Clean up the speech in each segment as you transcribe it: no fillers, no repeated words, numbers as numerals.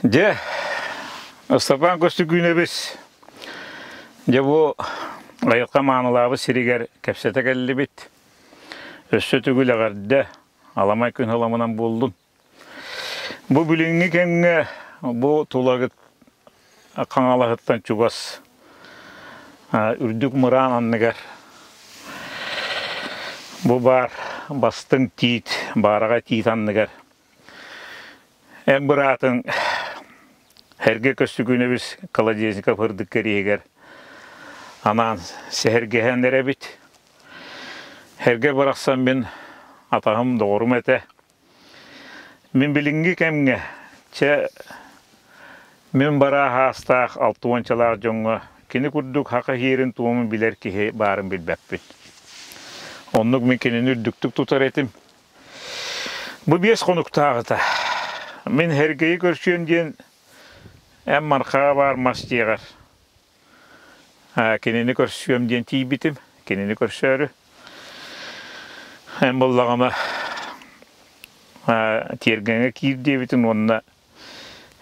Дьэ, Ыстапаан Көстөкүүнэбис, дьэ бу айылҕа маанылаабыт сиригэр кэпсэтэ кэллибит. Өссө төгүл эҕэрдэ, аламай күн аламынан буоллун. Бу билиҥҥи кэмҥэ бу Тулагыт Хаҥалаһыттан чугас үрдүк мыраан анныгар бу баар бастыҥ тиит, баараҕай тиит анныгар Эн быраатыҥ Эргэ Көстүкүүнэбис Колодезников ырдык кэриэһигэр анаан сэһэргэһэн эрэбит. Эргэ барахсан мин атаһым доҕорум этэ. Мин билиҥҥи кэмҥэ чэ мин бараа аастаах алтуончалаах дьоҥҥо кини курдук хака иһиэрин туомун билэр киһи баарын билбэппин. Оннук мин кинини үрдүктүк тутар этим. Бу 5 хонуктааҕыта мин Һэргэйи көрсүөм диэн эн Мархаҕа баар мас дьиэҕэр кинини көрсүөм диэн тиийбитим. Кинини көрсөөрү. Эн буоллаҕына тиэргэҥҥэ киир диэбитин уонна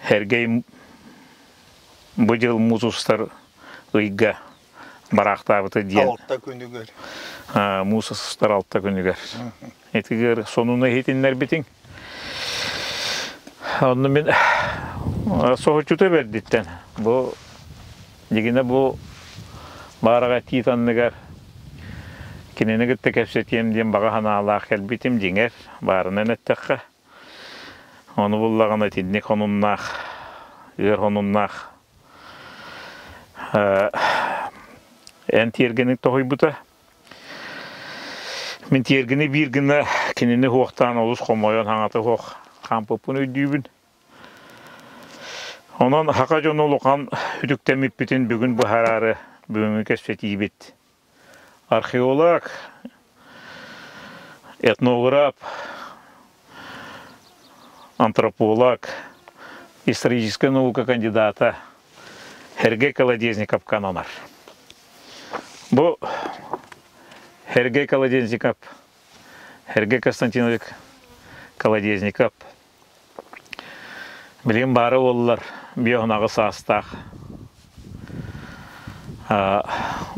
Һэргэй бу дьыл муус устар ыйга бараахтаабыта диэн. 6 күнүгэр. Муус устар 6 күнүгэр. Итигэр сонуну иһитиннэрбитиҥ. Онно мин соһуччута бэрдиттэн бу дьигинэ бу баараҕа тиит анныгар кинини кытта кэпсэтиэм диэн баҕа санаалаах кэлбитим дьиҥэр баарынан эттэххэ Ону буллаҕына итинник хонуннаах, ыар хонуннаах эн тиэргэни тоһуйбута. Мин тиэргэни биир гына кинини суохтаан олус хомойон хаҥата суох хаампыппын өйдүүбүн. Онон саха дьоно улахан үтүктэммиппитин бүгүн быһаараары бүгүҥҥү кэпсэтиибит Археолог, этнограф, антрополог, историческай наука кандидата Сергей Колодезниковка ананар. Бу Сергей Колодезников, Сергей Константинович Колодезников Билигин баара буоллар 58 саастаах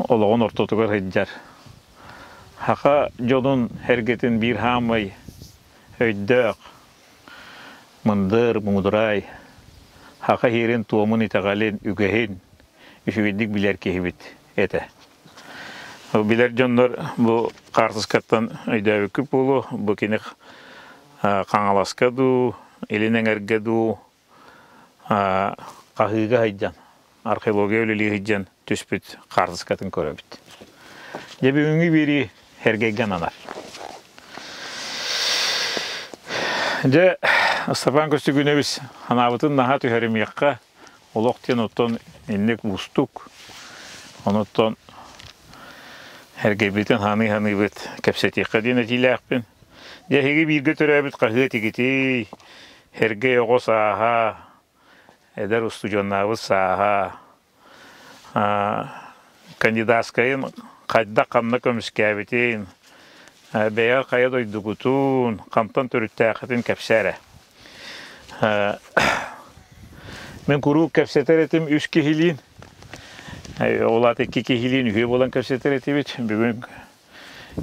олоҕун ортотугар сылдьар. Саха дьонун эргэтин биир хаамай өйдөөх, мындыр, муударай, саха иһирин-туомун, итэҕэлин, үгэһин үчүгэйдик билэр киһибит этэ. Билэр дьоннор бу хаартыскаттан өйдөөбүккүт буолуо, бу кини Хаҥаласка дуу, Илин Эҥэргэ дуу хаһыыга сылдьан, археология үлэлии сылдьан түспүт хаартыскатын көрөбүт. Дьэ бүгүҥҥү биэрии Сэргэйгэ ананар. Дьэ, Степан Көстүгүнэбис санаабытын наһаа түһэримиэххэ, олох диэн оттон инник уустук. Онуттан Сэргэйбитин саныы-саныыбыт кэпсэтиэххэ диэн этиилээхпин. Дьэ, эһиги бииргэ төрөөбүт хаһыат игитий, Сэргэй оҕо сааһа, эдэр устудьуоннаабыт сааһа, кандидатскайын хайдах ханна көмүскээбитин, бэйэҕэр хайа дойдугутун, хантан төрүттээххитин кэпсээ эрэ. Мин куруук кэпсэтэр этим үс киһилиин, ол аата икки киһилиин үһүө буолан кэпсэтэр этибит. Бүгүн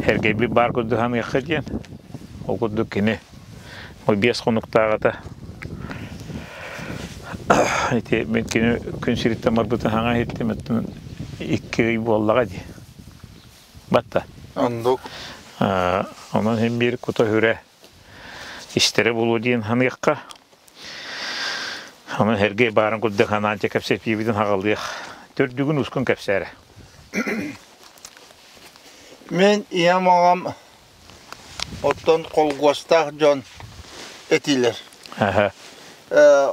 Сэргэйбит баар курдук саныахха диэн. Ол курдук кини 5 хонуктааҕыта ити мин кини күн сириттэн барбытын хаҥа иһиттим, оттон 2 ый буоллаҕа дии. Батта. Оннук. Онон син биир кута-сүрэ истэрэ буолуо диэн саныахха. Онон Сергей баарын курдук анаан кэпсэтиибитин хаҕалыах. Төрдүгүн ускун кэпсээрэ. Мин ийэм аҕам оттон холкуостаах дьон этилэр.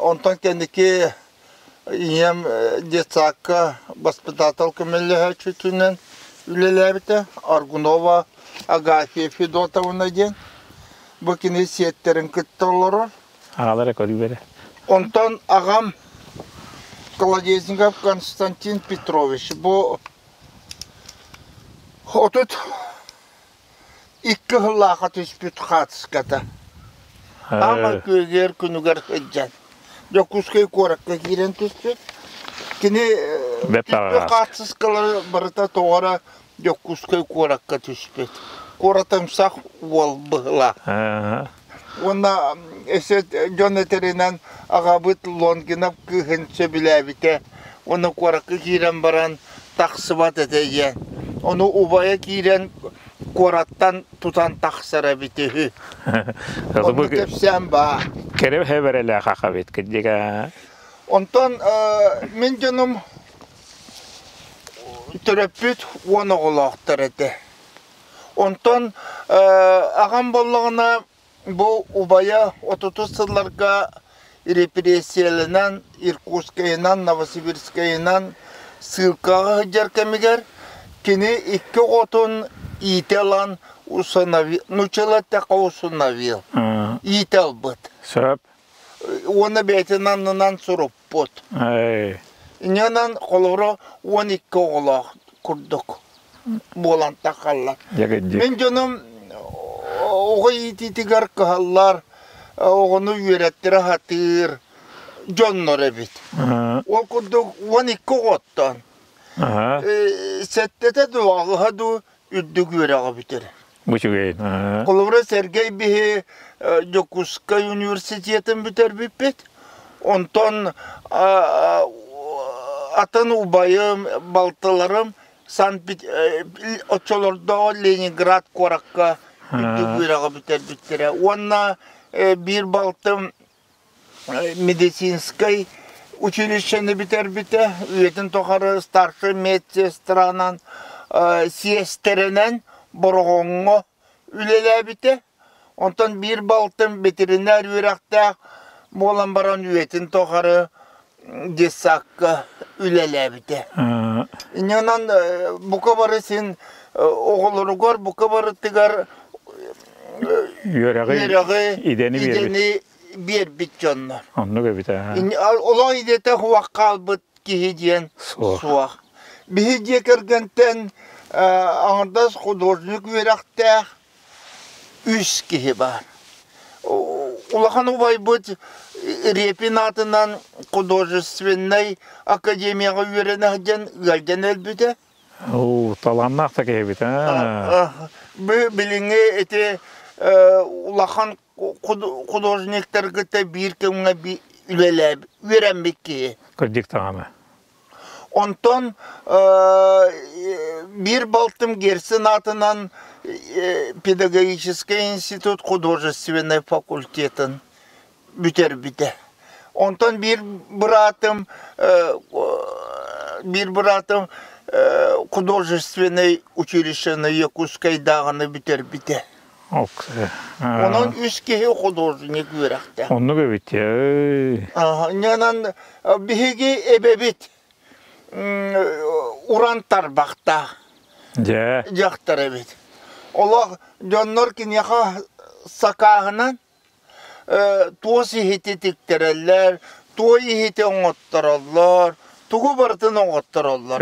Онтон кэнники ийэм детсадка воспитатель көмөлөһөөччүтүнэн үлэлээбитэ. Аргунова Агафья Федотовна диэн. Бу кини сиэттэрин кытта олорор. Аҕалара көрүүбэрэ. Онтон аҕам Колодезников Константин Петрович бу 32 сыллаахха түспүт хаатыската. Аама күөгэр күнүгэр сылдьан. Дьокуускай куоракка киирэн түспүт. Кини Бэрт түспүт аҕаҕас. хаартыскалары барыта тоҕо Дьокуускай куоракка түспүт. Куоратымсах уол быһыылаах. Уонна өссө дьон этэринэн аҕабыт Лонгинов кыыһын сөбүлээбитэ. Уонна куоракка киирэн баран тахсыбат этэ диэн. Ону убайа киирэн куораттан тутан тахсар эбит үһү. Онно кэпсээн баар. Кэрэ хэбэрэлээх аха бит кырдьыга. Онтон мин дьонум төрөппүт 10 оҕолоохтор этэ. Онтон аҕам буоллаҕына бу убайа 30 сылларга репрессияланан Иркутскайынан, Новосибирскайынан ссылкаҕа сылдьар кэмигэр кини икки оҕотун иитэ ылан усыновил, нууччалыы эттэххэ усыновил, иитэ ылбыт. Сөп. Уонна бэйэтин аннынан суруппут. Инньэнэн холобура 12 оҕолоох курдук буолан тахаллар. Мин дьонум оҕо иитиитигэр кыһаллар, оҕону үөрэттэрэ сатыыр дьоннор эбит. Ол курдук 12 оҕоттон сэттэтэ дуу, аҕыһа дуу үрдүк үөрэҕи бүтэрэр. Үчүгэй. Холобура, Сергей биһи Дьокуускай университетын бүтэрбиппит. Онтон атын убайым, балтыларым Санкт оччолордооҕу Ленинград куоракка үрдүк үөрэҕи бүтэрбиттэрэ. Уонна биир балтым медицинскэй училищены бүтэрбитэ, үйэтин тухары старшай медсестранан, сиэстэрэнэн Бороҕоҥҥо үлэлээбитэ. Онтон биир балтым ветеринар үөрэхтээх буолан баран үйэтин тухары детсадка үлэлээбитэ. Инньэнэн бука бары син оҕолоругар бука барытыгар үөрэҕи, идэни биэрбит дьоннор. Оннук эбит аа. Олох идэтэ хуах хаалбыт киһи диэн суох. Биһи дьиэ кэргэнтэн аҥардас художник үөрэхтээх үс киһи баар. Улахан убайбыт Репин аатынан художественнай академияҕа үөрэнэ сылдьан ыалдьан өлбүтэ. Оо, талааннаах да киһи эбит аа. Билиҥҥи ити улахан художниктаргыта биир кэмҥэ үлэлээбит, үөрэммит киһи. Кырдьык даҕаны. Онтон биир балтым Герцен аатынан педагогическай институт художественнай факультетын бүтэрбитэ. Онтон биир быраатым художественнай училищены Якутскайдааҕыны бүтэрбитэ. Онон үс киһи художник үөрэхтээх. Оннук эбит. Онон биһиги эбэбит уран тарбахтаах Дьэ. дьахтар эбит. Олох дьоннор киниэхэ сакааһынан туос иһити тиктэрэллэр, туой иһити оҥоттороллор, тугу барытын оҥоттороллор.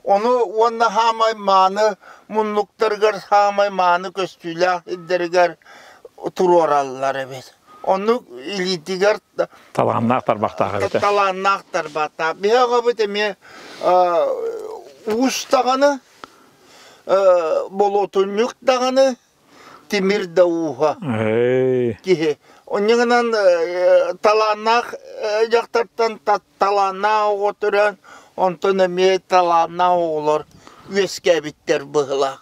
Ону уонна хаамай мааны муннуктарыгар хаамай мааны көстүүлээх сирдэригэр туруораллар эбит. Оннук илиитигэр Талааннаах тарбахтаах эбит. Талааннаах тарбахтаах. Биһи аҕабыт эмиэ уус даҕаны, болуотунньук даҕаны, тимир да ууһа киһи. Онньугунан талааннаах дьахтартан талааннаах оҕо төрөөн, онтон эмиэ талааннаах оҕолор үөскээбиттэр быһыылаах.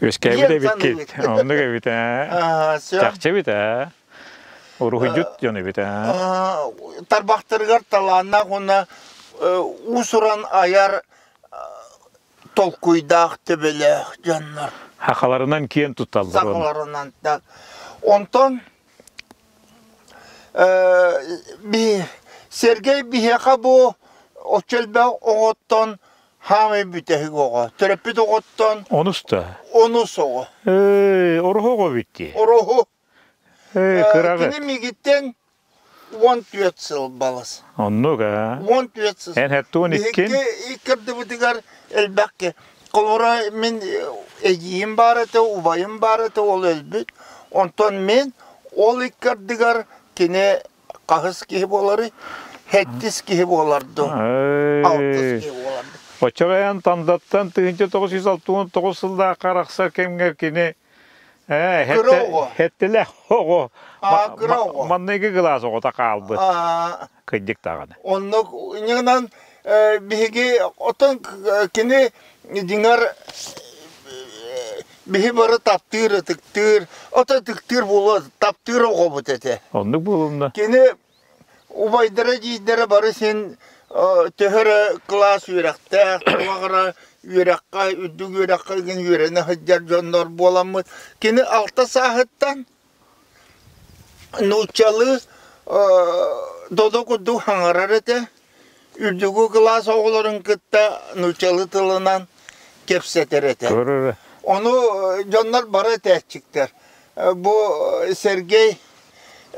Үөскээбит эбиккит. Оннук эбит ээ. Чахчы эбит ээ. Уруһуйдьут дьон эбит ээ. Тарбахтарыгар талааннаах уонна уус-уран айар толкуйдаах төбөлөөх дьоннор. Сахаларынан киэн тутталлар. Сахаларынан да. Онтон Сергей биһиэхэ бу оччо элбэх оҕоттон хаамай бүтэһик оҕо. Төрөппүт оҕоттон Онус да? Онус оҕо. Ороһу оҕо бүттү. Ороһу. Кыраҕы. Кини мигиттен 14 сыл балыс. Оннук аа. 14 сыл. Эн хэттуон иккин? Биһиги иккирдибитигэр элбэх ки. Холобура мин эдьиийим баар этэ, убайым баар этэ, ол өлбүт. Онтон мин ол иккардыгар кини Хаһыс киһи буоларый? Сэттис киһи буолар дуу? Алтыс киһи буолар дуу? Оччоҕо Тандаттан 1969 сыллаахха арахсар кэмҥэр кини Кыра оҕо. Хэттэлээх оҕо. Кыра оҕо. Манныгы кылаас оҕото хаалбыт. Кырдьык даҕаны. Оннук инньэ биһиги оттон кини дьиҥэр биһи бары таптыыр, ытыктыыр, ото ытыктыыр буолуо, таптыыр оҕобут этэ. Оннук буолумна. Кини убайдара, эдьиийдэрэ бары син төһө эрэ кылаас үөрэхтээх, туох эрэ үөрэххэ, үрдүк үөрэххэ игин үөрэнэ сылдьар дьоннор буоламмыт, кини алта сааһыттан нууччалыы додо курдук хаҥарар этэ. Үрдүкү кылаас оҕолорун кытта нууччалыы тылынан кэпсэтэр этэ. Ону дьоннор бары этээччиктэр. Бу Сергей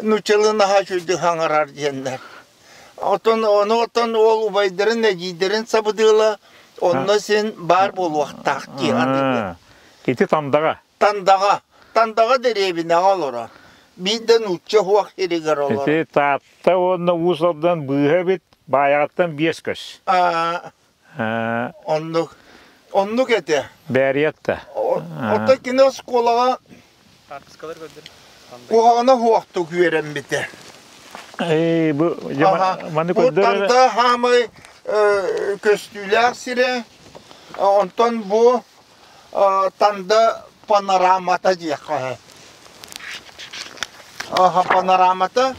нууччалыы наһаа үчүгэйдик хаҥарар диэннэр. Оттон ону оттон уол убайдарын, эдьиийдэрин сабыдыала онно син баар буолуохтаах дии саныыбын. Ити Тандаҕа. Тандаҕа. Тандаҕа дэриэбинэҕэ олорор. Биирдэ нуучча уһуох сиригэр олорор. Ити Таатта уонна Уус Алдан быыһа эбит, Баайаҕаттан 5 көс. Оннук. Оннук этэ. Бээрийэт да. Оттон кини оскуолаҕа куһаҕана суохтук үөрэммитэ. Бу маны Бу Танта хаамай көстүүлээх сирэ. Онтон бу Танда панорамата диэххэ. Панорамата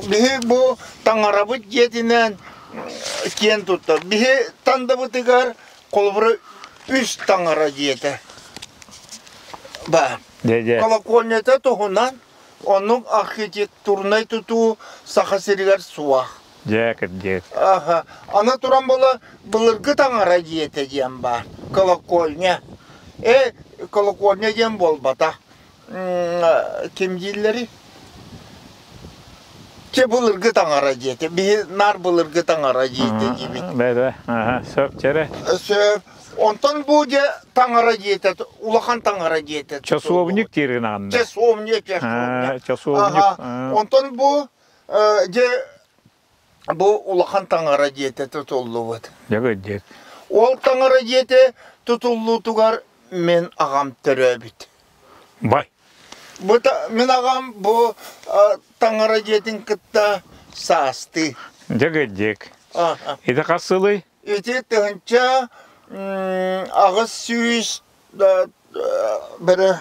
биһи бу таҥарабыт дьиэтинэн киэн туттар. Биһи Тандабытыгар холобура үс таҥара дьиэтэ баар. Колокольнята туһунан оннук архитектурнай тутуу Саха сиригэр суох. Дьэ, кырдьык. Аха. Аны туран була былыргы таҥара дьиэтэ диэн баар. Колокольня. Э, колокольня диэн буолбатах. Ким дииллэрий? Чэ былыргы таҥара дьиэтэ. Биһи наар былыргы таҥара дьиэтэ диибит. Бэдэ, аха, сөп, чэрэ. Сөп. Онтон бу дьэ таҥара дьиэтэ, улахан таҥара дьиэтэ. Часовник диирин аанна. Часовник, часовник. Часовник. Онтон бу дьэ бу улахан таҥара дьиэтэ тутуллубут. Дьэ дьиэт. Ол таҥара дьиэтэ тутуллуутугар мин аҕам төрөөбүт. Бай. Бу мин аҕам бу таҥара дьиэтин кытта саастыы. Дьэ дьиэк. Ити хас сылый? Ити 1800 бэрэ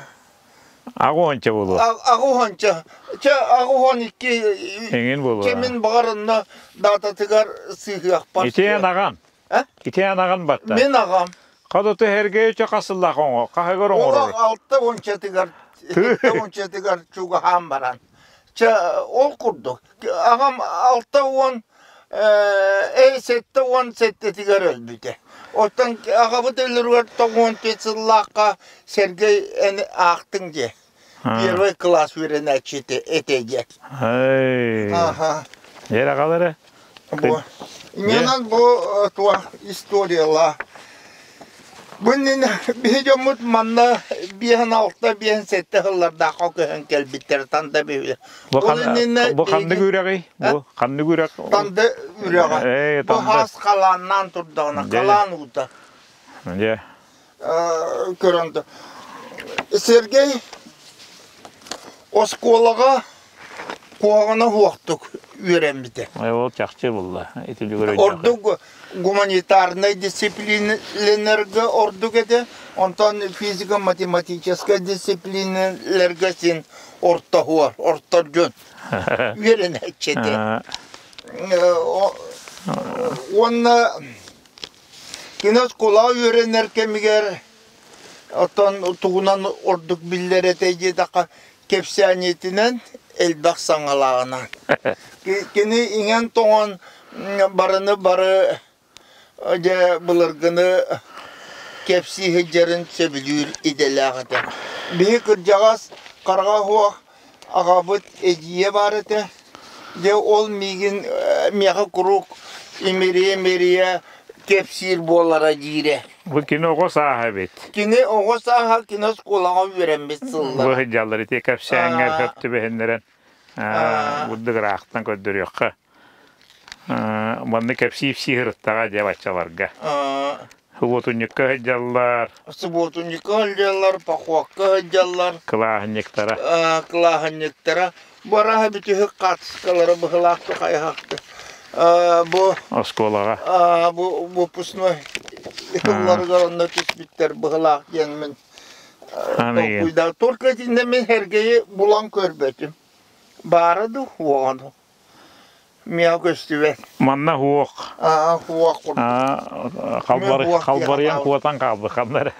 Аҕа буолуо. Аҕа Чэ 82 Эҥин буолуо. Чэ мин баҕар онно даататыгар сыыһыахпар. Ити эн аҕан. Ити эн аҕан батта. Мин аҕам. Хадаты Һэргэйичэ хасыллаах оҥо, хаһыгар оҥорор. Олох алта уончатыгар, сэттэ уончатыгар чугаһаан баран. Чэ ол курдук. Аҕам 60 77-тигэр өлбүтэ. Оттон аҕабыт өлөрүгэр 95 сыллаахха Сергей эн аахтыҥ дии. Первый класс үөрэнээччитэ этэ диэн. Аха. Дьэ аҕалара. Бу. Инньэнэн бу туох историяла. Бу иннинэ биһи дьоммут манна 56 57 сыллардаахха көһөн кэлбиттэр Танда биһи. Бу бу ханнык үрэҕий? Бу ханнык үрэх? Танда үрэҕэ. Бу хаас халааннаан турдаҕына, халаан уута. Дьэ. Көрөн Сергей оскуолаҕа куһаҕана суохтук үөрэммитэ. Ол чахчы булла. Ити Ордук гуманитарнай дисциплинэлэргэ ордук этэ, онтон физико-математическай дисциплинэлэргэ син ортоһуор, орто дьон үөрэнээччи этэ. Уонна кини оскуолаҕа үөрэнэр кэмигэр оттон тугунан ордук биллэр этэй диэтэххэ, кэпсээниитинэн элбэх саҥалааҕынан. Кини иҥэн-тоҥон барыны бары дьэ былыргыны кэпсии сылдьарын сөбүлүүр идэлээх этэ. Биһи кырдьаҕас хараҕа суох аҕабыт эдьиийэ баар этэ. Дьэ ол миигин миэхэ куруук имэрийэ-имэрийэ кэпсиир буолара диирэ. Бу кини оҕо сааһа эбит. Кини оҕо сааһа кини оскуолаҕа үөрэммит сыллара. Бу сылдьаллар ити кэпсээҥҥэ сөп түбэһиннэрэн. Бурдук ыраахтан көрдөрүөххэ. Манна кэпсии-ипсии сырыттаҕа дьэ баччаларга. Субуотунньукка сылдьаллар. Субуотунньукка сылдьаллар, похуокка сылдьаллар. Кылааһынньыктара. Кылааһынньыктара. Бу араһа бүтүһүк хаартыскалара быһылаахты хайаһахты. Бу оскуолаҕа. Бу выпускной тылларыгар онно түспүттэр быһылаах диэн мин толкуйдаа. Только итиннэ мин Сергейи булан көрбөтүм. Баара дуу, уоҕа дуу? Миэхэ көстүбэт. Манна уох. Уох Халбарыйан куотан хаалбыт ханна эрэ.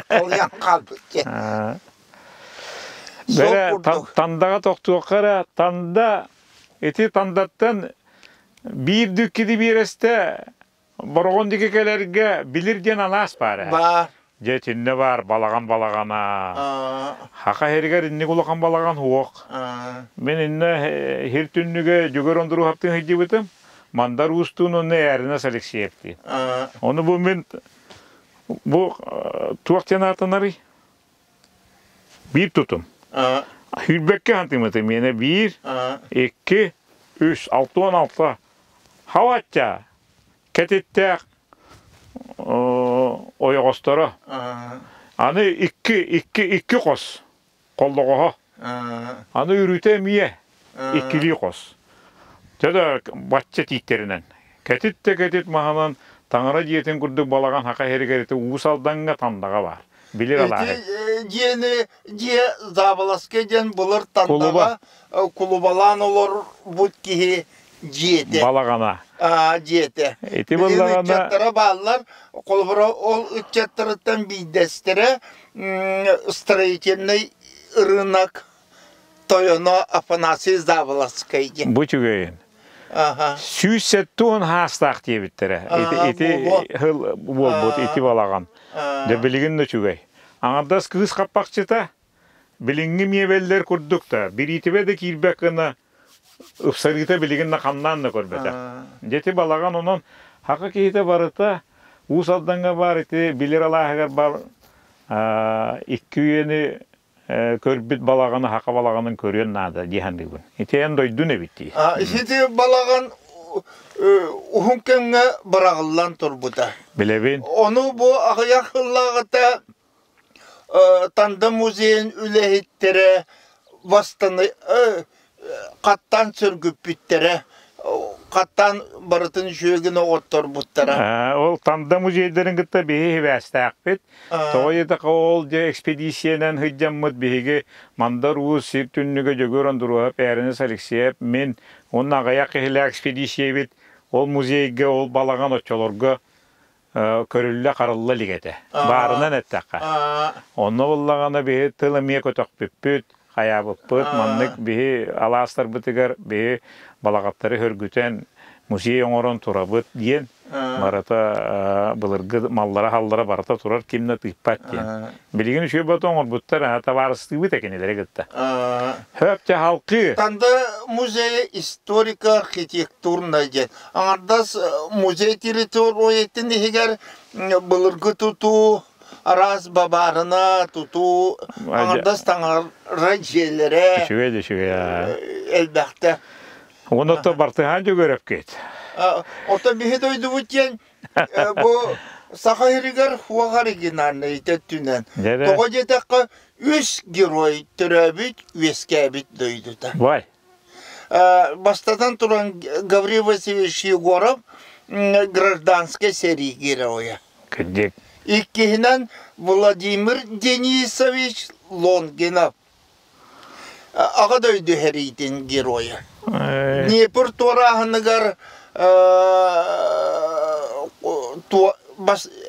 Халыйан хаалбыт Бэрэ тандаҕа тохтуохха эрэ танда ити тандаттан биир дүккиди биэрэстэ Бороҕон диэки кэлэргэ билир диэн алаас баар ээ. Баар. Дьэ итиннэ баар балаҕан балаҕана. Хаха иһэригэр инник улахан балаҕан суох. Мин иннэ хир түннүгэ Дьөгөр Ондуруһаптыын сылдьыбытым. Мандар Уустуун уонна Эрнас Алексеевтиин. Ону бу мин бу туох диэн аатанарый? Биир тутум. Сүүрбэккэ хантыыммытым миэнэ биир, икки, үс, 66. Хавачча кэтиттээх ойоҕосторо. Аны икки, икки, икки хос холлоҕоһо. Аны үрүтэ эмиэ иккилии хос. Дьэ да бачча тииттэринэн. Кэтит да кэтит маһынан таҥара дьиэтин курдук балаҕан хака иһэригэр ити Уус Алдаҥҥа Тандаҕа баар. Билир алааһы. Ити дьиэни дьиэ Заболоцкай диэн былыр Тандаҕа кулубалаан олорбут киһи дьиэтэ. Балаҕана. Дьиэтэ. Ити Билигин ыччаттара бааллар. Холобура ол ыччаттарыттан биирдэстэрэ строительный рынок тойоно Афанасий Заболоцкай диэн. Бу үчүгэйин. 170 хаастаах диэбиттэрэ. Ити, ити хыл буолбут, ити балаҕан. Дьэ билигин да үчүгэй. Аҥардас кыыс хаппахчыта билиҥҥи миэбэллэр курдук да, бириитибэ да киирбэт гына ыпсарыыта билигин да хамнаан да көрбөтөх. Дьэ ити балаҕан онон хака киһитэ барыта Уус Алдаҥҥа баар ити Билир алааһыгар баар икки үйэни көрбүт балаҕаны хака балаҕанын көрүөн наада дии саныыбын. Ити эн дойдун эбит дии. Ити балаҕан уһун кэмҥэ быраҕыллан турбута. Билэбин. Ону бу аҕыйах сыллааҕыта Танда музейын үлэһиттэрэ бастаны хаттаан сөргүппүттэрэ, хаттаан барытын үчүгэй оҕотторбуттара. Ол Танда музейдарын кытта биһи сибээстээхпит. Тоҕо диэтэххэ ол дьэ экспедициянан сылдьаммыт биһиги Мандар Уус сир түннүгэ Дьөгүөр Ондуруоһап, Эрнис Алексеев, мин уонна аҕыйах киһилээх экспедициябит ол музейга, ол балаҕан оччолорго көрүллэ-харылла илик этэ. Баарынан эттэххэ. Онно буллаҕына биһи тыл эмиэ көтөхпүппүт, хайаабыппыт. Маннык биһи алаастарбытыгар биһи балаҕаттары хөргүтэн музей оҥорон турабыт диэн барыта былыргы маллара-халлара барыта турар ким да тыыппат диэн. Билигин үчүгэй бото оҥорбуттар, табаарыстыыбыт экинилэри кытта. Хөп дьэ халкыы. Танда музейа историко-архитектурнай диэн. Аҥардас музей территориятын иһигэр былыргы тутуу, араас бабаарына тутуу, аҥардас таҥара дьиэлэрэ Үчүгэй да үчүгэй. элбэхтэ. Уонна то бартыһаан дьөгүөрөпкүт. Оттон биһи дойдубут диэн бу Саха сиригэр хуох оригинальнай өттүнэн. Тоҕо диэтэххэ, үс герой төрөөбүт, үөскээбит дойдута. Бай. Бастатан туран Гаврил Васильевич Егоров гражданскай сэрии геройа. Кырдьык. Иккиһинэн Владимир Денисович Лонгинов Аҕа дойду сэриитин геройа. Днепр туорааһыныгар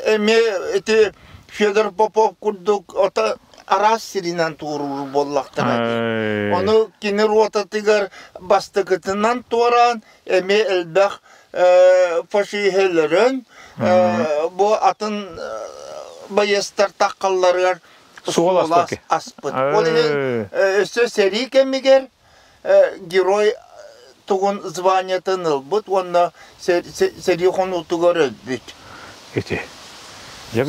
эмиэ ити Федор Попов курдук ото араас сиринэн туоруур буоллахтара дии. Ону кини ротатыгар бастакытынан туораан эмиэ элбэх фашиһы өлөрөн бу атын байыастар таххалларыгар суол аспыт. Ол иһин өссө сэрии кэмигэр герой тугун званиетын ылбыт уонна сэрии хонуутугар өлбүт. Ити. Дьэ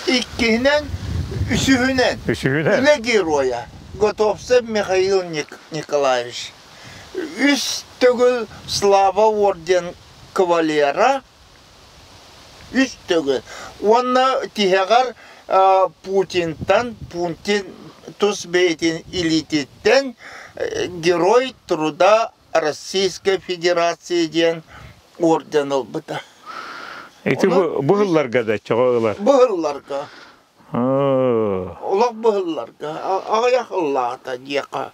Иккиһинэн, үсүһүнэн. Үсүһүнэн. Үлэ геройа. Готовцев Михаил Николаевич. Үс төгүл Слава орден кавалера, үс төгүл. Уонна тиһэҕэр Путинтан, Путин тус бэйэтин илиититтэн Герой труда Российской Федерации диэн орден ылбыта. Ити бу сылларга да чоҕо ылар? Бу сылларга. Олох быһылларга аҕыйах ыллаата диэххэ.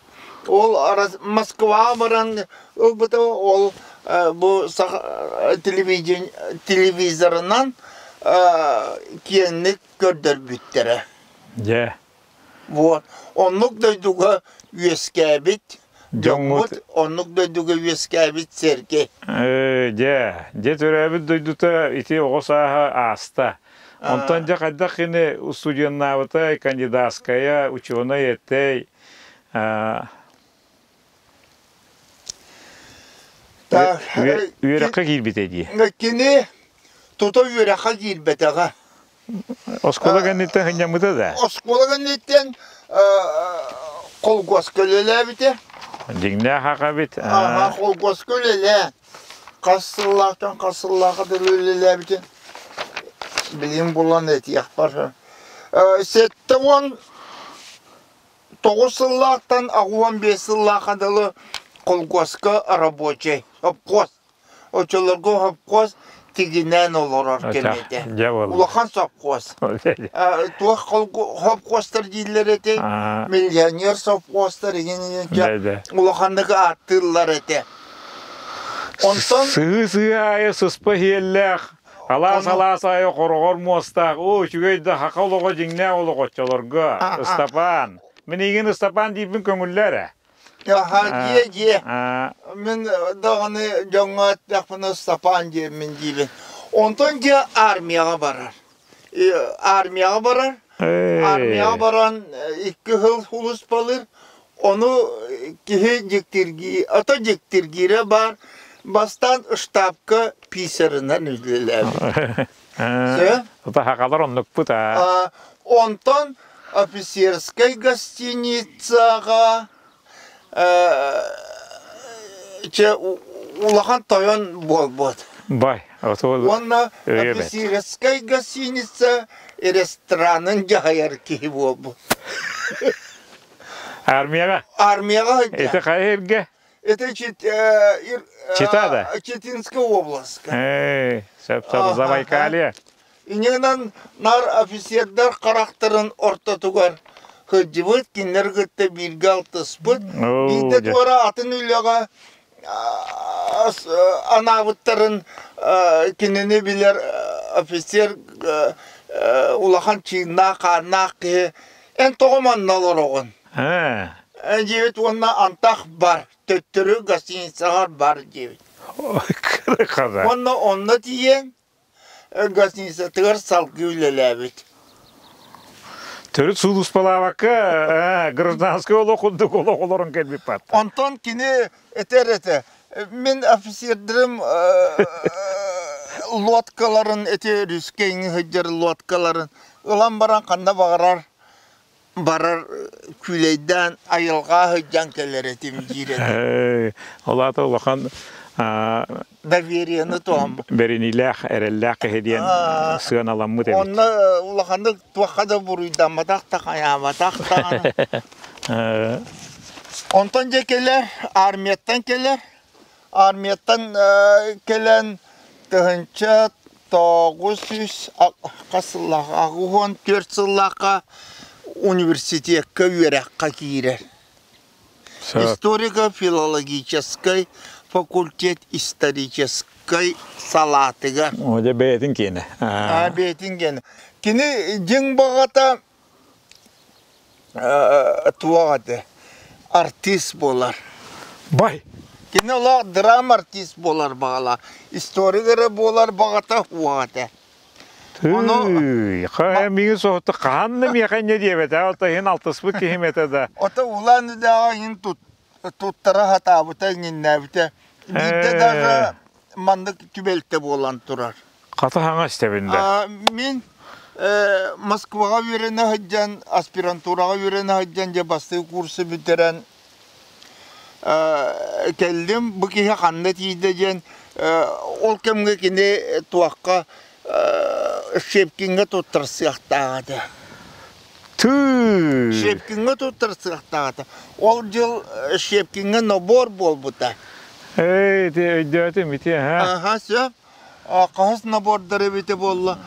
Ол Москваҕа баран ылбыта ол бу телевизорынан киэҥник көрдөрбүттэрэ. Дьэ. Вот. Оннук дойдуга үөскээбит дьоммут оннук дойдуга үөскээбит сэргэ. Дьэ, дьэ төрөөбүт дойдута ити оҕо сааһа ааста. Онтон дьэ хайдах кини устудьуоннаабытай, кандидатская, учуонай этэй, үөрэххэ киирбитэ дии. Кини тута үөрэххэ киирбэтэҕэ. Оскуола кэнниттэн сынньаммыта да? Оскуола кэнниттэн холкуоска үлэлээбитэ. Дьиҥнээх аҕа эбит. Аха, холкуоска үлэлээ. Хас сыллаахтан хас сыллаахха дылы үлэлээбитин билим булан этиэхпэр. 79 сыллаахтан 85 сыллаахха дылы холкуоска рабочай, совхоз Оччолорго совхоз тигинээн олорор кэмэ этэ. Улахан совхоз. Туох совхозтар дииллэр этэ, миллионер совхозтар игин улаханнык ааттыыллар этэ. Онтон сыһыы-сыһыы аайы сыспа иһиэллээх, алаас-алаас аайы хороҕор муостаах, оо үчүгэй да хаха олоҕо дьиҥнээх олох оччолорго, Ыстапаан. Мин эйигин Ыстапаан диирбин көҥүллээ эрэ. Аһаа, дьиэ, дьиэ. Мин даҕаны дьоҥҥо эттэхпинэ Степан диэммин диибин. Онтон дьэ армияҕа барар. Армияҕа барар. Армияҕа баран икки сыл сулууспалыыр. Ону киһи дьиктиргии, ото дьиктиргиирэ баар. Бастаан штабка писарынан үлэлээбит. Сөп? Сахалар оннукпут аа. Онтон офицерскай гостиницаҕа чэ улахан тойон буолбут. Бай, Уонна офицерскай гостиница ресторанын дьаһайар киһи буолбут. Армияҕа? Армияҕа Ити хайа эргэ? Это Чита да? Читинская область. Сөп, сөп, Забайкалье. Иннинэн нар офицердар харахтарын ортотугар сылдьыбыт, кинилэр кытта бииргэ алтыспыт. Биирдэ туора атын үлэҕэ анаабыттарын кинини билэр офицер улахан чыыннаах-хааннаах киһи эн тоҕо манна олороҕун? Диэбит уонна антах бар, төттөрү гостиницаҕар бар диэбит. Уонна онно тиийэн гостиницатыгар салгыы үлэлээбит. Төрүт сулууспалаабакка гражданскай олох курдук олох олорон кэлбит баатта. Онтон кини этэр этэ, мин офицердарым лодкаларын, эти рүскэ иҥи сылдьар лодкаларын ылан баран ханна баҕарар барар күүлэйдээн айылҕа сылдьан кэлэр этим диир этэ. Ол аата улахан довериены туһам бэриниилээх, эрэллээх киһи диэн сыаналаммыт эбит. Онно улаханнык туохха да буруйдамматах да хайаабатах даҕаны. Онтон дьэ кэлэр, армияттан кэлэр. Армияттан кэлэн 1900 хас сыллаах 84 сыллаахха университекка үөрэххэ киирэр. Историко-филологическай факультет историческай салаатыгар. О, дьэ бэйэтин киэнэ. Аа, бэйэтин киэнэ. Кини дьиҥ баҕата туох этэ артист буолар. Бай! Кини олох драма артист буолар баҕалаах. Историк эрэ буолар баҕата суох этэ. Ону миигин соһутта хаһан да миэхэ инньэ диэбэтэ, ото иһин алтыспыт киһим этэ да. Ото улаан үдэҕэ иһин туттара сатаабыта, иҥиннээбитэ. Биирдэ даже маннык түбэлтэ буолан турар. Хата хаҥа истэбин да. Мин Москваҕа үөрэнэ сылдьан, аспирантураҕа үөрэнэ сылдьан дьэ бастакы курсу бүтэрэн кэллим. Бу киһи ханна тиийдэ диэн ол кэмҥэ кини туохха Щепкиҥҥэ туттарсыахтаах этэ. Тыы! Щепкиҥҥэ туттарсыахтаах этэ. Ол дьыл Щепкиҥҥэ набор буолбута. Эй, ити өйдөөтүм ити, аха. Аха, сөп. Хаһыс набордар эбитэ буолла.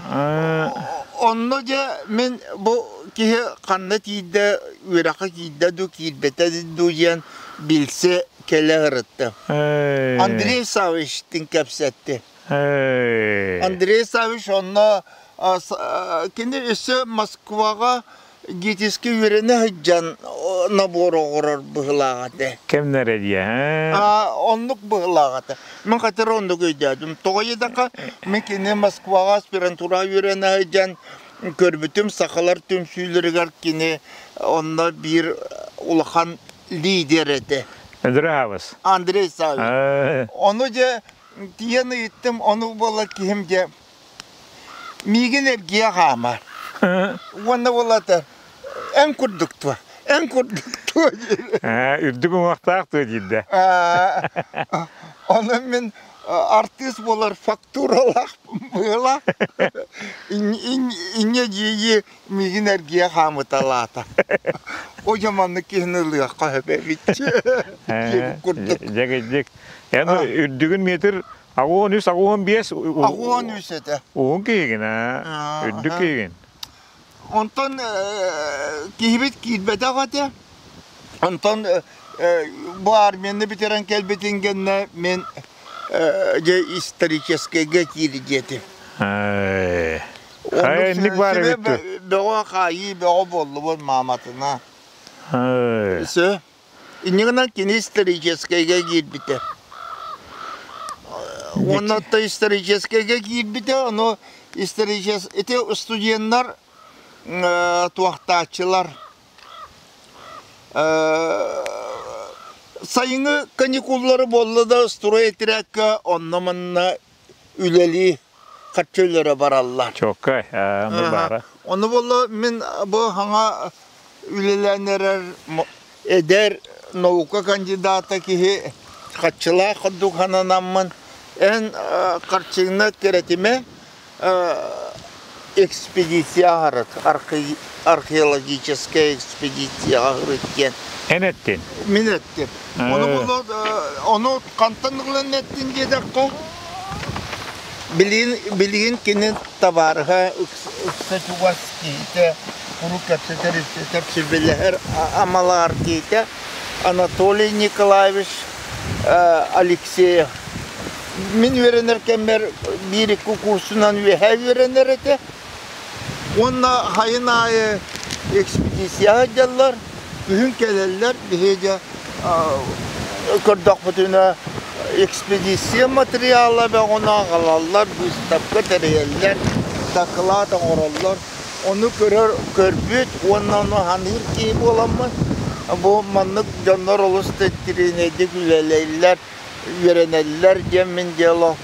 Онно дьэ мин бу киһи ханна тиийдэ, үөрэххэ киирдэ дуу, киирбэтэ дуу диэн билсэ кэлэ сырытта. Андрей Саввичтыын кэпсэтти. Андрей Саввич онно кини өссө Москваҕа ГИТИСкэ үөрэнэ сылдьан набор оҥорор быһыылаах этэ. Кэмнэрэ диэ, Оннук быһыылаах этэ. Мин хатыр оннук өйдөөтүм. Тоҕо диэтэххэ, мин кини Москваҕа аспирантураҕа үөрэнэ сылдьан көрбүтүм, сахалар түмсүүлэригэр кини онно биир улахан лидер этэ. Здравствуй. Андрей Саввич. Ону дьэ тиийэн ыйыттым, ону буолла киһим дьэ миигин эргийэ хаамар. Уонна буолла эн курдук туо, эн курдук туо диир. Үрдүк уҥуохтаах туо диирдэ. Ону мин артыыс буолар фактуралаах быһыылаах. Инньэ дии миигин эргийэ хаамыталаата. О дьэ маннык киһини ылыахха сөп эбит. Диэбит курдук. Дьэгидик. Эн үрдүгүн метр 83, 85 83 этэ. Уһун киһигин аа, үрдүк киһигин. Онтон киһибит киирбэтэх этэ. Онтон бу армияны бүтэрэн кэлбитин кэннэ мин дьэ историческайга киир диэтим. Хайа инник баар эбит дуу? Бөҕө хаайыы бөҕө буоллубут мааматына. Сөп. Инньэ гынан кини историческайга киирбитэ. Уонна оттон историческайга киирбитэ, ону историчес ити студеннар туохтааччылар сайыҥҥы каникуллары буолла да стройотрядка онно-манна үлэлии харчы өлөрө бараллар. Чоккай, ону баара. Ону буолла мин бу хаҥа үлэлээн эрэр эдэр наука кандидата киһи харчылаах курдук сананаммын эн харчыгына кэрэтимэ экспедиция аһарыт археологическая экспедиция аһарыт диэн. Эн эттин? Мин эттим. Ону буолла ону хантан ылан эттин диэтэххэ билигин билигин кини табаарыһа ыкса чугас киһитэ куруук кэпсэтэр ипсэтэр сүбэлэһэр амалаар киһитэ Анатолий Николаевич Алексеев мин үөрэнэр кэммэр биир-икки курсунан үөһээ үөрэнэр этэ. Уонна хайын аайы экспедицияҕа сылдьаллар, күһүн кэлэллэр, биһиги дьэ көрдөхпүтүнэ экспедиция материала бөҕөнү аҕалаллар, быыстапка тэрийэллэр, доклад оҥороллор. Ону көрөр, көрбүт уонна ону саныыр киһи буоламмын, бу маннык дьоннор олус тэтириинэйдик үлэлииллэр, үөрэнэллэр диэн мин дело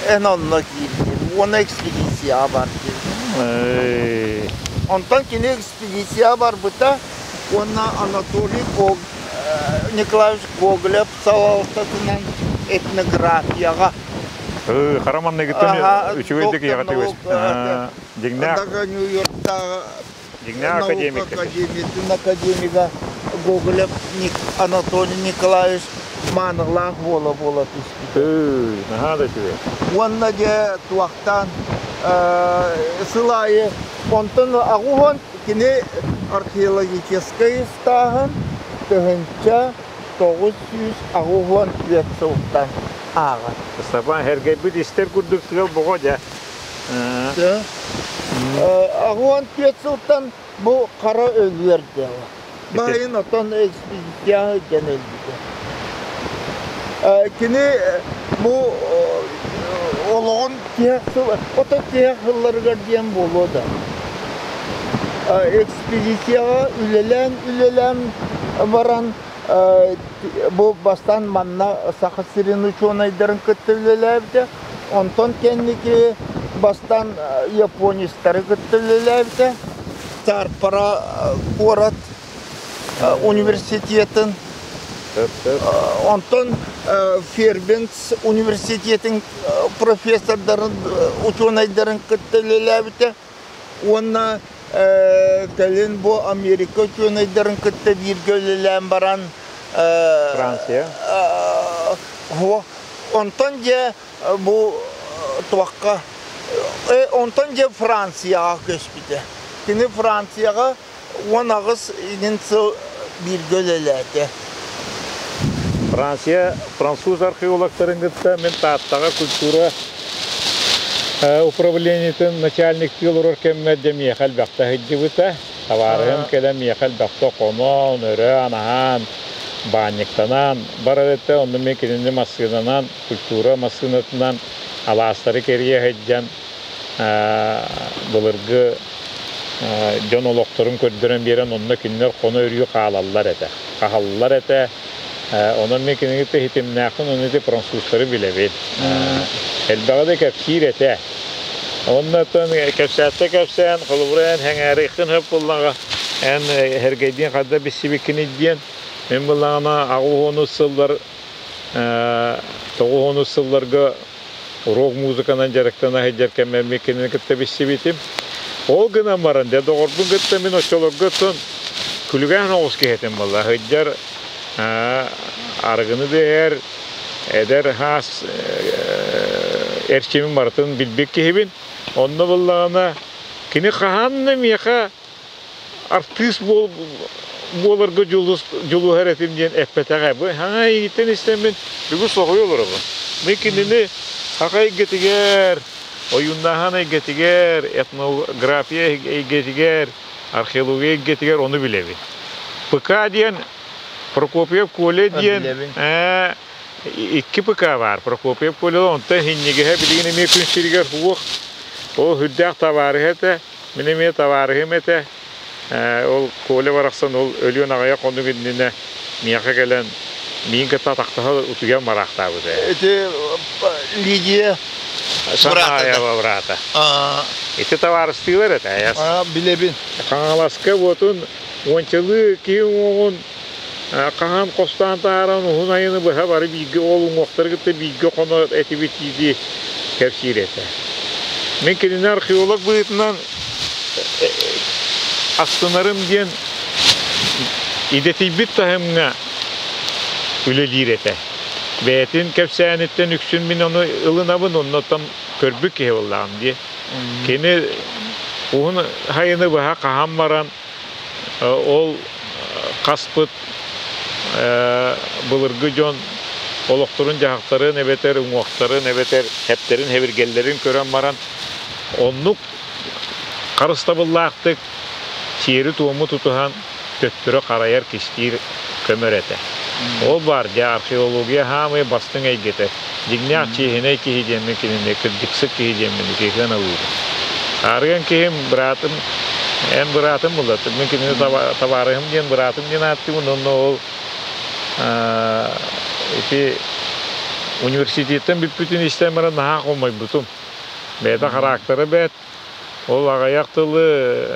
эн онно киирдим уонна экспедицияҕа бар диэн. Онтон кини экспедицияҕа барбыта уонна Анатолий Николаевич Гоголев салалтатынан этнографияҕа Хара манныгыттан үчүгэйдик иэҕэтигис. Дьиҥнээх Нью-Йорктааҕы Дьиҥнээх академик. Академиятын академига Гоголев Анатолий Николаевич маанылаах буола-буола түспүтэ. Наһаа да үчүгэй. Уонна дьэ туохтаан сыл аайы онтон аҕуһун кини археологическай ыстааһын 1984 сылтан ааҕар. Саба эргэйбит истэр курдук сыал боҕо дьэ. 84 сылтан бу хара өлүөр дьыала. Баайын отон экспедицияҕа илдьэн өлбүтэ. Кини бу олоҕун тиһэх сыл, ото тиһэх сылларыгар диэн буолуо да. Экспедицияҕа үлэлээн-үлэлээн баран бу бастаан манна Саха сирин учуонайдарын кытта үлэлээбитэ. Онтон кэнники Бастаан японецтары кытта үлэлээбитэ. Тарпара куорат университетын, онтон Фербенс университетын профессордарын, учуонайдарын кытта үлэлээбитэ уонна кэлин бу Америка учуонайдарын кытта бииргэ үлэлээн баран Франция. Онтон дьэ бу туохха онтон дьэ Францияҕа көспүтэ. Кини Францияҕа 18 иһин сыл бииргэ үлэлээтэ. Франция француз археологтарын кытта мин Тааттаҕа культура управлениетын начальниктыы олорор кэммэр дьэ миэхэ элбэхтэ сылдьыбыта. Табаарыһым кэлэн миэхэ элбэхтэ хонон, өрөөн, аһаан, баанньыктанан барар этэ. Онно мин кинини массыынанан, культура массыынатынан алаастары кэрийэ сылдьан былыргы дьон олохторун көрдөрөн биэрэн онно кинилэр хоно-өрүү хаалаллар этэ, хаһаллар этэ. Онон мин кинини иһитимнээхпин, ону ити французтары билэбин. Элбэҕи да кэпсиир этэ. Онно оттон кэпсээттэ кэпсээн, холобура эн сэҥээриххин сөп буоллаҕа, эн Сэргэйдиин ханна билсибиккиний диэн, мин буоллаҕына 80-ус сыллар 90-ус сылларга рок музыканан дьарыктана сылдьар кэммэр кинини кытта билсибитим. Ол гынан баран, дьэ доҕорбун кытта мин оччолорго оттон күлүгээн оҕус киһи этим буолла. Сылдьар арыгыны да иһэр, эдэр хаас эрчимин барытын билбит киһибин. Онно буоллаҕына кини хаһан да миэхэ артыыс буоларга дьулуһар этим диэн эппэтэҕэ. Бу хаҥа эйигиттэн истэммин бүгүн соһуйа олоробун. Мин кинини саха эйгэтигэр, ойууннааһын эйгэтигэр, этнография эйгэтигэр, археология эйгэтигэр ону билэбин. ПК диэн Прокопьев Коля диэн икки ПК баар. Прокопьев Коля онтон хинньигэһэ билигин эмиэ күн сиригэр суох. Ол сүрдээх табаарыһа этэ. Мин эмиэ табаарыһым этэ. Ол Коля барахсан ол өлүөн аҕыйах хонук иннинэ миэхэ кэлэн миин кытта атахтаһа утуйан бараахтаабыта. Ити Лидия Санаева быраата. Ити табаарыстыылар этэ. Билэбин. Хаҥаласка уотун уончалыы киһи уҥуоҕун хаһан хостоон таһааран уһун айаны быһа бары бииргэ ол уҥуохтары кытта бииргэ хоно этибит дии кэпсиир этэ. Мин кинини археолог быһыытынан астынарым диэн идэтийбит таһымҥа үлэлиир этэ. Бэйэтин кэпсээниттэн үксүн мин ону ылынабын, оннуттан көрбүт киһи буоллаҕым дии. Кини уһун айаны быһа хаһан баран ол хаспыт былыргы дьон олохторун-дьаһахтарын эбэтэр уҥуохтарын эбэтэр эптэрин-хэбиргэллэрин көрөн баран оннук харыстабыллаахтык сиэри-туому тутуһан төттөрү харайар, кистиир көмөр этэ. Ол баар дьэ археология хаамый бастыҥ эйгэтэ. Дьиҥнээх чиэһинэй киһи диэммин кинини кырдьыксыт киһи диэммин итиитин ылыыбын. Аарыган киһим быраатым эн быраатым буолла. Мин кинини табаарыһым диэн быраатым диэн ааттыыбын уонна ол ити университеттан бүппүтүн истэн баран наһаа хомойбутум. Бэйэтэ характера бэт. Ол аҕыйах тылы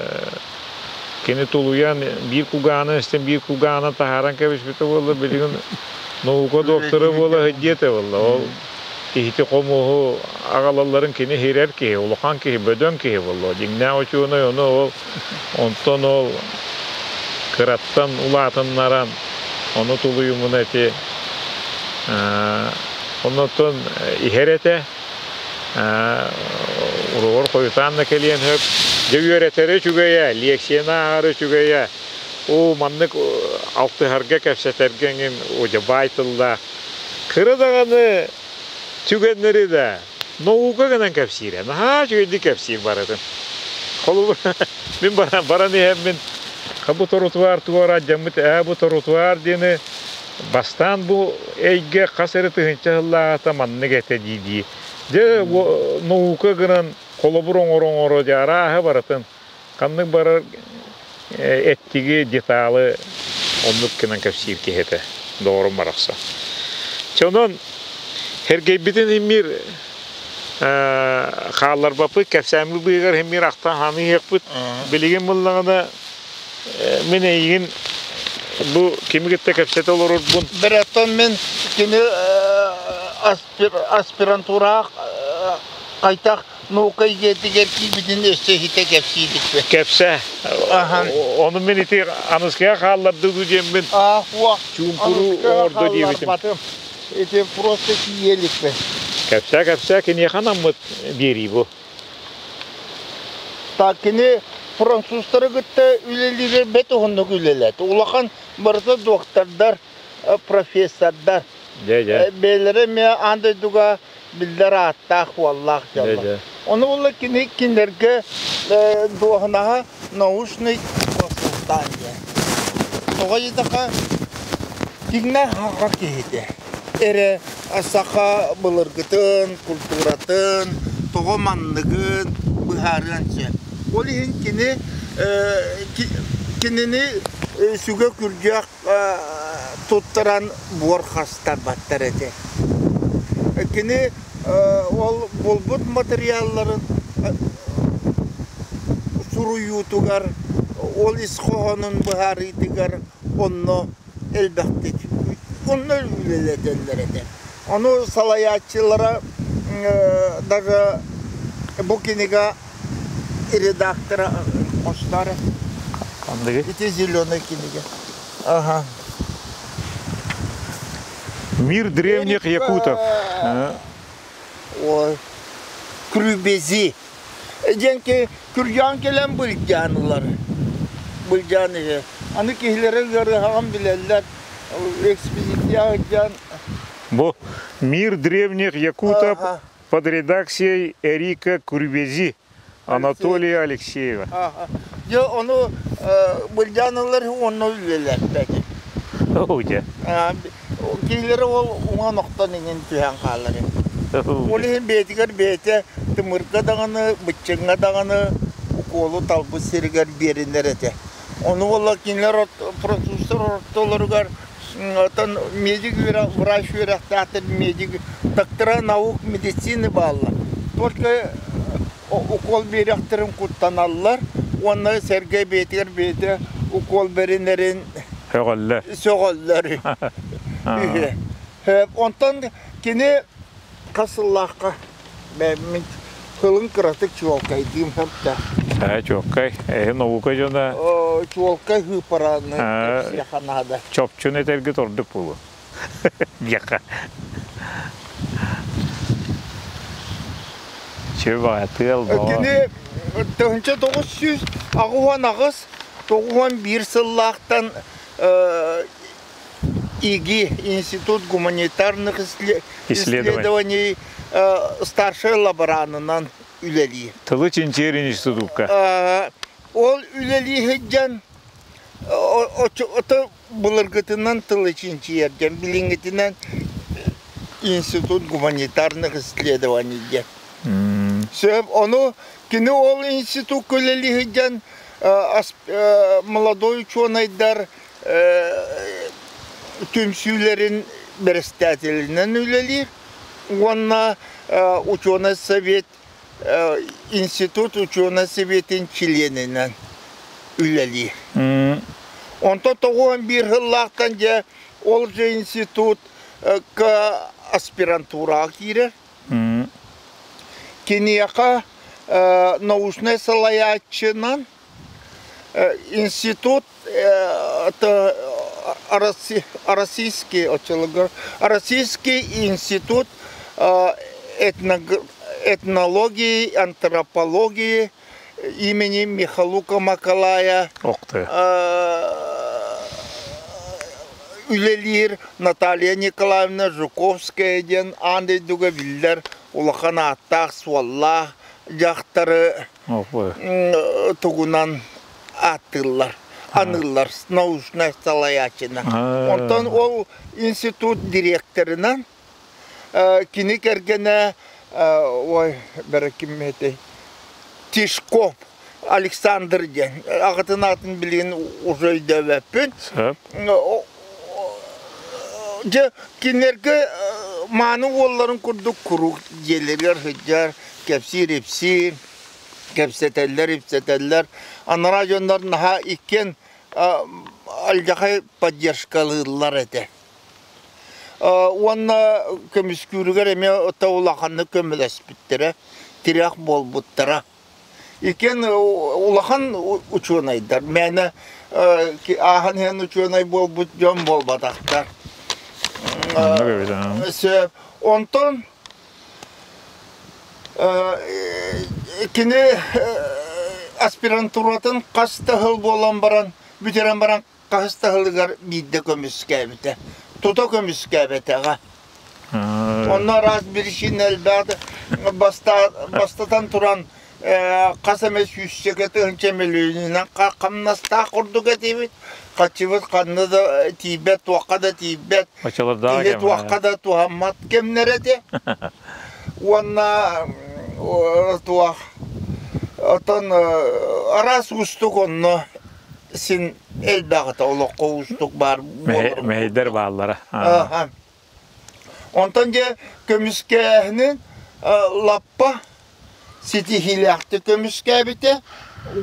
кини тулуйан биир кугааны истэн биир кугааны таһааран кэбиспитэ буолла билигин наука доктора буола сылдьыа этэ буолла. Ол иһити хомуһу аҕалалларын кини иһирэр киһи, улахан киһи, бөдөҥ киһи буолла. Дьиҥнээх учуонай ону ол онтон ол кыраттан улаатыннаран ону тулуйумуна ити оннуттан иһэр этэ. Уругар хойутаан да кэлиэн сөп. Дьэ үөрэтэрэ үчүгэйэ, лиэксийэни ааҕара үчүгэйэ. Оо, маннык алтыһарга, кэпсэтэргэ эҥин удьабаай тыллаах. Кыра даҕаны түгэннэри да наука гынан кэпсиирэ. Наһаа үчүгэйдик кэпсиир барытын. Холобур, мин баран, баран иһэммин бу тротуар туора дьаммыт ээ бу тротуар диэни Бастаан бу эйгэ хас эрэ тыһыынча сыллааҕыта маннык этэ дии-дии. Дьэ, наука гынан холобур оҥоро-оҥоро дьэ арааһы барытын ханнык барар эттиги, деталы оннук гынан кэпсиир киһи этэ, доҕорум барахсан. Чэ, онон Сэргэйбитин иммиир Хаалларбаппыт, кэпсээммит быыһыгар иһин ахтан хааны иһиэхпит. Билигин буллаҕына мин эйигин бу кими кытта кэпсэтэ олорорбун. Бираттан мин кини аспирантураах хайтах наука идиэтигэр киирбитин өссө иһитэ кэпсиибит. Кэпсэ. Ону мин ити аныскыга хааллардыы дуу диэммин чуумпуруу оҥордо диэбитим. Ити просто тиийэликпин. Кэпсээ, кэпсээ, киниэхэ анаммыт биэрии бу. Так, кини французтары кытта үлэлиирэ бэт уһуннук үлэлээтэ. Улахан барыта доктордар, профессордар. Дьэ, дьэ. Бэйэлэрэ эмиэ аан дойдуга биллэр ааттаах уоллаах дьоннор. Ону буолла кини кинилэргэ дуоһунаһа научный консультант диэн. Тоҕо диэтэххэ, киҥнээх саха киһитэ. Эрэ саха былыргытын, культуратын, тоҕо манныгын быһаарыан сөп. Ол иһин кини кинини сүгэ күрдьэх туттаран буор хастарбаттар этэ. Кини ол булбут матырыйаалларын суруйуутугар, ол ис хоһоонун быһаарыытыгар онно элбэхтик онно үлэлэтэллэр этэ. Ону салайааччылара даже бу кинигэ редактора Хостар. Ханныгы? Ити зеленый кинигэ. Ага. Мир древних якутов. Ой, Крүбези. Диэн күрдьээн кэлэн былдьаан ылар. Былдьаан иһэ. Аны киһилэрэ ыарыһаҕын билэллэр. Экспедиция сылдьан. Бу «Мир древних якутов» под редакцией Эрика Курбези Анатолия Алексеева. Дьэ, ону былдьаан ылар уонна үлэлэппэт. Дьэ. Киһилэрэ ол уҥан охтон иҥин түһэн хаалар. Ол иһин бэйэтигэр бэйэтэ тымырга даҕаны, быччыҥҥа даҕаны укуолу талбыт сиригэр биэринэр этэ. Ону буолла кинилэр французтар ортолоругар Оттон медик үөрэх, врач үөрэхтээхтэр медик, доктора наук медицины бааллар. Только укол биэриэхтэрин куттаналлар уонна Сергей бэйэтигэр бэйэтэ укол бэринэрин сөҕөллөр. Сөҕөллөр. Онтон кини хас сыллаахха Мин тылын кыратык чуолкайдыым сөптөөх. Ээ, чуолкай. Эһи наука дьоно Чуолкай сыыппараны кэпсиэххэ наада. Чопчуну этэргит ордук буолуо. Диэххэ. Чүбаҕа тыал боо. Кини 1988 91 сыллаахтан ИГИ, Институт гуманитарных исследований старшай лаборанынан үлэлиир. Тылы чинчийэр институтка. Ол үлэлии сылдьан ото былыргытынан тылы чинчийэр диэн, билиҥҥитинэн Институт гуманитарных исследований диэн. Сөп, ону кини ол институкка үлэлии сылдьан молодой учуонайдар түмсүүлэрин бэрэстээтэлинэн үлэлиир уонна учуонай совет институт учуонай советын чилиэнинэн үлэлиир. Онтон 91 сыллаахтан дьэ ол же институт аспирантураҕа киирэр. Киниэхэ научнай салайааччынан Институт это Российский, Российский институт этнологии, антропологии имени Михалука Макалая үлэлиир Наталья Николаевна Жуковская диэн аан дойдуга биллэр улахан ааттаах-суоллаах дьахтары тугунан ааттыыллар, аныыллар научнай салайааччынан. Онтон ол институт директорынан кини кэргэнэ ой бэрэ ким этэй Тишков Александр диэн аҕатын аатын билигин уже өйдөөбөппүн. Дьэ кинилэргэ Мааны уолларын курдук куруук дьиэлэригэр сылдьар, кэпсиир-ипсиир, кэпсэтэллэр-ипсэтэллэр. Анараа дьоннор наһаа иккиэн алдьархай поддержкалыыллар этэ. Уонна көмүскүүрүгэр эмиэ улаханнык көмөлөспүттэрэ, тирэх буолбуттара. Иккиэн улахан учуонайдар, мээнэ ааһан иһэн учуонай буолбут дьон буолбатахтар. Сөп. Онтон кини аспирантуратын хас да сыл буолан баран, бүтэрэн баран хаһыс да сылыгар биирдэ көмүскээбитэ. Тута көмүскээбэтэҕэ. Онно араас биричиинэ элбэҕэ. Бастатан туран, хас эмэ сүүсчэкэ тыһыынча мөлүйүөнүнэн хамнастаах курдук этибит. Хаччыбыт ханна да тиийбэт, туохха да тиийбэт. Киһи туохха да туһаммат кэмнэрэ этэ. Уонна туох оттон араас уустук онно син элбэҕитэ олоххо уустук баар буолар. Мэһэйдэр бааллара. Онтон дьэ көмүскээһини лаппа ситиһиилээхтик көмүскээбитэ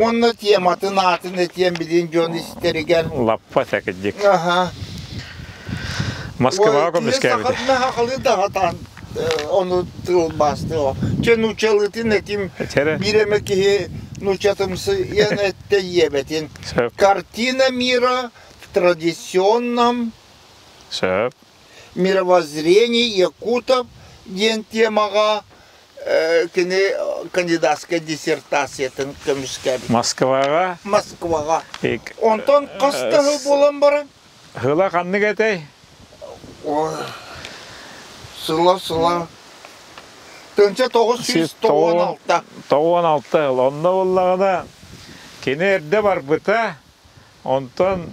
уонна тематын аатын этиэн билин дьон истэригэр. Лаппа сэкирдик. Москваҕа көмүскээбитэ. Сахалыы да сатаан ону тылбаастыа. Чэ нууччалыытын этим биир эмэ киһи нууччатымсыйан эттэ иэбэтин. Картина мира в традиционном Сөп. мировоззрении якутов диэн темаҕа кини кандидатскай диссертациятын көмүскээбит. Москваҕа? Москваҕа. Онтон хас да сыл буолан баран Сыла ханнык этэй? Сыла сыла 1996. 96 сыл. Онно буоллаҕына кини эрдэ барбыта. Онтон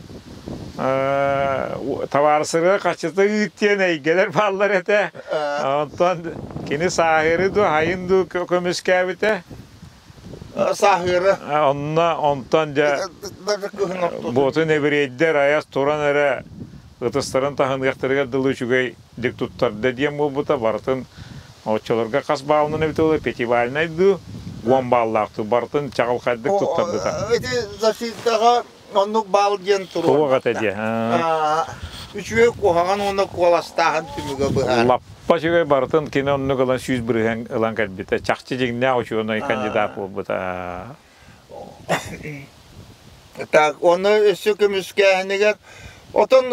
табаарысырга хаччыта ыыт диэн эйгэлэр бааллар этэ. Онтон кини сааһыры дуу, хайын дуу көмүскээбитэ. Сааһыары. Онно онтон дьэ буотун еврейдэр айас туран эрэ ытыстарын таһыныахтарыгар дылы үчүгэйдик туттарда диэн буолбута барытын оччолорго хас баалынан эбитэ буолуо пятибальнай дуу 10 бааллаах дуу барытын чаҕылхайдык туттарбыта. Ити защитаҕа оннук баал диэн туруох этэ дии. Үчүгэй куһаҕан уонна куоластааһын түмүгэ быһаар. Лаппа үчүгэй барытын кини оннук ылан 100% ылан кэлбитэ. Чахчы дьиҥнээх учуонай кандидат буолбута. Так, оны өссө көмүскээһинигэр отон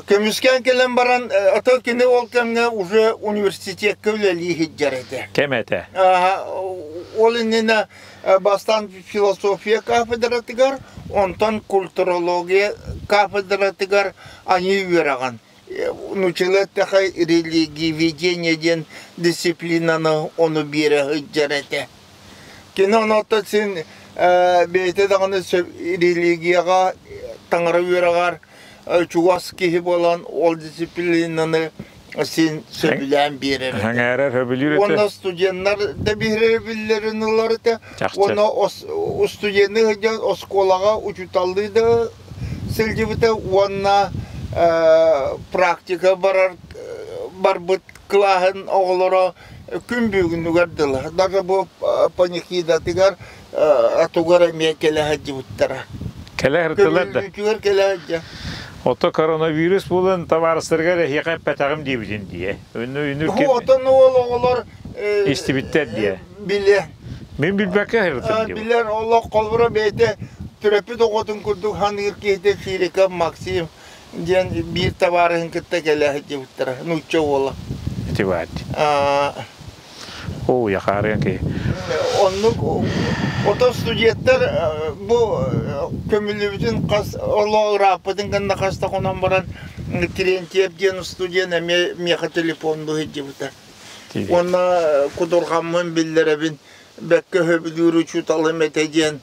көмүскээн кэлэн баран, ото кини ол кэмҥэ уже университекка үлэлии сылдьар этэ. Кэм этэ. Ол иннинэ бастаан философия кафедратыгар, онтон культурология кафедратыгар аньыы үөрэҕин нууччалыы эттэххэ религиеведение диэн дисциплинаны ону биэрэ сылдьар этэ. Кини онуота син бэйэтэ даҕаны религияҕа таҥара үөрэҕэр чугас киһи буолан ол дисциплинаны син сөбүлээн биэрэр этэ. Сэҥээрэр, сөбүлүүр этэ. Уонна студеннар да биһирэбиллэрин ылар этэ. Уонна студенны сылдьан оскуолаҕа учууталлыы да сылдьыбыта уонна практика барар барбыт кылааһын оҕолоро күн бүгүнүгэр дылы даже бу панихидатыгар атугар эмиэ кэлэ сылдьыбыттара. Кэлэ сырыттылар да. Көмүллүүтүгэр кэлэ сылдьа. Ото коронавирус буолан табаарыстарыгар эһиэхэ эппэтэҕим диэбитин дии. Үнүр ким Отон уол оҕолор истибиттэр дии. Биле. Мин билбэккэ сырыттым дии. Билэр олох холбура бэйэтэ төрөппүт оҕотун курдук ханыыр киһитэ Фириков Максим диэн биир табаарыһын кытта кэлэ сылдьыбыттара нуучча уола. Ити баар. Оо, яхаарыан киһи. Оннук ото студенттар бу көмүллүбүтүн хас олоо ырааппытын кэннэ хаста хонон баран Терентьев диэн студент эмиэ миэхэ телефоннуу сылдьыбыта. Уонна кудурҕаммын биллэрэбин, бэккэ сөбүлүүр учууталым этэ диэн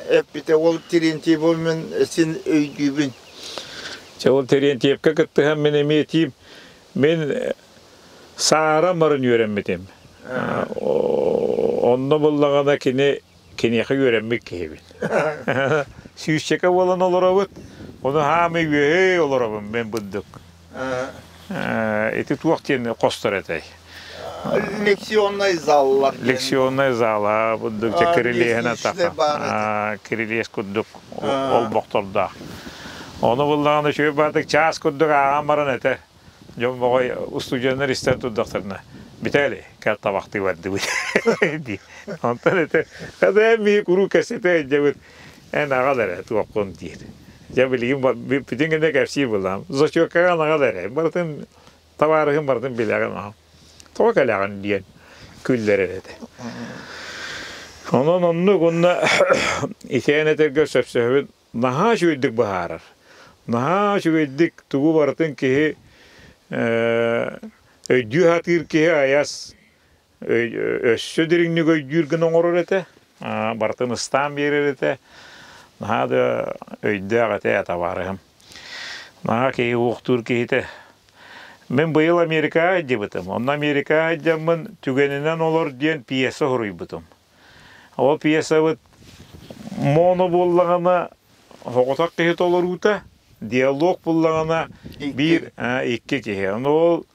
эппитэ. Ол Терентьевы мин син өйдүүбүн. Чэ, ол Терентьевкэ кыттыһан мин эмиэ этиим. Мин саара марын үөрэммитим. Онно буллаҕына кини киниэхэ үөрэммит киһибин. Сүүсчэкэ буолан олоробут. Ону хаамый үөһээ олоробун мен бурдук. Ити туох диэн хостор этэй? Лекционнай заллар. Лекционнай зала курдук кирилиэһинэн таха. Кирилиэс курдук олбохтордоох. Ону буллаҕына үчүгэй баатык чаас курдук ааҕан баран этэ. Дьон моҕой устудьуоннар истэн турдахтарына Виталий, кэл табахтыы бардыбыт дии. Онтон этэ, хата эн миһи куруук кэпсэтэ сылдьабыт, эн аҕал эрэ туоххун диир. Дьэ билигин бүтүн гына кэпсиир буоллаҕым. Зачёткаҕа аҕал эрэ, барытын табаарыһым барытын билэҕин аҕам. Тоҕо кэлэҕин диэн күллэрэр этэ. Онон оннук уонна итиэн этэргэ сөпсөһөбүн наһаа үчүгэйдик быһаарар. Наһаа үчүгэйдик тугу барытын киһи өйдүү сатыыр киһи айас өссө дириҥник өйдүүр гына оҥорор этэ. Барытын ыстаан биэрэр этэ. Наһаа да өйдөөх этэ табаарыһым. Наһаа киһи уохтуур киһитэ. Мин быйыл Америкаҕа сылдьыбытым. Онно Америкаҕа сылдьаммын «Түгэнинэн олор» диэн пьеса суруйбутум. Ол пьесабыт моно буоллаҕына соҕотох киһи толоруута, диалог буллаҕына биир икки киһи. Ону ол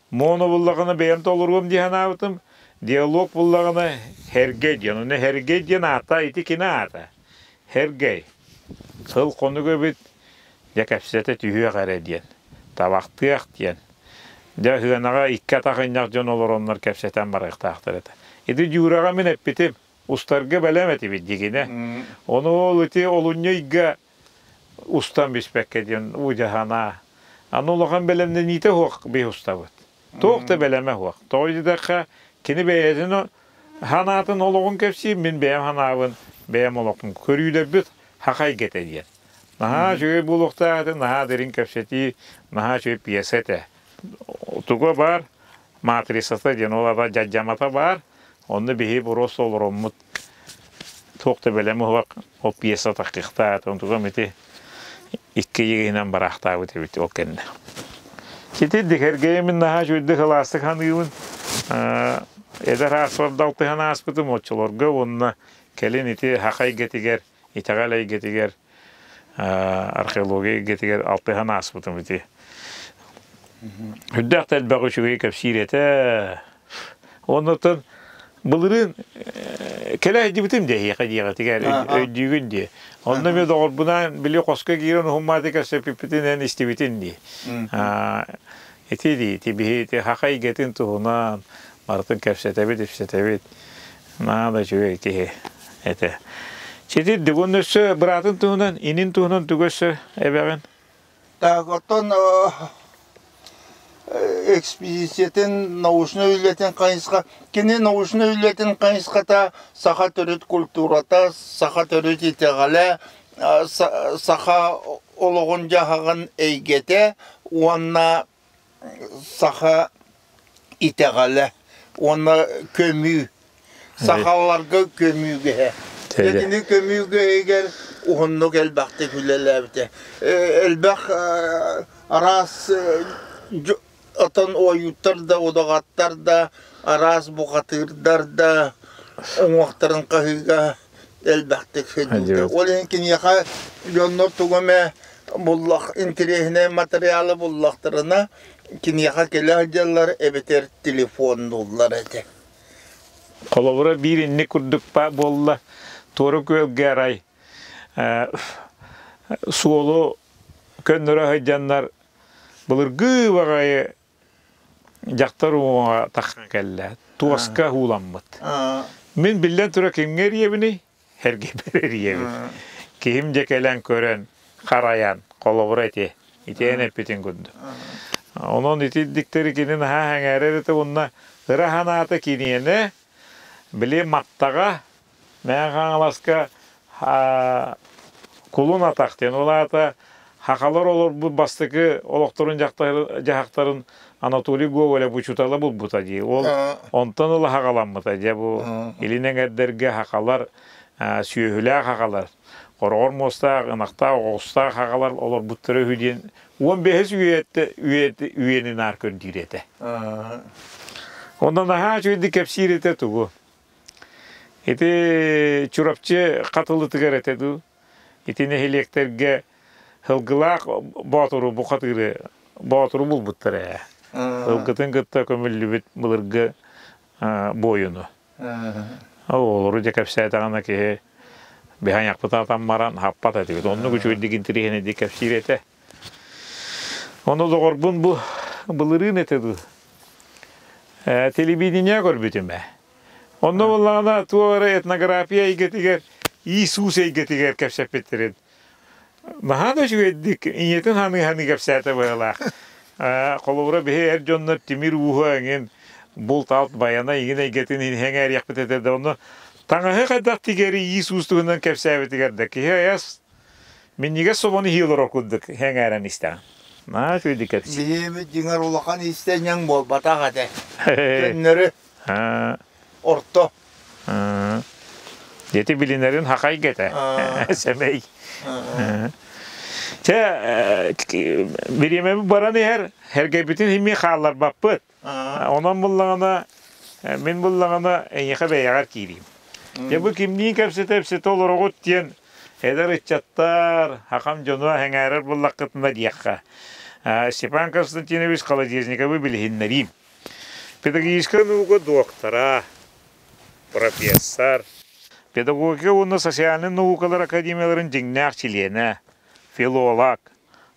моно буллаҕына бэйэм толоруом дии санаабытым, диалог буллаҕына Һэргэй диэн. Онно Һэргэй диэн аата ити кини аата. Һэргэй. Сыл хонук эбит, дьэ кэпсэтэ түһүөх эрэ диэн. Табахтыах диэн. Дьэ сыанаҕа икки атах ынньах дьон олороннор кэпсэтэн барыахтаахтар этэ. Ити Дьуураҕа мин эппитим, устарга бэлэм этибит дигинэ. Ону ол ити олунньу ыйга устан биспэккэ диэн удьаһанаа. Аны улахан бэлэмнэниитэ суох биһи устабыт. Туох да бэлэмэ суох. Тоҕо диэтэххэ, кини бэйэтин санаатын олоҕун кэпсиир, мин бэйэм санаабын, бэйэм олохпун көрүүлэрбит хахай гэтэ диэн. Наһаа үчүгэй буолуохтаах этэ, наһаа дириҥ кэпсэтии, наһаа үчүгэй пьеса этэ. Туга баар, матрицата диэн ол ата дьадьамата баар, онно биһи просто олороммут туох да бэлэм уһук ол пьеса таххыахтаах онтугам ити икки иһинэн бараахтаабыт эбит ол кэннэ. Ити дикэргэйимин наһаа үчүгэйдик ылаастык саныыбын. Эдэр ааспар алтыһан ааспытым оччолорго уонна кэлин ити саха эйгэтигэр итэҕэл эйгэтигэр, археология эйгэтигэр алтыһан ааспытым ити. Үрдээх да элбэх үчүгэй кэпсиир этэ. Оннуттан былырыын кэлэ сылдьыбытым дии эһиэхэ диэҕитигэр өйдүүгүн дии. Онно эмиэ доҕорбунаан били хоско киирэн уһуммааты кэпсэппиппитин эн истибитин дии. Ити дии, ити биһи ити хаха эйгэтин туһунан барытын кэпсэтэбит, ипсэтэбит. Наада үчүгэй киһи этэ. Сити бүгүн өссө быраатын туһунан, инин туһунан тугу өссө эбэҕин? Так, оттон экспедициятын научнай үлэтин хайысха кини научнай үлэтин хайысхата саха төрүт культурата, саха төрүт итэҕэлэ, саха олоҕун-дьаһаҕын эйгэтэ уонна саха итэҕэлэ уонна көмүү сахаларга көмүүгэһэ итини көмүүгэһигэр уһуннук элбэхтик үлэлээбитэ элбэх араас отон ойууттар да удаҕаттар да араас бухатыырдар да уҥуохтарын хаһыыга элбэхтик сылдьыбыта. Ол иһин киниэхэ дьоннор тугу эмэ буллах интэриэһинэй матырыйаалы буллахтарына киниэхэ кэлэ сылдьаллар эбэтэр телефоннууллар этэ. Холобура биир инник курдук буолла Туора Күөлгэ арай суолу көннөрө сылдьаннар былыргы баҕайы дьахтар уҥуоҕа тахсан кэллэ, туоска ууламмыт. Мин биллэн турар кимҥэ эрийэбиний? Эргийбэр эрийэбин. Киһим дьэ кэлэн көрөн, харайан, холобура ити, итиэн эппитин курдук. Онон итирдиктэри кини наһаа сэҥээрэр этэ уонна ыра санаата киниэнэ, били Маттаҕа Мэҥэ Хаҥаласка Кулун Атах диэн, ол аата сахалар олорбут бастакы олохторун дьаһахтарын Анатолий Гоголев учуутала булбута дии. Ол онтон ыла хаҕаламмыта. Дьэ бу илин эҥэрдэргэ сахалар сүөһүлээх сахалар, хороҕор муостаах, ынахтаах, оҕустаах сахалар олорбуттара үһү диэн 15 үйэни наар көрдүүр этэ. Онон наһаа үчүгэйдик кэпсиир этэ тугу. Ити Чурапчы Хатылытыгар этэ дуу, ити нэһилиэктэргэ Һылгылаах Боотуру бухатыыры Боотуру булбуттар ээ. Ылгытын кытта көмүллүбүт былыргы буойуну. Олору дьэ кэпсээтэҕинэ киһи биһаньахпытаатан баран хаппат этибит. Оннук үчүгэйдик интириэһинэйдик кэпсиир этэ. Ону доҕорбун бу былырыын этэ дуу. Телевидение көрбүтүм ээ. Онно буоллаҕына туох эрэ этнография эйгэтигэр, Иисус эйгэтигэр кэпсэппиттэрин наһаа да үчүгэйдик ийэтин ханыы-ханыы кэпсээтэ быһыылаах. Холобура, биһи эр дьоннор тимир ууһа эҥин булт-алт байана иҥин эйгэтин иһэҥээриэхпит этэ да онно таҥаһы хайдах тигэри Иисус туһунан кэпсээбитигэр да киһи айас минньигэс собону иһии олорор курдук эҥээрэн истэҕин. Наһаа үчүгэйдик кэпсиир. Биһиэбит дьиҥэр улахан иистэнньэҥ буолбатах этэ. Көннөрү орто. Дети билинэрин хахайга этэ. Сэмэй. Чэ, бириэмэбит баран иһэр, эргэйбитин химми хаалларбаппыт. Онон буллаҕына, мин буллаҕына эйиэхэ бэйэҕэр киириим. Дьэ бу кимниин кэпсэтэ-кэпсэтэ олороҕут диэн эдэр ыччаттар, хахам дьоно эҥээрэр буллаххытына диэххэ. Степан Константинович Колодезниковы билиһиннэриим. Педагогическай наука доктора, профессор, педагогика уонна социальнай наукалар академияларын дьиҥнээх чилиэнэ, филолог,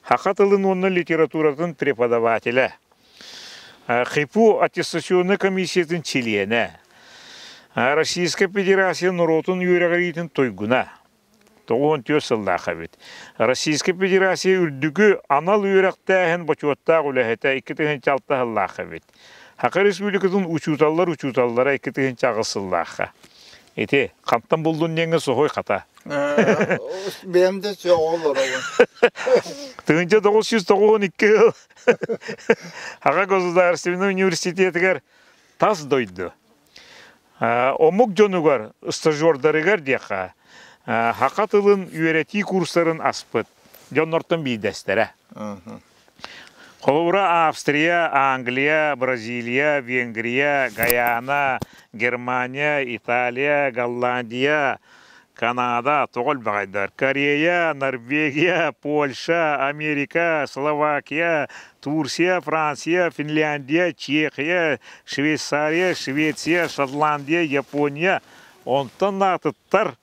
саха тылын уонна литературатын преподавателэ, ХИФУ аттестационнай комиссиятын чилиэнэ, Российскай Федерация норуотун үөрэҕириитин туйгуна, 94 сыллаах эбит. Российскай Федерация үрдүкү анал үөрэхтээһин бочуоттаах үлэһитэ 2006 сыллаах эбит. Саха Республикатын учууталлар учууталлара 2008 сыллаахха. Ити хантан булдун диэҥҥэ соһуй хата. Бэйэм да сөҕө олоробун. 1992 сыл Саха государственнай университетыгар тас дойду Омук дьонугар, стажердарыгар диэххэ, саха тылын үөрэтии курстарын аспыт дьоннортон биирдэстэрэ. Холобура, Австрия, Англия, Бразилия, Венгрия, Гайана, Германия, Италия, Голландия, Канада тоҕо элбэҕэйдэр Корея, Норвегия, Польша, Америка, Словакия, Турция, Франция, Финляндия, Чехия, Швейцария, Швеция, Шотландия, Япония онтон атыттар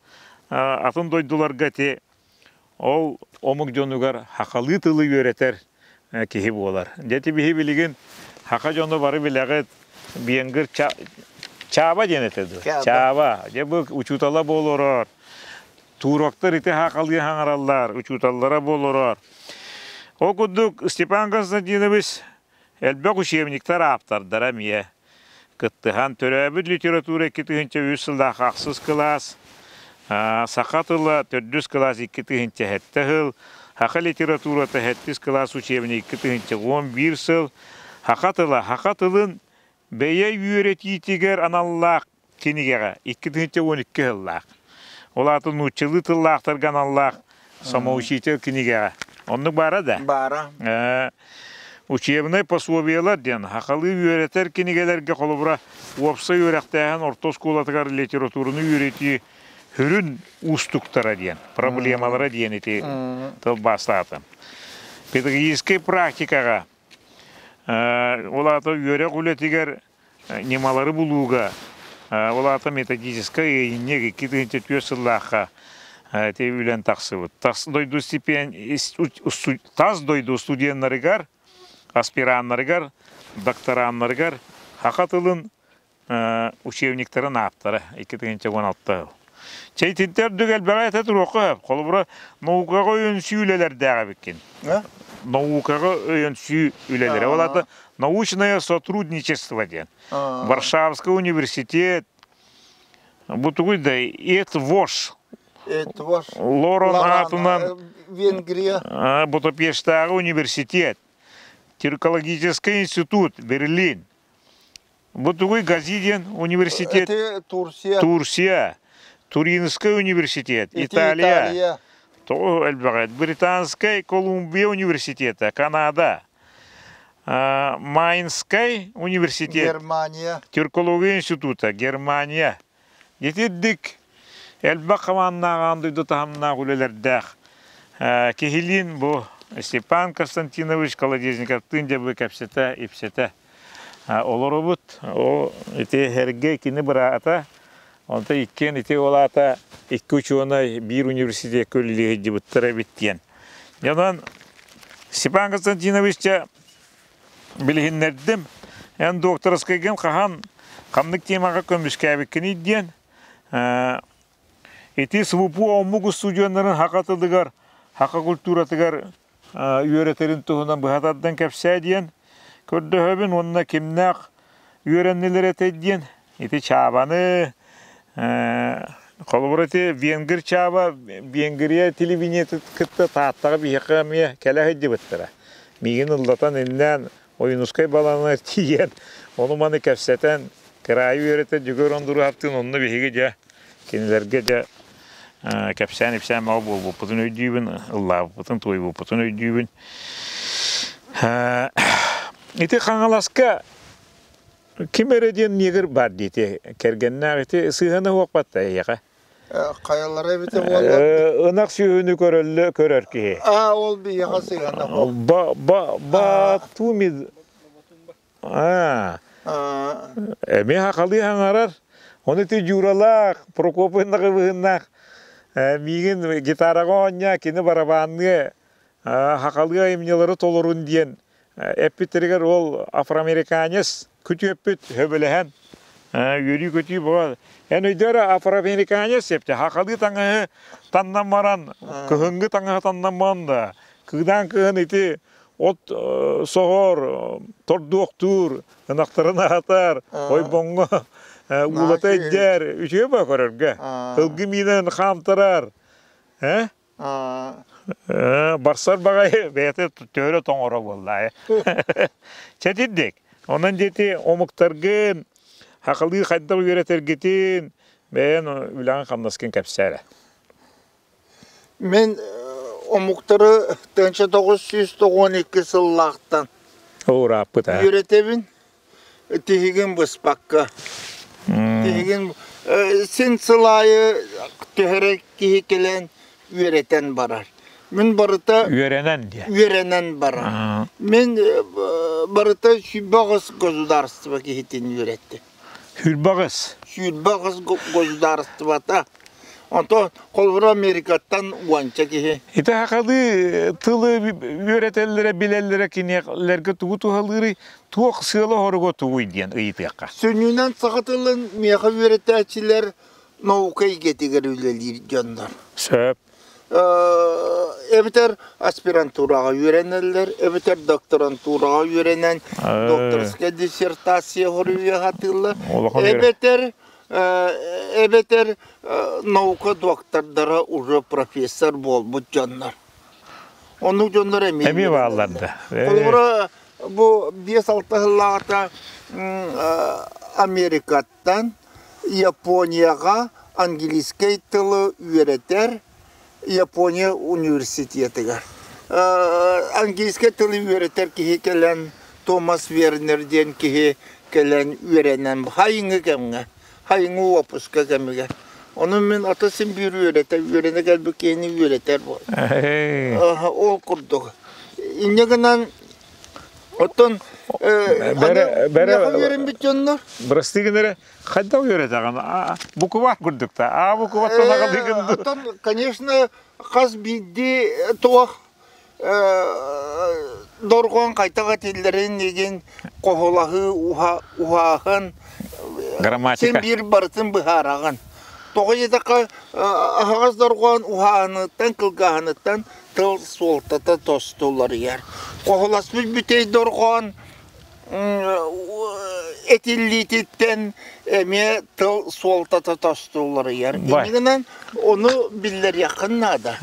атын дойдуларга ити ол омук дьонугар хахалыы тылы үөрэтэр киһи буолар. Дьэ ити биһи билигин хаха дьону бары билэҕит Биэнгир Чааба диэн этэ дуо? Чааба. Дьэ бу учуутала буолорор. Туроктар ити хаахалыы хаҥараллар, учууталлара буолорор. Ол курдук Степан Константинович элбэх учебниктар ааптардара эмиэ кыттыһан төрөөбүт литература 2003 сыллаах ахсыс кылаас, саха тыла төрдүс кылаас 2007 сыл, саха литературата сэттис кылаас учебник 2011 сыл, саха тыла саха тылын бэйэ үөрэтиитигэр аналлаах кинигэҕэ 2012 сыллаах. Ол аата нууччалыы тыллаахтарга аналлаах самоучитель кинигэҕэ. Оннук баара да? Баара. Учебнай пособиелар диэн сахалыы үөрэтэр кинигэлэргэ холобура уопсай үөрэхтээһин орто оскуолатыгар литератураны үөрэтии сүрүн уустуктара диэн, проблемалара диэн ити тылбаастаатым. Педагогическай практикаҕа ол аата үөрэх үлэтигэр ньымалары булууга, ол аата методическай ыйынньык 2004 сыллаахха ити үлэн тахсыбыт. Тас дойду тас дойду студеннарыгар, аспираннарыгар, доктораннарыгар саха тылын учебниктарын ааптара 2016 сыл. Чэйтинтэ үрдүк элбэҕи этэ туруохха сөп. Холобура, наукаҕа өйөнсүү үлэлэрдээх эбиккин. Наукаҕа өйөнсүү үлэлэрэ. Ол аата научное сотрудничество диэн. Варшавский университет, бу тугуй да, ЭТВОШ. ЭТВОШ. Лоран аатынан Венгрия. Будапештааҕы университет, Тюркологический институт, Берлин. Бу тугуй Гази диэн университет? Это Турция. Турция. Туринский университет, Италия. Италия. Тоҕо элбэҕэ. Британскай Колумбия университета, Канада. Майнскай университет. Германия. Тюркология института, Германия. Итирдик элбэх хамааннаах аан дойду таһымнаах үлэлэрдээх киһилиин бу Степан Константинович Колодезниковтыын дьэ бу кэпсэтэ, ипсэтэ олоробут. Ол ити Сергей кини быраата, онто иккиэн ити ол аата икки учуонай биир университекка үлэлии сылдьыбыттар эбит диэн. Онон Степан Константинович дьэ билиһиннэрдим. Эн докторскайгын хаһан ханнык темаҕа көмүскээбиккиний диэн Ити СВПУ омук устудьуоннарын саха тылыгар, саха культуратыгар үөрэтэрин туһунан быһа тардан кэпсээ диэн көрдөһөбүн уонна кимнээх үөрэннилэр этэй диэн ити Чаабаны холобур ити венгр Чааба Венгрия телевидениетын кытта Тааттаҕа биһиэхэ эмиэ кэлэ сылдьыбыттара. Миигин ыллатан иннээн Ойуунускай балаҕаныгар тиийэн ону-маны кэпсэтэн, кыраайы үөрэтэр Дьөгүөр Ондуруһаптыын онно биһиги дьэ кинилэргэ дьэ кэпсээн-ипсээн бөҕө буолбуппутун өйдүүбүн, ыллаабыппытын, туойбуппутун өйдүүбүн. Ити Хаҥаласка ким эрэ диэн негр баар диэти кэргэннээх ити сыһыана уохпат да эйиэхэ. Хайалара эбитэ буолла? Ынах сүөһүнү көрөллө көрөр киһи. Аа, ол биһиэхэ сыһыана Ба ба ба туми Аа. Эмиэ хахалыы хаҥарар. Ону ити Дьууралаах, Прокопий Наҕыбыһыннаах миигин гитараҕа оонньоо, кини барабанныа хахалыы айымньылары толорун диэн эппиттэригэр ол афроамериканец күтүөппүт сөбүлэһэн үөрүү-көтүү буолан эн өйдөөр афроамериканец эптэ хахалыы таҥаһы таннан баран кыһыҥҥы таҥаһы таннан баран да кыыдаан кыһын ити от соһор тордуохтуур ынахтарын аһатар ойбоҥҥо уулата илдьэр үчүгэй ба көрөргө ылгы миинэн хаамтарар э Барсар баҕайы бэйэтэ төһө тоҥоро буолла. Чэтирдик. Онон диэти омуктаргын хахалыы хайдах үөрэтэргитин бэйэн үлэҕин хамнаскын кэпсээ эрэ. Мин омуктары 1992 сыллаахтан Урааппыт аа. үөрэтэбин. Тиһигин быспакка. Тиһигин син сыл аайы түһэрэ киһи кэлэн үөрэтэн барар. Мин барыта үөрэнэн диye. Үөрэнэн барар. Мин барыта 28 государство киһитин үөрэттим. 28? 28 государствота. Онтон холобура Америкаттан уонча киһи. Ити хахалыы тылы үөрэтэллэрэ, билэллэрэ кинилэргэ тугу туһалыырый, туох сыала-соруга тугуй диэн ыйытыахха. Сүнньүнэн саха тылын миэхэ үөрэтээччилэр наука эйгэтигэр үлэлиир дьоннор. Сөп. Эбэтэр аспирантураҕа үөрэнэллэр, эбэтэр докторантураҕа үөрэнэн докторскай диссертация хоруйа сатыыллар, эбэтэр эбэтэр наука доктордара уже профессор буолбут дьоннор. Оннук дьоннор эмиэ эмиэ бааллар да. Холобура бу 5-6 сыллааҕыта Америкаттан Японияҕа английскай тылы үөрэтэр Япония университетыгар. Английскай тылы үөрэтэр киһи кэлэн Томас Вернер диэн киһи кэлэн үөрэнэн хайыҥы кэмҥэ, хайыҥы уоппуска кэмигэр. Ону мин ата син биир үөрэтэ, үөрэнэ кэлбит киһини үөрэтэр буол. Ол курдук. Инньэ гынан оттон бэрэ бэрэ үөрэммит дьоннор бырастыы гынары хайдах үөрэтэҕин букубаар курдук та а букубаттан аҕалыгын оттон конечно хас биирдии туох дорҕоон хайдах этиллэрин игин хоһулаһыы уһааһын грамматика син биир барытын быһаараҕын тоҕо диэтэххэ аһаҕас дорҕоон уһааһыныттан кылгааһыныттан тыл суолтата тосту уларыйар хоһуласпыт бүтэй дорҕоон этиллиититтэн эмиэ тыл суолтата тосту уларыйар. Инньэ гынан ону биллэриэххин наада.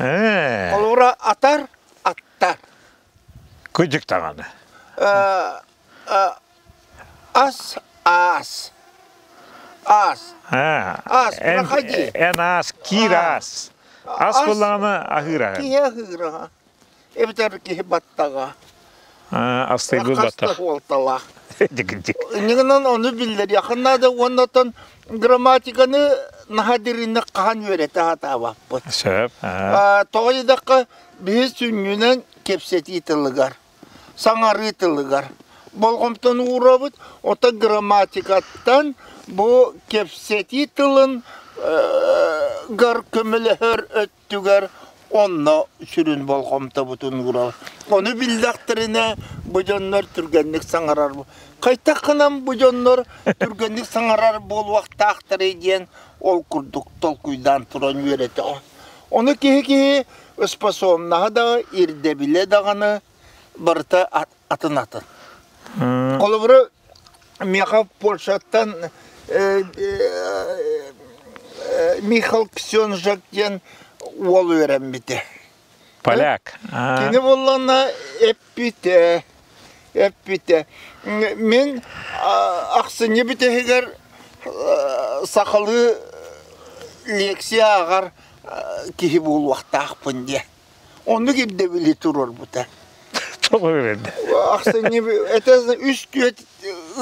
Холобура атар, аттар. Кыдьык даҕаны. Ас, аас. Аас. Аас, проходи. Эн аас, киир аас. Ас буоллаҕына аһыыр аһын. Киһи аһыыр аһа. Эбэтэр киһи баттаҕа. Астыйбыт баттах. наһаа дириҥник хаһан үөрэтэ сатаабаппыт. Сөп. Тоҕо диэтэххэ, биһи сүнньүнэн кэпсэтии тылыгар, саҥарыы тылыгар болҕомтону уурабыт. Оттон грамматикаттан бу кэпсэтии тылын гар көмөлөһөр өттүгэр онно сүрүн болҕомтобутун уурабыт. Ону биллэхтэринэ бу дьоннор түргэнник саҥарар. Хайтаххынан бу дьоннор түргэнник саҥарар буолуохтаахтарый диэн ол курдук толкуйдаан туран үөрэтэ. Ону киһи-киһи способнаһа да, ирдэбилэ даҕаны барыта атын-атын. Холобура, миэхэ Польшаттан Михал Ксенжак диэн уол үөрэммитэ. Поляк. Кини буоллаҕына эппитэ, эппитэ. Мин ахсынньы бүтэһигэр сахалыы лекция ааҕар киһи буолуохтаахпын диэн. Оннук ирдэбили туруорбута. Тоҕо үөрэннэ? Ахсынньы это үс түөрт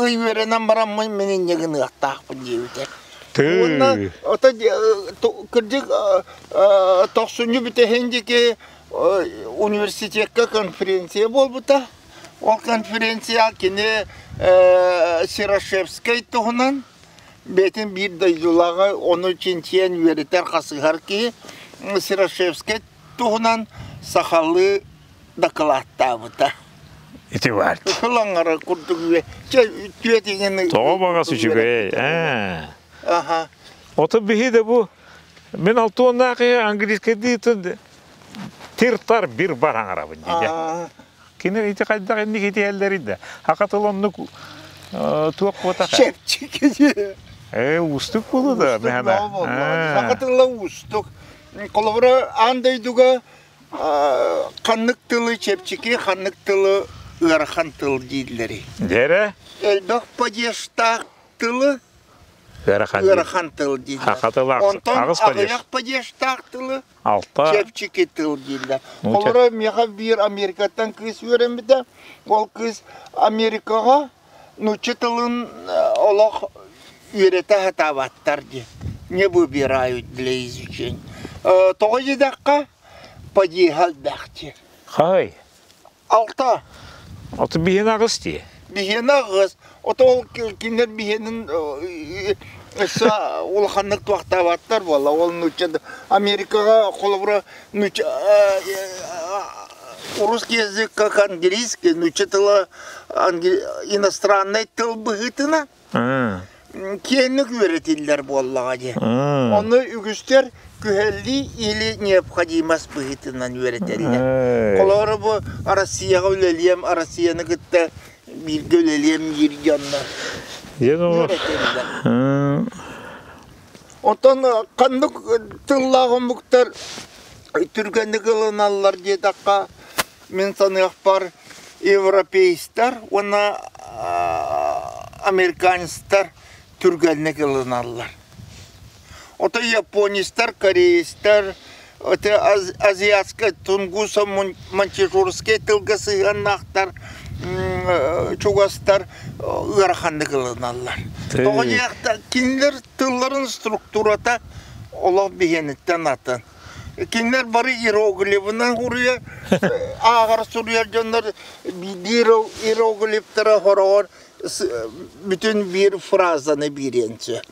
ый үөрэнэн бараммын мин инньэ гыныахтаахпын диэбитэ. Уонна ото кырдьык тохсунньу бүтэһин диэки университекка конференция буолбута. Ол конференция кини Серошевскай туһунан бэйэтин биир дойдулааҕа ону чинчийэн үөрэтэр хасыһар киһи Серошевскай туһунан сахалыы дакылааттаабыта. Ити баар. Ылаҥара курдук түөтиҥин Тоҕо баҕас үчүгэй. Ээ. Аха. Ото биһи да бу мин алтуоннаах английскайдыы тир-тар бир бар аҥарабын диде. Кини ити хайдах инник итиһэллэрий да. Хака тыл оннук туох буотаха. Чэпчэки. Э, уустук буолу да, мэхэнэ. Саха тыла уустук. Холобура, аан дойдуга ханнык тылы чэпчэки, ханнык тылы ыарахан тыл дииллэрий? Дьэрэ? Элбэх падежтаах тылы ыарахан, ыарахан тыл дииллэр. Саха тыла Онтон аҕыс падеж. Аҕыйах падежтаах тылы Алта. Чэпчэки тыл дииллэр. Холобура, миэхэ биир Америкаттан кыыс үөрэммитэ. Ол кыыс Америкаҕа нуучча тылын олох үөрэтэ сатаабаттар диэн. Не выбирают для изучения. Тоҕо диэтэххэ, падеһа элбэх диэн. Хай. Алта. Ото биһиэн аҕыс дии. Биһиэн аҕыс. Ото ол кинилэр биһиэнин өссө улаханнык туохтаабаттар буолла. Ол нуучча Америкаҕа холобура нуучча русский язык как английский, нуучча тыла иностранный тыл быһыытына киэҥник үөрэтиллэр буоллаҕа дии. Ону үгүстэр күһэллии или необходимость быһыытынан үөрэтэллэр. Холобура бу Россияҕа үлэлиэм, Россияны кытта бииргэ үлэлиэм диир дьоннор үөрэтэллэр. Оттон ханнык тыллаах омуктар түргэнник ылыналлар диэтэххэ, мин саныахпар, европейстар уонна американецтар түргэнник ылыналлар. Ото японецтар, корейстар, это азиатскай, тунгуса, маньчжурскай тылга сыһыаннаахтар, чугастар ыараханнык ылыналлар. Тоҕо диэхтэ, кинилэр тылларын структурата олох биһиэниттэн атын. Кинилэр бары иероглифынан суруйар, ааҕар суруйар дьоннор биир иероглифтара хороҕор бүтүн биир фразаны биэриэн сөп.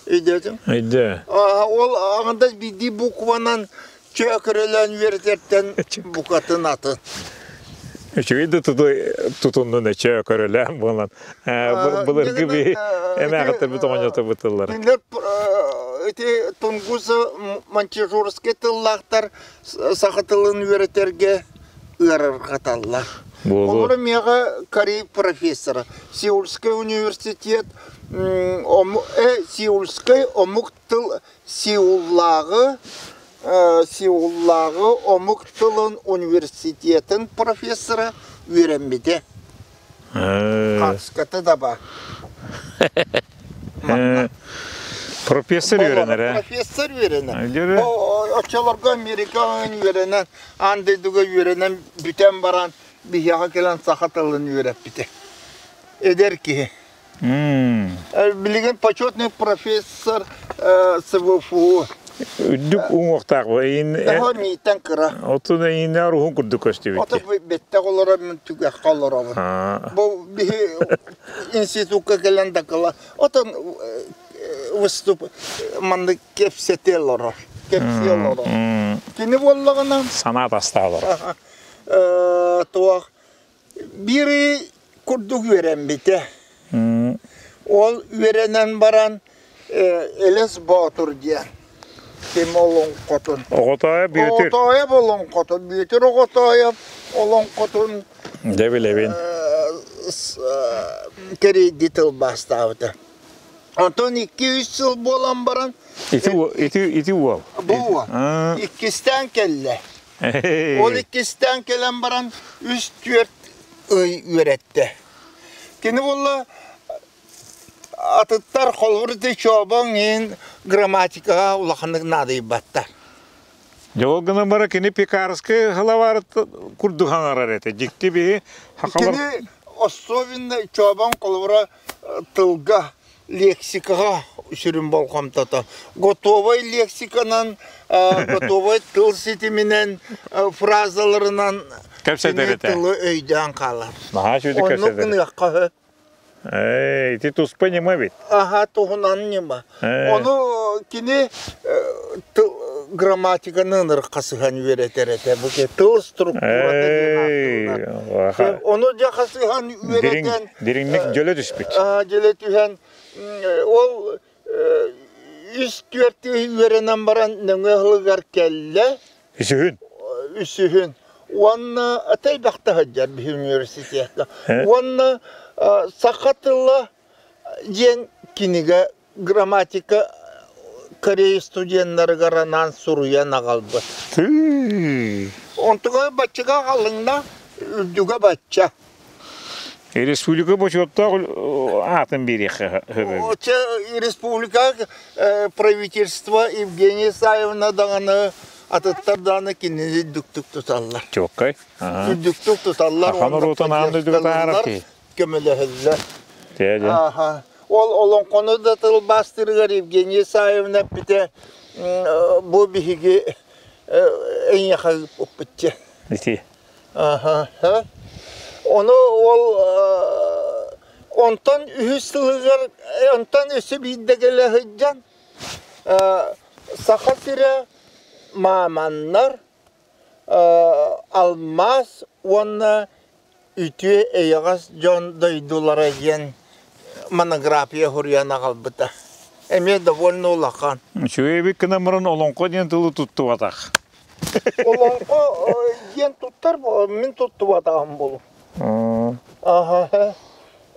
Өйдөөтүҥ? Өйдөө. Ол аҥардас биирдии букванан чөөкөрөлөөн үөрэтэртэн букатын атын. Үчүгэй да тутуннун чөөкөрөлөөн буолан былыргы би эмээхиттэр бит оҕонньото бытыллар. Кинилэр ити тунгус маньчжурскай тыллаахтар саха тылын үөрэтэргэ ыарырҕаталлар. Буолуо. Олору миэхэ Корей профессора Сеульскай университет Сеульскай омук тыл Сеуллааҕы Сеуллааҕы омук тылын университетын профессора үөрэммитэ. Хаската да баар. Профессор үөрэнэр ээ. Профессор үөрэнэр. Оччолорго Америкаҕа үөрэнэн, аан дойдуга үөрэнэн бүтэн баран биһиэхэ кэлэн саха тылын үөрэппитэ. Эдэр киһи. Билигин почетный профессор. СВФУ. Үрдүк уҥуохтаах бу эйин Того миитен кыра. Отун эйиннээр уһун курдук көстүбүт. Ото беттек олорор мин түгэххэ олоробун. Бу биһи институкка кэлэн дакыла. Отон выступ маннык кэпсэтэ олорор. Кэпсии олорор. Кини буоллаҕына санаа тастаа олорор. Туох биир курдук үөрэммитэ. Ол үөрэнэн баран Элэс Боотур диэн ким олоҥхотун. Оҕотоойоп Бүөтүр. Оҕотоойоп олоҥхотун, Бүөтүр Оҕотоойоп олоҥхотун Дьэ билэбин. кэрийди тылбаастаабыта. Онтон 2-3 сыл буолан баран Ити ити ити уол. Бу уол. Иккистээн кэллэ. Ол иккистээн кэлэн баран 3-4 ый үөрэттэ. Кини буолла атыттар холобур ити чообоҥ иһин грамматикаҕа улаханнык наадыйбаттар. Дьэ ол гынан баран кини пекарскай халабаар курдук хаҥарар этэ. Дьикти биһи хахалар... Кини особенно чообоҥ холобура тылга лексикаҕа сүрүн болҕомтото. Готовай лексиканан, готовай тыл ситиминэн, фразаларынан кэпсэтэр этэ. Тылы өйдөөн хаалар. Наһаа үчүгэй Оннук кэпсэтэр. гыныахха сөп. Ээ, ити туспа ньыма эбит. Аха, туһунан ньыма. Ону кини тыл грамматиканы ынырыкка сыһан үөрэтэр этэ. Бу тыл структурата диэн ааттыыллар. Ону дьэ хасыһан үөрэтэн Дириҥник дьөлө түспүт. Дьөлө түһэн ол үс түөрт үөрэнэн баран нөҥүө ыһылыгар кэллэ. Үсүһүн. Үсүһүн. Уонна элбэхтэ сылдьар биһи университетка. Уонна саха тыла диэн кинигэ грамматика Корея студеннарыгар анаан суруйан аҕалбыт. Онтуга баччыга аҕалыҥна, үрдүгэ бачча. Республика бочуоттаах аатын биэриэххэ Оче республика правительство Евгения Исаевна даҕаны атыттар даҕаны кинини үрдүктүк туталлар. Чуоккай. Үрдүктүк туталлар. Ахан уруутун аан дойдуга таһаарар киһи. Көмөлөһөллөр. Аха. Ол олоҥхону да тылбаастыырыгар Евгения Исаевна эппитэ бу биһиги эйиэхэ ыыппыппыт Ити. Аха. Ону ол онтон үһүс сылыгар онтон өссө биирдэ кэлэ сылдьан Саха сирэ мааманнар алмаас уонна үтүө эйэҕэс дьон дойдулара диэн монография суруйан аҕалбыта. Эмиэ довольно улахан. Үчүгэй эбит гынан баран олоҥхо диэн тылы туттубатах. Олоҥхо диэн туттар мин туттубатаҕым болу. Аха.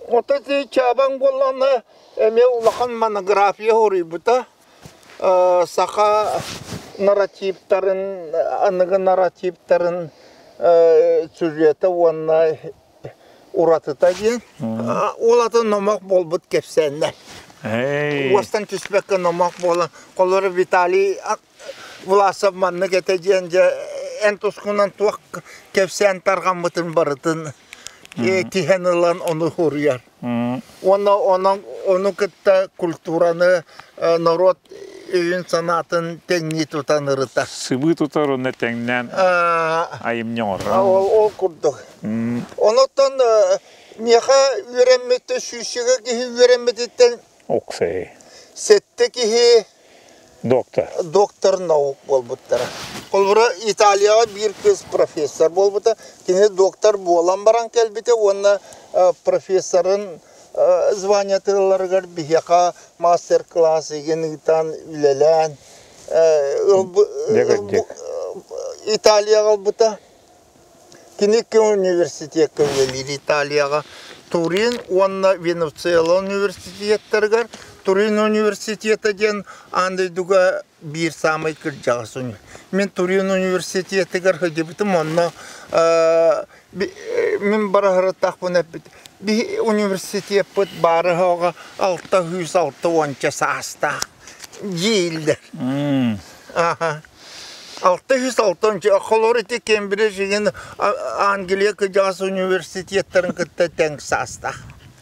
Ото ти чабаҥ буоллаҕына эмиэ улахан монография суруйбута. Саха нарративтарын, аныгы нарративтарын сюжета уонна уратыта диэн. Ол атын номох буолбут кэпсээннэр. Уостан түспэккэ номох буолан, холобура Виталий Власов маннык этэ диэн дьэ эн тускунан туох кэпсээн тарҕаммытын барытын тиһэн ылан ону суруйар. Уонна онон ону кытта культураны норуот өйүн-санаатын тэҥнии тутан ырытар. Сыбыы тутар уонна тэҥнээн айымньы оҥорор. Ол, ол курдук. Онуттан миэхэ үөрэммит сүүсчэкэ киһи үөрэммититтэн Оксей. Сэттэ киһи Доктор. Доктор наук буолбуттара. Холобура, Италияҕа биир кыыс профессор буолбута. Кини доктор буолан баран кэлбитэ уонна профессорын званиятыларыгар биһиэхэ мастер-класс игин ыытан үлэлээн Италияҕа ылбыта. Кини университекка үлэлиир Италияҕа Турин уонна Венецуэла университеттарыгар. Турин университета диэн аан дойдуга биир саамай кырдьаҕас Мин Турин университетыгар сылдьыбытым онно мин бараһыраттаахпын эппит биһи университеппыт баары 660 саастаах дииллэр. Аха. 606 холор ити Кембридж игин Англия кыдьаҕас университеттарын кытта тэҥ саастаах.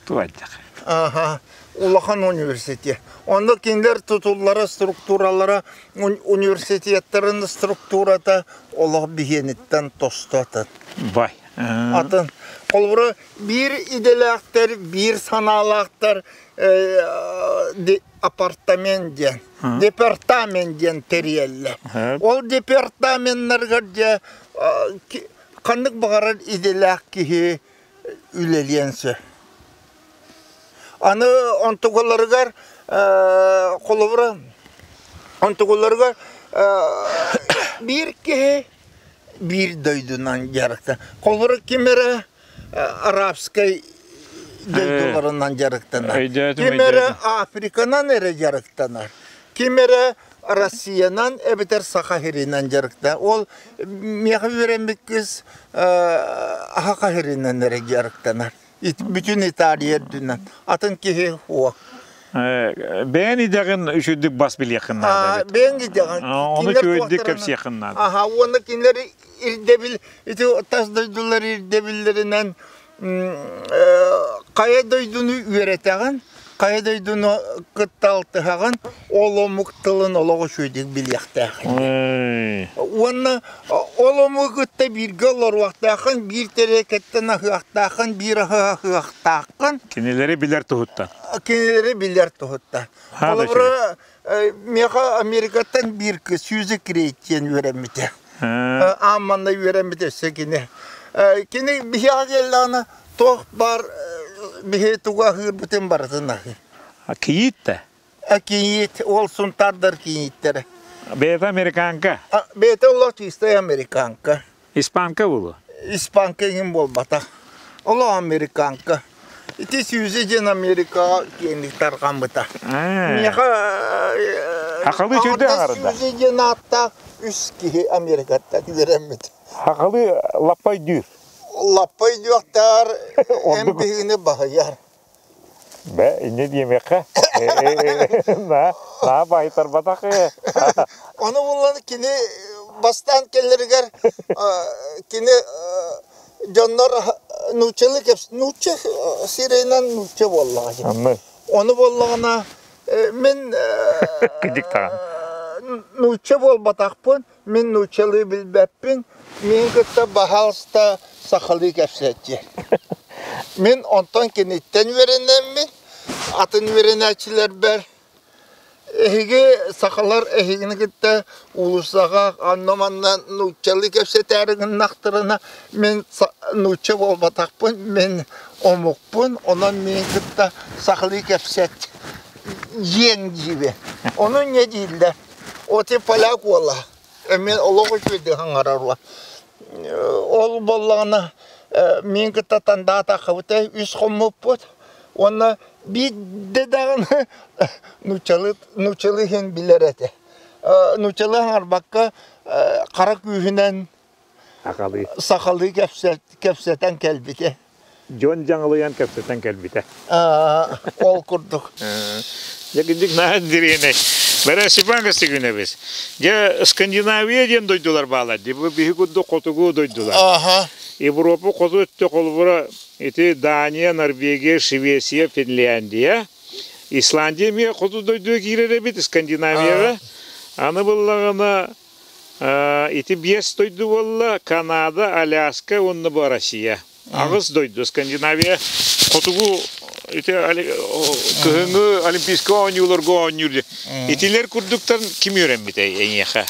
Туайдах. Аха, улахан университет. Онно кинилэр тутуллара, структуралара, университеттарын структурата олох биһиэниттэн тосту атын. Бай. Атын. Холобура, биир идэлээхтэр, биир санаалаахтар апартамент диэн, департамент диэн тэрийэллэр. Ол департаменнарыгар дьэ ханнык баҕарар идэлээх киһи үлэлиэн сөп. Аны онтугуларыгар холобура онтугуларыгар биир киһи биир дойдунан дьарыктанар. Холобура ким эрэ арабскай дойдуларынан дьарыктанар. Ким эрэ Африканан эрэ дьарыктанар. Ким эрэ Россиянан эбэтэр Саха сиринэн дьарыктанар. Ол миэхэ үөрэммит кыыс Саха сиринэн эрэ дьарыктанар. Бүтүн Италия үрдүнэн. Атын киһи суох. Бэйэн идэҕин үчүгдүк бас билиэххин наада эбит. Бэйэҥ идэҕин. Ону үчүгэйдик кэпсиэххин наада. Аха, уонна кинилэр ирдэбил, ити тас дойдулар ирдэбиллэринэн хайа дойдуну үөрэтэҕин, хайа дойдуну кытта алтыһаҕын, ол омук тылын олох үчүгэйдик билиэхтээххин. Уонна ол омугу кытта бииргэ олоруохтааххын, биир тэриэлкэттэн аһыахтааххын, биир аһы аһыахтааххын. Кинилэри билэр туһуттан. Кинилэри билэр туһуттан. Холобура, миэхэ Америкаттан биир кыыс Сьюзи Крейт диэн үөрэммитэ. Аан манна үөрэммит өссө кини. Кини биһиэхэ кэллэҕинэ туох баар биһи тугу аһыырбытын барытын аһыыр. Кийиит да? Кийиит, ол сунтаардар кийииттэрэ. Бэйэтэ американка? Бэйэтэ олох чистай американка. Испанка буолуо? Испанка иһин буолбатах. Олох американка. Ити Сьюзи диэн Америкаҕа киэҥник тарҕаммыта. Миэхэ Хахалы үчүгэй аҥарда. Сьюзи диэн ааттаах үс киһи Америкаттан үөрэммит. Хахалы лаппай дүүр. Лаппай дүүхтээр эн биһигини баһыйар. Бэ, инньэ диэмиэххэ. На, на баһыйтарбатах. Ону булан кини бастаан кэлэригэр кини дьоннор нууччалыы кэпс нуучча сирэйинэн нуучча буоллаҕа дии. Ону буоллаҕына мин Кыдьык даҕаны. нуучча буолбатахпын, мин нууччалыы билбэппин, миин кытта баһаалыста сахалыы кэпсээччи. Мин онтон киниттэн үөрэнэммин, атын үөрэнээччилэрбэр эһиги сахалар эһигини кытта уулуссаҕа онно-манна нууччалыы кэпсэтээри гыннахтарына, мин нуучча буолбатахпын, мин омукпун, онон миин кытта сахалыы кэпсэт диэн диибин. Ону инньэ дииллэр. Оти поляк уола. Эмиэ олох үчүгэйдик хаҥарар уол. Ол буоллаҕына мин кытта тандаатаххыбыта үс хоммуппут. Уонна биирдэ даҕаны нууччалыы нууччалыы иһин билэр этэ. Нууччалыы хаҥарбакка хара күүһүнэн Сахалыы. Сахалыы кэпсэтэн кэлбитэ. Дьон дьаҥылыйан кэпсэтэн кэлбитэ. Ол курдук. Дьэ кырдьык наһаа интэриэһинэй. Бэрэ Степан Костюгунабыс. Дьэ Скандинавия диэн дойдулар баалар дии. Бу биһи курдук хотугу дойдулар. Аха. Европа хоту өттө холобура ити Дания, Норвегия, Швеция, Финляндия. Исландия эмиэ хоту дойдуга киирэр эбит Скандинавияҕа. Аны буллаҕына Ити биэс дойду буолла: Канада, Аляска уонна бу Россия. Аҕыс дойду. Скандинавия хотугу ити кыһыҥҥы Олимпийскай оонньууларга оонньуур. Итилэр курдуктан ким үөрэммитэ эйиэхэ?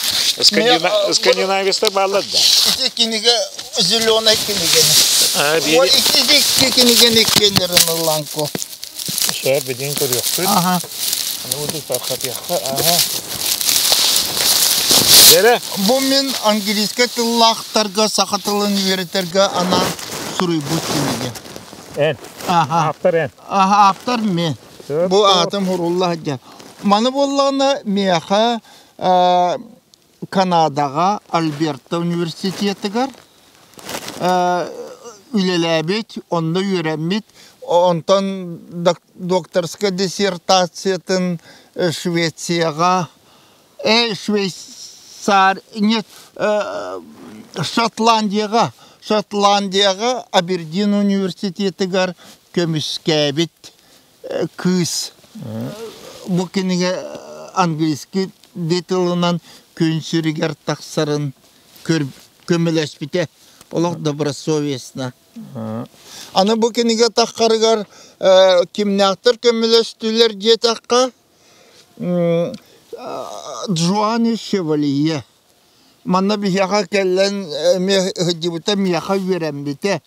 Скандинавецтар бааллар да? Ити кинигэ зеленай кинигэни. Ити икки кинигэни иккиэннэрин ыллаҥку. Сөп, билигин көрүөхпүт. Аха. Аны буду тархатыахха. Аха. Дэрэ. Бу мин английскай тыллаахтарга саха тылын үөрэтэргэ анаан суруйбут кинигэ. Эн. Аха. Автор эн. Аха, автор мен. Бу аатым Хурулла дьэ. Маны буоллаҕына миэхэ Канадаҕа Альберта университетыгар үлэлээбит, онно үөрэммит, онтон докторскай диссертациятын Швецияҕа, Швейцар, нет, Шотландияҕа, Шотландияҕа Абердин университетыгар көмүскээбит. кыыс бу кинигэ английский тылынан күн сиригэр тахсарын көмөлөспүтэ олох добросовестно. Аны бу кинигэ таххарыгар кимнээхтэр көмөлөстүлэр диэтэххэ, Джоанни Шевалье. Манна биһиэхэ кэлэн эмиэ сылдьыбыта, миэхэ үөрэммитэ.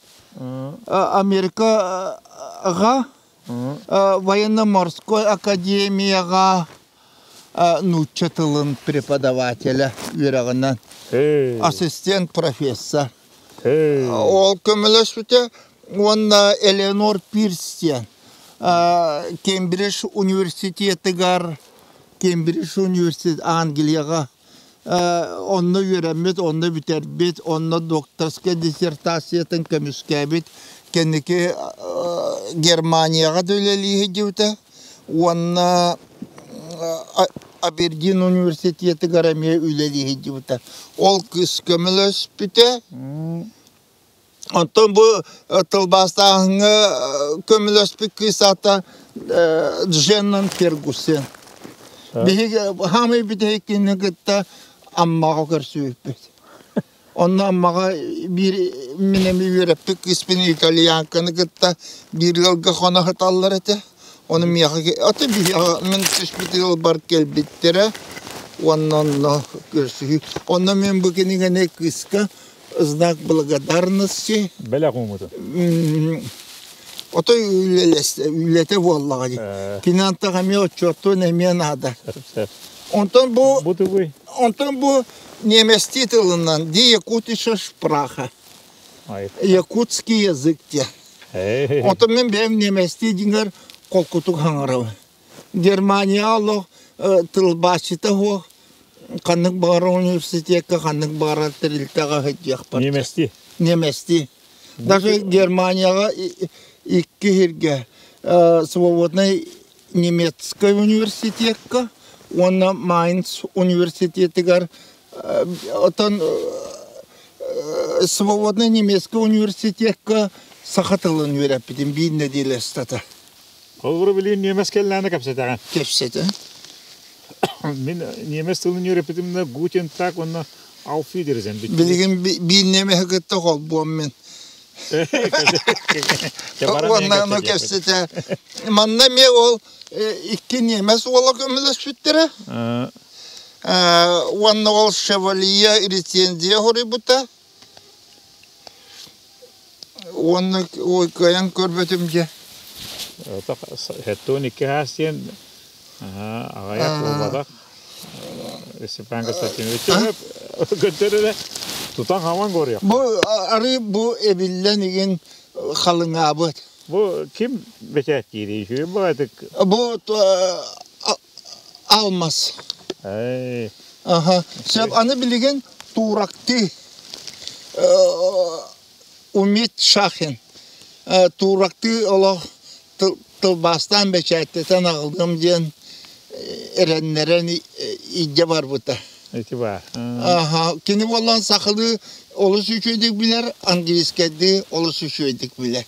Америкаҕа военно-морской академияҕа нуучча тылын преподавателэ үөрэҕинэн ассистент профессор. Ол көмөлөспүтэ уонна Элеонор Пирс диэн Кембридж университетыгар Кембридж университет Англияҕа онно үөрэммит, онно бүтэрбит, онно докторскай диссертациятын көмүскээбит, кэнники Германияҕа да үлэлии сылдьыбыта уонна Абердин университетыгар эмиэ үлэлии сылдьыбыта. Ол кыыс көмөлөспүтэ. Оттон бу тылбаастааһыҥҥа көмөлөспүт кыыс аата Дженнан Фергусен. Биһиги хаамай бүтэһик кинини кытта Аммаҕа көрсүбүппүт. Онно Аммаҕа биир мин эмиэ үөрэппит кыыспын итальянканы кытта биир ыалга хоно сыталлар этэ. Ону миэхэ аты биһиэхэ мин түспүт ыалбар кэлбиттэрэ уонна онно көрсүһүү. Онно мин бу кинигэни кыыска знак благодарности. Бэлэх ууммутун. Отой үлэтэ буоллаҕа дии. Кини антах эмиэ отчуоттуон эмиэ наада. Онтон бу Бу тугуй? Онтон бу немецтии тылынан ди якутиша шпраха. Якутский язык диэн. Онтон мин бэйэм немецтии дьиҥэр холкутук хаҥарабын. Германия олох тылбаасчыта суох ханнык баҕарар университекка ханнык баҕарар тэрилтэҕэ сылдьыахпар. Немецтии. Немецтии. Даже Германияҕа икки сиргэ свободный немецкай университекка уонна Майнц университетыгар отон свободный немецкий университекка саха тылын үөрэппитим биир нэдиэлэ устата. Холобура билигин немец кэллээнэ кэпсэтэҕин. Кэпсэтэ. Мин немец тылын үөрэппитим Гутен так уонна Auf Wiedersehen. Билигин биир немеһи кытта холбуом мин. Уонна ону кэпсэтэ. Манна эмиэ ол икки немец уола көмөлөспүттэрэ. Уонна ол Шевалье рецензия хоруйбута. Уонна ой кыайан көрбөтүм дьэ. Хэттуон икки хаас диэн аҕайах буолбатах. Степан Константинович көттөр эрэ тутан хаман көрүөх. Бу арыы бу эбиллэн игин халыҥаабыт. Бу ким бэчээттиирий? Үчүгэй баҕайытык. Бу алмаз. Аха. Сөп аны билигин тууракты Умит Шахин тууракты олох тылбаастаан бэчээттэтэн аҕалыам диэн эрэннэрэн илдьэ барбыта. Ити баар. Аха. Кини буоллан сахалыы олус үчүгэйдик билэр, английскайдыы олус үчүгэйдик билэр.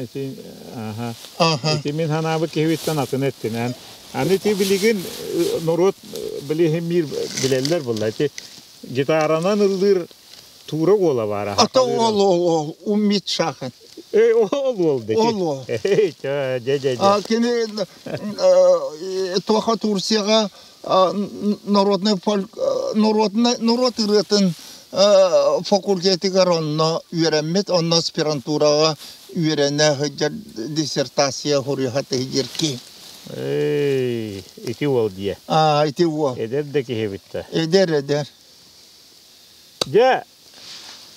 Ити, аха. Ити мин санаабыт киһибиттэн атын эттинэн. Аны ити билигин норуот билиһин биир билэллэр булла. Ити гитаранан ыллыыр Тура уола баара. Ата уол ол Уммит Шахын. Эй, ол уол дети. Ол уол. Эй, дьэ, дьэ, дьэ. Кини туоха Турцияҕа народный фольк народный норуот ырыатын факультетыгар онно үөрэммит, онно аспирантураҕа үөрэнэ сылдьар диссертация суруйа сылдьар киһи. Эй, ити уол дии. Аа, ити уол. Эдэр да киһи эбит да. Эдэр, эдэр. Дьэ,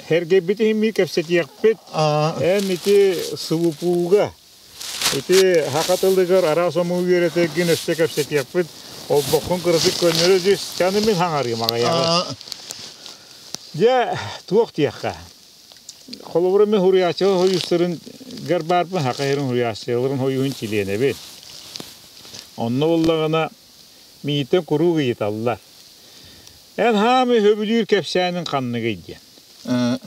эргэйбит иһин мии кэпсэтиэхпит. Эн ити СВПУ-га Ити саха тылыгар араас омугу үөрэтэргин өссө кэпсэтиэхпит. Олбоххун кыратык көннөрө түс. Чаны мин хаҥарыым аҕыйаҕы. Дьэ, туох диэххэ. Холобура мин суруйааччылар хойуустарын гар баарбын саха сирин суруйааччыларын хойууһун чилиэнэбин. Онно буоллаҕына миигиттэн куруук ыйыталлар. Эн хаамый сөбүлүүр кэпсээниҥ ханныгый диэн.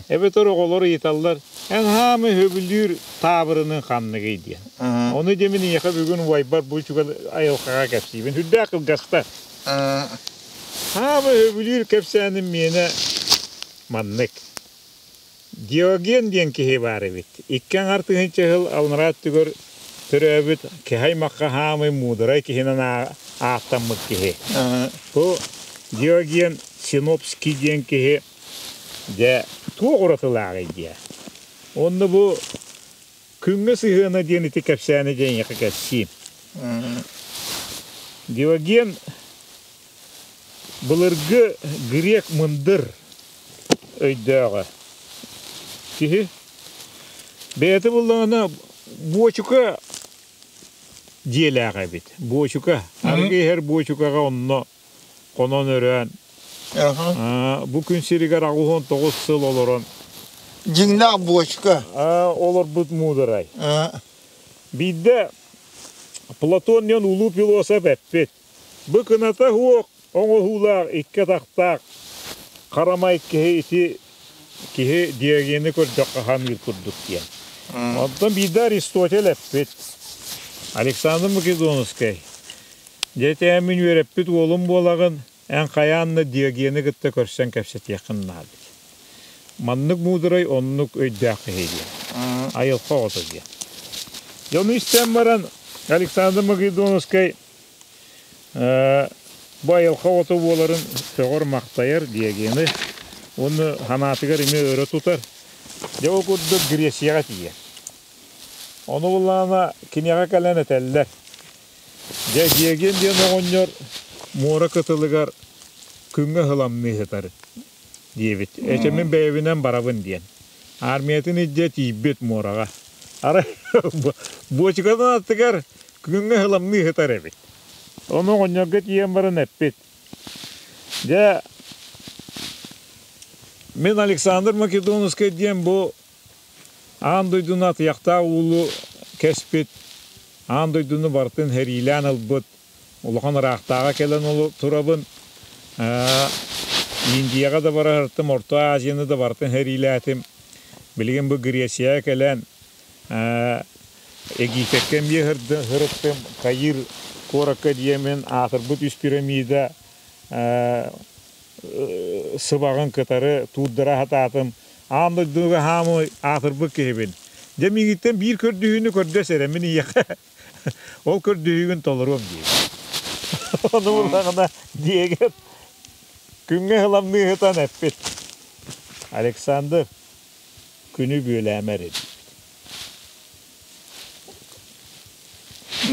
Эбэтэр оҕолор ыйыталлар, Эн хаамы сөбүлүүр таабырынын ханныгый диэн. Ону дьэ мин эйиэхэ бүгүн убайбар бу үчүгэй айылҕаҕа кэпсиибин. Үрдээх кылгаста. Хаамы сөбүлүүр кэпсээним миэнэ маннык. Диоген диэн киһи баар эбит. Икки аҥар тыһыынча сыл аллараа өттүгэр төрөөбүт киһи аймахха хаамый муударай киһинэн ааттаммыт киһи. Бу Диоген Синопский диэн киһи дьэ туох уратылааҕый диэ. Онно бу күҥҥэ сыһыана диэн ити кэпсээни дьэ эйиэхэ кэпсиим. Диоген былыргы грек мындыр өйдөөҕө. Киһи бэйэтэ буллаҕына буочука дьиэлээх эбит. Буочука. Арыгы иһэр буочукаҕа онно хонон өрөөн бу күн сиригэр 89 сыл олорон Дьиҥнээх буочука. Олорбут муударай. Биирдэ Платон диэн улуу философ эппит. Бу кыната суох оҥоһуулаах икки атахтаах харамай киһи ити киһи Диогены көрдөххө ханыыр курдук диэн. Онтон биирдэ Аристотель эппит. Александр Македонскай дьэ мин үөрэппит уолум буолаҕын, эн хайаан да Диогены кытта көрсөн кэпсэтиэххин наада. Маннык муударай оннук өйдөөх киһи диэн. Айылҕа оҕото диэн. Дьону истэн баран Александр Македонскай Бу айылҕа оҕото буоларын сөҕөр-махтайар Диогены уонна санаатыгар эмиэ өрө тутар. Дьэ ол курдук Грецияҕа тиийэр. Ону буллаҕына киниэхэ кэлэн этэллэр: «Дьэ Диоген диэн оҕонньор муора кытылыгар күҥҥэ ыһыламныы сытар» диэбит. Эчэмин бэйэбинэн барабын диэн. Армиятын илдьэ тиийбит муораҕа. Арай буочукатын аттыгар күҥҥэ ыһыламныы сытар эбит. Ону оҕонньорго тиийэн баран эппит: «Дьэ, мин Александр Македонскай диэн бу аан дойдуну атыйахтаах уулу кэспит, аан дойдуну барытын сэриилээн ылбыт улахан ыраахтааҕы кэлэн турабын. Индияҕа да барартым, Орто Азияны да барытын сэриилээтим. Билигин бу Грецияҕа кэлэн Египеккэ эмиэ сырыттым, Каир куоракка диэмин аатырбыт үс пирамида сыбаҕын кытары туурдара сатаатым. Аан дойдуга хаамыы аатырбыт киһибин. Дьэ миигиттэн биир көрдөһүүнү көрдөс эрэ мин ийэхэ ол көрдөһүүгүн толоруом диэбит. Ону буллаҕына диэгэр күҥҥэ ыламныы сытан эппит. Александр күнү бүөлээмэ эрэ диэбит.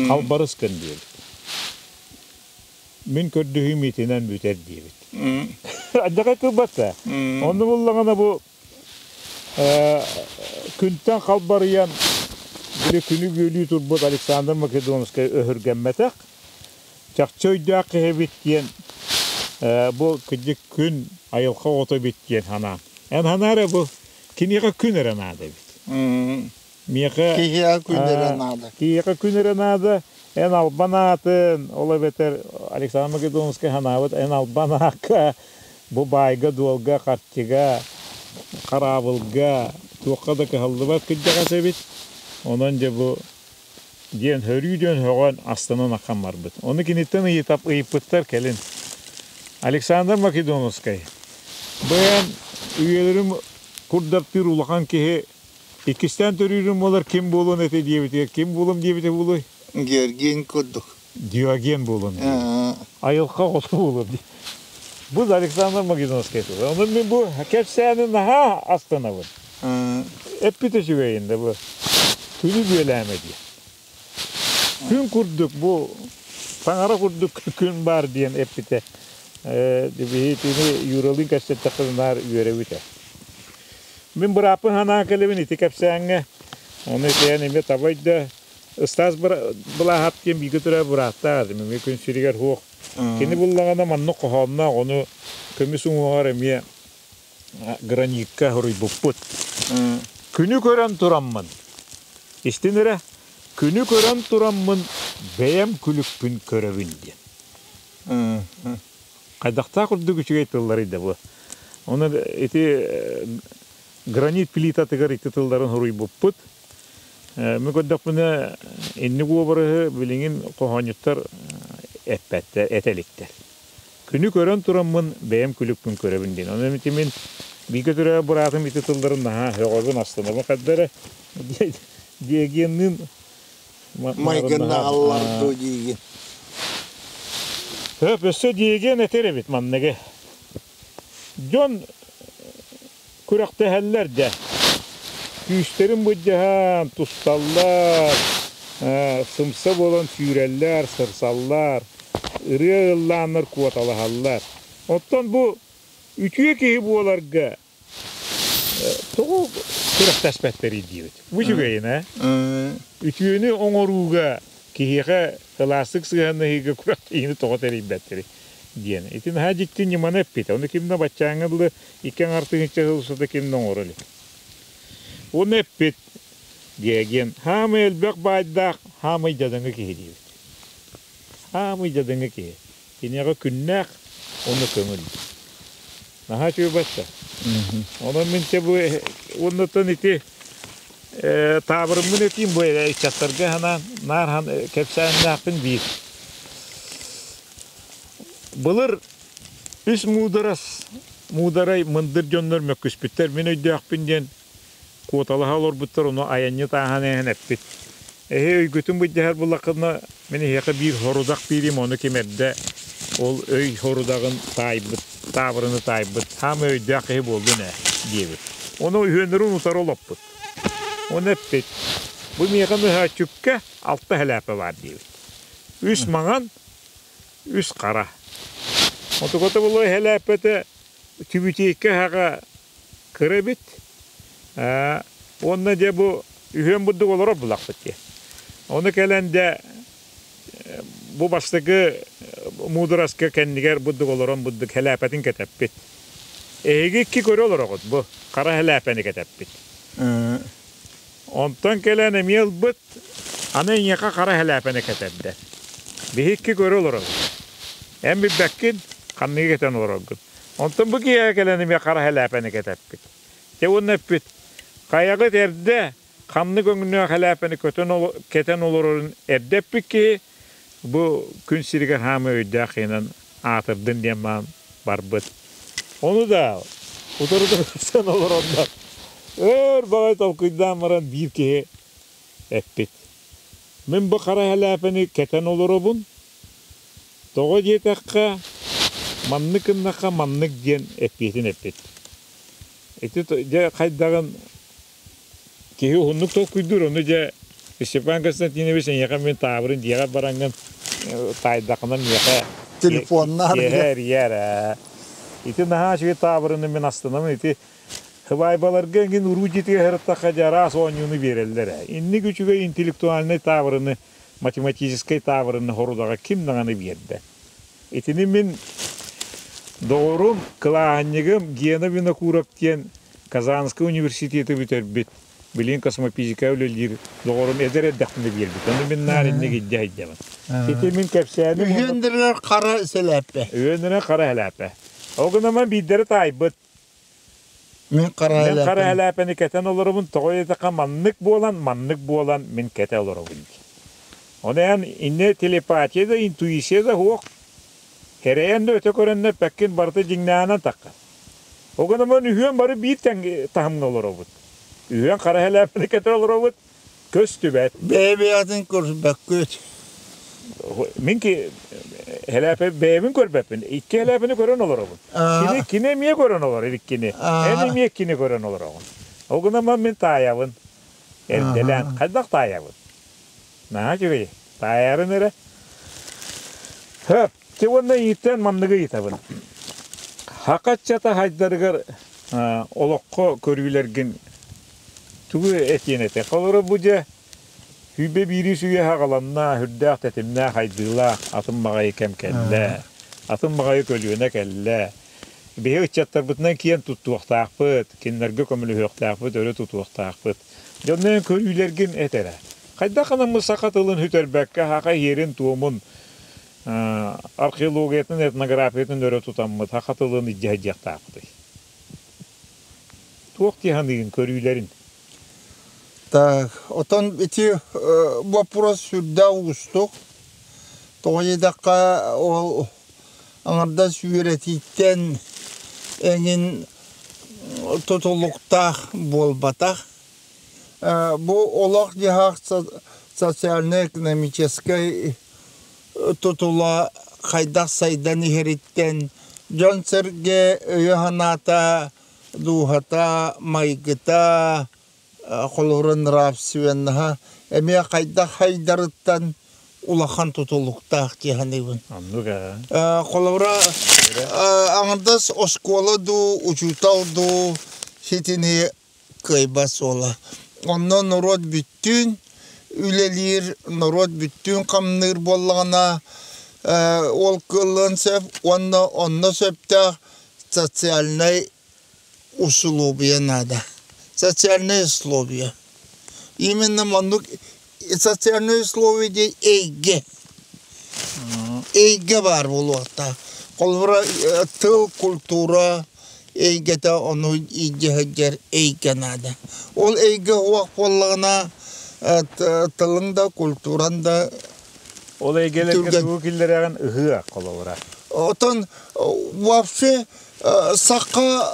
Халбарыс гын диэбит. Мин көрдөһүүм итинэн бүтэр диэбит. Адьаҕай кылбатта. Онну буллаҕына бу күнтэн халбарыйан били күнү бүөлүү турбут Александр Македонскай өһүргэммэтэх, чахчы өйдөөх киһи эбит диэн бу кырдьык күн айылҕа оҕото эбит диэн санаан. Эн санаа эрэ бу киниэхэ күн эрэ наада эбит. Миэхэ Киһиэхэ күн эрэ наада. Киһиэхэ күн эрэ наада. Эн албан аатын, ол эбэтэр Александр Македонскай санаабыт эн албан аакка бу баайга-дуолга, харчыга, хараабылга туохха да кыһаллыбат кырдьаҕас эбит. Онон дьэ бу диэн хөрүү диэн хөҕөн астынан ахан барбыт. Ону киниттэн ыйытап ыйыппыттар кэлин. Александр Македоновскай бэйэм үйэлэрим курдаттыыр улахан киһи иккистээн төрүүрүм буолар ким буолуон этэ диэбитигэр ким буолуом диэбитэ буолуой? Георгиен курдук. Диоген буолуон айылҕа оҕото буолуо дии. Бу Александр Македонскай тула. Онон мин бу кэпсээни наһаа астынабын. Эппит үчүгэйин да бу күнү бүөлээмэ диэн. Күн курдук бу таҥара курдук күн баар диэн эппитэ. Биһитини Юралыын кэпсэттэххэ наар үөрэбит. Мин бырааппын санаан кэлэбин ити кэпсээҥҥэ. Ону итиэн эмиэ табайда Ыстаас Былааһап диэн бииргэ төрөөбүт бырааттаах этим, эмиэ күн сиригэр суох. Кини буллаҕына маннык хоһоонноох, ону көмүс уҥуоҕар эмиэ граникка суруйбуппут. Күнү көрөн тураммын, истин эрэ, күнү көрөн тураммын бэйэм күлүкпүн көрөбүн диэн. Хайдахтаах курдук үчүгэй тылларый да бу. Ону ити. Гранит плитатыгар ити тылларын суруйбуппут. Мин көрдөхпүнэ, инник уобараһы билигин хоһоонньуттар эппэттэр, этэ иликтэр. Күнү көрөн тураммын бэйэм күлүкпүн көрөбүн диэн. Онон ити мин бииргэ төрөөбүт быраатым ити тылларын наһаа сөҕөбүн, астынабын. Хайда эрэ Диогенныын Майгыннааллар дуу диигин. Сөп, өссө Диоген этэр эбит манныгы. Дьон күрэхтэһэллэр дьэ. Күүстэрин былдьаһан тусталлар, сымса буолан сүүрэллэр, сырсаллар, ырыа ыллааннар куоталаһаллар. Оттон бу үтүө киһи буоларга тоҕо күрэхтэспэттэрий диибит. Бу үчүгэйин ээ. Үтүөнү оҥорууга киһиэхэ кылаастык сыһыаннаһыыга күрэхтэһиини тоҕо тэрийбэттэрий диэн. Ити наһаа дьикти ньыманы эппитэ. Ону ким да баччааҥҥа дылы икки аҥар тыһыынча сыл устата ким да оҥоро илик. Уонна эппит Диоген хаамай элбэх баайдаах, хаамай дьадаҥы киһи диэбит. Хаамай дьадаҥы киһи. Киниэхэ күннээх, уонна көҥүл. Наһаа үчүгэй батта. Онон мин те бу уоннаттан ити таабырыммын этиим бу ыччаттарга ханаан наар кэпсээннээхпин биир. Былыр үс муударас муударай мындыр дьоннор мөккүспүттэр мин өйдөөхпүн диэн куоталаһа олорбуттар ону айанньыт ааһан иһэн эппит эһи өйгүтүн былдьаһар буллаххытына мин эһиэхэ биир сорудах биэриим ону ким эрдэ ол өй сорудаҕын таайбыт таабырыны таайбыт саамай өйдөөх киһи буоллун ээ диэбит ону үһүөннэрин утары олоппут ону эппит бу миэхэ мөһөөччүккэ алта сэлээпэ баар диэбит үс маҥан үс хара Отугата булуо сэлээппэтэ түбүтиэккэ аһаҕа кыра эбит. Уонна дьэ бу үһүөн бурдук олорор булахпыт дии. Ону кэлэн дьэ бу бастакы муудараска кэннигэр бурдук олорон бурдук хэлээпэтин кэтэппит. Эһиги икки көрө олороҕут бу хара хэлээпэни кэтэппит. Онтон кэлэн эмиэ ылбыт, аны эйиэхэ хара хэлээпэни кэтэрдэ. Биһи икки көрө олоробут. Эн билбэккин, ханныгы кэтэн олороргун. Онтон бу киэһэ кэлэн эмиэ хара хэлээпэни кэтэппит. Дьэ уонна эппит, хайаҕыт эрдэ ханнык өҥнөөх хэлээпэни кэтэн олорорун эрдэ эппит киһи бу күн сиригэр хаамыы өйдөөх киһинэн аатырдын диэн маан барбыт. Ону да утары көрсөн олороннор өр баҕайы толкуйдаан баран биир киһи эппит. Мин бу хара хэлээпэни кэтэн олоробун, Тоҕо диэтэххэ, маннык гыннахха маннык диэн эппиэтин эппит. Ити дьэ хайдаҕын киһи уһуннук толкуйдуур, ону дьэ Степан Константинович эйиэхэ мин таабырын дьиэҕэр бараҥҥын таайдаххына миэхэ телефоннаар киэһэ эрийээр ээ. Ити наһаа үчүгэй таабырыны мин астынабын. Ити сыбаайбаларга эҥин уруу дьиэтигэр сырыттахха дьэ араас оонньууну биэрэллэр ээ. Инник үчүгэй интеллектуальнай таабырыны математическай таабырыны хорудаҕа ким даҕаны биэрбэт. Итини мин доҕорум, кылааһынньыгым Гена Винокуров диэн Казанскай университеты бүтэрбит, билигин космофизика үлэлиир доҕорум эдэр эрдэхпинэ биэрбит. Ону мин наар инник илдьэ сылдьабын. Ити мин кэпсээним... Үһүөндэригэр хара сэлээппэ. Үһүөндэригэр хара сэлээппэ. Ол гынан биирдэри таайбыт. Мин хара Мин хара сэлээппэни кэтэн олоробун, тоҕо диэтэххэ маннык буолан, маннык буолан мин кэтэ олоробун. Ону эн иннэ телепатия да, интуиция да суох. Кэрэйэн да өтө көрөннөр пэккин барыта дьиҥнээҕинэн таххар. Ол гынан үһүөн бары биир тэҥ таһымҥа олоробут. Үһүөн хара сэлээппэни кэтэ олоробут, көстүбэт. Бэйэ-бэйэтин көрбөккүт. Мин һэлээпэ бэйэбин көрбөппүн. Икки һэлээпэни көрөн олоробун. Кини кини эмиэ көрөн олорор иккини. Эн эмиэ иккини көрөн олороҕун. Ол гынан мин таайабын. Эрдэлээн. Хайдах таайабын? Наһаа үчүгэй. Таайарын эрэ. Хөп. Ти уонна ииттэн манныгы ыйытабын. Хакаччата хайдарыгар олоххо көрүүлэргин Тугу этиэн этэ? Холоро бу дьэ сүүрбэ биирис үйэ аҕаланна, сүрдээх тэтимнээх айдыылаах атын баҕайы кэм кэллэ, атын баҕайы көлүөнэ кэллэ. Биһи ыччаттарбытынан киэн туттуохтаахпыт, кинилэргэ көмөлөһүөхтээхпит, өрө тутуохтаахпыт. Дьоннорун көрүүлэргин эт эрэ. Хайдах гынаммыт саха тылын сүтэрбэккэ, саха иһиэрин-туомун, археологиятын, этнографиятын өрө тутаммыт саха тылын илдьэ сылдьыахтаахпытый? Туох дии саныыгын көрүүлэрин? Так, отон ити вопрос сүрдээх уустук. Тоҕо диэтэххэ, ол аҥардас үөрэтииттэн эҥин тутулуктаах буолбатах. Бу олох-дьаһах социально-экономическай тутула хайдах сайдан иһэриттэн дьон-сэргэ өйө-санаата, дууһата, майгыта, холобура нравственноһа эмиэ хайдах хайдарыттан улахан тутулуктаах дии саныыбын. Оннук ээ. Холобура, аҥардас оскуола дуу, учуутал дуу ситини кыайбат суола. Онно норуот бүттүүн үлэлиир, норуот бүттүүн хамныыр буоллаҕына, ол кыаллыан сөп уонна онно сөптөөх социальнай усулуобуйа наада. Социальные условия. Именно маннык социальные условия диэн эйгэ. Эйгэ баар буолуохтаах. Холобура, тыл, культура эйгэтэ ону илдьэ сылдьар эйгэ наада. Ол эйгэ уох буоллаҕына, тылыҥ да, культуран да Ол эйгэлэргэ тугу киллэрэҕин ыһыах холобура. Отон вообще саха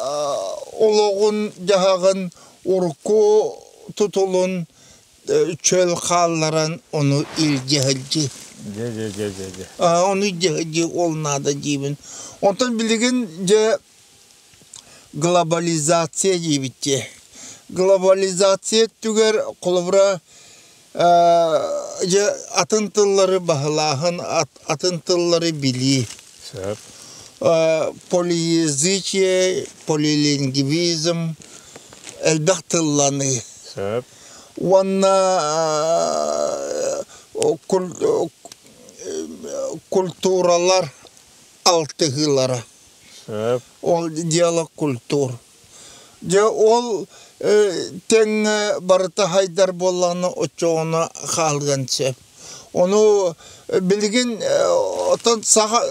олоҕун-дьаһаҕын урукку тутулун чөл хаалларан ону илдьэ сылдьыы. Дьэ, дьэ, дьэ, дьэ, дьэ. Ону илдьэ сылдьыы ол наада диибин. Онтон билигин дьэ глобализация диибит дии. Глобализация өттүгэр холобура дьэ атын тыллары баһылааһын, атын тыллары билии. Сөп. Полиязычие, полилингвизм, элбэх тылланыы. Сөп. Уонна культуралар алтыһыылара. Сөп. Ол диалог культур. Дьэ ол тэҥҥэ барыта хайдар буоллаҕына оччоҕуна хаалыан сөп. Ону билигин оттон саха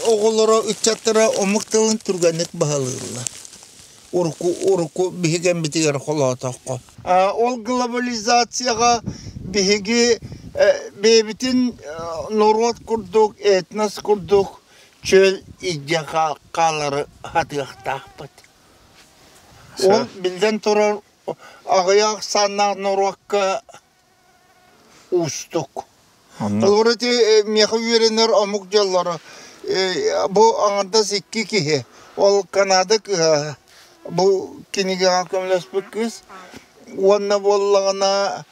оҕолоро, ыччаттара омук тылын түргэнник баһылыыллар. Урукку урукку биһиги кэммитигэр холоотоххо. Ол глобализацияҕа биһиги бэйэбитин норуот курдук, этнос курдук чөл илдьэ хаалары сатыахтаахпыт. Ол биллэн турар аҕыйах ахсааннаах норуокка уустук. Холобур ити миэхэ үөрэнэр омук дьоллоро бу аҥардас икки киһи ол Канада кыһа бу кинигэҕэ көмөлөспүт кыыс уонна буоллаҕына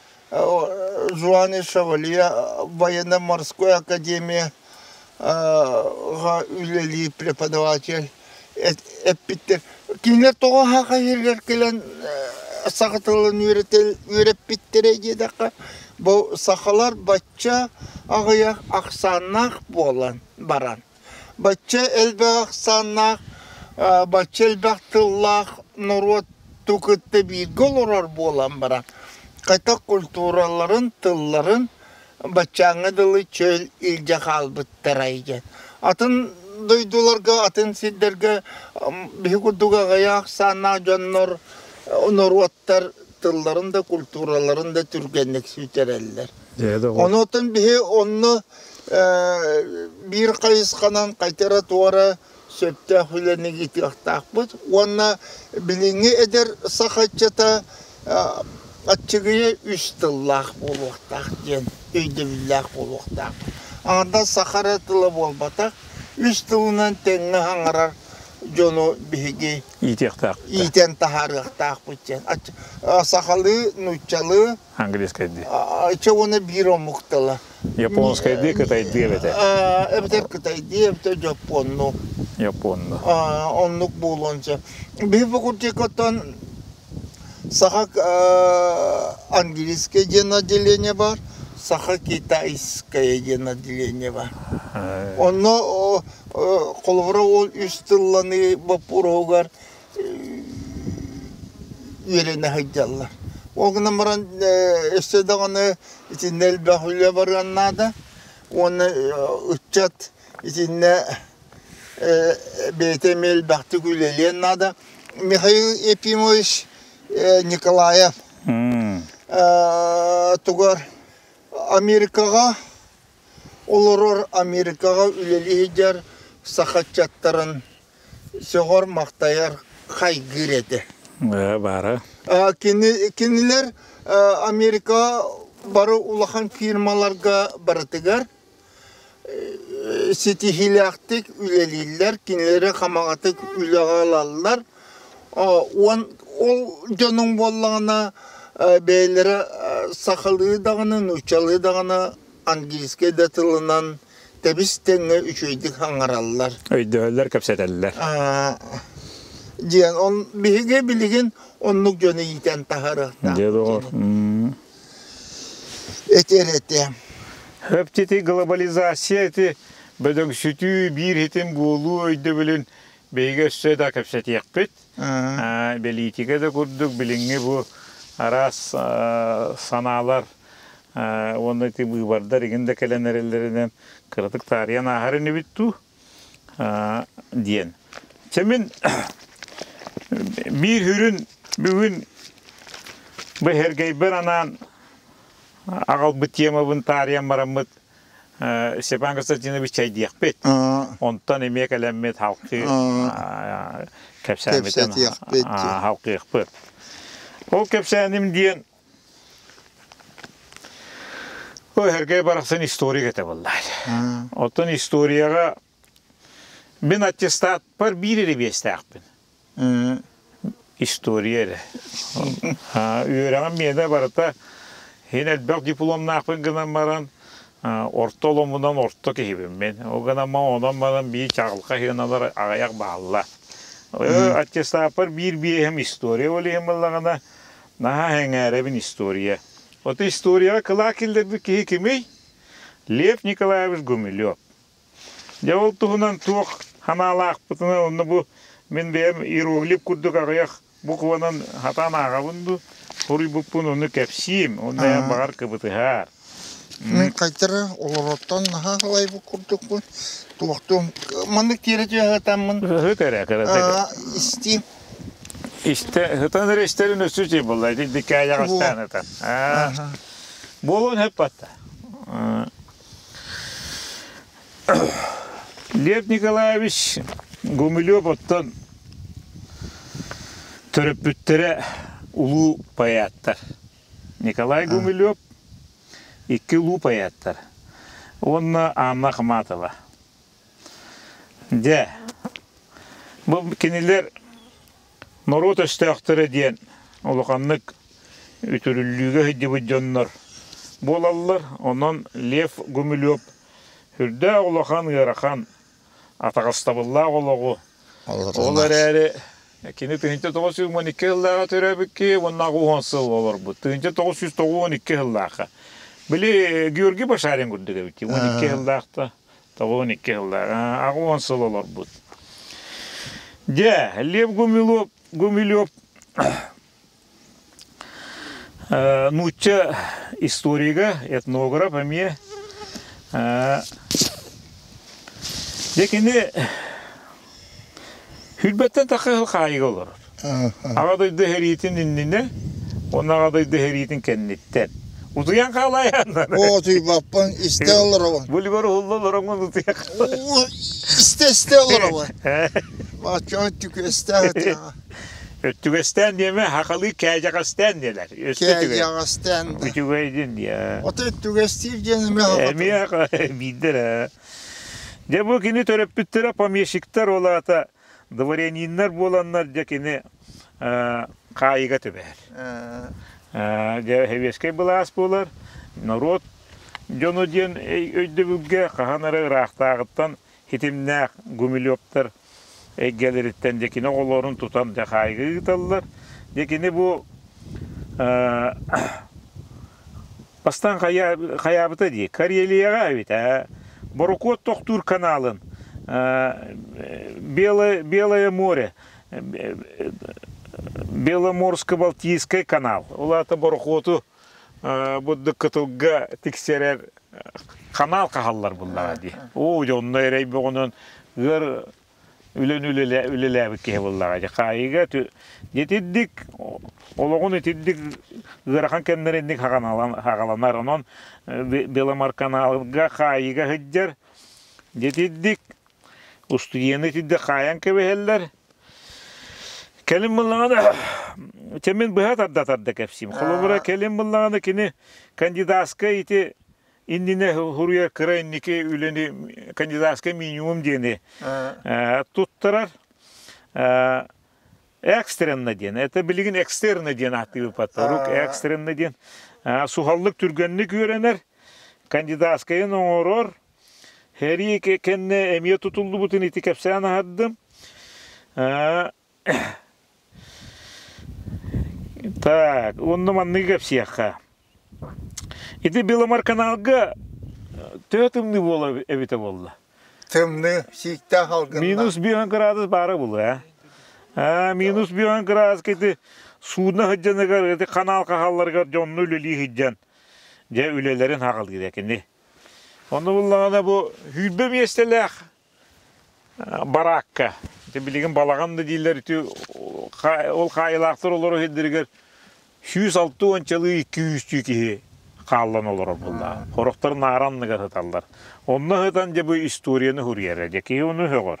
Жуани Шевалье военно-морской академия үлэлиир преподаватель эппиттэр. Кинилэр тоҕо саха сиригэр кэлэн саха тылын үөрэппиттэрэ диэтэххэ, бу сахалар бачча аҕыйах ахсааннаах буолан баран, бачча элбэх ахсааннаах, бачча элбэх тыллаах норуот кытта бииргэ олорор буолан баран, хайдах культураларын, тылларын баччааҥҥа дылы чөл илдьэ хаалбыттарай диэн. Атын дойдуларга, атын сирдэргэ биһи курдук аҕыйах ахсааннаах дьоннор, норуоттар тылларын да, культураларын да түргэнник сүтэрэллэр. Онуоттан биһи онно биир хайысханан хайтара туора сөптөөх үлэни ыытыахтаахпыт уонна билиҥҥи эдэр саха ыччата аччыгыйа үс тыллаах буолуохтаах диэн өйдөбүллээх буолуохтаах. Аҥардас саха эрэ тыла буолбатах, үс тылынан тэҥҥэ саҥарар дьону биһиги иитиэхтээх иитэн таһаарыахтаахпыт диэн. Сахалыы, нууччалыы, английскайдыы. Чэ уонна биир омук тыла. Японскайдыы, кытайдыы эбэтэр. Эбэтэр кытайдыы, эбэтэр дьоппуоннуу. Японнуу. Оннук буолуон сөп. Биһи факультекаттан саха английское диэн отделение бар, саха китайское диэн отделение бар. Онно холобура ол үс тылланыы боппуруоһугар үөрэнэ сылдьаллар. Ол гынан баран өссө даҕаны итиннэ элбэх үлэ барыан наада уонна ыччат итиннэ бэйэтэ эмиэ элбэхтик үлэлиэн наада. Михаил Ефимович Николаев тугар Америкаҕа олорор Америкаҕа үлэлии сылдьар саха ыччаттарын сөҕөр-махтайар хайгыыр этэ. Баара. Кинилэр Америка бары улахан фирмаларга барытыгар ситиһиилээхтик үлэлииллэр, кинилэри хамаҕатык үлэҕэ ылаллар. Ол дьонуҥ буоллаҕына бэйэлэрэ сахалыы даҕаны, нууччалыы даҕаны, английскай да тылынан тэбис-тэҥҥэ үчүгэйдик саҥараллар. Өйдөһөллөр, кэпсэтэллэр. Диэн он биһиги билигин оннук дьону иитэн таһаарыахтаахпыт. Дьэ доҕор. Этэр этэ. Хөптити глобализация ити бөдөҥсүтүү биир хитим буолуу өйдөбүлүн биһиги өссө да кэпсэтиэхпит. Бэлиитикэ да курдук билиҥҥи бу араас санаалар уонна ити быыбардар игин да кэлэн эрэллэринэн кыратык таарыйан ааһар инибит дуу диэн. Чэ мин биир хүрүн бүгүн бу Сэргэйбэр анаан аҕалбыт темабын таарыйан бараммыт Степан Константинович чэйдиэхпит. Онтон эмиэ кэлэммит халкыы кэпсээммитин халкыахпыт. Ол кэпсээним диэн Ой, Сэргэй барахсан историк этэ буоллаҕа. Оттон историяҕа мин аттестатпар биир эрэ биэстээхпин. История эрэ. Үөрэҕим миэнэ барыта иһин элбэх дипломнаахпын гынан баран орто оломунан орто киһибин мин. Ол гынан онон баран биир чаҕылхай сыаналар аҕыйах бааллар. Аттестаппар биир биэһим история ол иһин буоллаҕына наһаа эҥээрэбин история. Вот историяҕа кылаа киллэрбит киһи кимий? Лев Николаевич Гумилев. Дьэ ол туһунан туох санаалаахпытына онно бу мин бэйэм иероглиф курдук аҕыйах букванан хатаан ааҕабын дуу, суруйбуппун ону кэпсиим, онно эн баҕар кыбытыһаар. Мин хайдары олороттон наһаа ылайбыт курдукпун. Туохтуом маннык тиэрэ түһэ Ыһыт эрэ кыратык. Истиим. Истэ ытан эрэ истэрин өссө үчүгэй буолла ити диккээйэҕэстээн ытан. Буолуон сөп батта. Лев Николаевич Гумилев оттон төрөппүттэрэ улуу поэттар. Николай Гумилев икки улуу поэттар уонна Анна Ахматова. Дьэ, бу кинилэр норуот өстөөхтөрө диэн улаханнык үтүрүллүүгэ сылдьыбыт дьоннор буолаллар. Онон Лев Гумилев сүрдээх улахан ыарахан атаҕастабыллаах олоҕу ол эрээри кини 1912 сыллааҕа төрөөбүт киһи уонна 80 сыл олорбут. 1992 сыллаахха. Били Георгий Башарин курдук эбит. 12 сыллаахта 92 сыллаах. 80 сыл олорбут. Дьэ, Лев Гумилев, Гумилев нуучча историга, этнограф эмиэ. Дьэ кини Хүрбэттэн тахха сыл хаайыга олорор. Аҕа дойду сэриитин иннинэ уонна Аҕа дойду сэриитин кэнниттэн. Утуйан хаалаайааннар. Оо, утуйбаппын, истэ олоробун. Булибар уһулла олороҥҥун утуйан Истэ-истэ олоробун. Бачча өттүкүөстээх этиэҕэ. Өттүгэстээн диэмэ, хахалыы кээдьэҕэстээн диэлэр. Кээдьэҕэстээн да. Үчүгэйдин диэ. Ото өттүгэстиир диэн эмиэ Эмиэ биирдэр ээ. Дьэ бу кини төрөппүттэрэ помещиктар ол аата дворяниннар буоланнар дьэ кини хаайыга түбэһэр. Дьэ сэбиэскэй былаас буолар, норуот дьоно диэн өйдөбүлгэ хаһан эрэ ыраахтааҕыттан хитимнээх Гумилевтар эйгэлэриттэн дьэ кини оҕолорун тутан дьэ хаайыга ыыталлар. Дьэ кини бу бастаан хайаабыта дии Карелияҕа эбит ээ Борокуот тохтуур каналын Белое, Белое море Беломорско-Балтийский канал ол аата борокуоту бурдук кытылга тиксэрэр канал хаһаллар буллаҕа дии. Оо, дьэ онно эрэй бөҕөнөн ыар үлэни үлэлээбит киһи буоллаҕа. Дьэ хаайыыга итирдик олоҕун итирдик ыарахан кэмнэринник хаҕаланар. Онон Беломорканалга хаайыыга сылдьар. Итирдик устудьуону итирдик хаайан кэбиһэллэр. Кэлин буллаҕына чэмин быһа тарда-тарда кэпсиим. Холобура, кэлин буллаҕына кини кандидатскай ити иннинэ суруйар кыра инники үлэни кандидатскай минимум диэни туттарар. Экстренно диэн. Это билигин экстерно диэн ааттыыбыт. Рук экстренно диэн. Суһаллык түргэнник үөрэнэр, кандидатскайын оҥорор, Сэрии кэннэ эмиэ тутуллубутун ити кэпсээн аһардым. Так, онно манныгы кэпсиэххэ. Ити Беломор каналга төһө тымныы буола эбитэ буолла? Тымныы, сииктээх алгынна. Минус 5 градус баара буолуо, ээ. Минус 5 градус ити судно сылдьаныгар, ити канал хаһалларыгар дьонну үлэлии сылдьан, дьэ үлэлэрин хаҕалыыр кини. Ону буллаҕына бу сүүрбэ миэстэлээх бараакка, ити билигин балаҕан да дииллэр ити ол хаайылаахтар олорор сирдэригэр 160-чалыы 200 киһи хааллан олорор буоллаҕа. Сорохтор наара анныгар сыталлар. Онно сытан дьэ бу историяны суруйар дьэ киһи ону сөҕөр.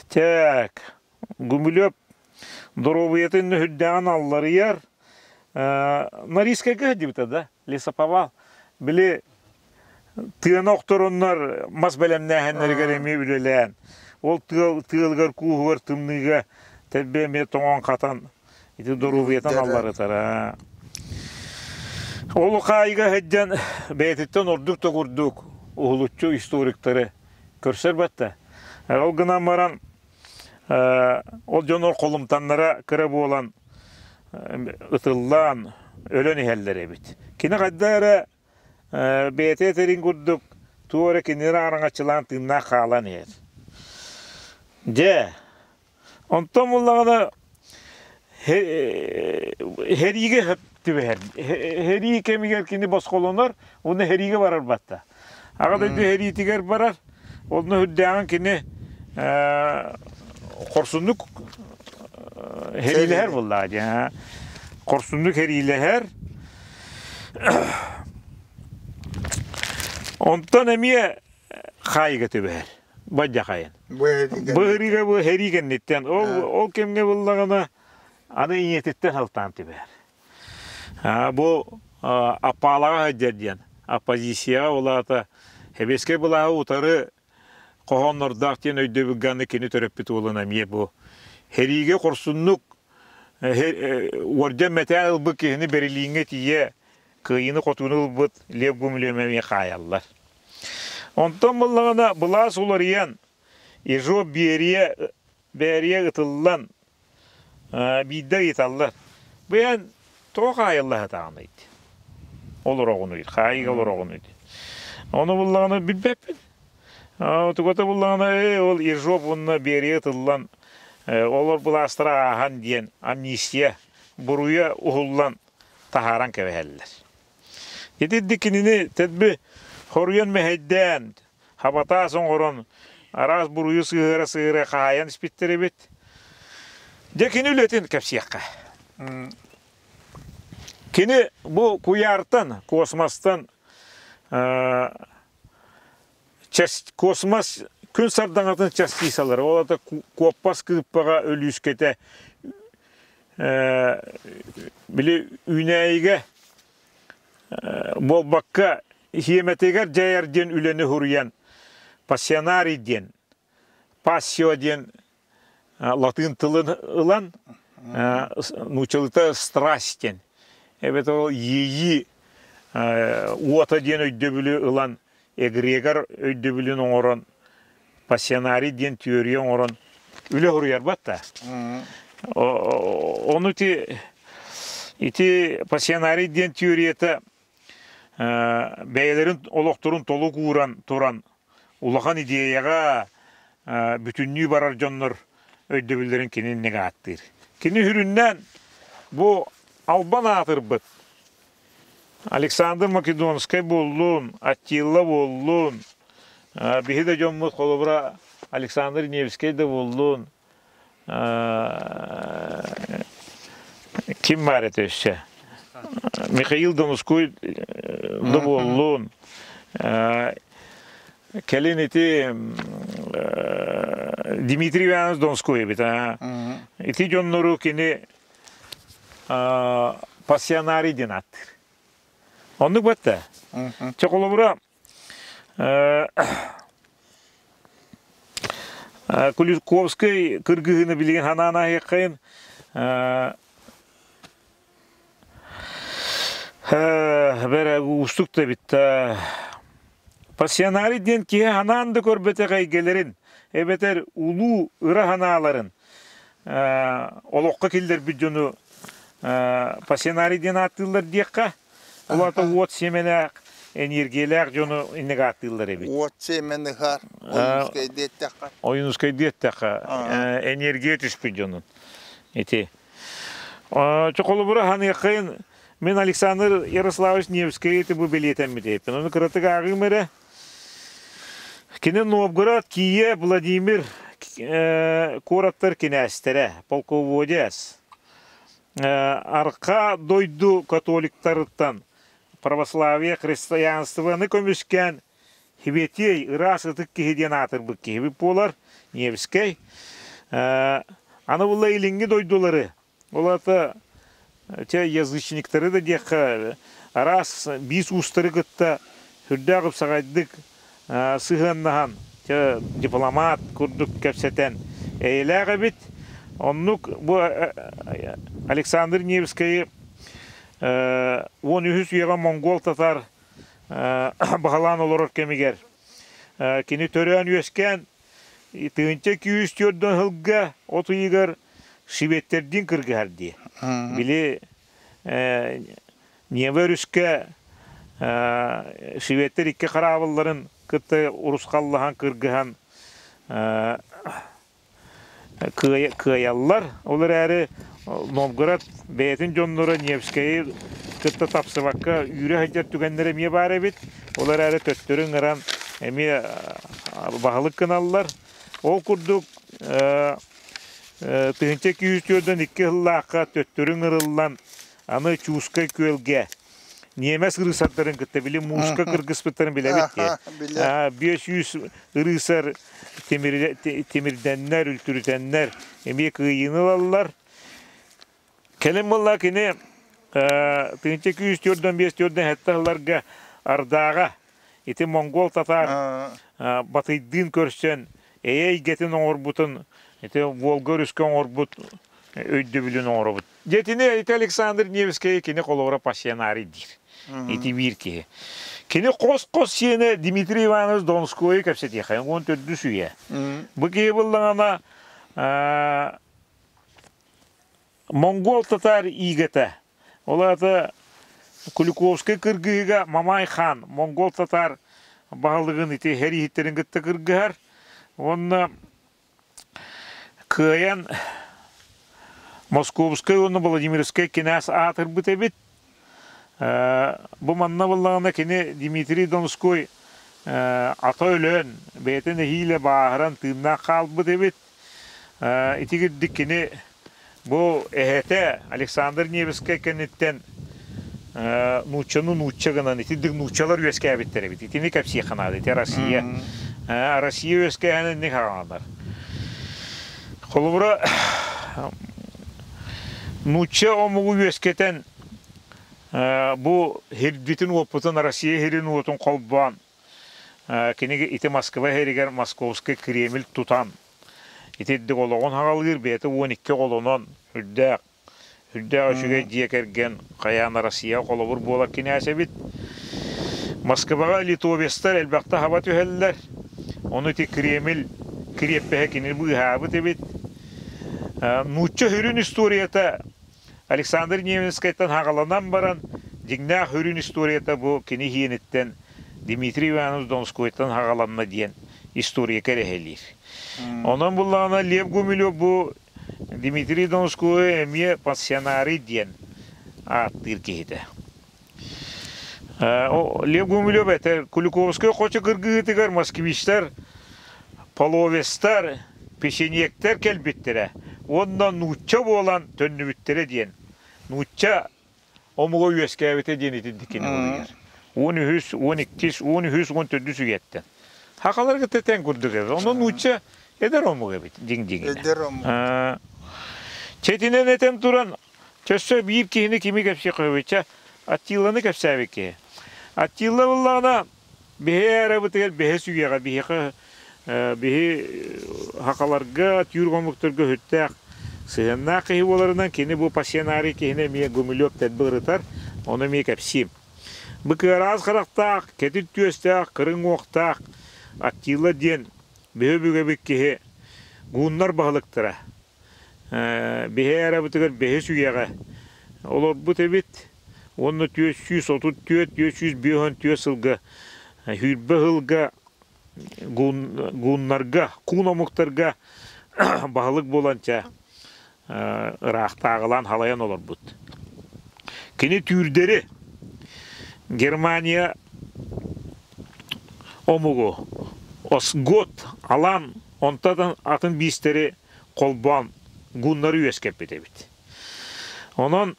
Так, Гумилев доруобуйатын үрдээҕин алларыйар. Норильскайга сылдьыбыта да, лесоповал. Били тыаны охтороннор мас бэлэмнээһиннэригэр эмиэ үлэлээн, ол тыал тыалыгар кууһугар тымныыга тэлбэ эмиэ тоҥон хатан ити доруобуйатын алларытара. Ол хаайыга сылдьан бэйэтиттэн ордук да курдук уһулуччу историктары көрсөр батта. Ол гынан баран Ол дьоннор холумтаннара кыра буолан ытыллаан өлөн иһэллэр эбит. Кини хайда эрэ бэйэтэ этэрин курдук туох эрэ кинилэри араҥаччылаан тыыннаах хаалан иһэр. Дьэ, онтон буллаҕына Хэриигэ түбэһэр. Хэрии кэмигэр кини босхолонор, уонна хэриигэ барар батта. Аҕа дойду хэриитигэр барар, онно үрдээҕин кини хорсуннук хэриилэһэр буоллаҕа дии. Хорсуннук хэриилэһэр. Онтон эмиэ хаайыга түбэһэр. Бадьахайын. Быһырыыга бу һэрии кэнниттэн. Ол, ол кэмҥэ буллаҕына аны ийэтиттэн сылтаан түбэһэр. Бу Аппаалаҕа сылдьар диэн оппозицияҕа ол аата сэбиэскэй былааһы утары хоһооннордоох диэн өйдөбүлгэ аны кини төрөппүт уолун эмиэ бу сэриигэ хорсуннук уордьан мэтээн ылбыт киһини Берлиҥҥэ тиийэ кыайыыны-хотууну ылбыт Лев Гумилев эмиэ хаайаллар. Онтон буллаҕына былаас уларыйан, Ежов Берия, Берия ытыллан биирдэ ыйыталлар. Бу эн тоҕо хаайылла сатаҕыный? Олороҕунуй, хаайыыга олороҕунуй? Ону буллаҕына билбэппин. Тугата буллаҕына, ээ, ол Ежов уонна Берия ытыллан, олор былаастара ааһан диэн амнистия буруйа уһуллан таһааран кэбиһэллэр. Итирдик кинини тэдби хоруйан мэһэйдээн, хабатаас оҥорон, араас буруйу сыһыара-сыһыара хаайан испиттэр эбит. Дьэ кини үлэтин кэпсиэххэ. Кини бу куйаартан, космостан космос күн сардаҥатын частицалары, ол ата куоппас кыыппаҕа өлүүскэтэ били үүнээйигэ буолбакка хиэмэтигэр дьайар диэн үлэни суруйан пассионарий диэн пассио диэн латыын тылын ылан нууччалыыта страсть диэн эбэтэр ол иэйии уота диэн өйдөбүлү ылан эгрегор өйдөбүлүн оҥорон пассионарий диэн түөрүйэ оҥорон үлэ суруйарбат да ону ити ити пассионарий диэн теорията бэйэлэрин олохторун толук ууран туран улахан идеяҕа бүтүннүү барар дьоннор өйдөбүллэрин кини инник ааттыыр. Кини сүрүннээн бу албан аатырбыт Александр Македонскай буоллун, Аттила буоллун, Биһи да дьоммут холобура Александр Невскэй да буоллун, ким баар этэ өссө? Михаил Донускуй да буоллун, кэлин ити Дмитрий Иванович Донской эбит. Ити дьоннору кини пассионарий диэн ааттыыр. Оннук батта. Чэ холобура Куликовскай кыргыһыыны билигин ханаан аһыаххайын бэрэ уустук да эбит Пассионарий диэн киһи ханаан да көрбөтөх эйгэлэрин эбэтэр улуу ыра санааларын олоххо киллэрбит дьону пассионарий диэн ааттыыллар диэххэ Ол аата уот сиэмэлээх, эниэргийэлээх дьону инник ааттыыллар эбит. Уот сиэмэн ыһар, Ойуунускай диэттэххэ. Ойуунускай диэттэххэ, эниэргийэ түспүт дьонун. Ити. Чоколубура ханыаххайын мин Александр Ярославович Невскэй ити бу бэлиэтэммит Ону кыратык ааҕыым эрэ. Кини Новгород, Киев, Владимир куораттар кинээстэрэ, полководец. Арҕаа дойду католиктарыттан православие христианствоны көмүскээн Хибетей ыраас ытык киһи диэн аатырбыт киһибит буолар Невскэй. Аны була илиҥҥи дойдулары, ол аата те язычниктары да диэххэ араас биис уустары кытта сүрдээх ыпсаҕайдык сыһыаннаһан, дипломат курдук кэпсэтэн эйэлээх эбит. Оннук бу Александр Невскэйи 13 үйэҕэ монгол-татар баһылаан олорор кэмигэр кини төрөөн-үөскээн 1204 сылга от ыйыгар шведтердиин кыргыһар дии. Били Нева өрүскэ шведтэр икки хараабылларын кытта урусхаллаһан кыргыһан кыайаллар. Ол эрээри Новгород бэйэтин дьонноро Невскэйи кытта тапсыбакка үүрэ сылдьар түгэннэрэ эмиэ баар эбит. Ол эрээри төттөрү ыҥыран эмиэ баһылык гыналлар. Ол курдук 1242 сыллаахха төттөрү ыҥырыллан Аны Чуускай күөлгэ ньиэмэс ырыысардарын кытта били мууска кыргыспыттарын билэбит дии. 500 ырыысар тимирдэннэр, үлтүрүтэннэр эмиэ кыайыыны ылаллар. Кэлин буолла кини 1245 сылларга Ардааҕа ити монгол-татаар Батыйдыын көрсөн эйэ эйгэтин оҥорбутун ити Волга өрүскэ оҥорбут өйдөбүлүн оҥоробут. Дьэтини ити Александр Невскэй кини холобура пассионарий диир. Ити биир киһи. Кини хос-хос сиэнэ Дмитрий Иванович Донскойу кэпсэтиэхэ, 14 үйэ. Бу киһи буллаҕына монгол-татаар иигэтэ. Ол аата Куликовскай кыргыһыыга Мамай хаан монгол-татаар баһылыгын ити сэрииһиттэрин кытта кыргыһар. Уонна Кыайан Московскай уонна Владимирскай кинээс аатырбыт эбит. Бу манна буоллаҕына кини Дмитрий Донской ата өлөн, бэйэтэ нэһиилэ бааһыран тыыннаах хаалбыт эбит. Итигирдик кини Бу эһэтэ Александр Невскэй кэнниттэн нууччаны нуучча гынан итинник нууччалар үөскээбиттэр эбит. Итини кэпсиэххэ наада. Ити Россия. Россия үөскээһин инник хаҕаланар. Холобура, нуучча омугу үөскэтэн бу хирдитин уоппутун Россия хирин уотун холбоон кини ити Москва иһэригэр Московский Кремль тутан Итирдик олоҕун аҕалыыр бэйэтэ 12 оҕолонон, үрдээх, үрдээх үчүгэй дьиэ кэргэн хайаан Россия холобур буолар кинээс эбит. Москваҕа литовецтар элбэхтэ хаба түһэллэр. Ону ити Кремль кириэппэһэ кини быыһаабыт эбит. Нуучча сүрүн историята Александр Невинскайтан хаҕаланан баран, дьиҥнээх сүрүн историята бу кини иһиэниттэн Дмитрий Иванович Донскойтан хаҕаланна диэн история кэрэһэлиир. Онон буллаҕына Лев Гумилев бу Дмитрий Донскойу эмиэ пассионарий диэн ааттыыр киһитэ. Лев Гумилев этэр Куликовскай хочо кыргыһыытыгар москвичтар, половецтар, печенегтэр кэлбиттэрэ уонна нуучча буолан төннүбүттэрэ диэн. Нуучча омуга үөскээбитэ диэн итинник кини буруйар. 13, 12, 13, 14 үйэттэн. Хахалар кытта тэҥ курдук эбит. Онон нуучча эдэр омук эбит, дьиҥ-дьиҥинэ. Эдэр омук. Чэтинэн этэн туран, өссө биир киһини кими кэпсиэххэ Чэ, Аттиланы кэпсээбит киһи. Аттила буллаҕына, биһи эрабытыгар бэһис үйэҕэ биһиэхэ биһи хахаларга, түүр омуктарга үһүттээх сыһыаннаах киһи буоларынан кини бу пассионарий киһини эмиэ Гумилев тэлбэ ырытар, ону эмиэ кэпсиим. Бу кыараас харахтаах, кэтит түөстээх, кырыҥ уохтаах Аттила диэн биһи өбүгэбит киһи гуннар баһылыктара. Биһи эрабытыгар бэһис үйэҕэ олорбут эбит уонна 434, 454 сылга сүүрбэ сылга гуннарга, куун омуктарга баһылык буолан чэ ыраахтааҕылаан халайан олорбут. Кини түүрдэри Германия омугу Осгот, Алан, онтон атын биистэри холбоон гуннары үөскэппит эбит. Онон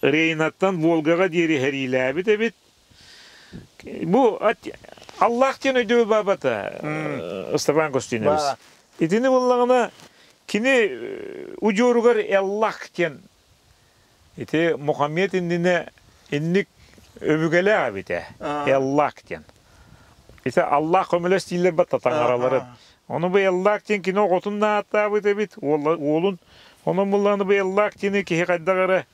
Рейнаттан Волгаҕа диэри сэриилээбит эбит. Бу Аллах диэн өйдөбүл баабата Степан Костинович. Итини буллаҕына кини удьуоругар Эллах диэн ити Мухаммед иннинэ инник өбүгэлээх эбитэ. Эллах диэн. Ити Аллах көмөлөс дииллэр батта таҥараларын. Ону бу Эллах диэн кини оҕотун да ааттаабыт эбит, уолун. Онон буллаҕына бу Эллах диэни киһи хайдах эрэ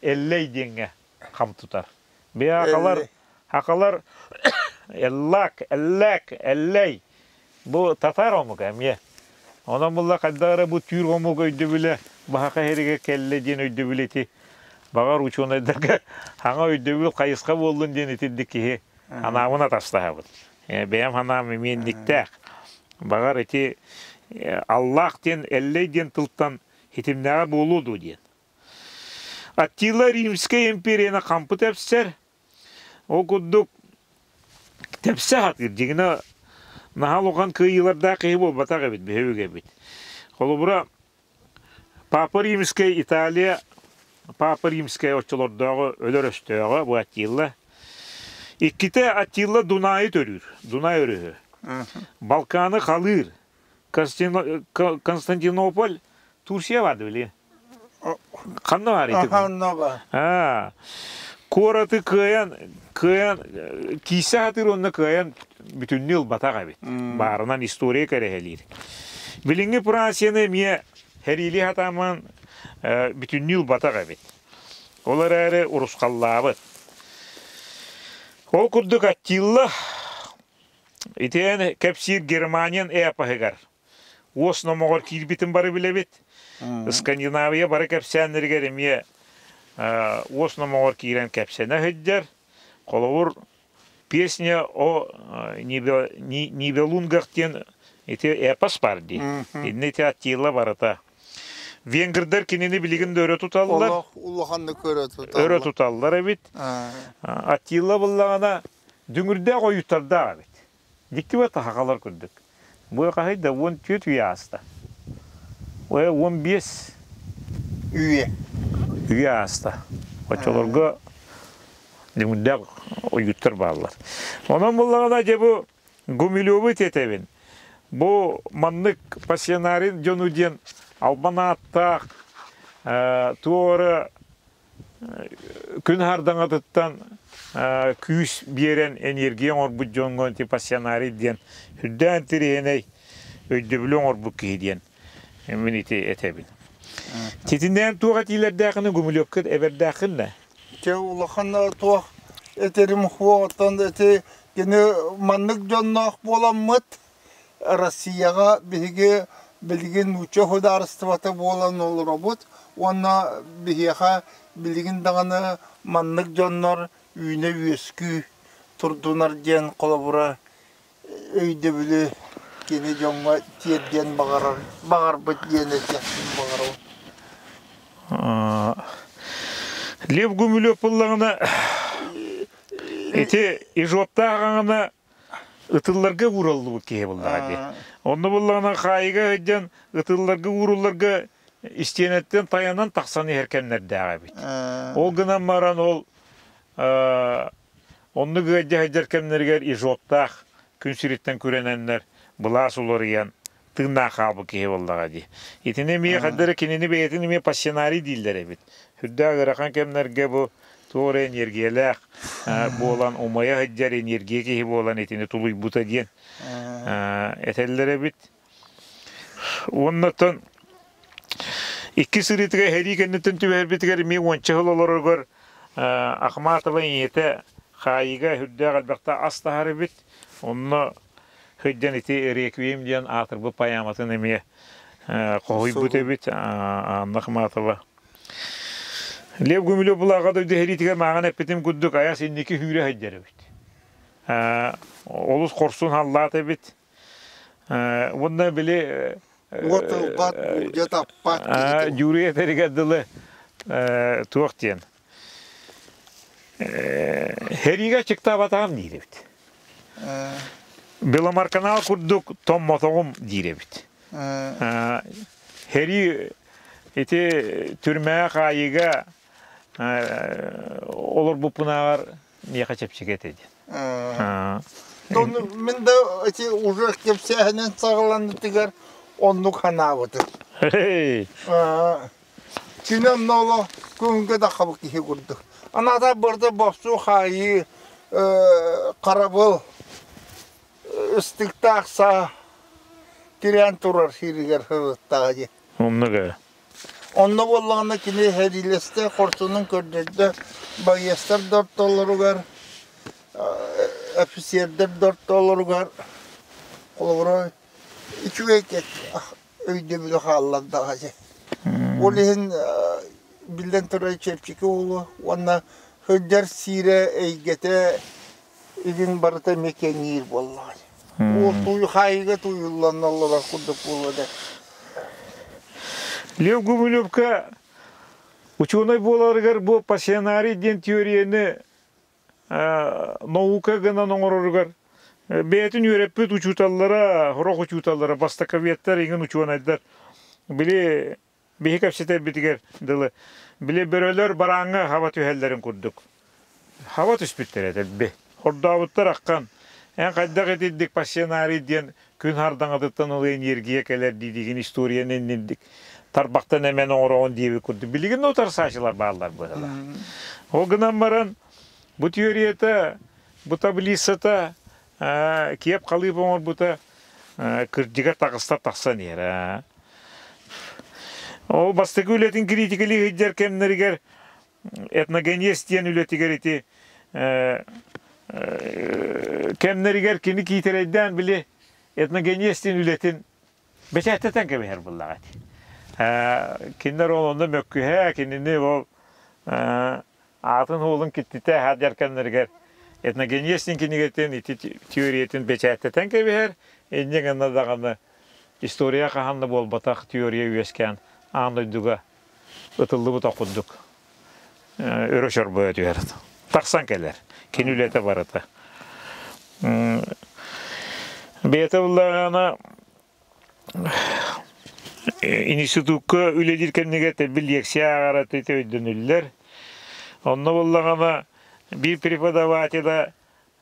Эллэй диэҥҥэ хам тутар. Бэйэ акалар, акалар Эллак, Эллэк, Эллэй бу татаар омук эмиэ. Онон булла хайдах эрэ бу түүр омук өйдөбүлэ баһака иһэригэр кэллэ диэн өйдөбүл ити баҕар учуонайдарга хаҥа өйдөбүл хайысха буоллун диэн итирдик киһи анаабын атастаһабын. Бэйэм санаам эмиэ инниктээх. Баҕар ити Аллах диэн Эллэй диэн тылтан хитимнээҕэ буолуо дуо диэн. Аттила Римскэй империяны хампы тэпсэр. Ол курдук тэпсэ сатыыр. Дьиҥинэ наһаа улахан кыайыылардаах киһи буолбатах эбит, биһиги эбит. Холобура, Папа Римскэй Италия Папа Римскэй оччолордооҕу өлөр өстөөҕө бу Аттила. Иккитэ Аттила Дунайы төрүүр, Дунай өрүһү. Балканы халыыр. Константинополь Турция барды били. Ханна бар ити? Ханна бар. Куораты кыайан кыайан киисэ хатыр онно кыайан бүтүннүү ылбатах эбит. Баарынан история кэрэһэлиир. Билиҥҥи Францияны эмиэ хэриили хатааман бүтүннүү ылбатах эбит. Ол эрээри урусхаллаабыт. Ол курдук Аттилла итиэн кэпсиир Германиян эпоһыгар уос номоҕор киирбитин бары билэбит. Скандинавия бары кэпсээннэригэр эмиэ уос номоҕор киирэн кэпсэнэ сылдьар. Холобур, песня о Нибелунгах диэн ити эпос бар дии. Инни ити Аттила барыта. Венгрдэр кинини билигин да өрө туталлар. Олох улаханнык өрө туталлар. Өрө туталлар эбит. Аттила буллаҕына дүҥүрдээх ойуттардаах эбит. Дьиктибэ таһаҕалар курдук. Бу хаһый да 14 үйэ ааста. Ой, 15 Үйэ. Үйэ ааста. Оччолорго дүҥүрдээх ойууттар бааллар. Онон буллаҕына дьэ бу Гумилевы тетэбин. Бу маннык пассионарин дьону диэн албан ааттаах туора күн хардаҥатыттан күүс биэрэн энергия оҥорбут дьоҥҥо антипассионарий диэн үрдээн интэриэһинэй өйдөбүлү оҥорбут киһи диэн мин ити этэбин. Титиннээн туох этиилэрдээххин Гумилевка эбэрдээххин да? Чэ улахан туох этерим хуоҕуттан ити кини маннык дьонноох буоламмыт Россияҕа биһиги билигин нуучча судаарыстыбата буолан олоробут уонна биһиэхэ билигин даҕаны маннык дьоннор үүнэ-үөскүү турдунар диэн холобура өйдөбүлү кини дьоҥҥо тиэрдиэн баҕарар баҕарбыт диэн этиэхпин баҕарабын. Лев Гумилев буоллаҕына. Ити ижоптаах аҥана ытылларга уураллыбыт киһи буллаҕа дии. Онно буллаҕына хаайыга сылдьан ытылларга уурулларга истиэнэттэн тайанан тахсан иһэр кэмнэрдээх эбит. Ол гынан баран ол оннук ыалдьа сылдьар кэмнэригэр ижоптаах күн сириттэн күрэнэннэр былаас уларыйан тыыннаах хаалбыт киһи буоллаҕа дии. Итини эмиэ хайдары кинини бэйэтин эмиэ пассионарий дииллэр эбит. Сүрдээх ыарахан кэмнэргэ бу туох эрэ энергиялээх буолан умайа сылдьар энергия киһи буолан итини тулуйбута диэн этэллэр эбит. Уоннаттан икки сырыытыгар сэрии кэнниттэн түбэһэрбитигэр эмиэ уонча сыл олороругар Ахматова ийэтэ хаайыыга сүрдээх элбэхтэ ас таһар эбит. Онно Сылдьан ити Реквием диэн аатырбыт поэматын эмиэ хоһуйбут эбит Анна Ахматова. Лев Гумилев булааҕа дойду сэриитигэр мааҕын эппитим курдук айас инники сүүрэ сылдьар эбит. Олус хорсун халлаат эбит. Уонна били Уот ылбат, уулдьа таппат Дьууруй этэригэр дылы туох диэн Сэриигэ аччыктаабатаҕым диир эбит. Беломарканал курдук томмотоҕум диир эбит. Сэрии ити түрмэҕэ хаайыыга олорбуппунааҕар миэхэ чэпчэки этэ диэн. Мин да ити уже кэпсээһинэн саҕаланытыгар оннук санаабытым. Кини онно олох көҥүлгэ да хабык киһи курдук. Аната барыта бохсуу хаайыы, харабыл, ыстыктаах саа тирээн турар сиригэр сырыттаҕа дии. Оннук ээ. Онно буоллаҕына кини сэриилэстэ, хорсунун көрдөрдө, байыастар да ортолоругар, офицердар да ортолоругар, холобура, үчүгэй өйдөбүлү хааллардаҕа дьэ. Ол иһин биллэн турар чэпчэки уолу уонна сылдьар сиирэ эйгэтэ илин барыта эмиэ кэҥиир буоллаҕа. Уол тууй хаайыыга тууйуллан олорор курдук буолуо да. Лев Гумилевка учуонай буоларыгар бу пассионарий диэн теорияны наука гынан оҥороругар бэйэтин үөрэппит учууталлара, сорох учууталлара, востоковедтар, иҥин учуонайдар били биһи кэпсэтэрбитигэр дылы били бөрөлөр барааҥҥа хаба түһэллэрин курдук хаба түспүттэр этэлби хордообуттар аххан эн хайдах итирдик пассионарий диэн күн хардаҥатыттан ыла энергия кэлэр диидигин историяны иннирдик тарбахтан эмэн оҥороҕун диэбит курдук билигин утарсааччылар бааллар быһыылаах ол гынан баран бу теорията бу таблицата киэп халыып оҥорбута кырдьыгар таҕыста тахсан иһэр ол бастакы үлэтин критикалыы сылдьар кэмнэригэр этногенез диэн үлэтигэр ити кэмнэригэр кини киитэрэйдээн били этногенез диэн үлэтин бэчээттэтэн кэбиһэр буоллаҕа ити. Кинилэр ол онно мөккүһэ, кинини ол аатын уолун киттитэ сылдьар кэмнэригэр этногенез диэн кинигэтин ити теориятын бэчээттэтэн кэбиһэр, инньэ гына даҕаны история хаһан да буолбатах теория үөскээн аан дойдуга ытыллыбыт ох курдук өрө чорбойо түһэр. Тахсан кэлэр. Кини үлэтэ барыта. Бэйэтэ буллаҕына институкка үлэлиир кэмнигэр тэлби лекция ааҕара өйдөнүллэр. Онно буллаҕына биир преподавателя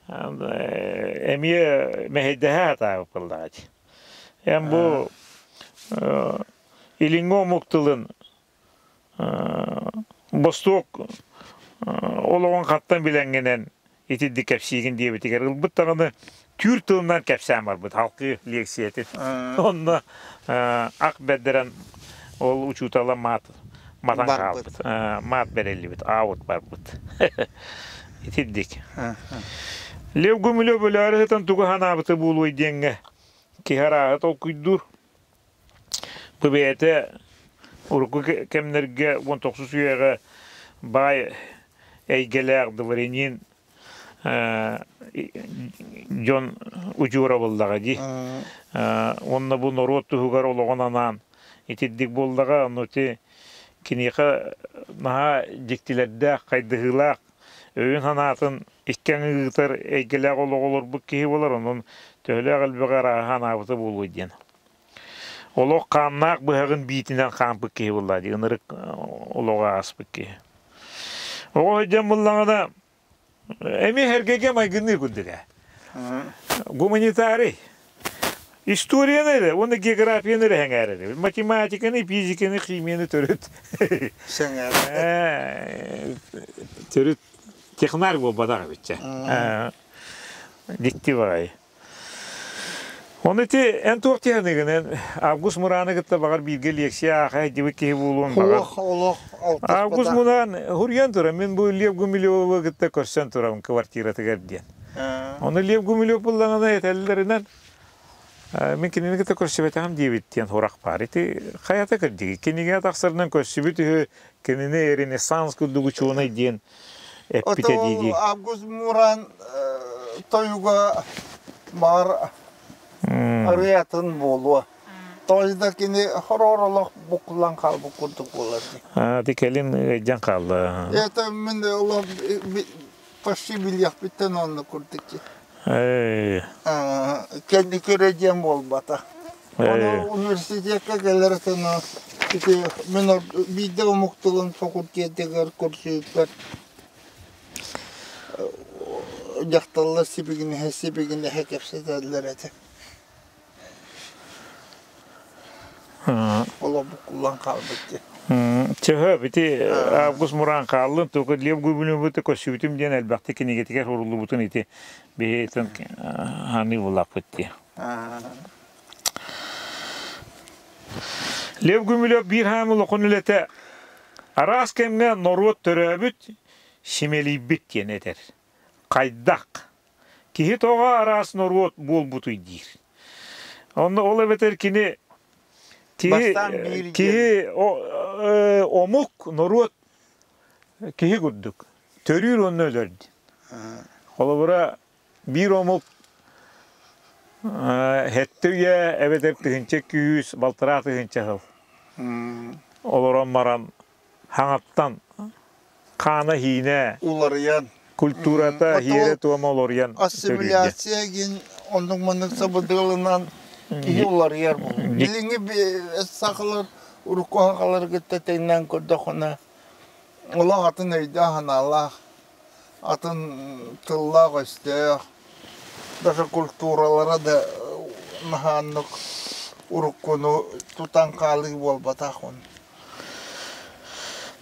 эмиэ мэһэйдэһэ сатаабыт буоллаҕа дии. Эн бу илиҥҥи омук тылын бостуок олоҕун хаттан билэҥҥинэн итирдик кэпсиигин диэбитигэр ылбыт даҕаны түүр тылынан кэпсээн барбыт халкы лиэксийэтин. Онно ах бэрдэрэн ол учуутала маат матан хаалбыт. Маат бэриллибит, аут барбыт. Итирдик. Лев Гумилев өлөөрү сытан тугу санаабыта буолуой диэҥҥэ киһи арааһы толкуйдуур. Бу бэйэтэ урукку кэмнэргэ 19 үйэҕэ баай эйгэлээх дворянин дьон удьуора буоллаҕа дии. Уонна бу норуот туһугар олоҕун анаан итирдик буоллаҕа, ону ити киниэхэ наһаа дьиктилэрдээх, хайдыһыылаах. өйүн-санаатын икки аҥы ыытар эйгэлээх олоҕу олорбут киһи буолар, онон төһөлөөх элбэҕи арааһа анаабыта буолуой диэн. Олох хааннаах быһаҕын биитинэн хаампыт киһи буолла дии, ынырык олоҕу ааспыт киһи. Оҕо сылдьан буллаҕына, эмиэ Сэргэйгэ майгынныы курдук ээ. Гуманитарий. Историяны эрэ уонна географияны эрэ сэҥээрэр. Математиканы, физиканы, химияны төрүт Сэҥээрэр. Төрүт технарь буолбатах эбит. Дикти баҕайы. Ону ити эн туох диэхиныгын эн Август Мураны кытта баҕар бииргэ лекция ааха сылдьыбыт киһи буолуон баҕар. Олох, олох Август алтыспатах. Муран хуруйан туран мин бу Лев Гумилевы кытта көрсөн турабын квартиратыгар диэн. Ону Лев Гумилев буллаҕына этэллэринэн мин кинини кытта көрсүбэтэҕим диэбит диэн сурах баар. Ити хайата кырдьыгый? Кинигэ тахсарынан көрсүбүт үһү, кинини Ренессанс курдук учуонай диэн эппитэ Ото дии-дии. Август Муран тойуга баар арыйатын буолуо. Тоҕо да кини хороор олох букуллан хаалбыт курдук буолар дии. Ити кэлин ыйдьан хаалла. Это мин олох почти билиэхпиттэн онно курдук дии. Кэнники эрэ диэн буолбата. Ону университекка кэлэр этэн ити мин биирдэ омук тылын факультетыгар көрсүбүппэр дьахталлар сибигинэһэ-сибигинэһэ кэпсэтэллэр этэ. Олох буккуллан хаалбыт дии. Чөһө, ити Август Муран хааллын, только Лев Губиневы көрсүбүтүм диэн элбэхтик кинигэтигэр суруллубутун ити биһиэтин ханыы буллахпыт дии. Лев Гумилев биир хаамы улахан үлэтэ араас кэмҥэ норуот төрөөбүт, симэлийбит диэн этэр. Хайдах? Киһи тоҕо араас норуот буолбутуй диир. Онно ол эбэтэр кини киһи киһи омук норуот киһи курдук төрүүр уонна өлөр диэн. Холобура биир омук сэттэ үйэ эбэтэр 1200 1,5 тыһыынча сыл олорон баран хаҥаттан хаана-иинэ уларыйан культурата иэрэ-туома уларыйан ассимиляция гин оннук маннык сабыдыалынан киһи уларыйар билиҥҥи сахалар урукку сахалары кытта тэҥнээн көрдөххүнэ олох атын өйдөөх-санаалаах атын тыллаах-өстөөх даже культуралара да наһааннык уруккуну тутан хаалыы буолбатах он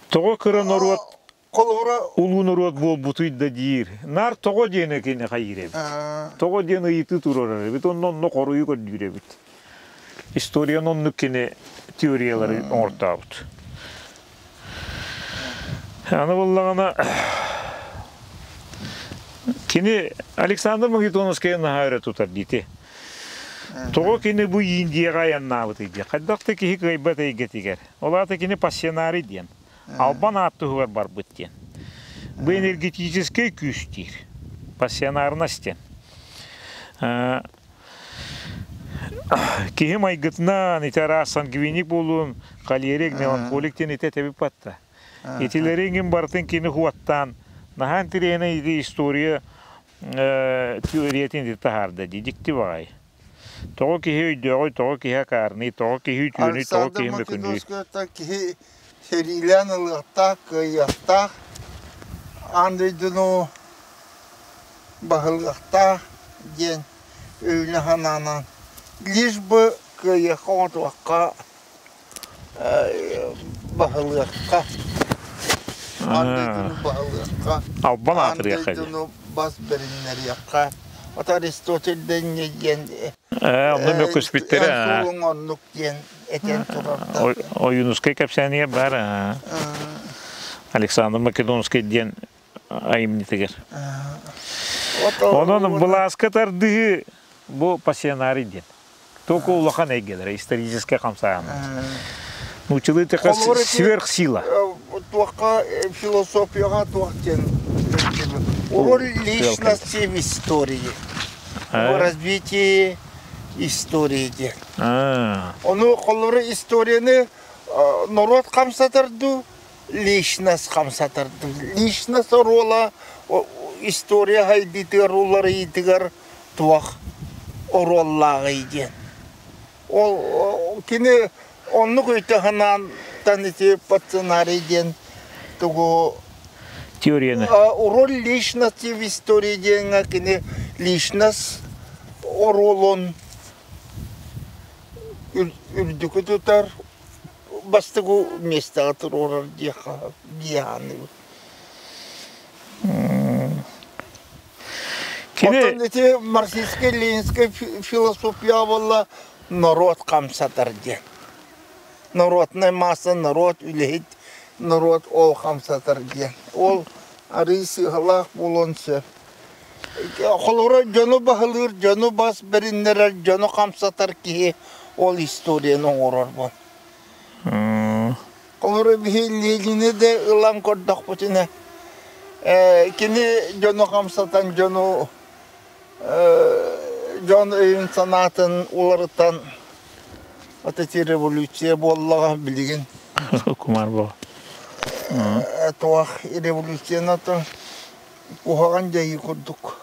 Тоҕо кыра норуот Холобура улуу норуот буолбутуй да диир. Наар тоҕо диэн кини хайыыр эбит. Тоҕо диэн ыйытыы туруорар эбит. Онно онно хоруйу көрдүүр эбит. Историяны оннук кини теориялары оҥортообут. Аны буоллаҕына кини Александр Македонскайы наһаа өрө тутар диити. Тоҕо кини бу Индияҕа айаннаабытый диye. Хайдах да киһи кыайбат эйгэтигэр. Ол аата кини пассионарий диэн. Албан аат туһугар барбыт диэн. Бу энергетическэй күүс диир. Пассионарность диэн. Киһи майгытынан ити араас сангвиник буолуун, холерик, меланхолик диэн ити этэбит батта. Итилэри иҥин барытын кини хуаттаан, наһаа интэриэһинэй ити история теориятын ити таһаарда дии, дьикти баҕайы. Тоҕо киһи өйдөөҕүй, тоҕо киһи акаарный, тоҕо киһи үтүөнүй, тоҕо Александр киһи мөкүнүй? Македонскайтан киһи сэриилээн ылыахтаах, кыайыахтаах, аан дойдуну баһылыахтаах диэн өйүнэ-санаанан лишь бы кыайыахха оҥотуохха баһылыахха аан дойдуну баһылыахха Албан аан аатырыахха диэн. дойдуну бас бэриннэриэххэ вот Аристотель диэн Онно мөккүспүттэрэ эн суолуҥ оннук диэн этэн турардаах Ойуунускай кэпсээнигэр баар Александр Македонский диэн айымньытыгар. Онон былааска тардыһыы бу пассионарий диэн. Только улахан эйгэлэрэ, историческай хамсааһын. Нууччалыы тэхэ сверхсила. Туохха философияҕа туох диэн роль личности в истории. В развитии истории диэн. Ону холобура историяны норуот хамсатар дуу, Личность хамсатар. Личность оруола история хайдыытыгар уларыйыытыгар туох оруоллааҕый диэн. Ол кини оннук өйтө-санаантан ити сценарий диэн тугу теорияны роль личности в истории диэҥҥэ кини личность оруолун үрдүкү тутар бастакы миэстэҕэ туруорар диэххэ дии Кини Оттон ити марксистскай-ленинскэй философия буолла норуот хамсатар диэн. Народнай масса, народ үлэһит, норуот ол хамсатар диэн. Ол арыый сыыһалаах буолуон сөп. Холобура, дьону баһылыыр, дьону бас бэриннэрэр, дьону хамсатар киһи ол историяны оҥорор буол. Холобура, биһи Ленини да ылан көрдөхпүтүнэ, кини дьону хамсатан, дьону дьон өйүн-санаатын уларытан вот эти революция буоллаҕа билигин. Кумар бу. Туох революцияны куһаҕан дьайыы курдук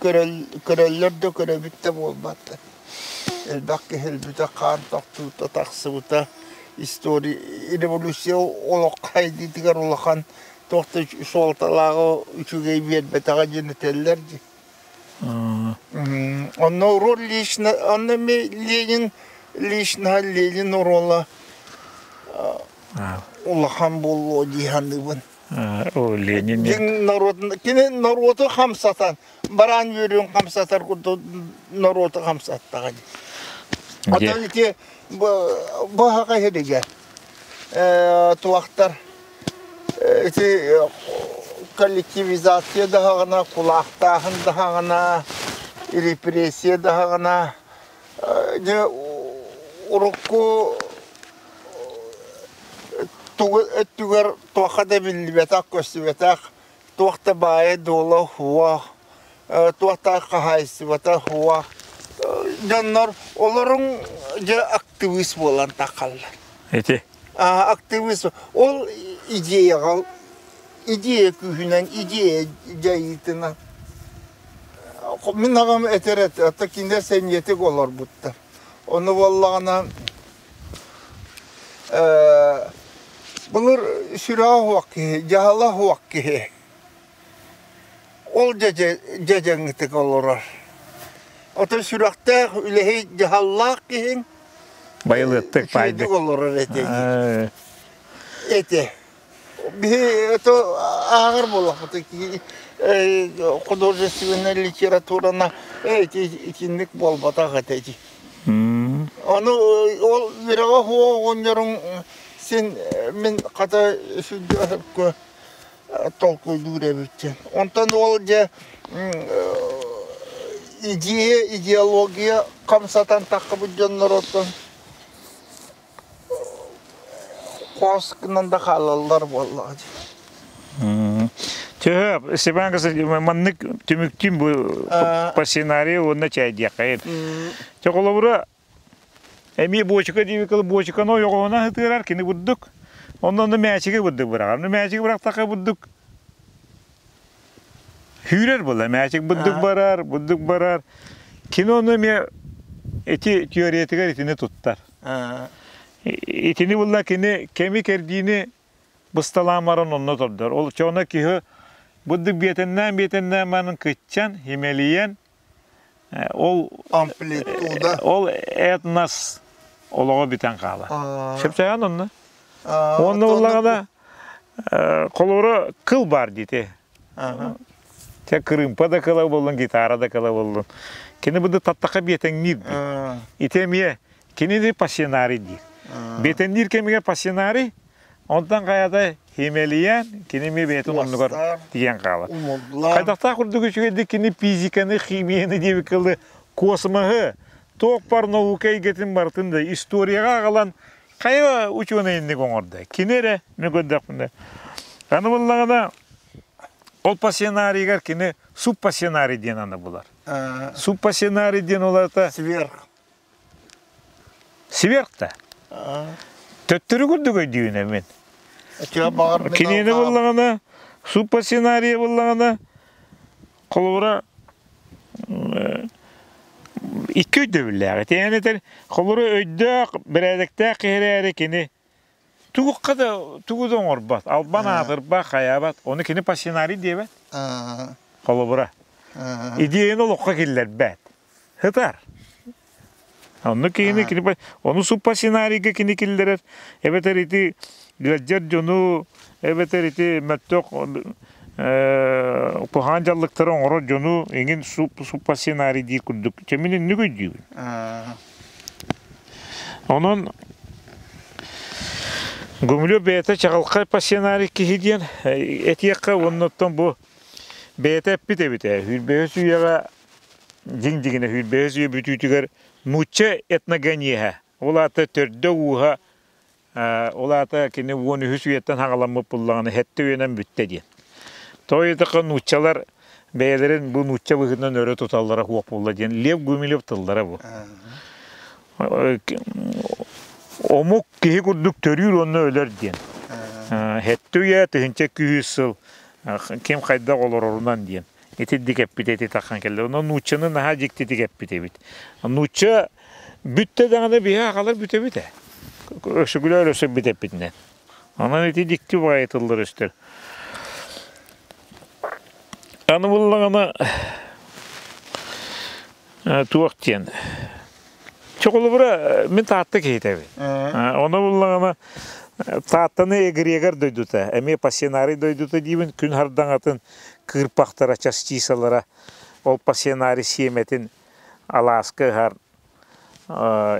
көрөллөр да көрөбүт да буолбат. Элбэх киһи өлбүтэ, хаан тохтуута тахсыбыта, история революция олох хайдыытыгар улахан туох да суолталааҕы үчүгэй биэрбэтэҕэ диэн этэллэр дии. Онно роль лично, онно Ленин лично Ленин оруола улахан буолуо дии саныыбын. О, Ленин. Дьиҥ норуот, кини норуоту хамсатан, бараан үөрүүн хамсатар курдук норуоту хамсаттаҕа дии. Оттон ити бу хака иһиригэр туохтар ити коллективизация даһаҕына, кулаахтааһын даһаҕына, репрессия даһаҕына, дьэ урукку тугу өттүгэр туохха да биллибэтэх, көстүбэтэх, туох да баайа-дуола суох, туох да хаһаайыстыбата суох дьоннор олоруҥ дьэ актыбыыс буолан таххаллар. Ити. Актыбыыс ол идеяҕа идея күүһүнэн, идея дьайыытынан. Мин аҕам этэр этэ, ата кинилэр сэниэтик олорбуттар. Ону буоллаҕына былыр сүрэҕэ суох киһи, дьаһала суох киһи ол дьэдьэҥҥитик олорор. Оттон сүрэхтээх, үлэһит, дьаһаллаах киһиҥ Байылыаттык, үчүгэйдик олорор этэ этэ. Биһи это ааҕар буоллахпыт художественная литературана эти итинник буолбатах этэ ити. Ону ол үөрэҕэ суох оҕонньоруҥ син мин хата сүрдээх толкуйдуур эбиппин. Онтон ол дьэ идея, идеология хамсатан таххыбыт дьоннороттон Хос гынан да хаалаллар буоллаҕа дии. Төһө, Степан Константинович, маннык түмүктүүм бу по сценарию уонна чайдиэххэ. Чэ холобура эмиэ буочука диэбиккэ буочуканы ойоҕоһунан ытыырар кини бурдук. Онно онно мээчиги бурдук быраҕар. Онно мээчиги бырахтахха бурдук Сүүрэр буолла, мээчик бурдук барар, бурдук барар. Кини ону эмиэ ити теориятыгар итини туттар. Итини булла кини кэми кэрдиини бысталаан баран онно тордор. Ол чоно киһи бурдук биэтэннээн биэтэннээн баран кыччан, химэлийэн ол амплитуда ол этнос олоҕо бүтэн хаалар. Сөпсөйөн онно. Онно буллаҕына холобура кыл баар диити. Те кырыымпа да кыла буоллун, гитара да кыла буоллун. Кини бу таттаха биэтэҥниир дии. Ити эмиэ кинини пассионарий диир. Биэтэҥниир кэмигэр пассионарий, онтон хайата химэлийэн, кини эмиэ бэйэтин оннугар тиийэн хаалар. Хайдахтаах курдук үчүгэйдик кини физиканы, химияны диэбит кылы космоһы, туох бар наука эйгэтин барытын да историяҕа аҕалан хайа учуонай инник оҥордо. Кини эрэ мен көрдөхпүнэ. Аны буллаҕына ол пассионарийгар кини субпассионарий диэн аны булар. Субпассионарий диэн улата сверх. Сверх да. Төттөрү курдук өйдүүнэ мин. Кинини буллаҕына, суппассионария буллаҕына, холобура, икки өйдөбүллээх. Итиэннэ этэр, холобура, өйдөөх, бэрээдэктээх киһи эрээри кини тугукка да тугу да оҥорбот, албан аатырбат, хайаабат. Ону кини пассионарий диэбэт. Холобура, идеяны олоххо киллэрбэт. Сытар. Онно киһини кини ону суппассионарийга кини киллэрэр, эбэтэр ити ыалдьар дьону, эбэтэр ити мөлтөх куһаҕан дьаллыктары оҥорор дьону эҥин суппассионарий диир курдук. Чэ мин инник өйдүүбүн. Онон Гумилев бэйэтэ чаҕылхай пассионарий киһи диэн этиэххэ уонна оттон бу бэйэтэ эппит эбит ээ. Сүүрбэһис үйэҕэ дьиҥ дьиҥинэ сүүрбэһис үйэ бүтүүтүгэр нуучча этногенеһа, ол аата төрдө-ууһа, ол аата кини 13 үйэттэн хаҕаламмыт буллаҕына сэттэ үйэнэн бүттэ диэн. Тоҕо диэтэххэ нууччалар бэйэлэрин бу нуучча быһыытынан өрө туталлара суох буолла диэн Лев Гумилев тыллара бу. Омук киһи курдук төрүүр уонна өлөр диэн. Сэттэ үйэ, 1200 сыл ким хайдах олорорунан диэн. Итирдик эппит эти таххан кэллэ. Онон нууччаны наһаа дьиктитик эппит эбит. Нуучча бүттэ даҕаны биһи аҕалар бүтэбит ээ. Өсүгүлээр өсө бүтэппитинэн. Онон ити дьикти баҕайы тыллар өстөр. Аны буллаҕына туох диэн Чоколубура мин Таатта киһитэбин. Ону буллаҕына Тааттаны эгрегор дойдута, эмиэ пассионарий дойдута диибин, күн хардаҥатын кыырпахтара, частицалара ол пассионарий сиэмэтин алааска ыһар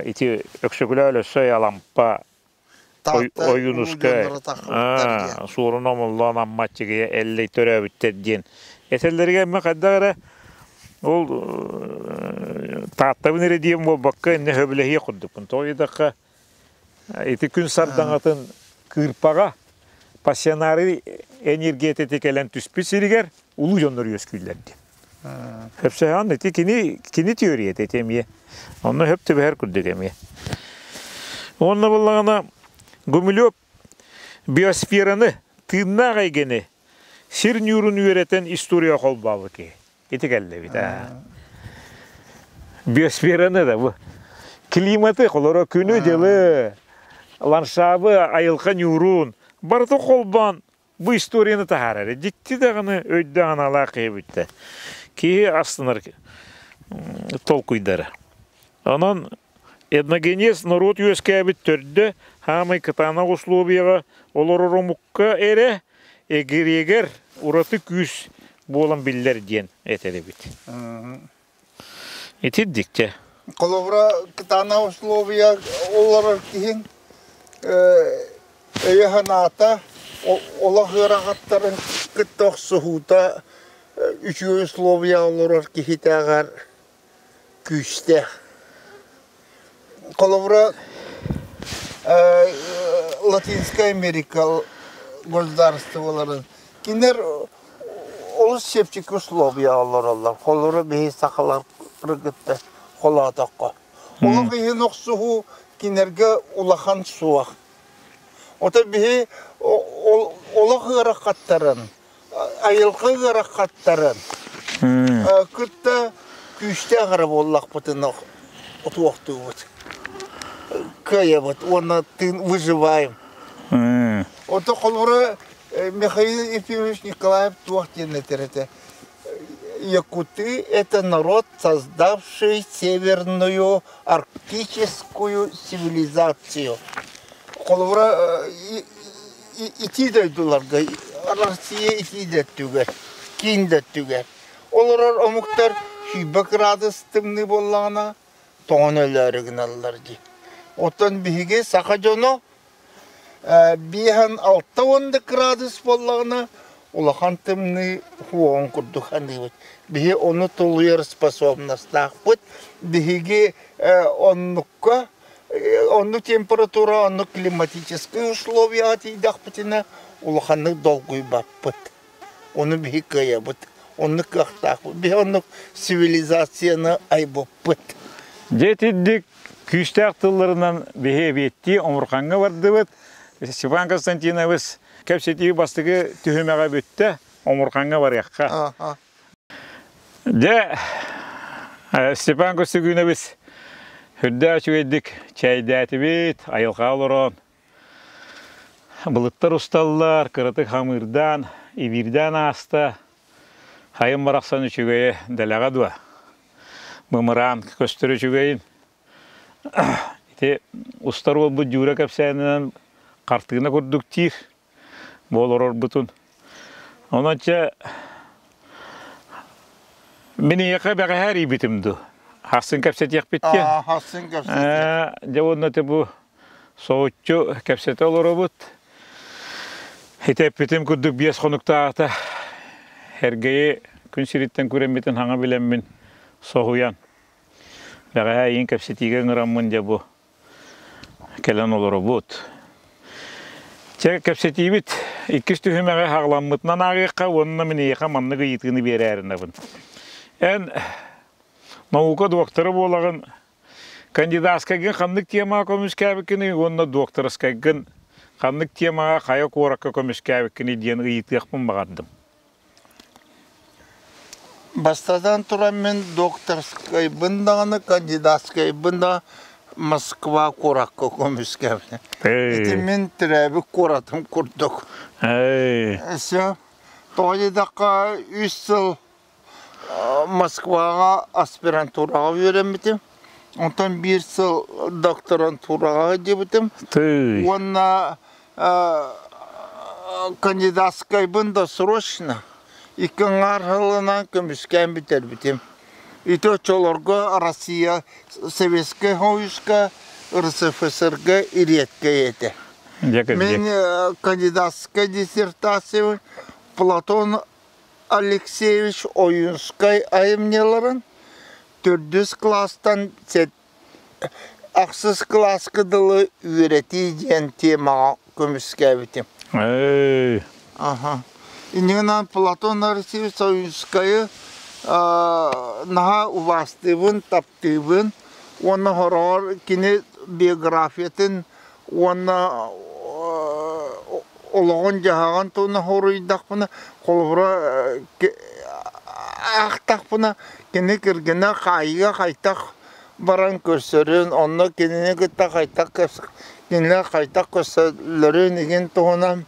ити Өксөкүлээх Өлөксөй Алампа Ойуунускай суорун омоллоон Амма Аччыгыйа Эллэй төрөөбүттэр диэн этэллэригэр эмэ хайдах эрэ ол Тааттабын эрэ диэн буолбакка иннэ сөбүлэһиэх курдукпун. Тоҕо диэтэххэ ити күн сардаҥатын кыырпаҕа пассионарий энергетити кэлэн түспүт сиригэр улуу дьоннор үөскүүллэр диэн. Сөпсөһөн ити кини кини теорията ити эмиэ. Онно сөп түбэһэр курдук эмиэ. Уонна буллаҕына Гумилев биосфераны, тыыннаах эйгэни сир ньуурун үөрэтэн история холбообут киһи. Ити кэллэбит аа. Биосфераны да бу климаты холоро күнү-дьылы, ландшабы, айылҕа ньуурун барыта холбоон бу историяны таһаарар. Дьикти даҕаны өйдөөх аналаах киһи бүттэ. Киһи астынар толкуйдара. Онон этногенез норуот үөскээбит төрдө хаамай кытаанах условияҕа олорор омукка эрэ эгрегор ураты күүс буолан биллэр диэн этэр эбит. Итирдик дьэ. Холобура, кытаанах условия олорор киһиҥ өйө-санаата олох ыарахаттарын кытта охсуһуута үчүгэй условия олорор киһитээҕэр күүстээх. Холобура, Латинская Америка государстволарын кинилэр олус чэпчэки условия олороллор. Холобура, биһи сахалары кытта холоотоххо. Олох иһин охсуһуу кинилэргэ улахан суох. Ото биһи олох ыарахаттарын, айылҕа ыарахаттарын кытта күүстээх эрэ буоллахпытына отуохтуубут, кыайабыт уонна тыын выживаем. Ото холобура Михаил Ефимович Николаев туох диэн этэр этэ? Якуты – это народ, создавший северную арктическую цивилизацию. Холобура, итии дойдуларга Россия итии да өттүгэр, киин да өттүгэр олорор омуктар 120 градус тымныы буоллаҕына тоҥон өлөөрү гыналлар дии. Оттон биһиги саха дьоно 5-6 да градус буоллаҕына улахан тымныы хуоҕун курдук саныыбыт. Биһи ону тулуйар способностаахпыт. Биһиги оннукка Оннук температура, оннук климатическай условияҕа тиийдэхпитинэ улаханнык долгуйбаппыт. Ону биһи кыайабыт, оннук кыахтаахпыт. Биһи оннук цивилизацияны айбыппыт. Дьэ итинник күүстээх тылларынан биһи эбиэттии омурҕаҥҥа бардыбыт. Степан Константинович. кэпсэтии бастакы түһүмэҕэ бүттэ, омурҕаҥҥа барыахха. Дьэ, Степан Костюгунович үрдээх үчүгэйдик чэйдээтибит, айылҕа олорон, былыттар усталлар, кыратык хамыырдаан, ибиирдээн ааста. Хайым барахсан үчүгэйэ дэлэҕэ дуо? Мымыраан көстөр үчүгэйин. Ити устар уолбут Дьуура кэпсээнинэн хартыына курдук диир бу олорорбутун. Онон чэ мин эйиэхэ бэҕэһээ эрийбитим дуу? Хассын кэпсэтиэхпит диэн. Хассын кэпсэтиэх. Дьэ уонна ити бу соһуччу кэпсэтэ олоробут. Ити эппитим курдук 5 хонуктааҕыта Эргэйи күн сириттэн күрэммитин хаҥа билэммин соһуйан Бэҕэһээ эйигин кэпсэтиигэ ыҥыраммын дьэ бу кэлэн олоробут. Чэ, кэпсэтиибит иккис түһүмэҕи хаҕыламмытынан ааҕыахха уонна мин эйиэхэ маннык ыйытыыны биэрээринэбин. Эн наука доктора буолаҕын, кандидатскайгын ханнык темаҕа көмүскээбиккиний уонна докторскайгын ханнык темаҕа хайа куоракка көмүскээбиккиний диэн ыйытыахпын баҕардым. Бастатан туран мин докторскайбын даҕаны, кандидатскайбын да Москва куоракка көмүскэбин. Ити мин төрөөбүт куоратым курдук. Все. Тоҕо диэтэххэ, үс сыл Москваҕа аспирантураҕа үөрэммитим. Онтон биир сыл докторантураҕа сылдьыбытым. Уонна кандидатскайбын досрочно икки аҥаар сылынан көмүскээн бүтэрбитим. Ити оччолорго Россия Советскай Союзка, РСФСР-га ириэккэй этэ. Мин кандидатскай диссертациябын Платон Алексеевич Ойуунскай айымньыларын төрдүс кылаастан ахсыс кылааска дылы үөрэтии диэн темаҕа көмүскээбитим. Аха. Иннинэн Платон Алексеевич Ойуунскайы наһаа убаастыыбын, таптыыбын уонна хороҕор кини биографиятын уонна олоҕун-дьаһаҕын туһунан хоруйдахпына, холобура, аахтахпына, кини кэргэнэ хаайыыга хайдах баран көрсөрүн, онно кинини кытта хайдах кинилэр хайдах көрсөллөрүн игин туһунан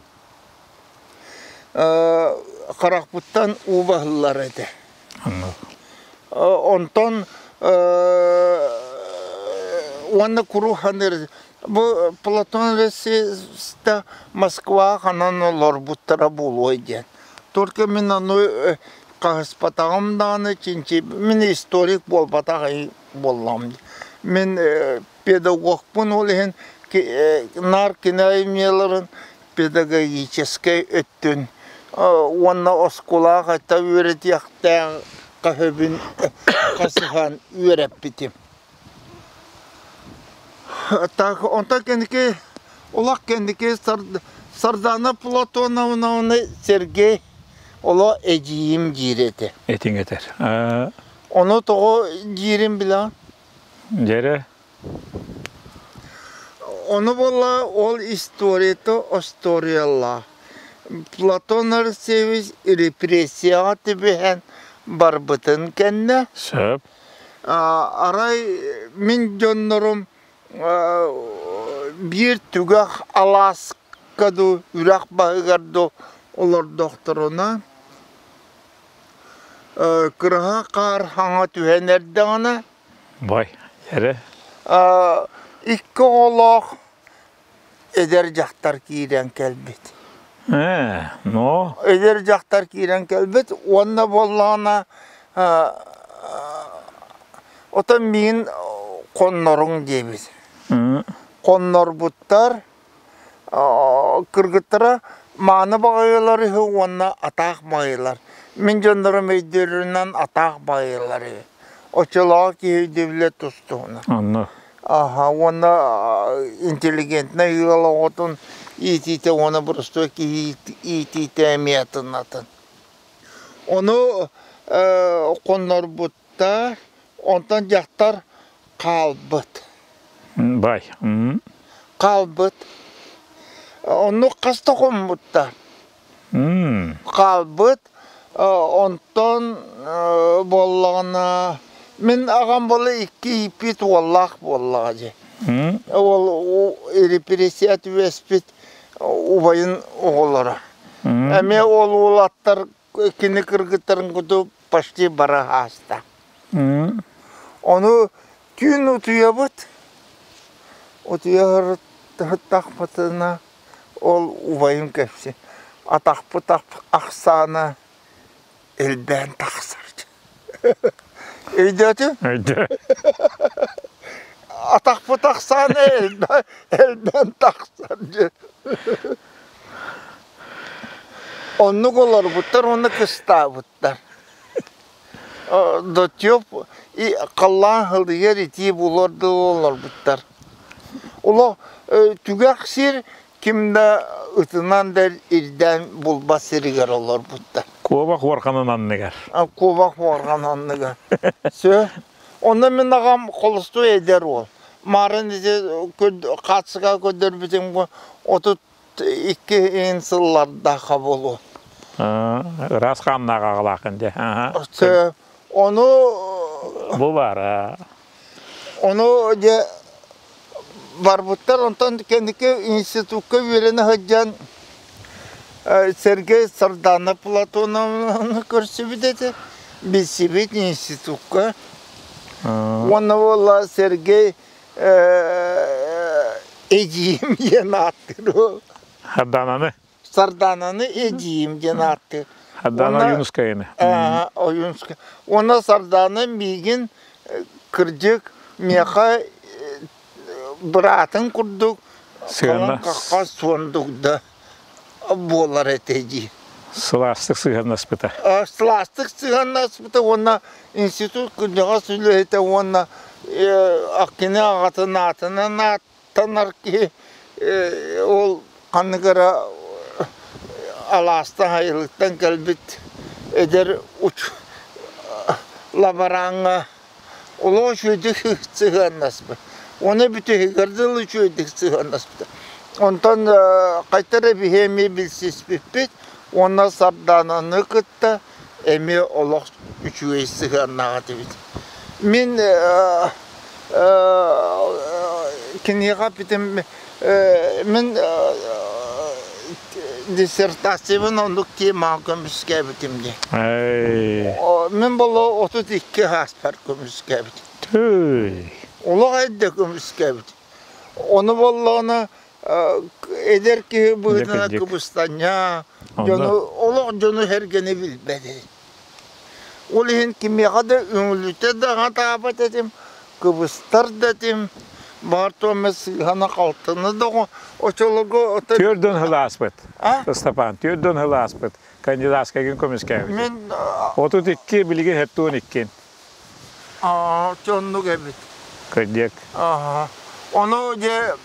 харахпыттан уу баһыллар этэ. Онтон уонна куруук саныыр бу Платон Алексеевичта Москва ханан олорбуттара буолуой диэн. Только мин ону хаһыспатаҕым даҕаны чинчи мин историк буолбатах буоллаҕым. Мин педагогпун ол иһин наар кини айымньыларын педагогическай өттүн уонна оскуолаҕа хайта үөрэтиэхтээх хаһыбын хасыһан үөрэппитим. Так, онтон кэнники улах кэнники Сардана Платоновна Сергей оло эдьиийим диир этэ. Этиҥ этэр. Ону тоҕо диирин билэҕин? Дьэрэ. Ону буолла ол историята остуоруйалаах. Платон Алексеевич репрессияҕа түбэһэн барбытын кэннэ Сөп. арай мин дьоннорум биир түгэх алааска дуу, үрэх баһыгар дуу олордохторуна кыраһа хаар хаҥа түһэн эрдэҕинэ Бай, эрэ. Икки оҕолоох эдэр дьахтар киирэн кэлбит. Ээ, но? Эдэр дьахтар киирэн кэлбит уонна буоллаҕына отон миигин хонноруҥ диэбит. Хоннорбуттар, кыргыттара мааны баҕайылар үһү уонна атаах баҕайылар. Мин дьоннорум өйдүүрүнэн атаах баҕайылар үһү. Оччолоох киһи өйдөбүлэ тус-туһунан. Онно. Аха, уонна интеллигентнэй ыал оҕотун иитиитэ уонна боростуой киһи иитиитэ эмиэ атын-атын. Ону хоннорбуттар, онтон дьахтар хаалбыт. Бай. Хаалбыт. Оннук хас да хоммуттар. Хаалбыт. Онтон буоллаҕына мин аҕам буола икки ииппит уоллаах буоллаҕа дии. Ол репрессия түбэспит убайын оҕолоро. Эмиэ ол уолаттар кини кыргыттарын курдук почти бара ааста. Ону түүн утуйабыт. Утуйа сырыттахпытына ол убайым кэпсиир атахпыт ахсаана элбээн тахсар. Өйдөөтүҥ? Өйдөө. Атахпыт ахсаана элбээн тахсар диэн. Оннук олорбуттар уонна кыстаабыттар. Дотьоп халлаан сылыйар итии булар да олорбуттар. Олох түгэх сир ким да ытынан да ирдээн булбат сиригэр олорбуттар. Куобах уорҕанын анныгар. Куобах уорҕан анныгар. Все. Онно мин аҕам холостуой эдэр уол. Маарын ити хаатсыга көрдөрбүтүм 32 иһин сыллардаахха буолуо. Ыраас хааннаах аҕалаахын дьэ. Ону Бу баар. Ону дьэ барбыттар, онтон кэнники институкка үөрэнэ сылдьан Сергей Сардана Платоновнаны көрсүбүт этэ, билсибит институкка. Уонна буолла Сергей эдьиийим диэн ааттыыр. Сардананы? Сардананы эдьиийим диэн ааттыыр. Сардана Ойуунускайыны. Ойуунускай. Уонна Сардана миигин кырдьык миэхэ быраатын курдук сыһыанна суондук да буолар этэ дии. Сылаастык сыһыаннаспыта. Сылаастык сыһыаннаспыта уонна институт кырдьаҕас үлэһитэ уонна кини аҕатын аатынан ааттанар киһи ол ханнык эрэ алаастан айылыктан кэлбит эдэр лабораҥҥа олох үчүгэйдик сыһыаннаспыт. Уонна бүтэһигэр дылы үчүгэйдик сыһыаннаспыта. Онтон хайта эрэ биһи эмиэ билсиспиппит уонна Сардаананы кытта эмиэ олох үчүгэй сыһыаннаах этибит. Мин киниэхэ эппитим мин диссертациябын оннук темаҕа көмүскээбитим дии. Мин боло 32 ааспар көмүскээбитим. Олох эрдэ көмүскээбитим. Ону боллоҕуна эдэр киһи быһыытынан кыбыстанньа, дьону олох дьону сэргэни билбэт этим. Ол иһин кимиэхэ да үҥүлүтэ да таабат этим, кыбыстар да этим, баар туома сыыһаны-халтыны да очолорго Түөрдөн сыл ааспыт. Ыстапаан, түөрдөн сыл ааспыт. Кандидатскайгын көмүскээбит. Мин 32, билигин 72. Оннук эбит. Кырдьык. Ону дьэ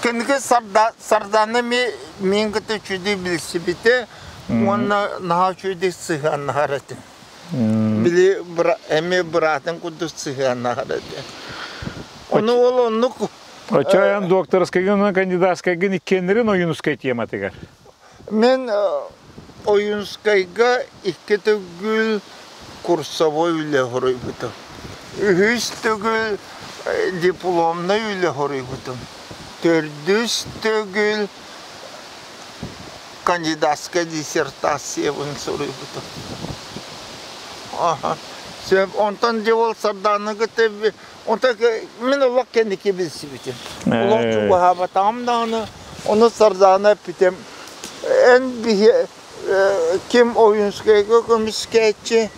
кэнники Сардана миин кытта үчүгэй билсибитэ уонна наһаа үчүгэйдик сыһыаннаһар этэ. Били эмиэ быраатын курдук сыһыаннаһар этэ. Ону ол оннук Оччоон докторскайгын уонна кандидатскайгын иккиэннэрин Ойуунускай тематыгар. Мин Ойуунскайга икки төгүл курсовой үлэ хоруйбутум. Үһүс төгүл дипломнай үлэ хоруйбутум. Төрдүс төгүл кандидатскай диссертациябын суруйбутум. Сөп, онтон дьэ ол Сардаана кытта онтон мин олох кэнники билсибитим. Олох чугаһаабатаҕым даҕаны, ону Сардаана эппитим, эн биһи ким Ойуунскайга көмүскээччи,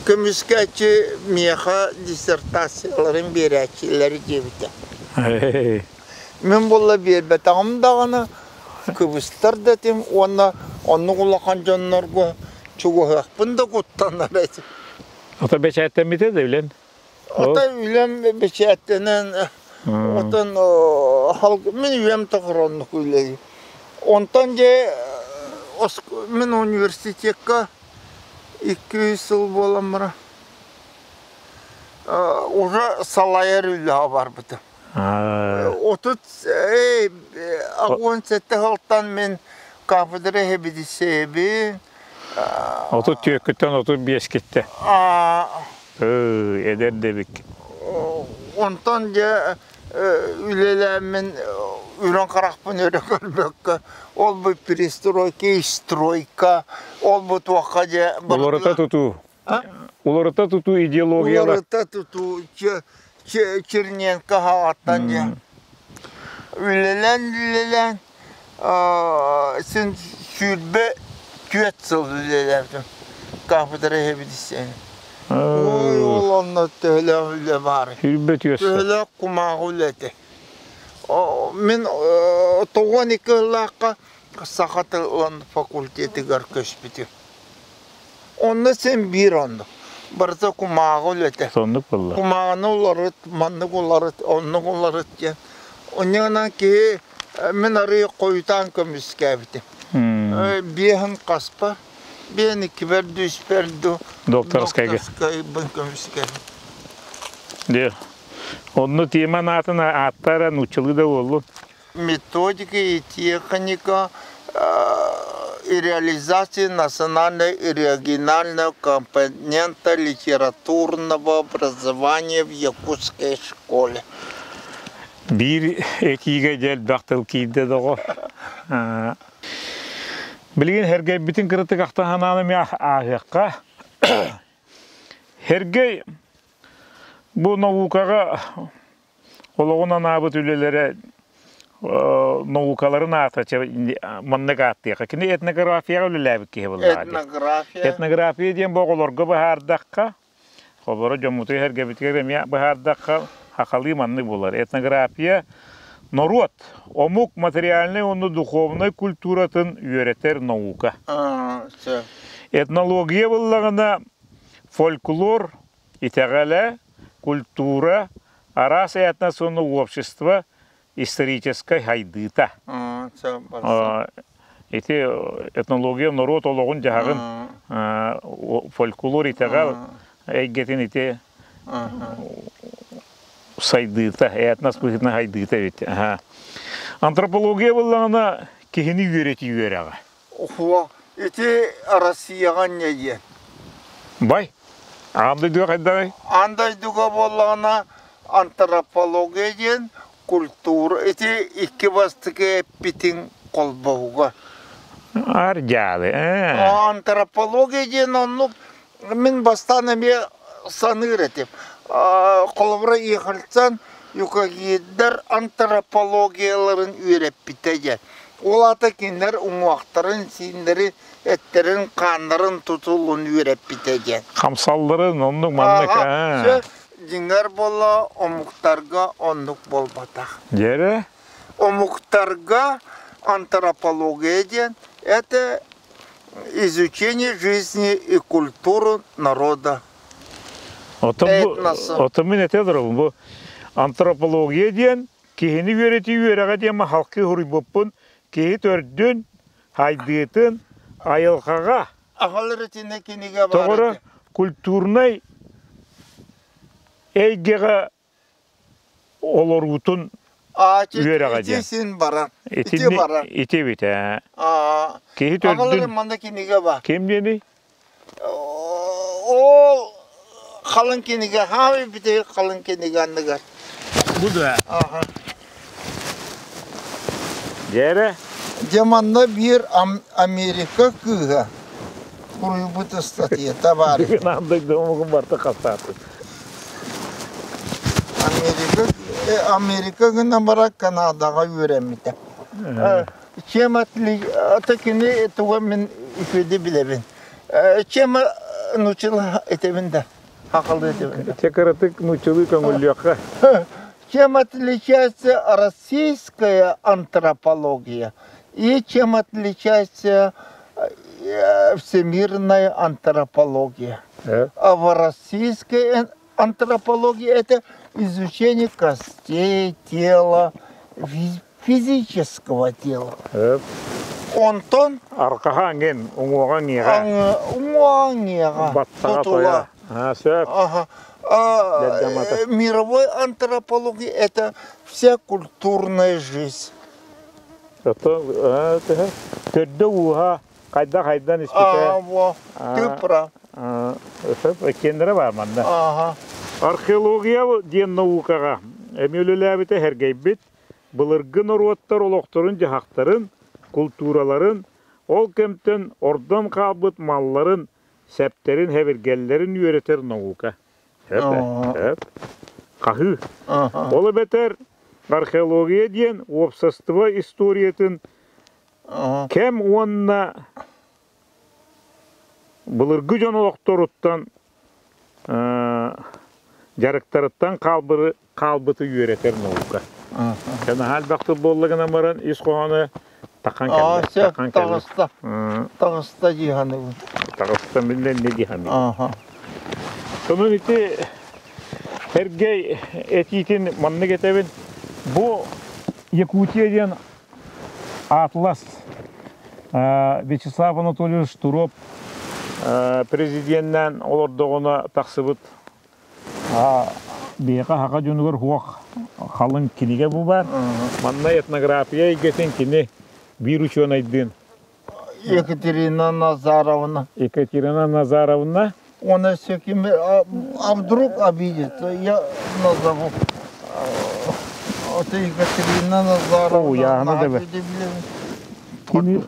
көмүскээччи миэхэ диссертацияларын биэрээччилэр диэбитэ. Мин буолла биэрбэтэҕим даҕаны, кыбыстар да этим уонна оннук улахан дьоннорго чугаһыахпын да куттанар этим. Ото бэчээттэммитэ да үлэн? Ото үлэм бэчээттэнэн, отон мин үйэм тоҕороннук үлэлиир. Онтон дьэ мин университекка 200 сыл буолан баран. Уже салайар үлэҕэ барбытым. 30 17 сылтан мин кафедра сэбиэдиссэйэбин. 34-күттэн 35-киттэ. Эдэр да эбиккин. Онтон дьэ үлэлээммин үрэн харахпын өрө көрбөккө ол бу перестройка и стройка ол бу туохха дьэ Уларыта тутуу. Уларыта тутуу идеологиялар. Уларыта тутуу Черненко хаҕаттан дьэ үлэлээн үлэлээн син 24 сыл үлэлээбитим кафедра иһэбитиссэни. Ой, ол онно төһөлөөх үлэ баарый? 24 сыл. Төһөлөөх кумааҕы үлэтэ. Мин 92 сыллаахха саха тылын факультетыгар көспүтүм. Онно син биир оннук. Барыта кумааҕы үлэтэ. Соннук буолла. Кумааҕыны уларыт, маннык уларыт, оннук уларыт диэн. Онньугунан киһи мин арыый хойутаан көмүскээбитим. Биэһин хаспар, биэһин иккибэр дуу, үспэр дуу Докторскайга. Докторскайбын көмүскээбитим. Дьэ, онно тиэмэн аатын ааттара нууччалыы да буоллун. Методика и техника и реализации национальной и регионального компонента литературного образования в якутской школе. Биир этиигэ дьэ элбэх тыл киирдэ доҕор. Билигин Һэргэйбитин кыратык ахтан эмиэ ааһыахха. Һэргэй бу наукаҕа олоҕун анаабыт үлэлэрэ наукаларын аата маннык ааттыахха. Кини этнографияҕа үлэлээбит киһи буоллаҕа. Этнография. Этнография диэн бу оҕолорго быһаардахха, холобура дьоммутугар эргэбитигэр эмиэ быһаардахха, хахалыы маннык буолар. Этнография норуот, омук материальнай уонна духовнай культуратын үөрэтэр наука. Этнология буоллаҕына фольклор, итэҕэлэ, культура, араас этнос уонна общество историческай хайдыыта. Ити этнология норуот олоҕун-дьаһаҕын фольклор итэҕэл эйгэтин ити сайдыыта, этнос быһыытынан хайдыыта эбит. Антропология буоллаҕына киһини үөрэтии үөрэҕэ. Уһуо, ити Россияҕа инньэ диэн. Бай, аан дойдуга хайдаҕый? Аан дойдуга буоллаҕына антропология диэн культура ити икки бастакы эппитиҥ холбоһуга. Ар дьаалы, ээ. Антропология диэн оннук мин бастаан эмиэ саныыр этим. Холобура Ехальцан юкагирдар антропологияларын үөрэппитэ диэн. Ол аата кинилэр уҥуохтарын, сииннэрин, эттэрин, хааннарын тутулун үөрэппитэ диэн. Хамсалларын оннук маннык. Ага, дьиҥэр буолла омуктарга оннук буолбатах. Дьэрэ? Омуктарга антропология диэн это изучение жизни и культуры народа. Оттон мин этэ олоробун бу антропология диэн киһини үөрэтии үөрэҕэ диэн халкы суруйбуппун киһи төрдүн, хайдыытын айылҕаҕа Аҕалар итиннэ кинигэ баар тоҕоро этэ. культурнай эйгэҕэ олоруутун үөрэҕэ Ити диэн. син барар. Ити Итинни барар. ити эбит ээ. Киһи Аҕалар төрдүн манна кинигэ бар. ким диэний? Ол халыҥ кинигэ, хаамай бүтэһик халыҥ кинигэ анныгар. Бу да. Аха. Дьэрэ. Дьэ манна биир Америка кыыһа суруйбут ыстатыйата баар. Бүгүн аан дойду омугун барыта хастаатын. Америка, Америка гынан баран Канадаҕа үөрэммитэ. Чем отли... Это кини туга мин үчүгэйдик билэбин. Чем научила этебин да, хахалыы этебин да. Те кыратык нууччалыы көҥүллүөххэ. Чем отличается российская антропология и чем отличается всемирная антропология? А в российской антропологии это изучение костей, тела, физического тела. Онтон Аркаха аңген уҥуоҕа ҥиэҕэ. Уҥуоҕа ҥиэҕэ. Баттаҕа тойа. Сөп. Ага. Мировой антропология это вся культурная жизнь. Төрдө ууһа хайда хайдан испите. Ты прав. Кеннere бар манна. Археология диэн наукаҕа эми үлэлээбитэ һэргэйбит былыргы норуоттар олохторун-дьаһахтарын, култуураларын, ол кэмтэн ордон хаалбыт малларын, сэптэрин, хэбиргэллэрин үөрэтэр наука. Сөп, Хаһыы. Ол эбэтэр археология диэн уопсастыба историятын кэм уонна былыргы дьон олохторуттан дьарыктарыттан хаалбыты үөрэтэр наука. Наһаа элбэх тыл буолла гынан баран ис хоһоону тахан кэллэ. Тахан Таҕыста. Таҕыста дии саныыбын. Таҕыста мин не дии саныыбын. Сонун ити Сергей этиитин маннык этэбин. Бу Якутия диэн Атлас Вячеслав Анатольевич Штыров президеннээн олордоҕуна тахсыбыт биһиэхэ саха дьонугар суох халыҥ кинигэ бу баар. Манна этнография эйгэтин кини биир учуонайдыын Екатерина Назаровна. Екатерина Назаровна. Он еще а вдруг обидится, я назову. Это Екатерина Назаровна. Кини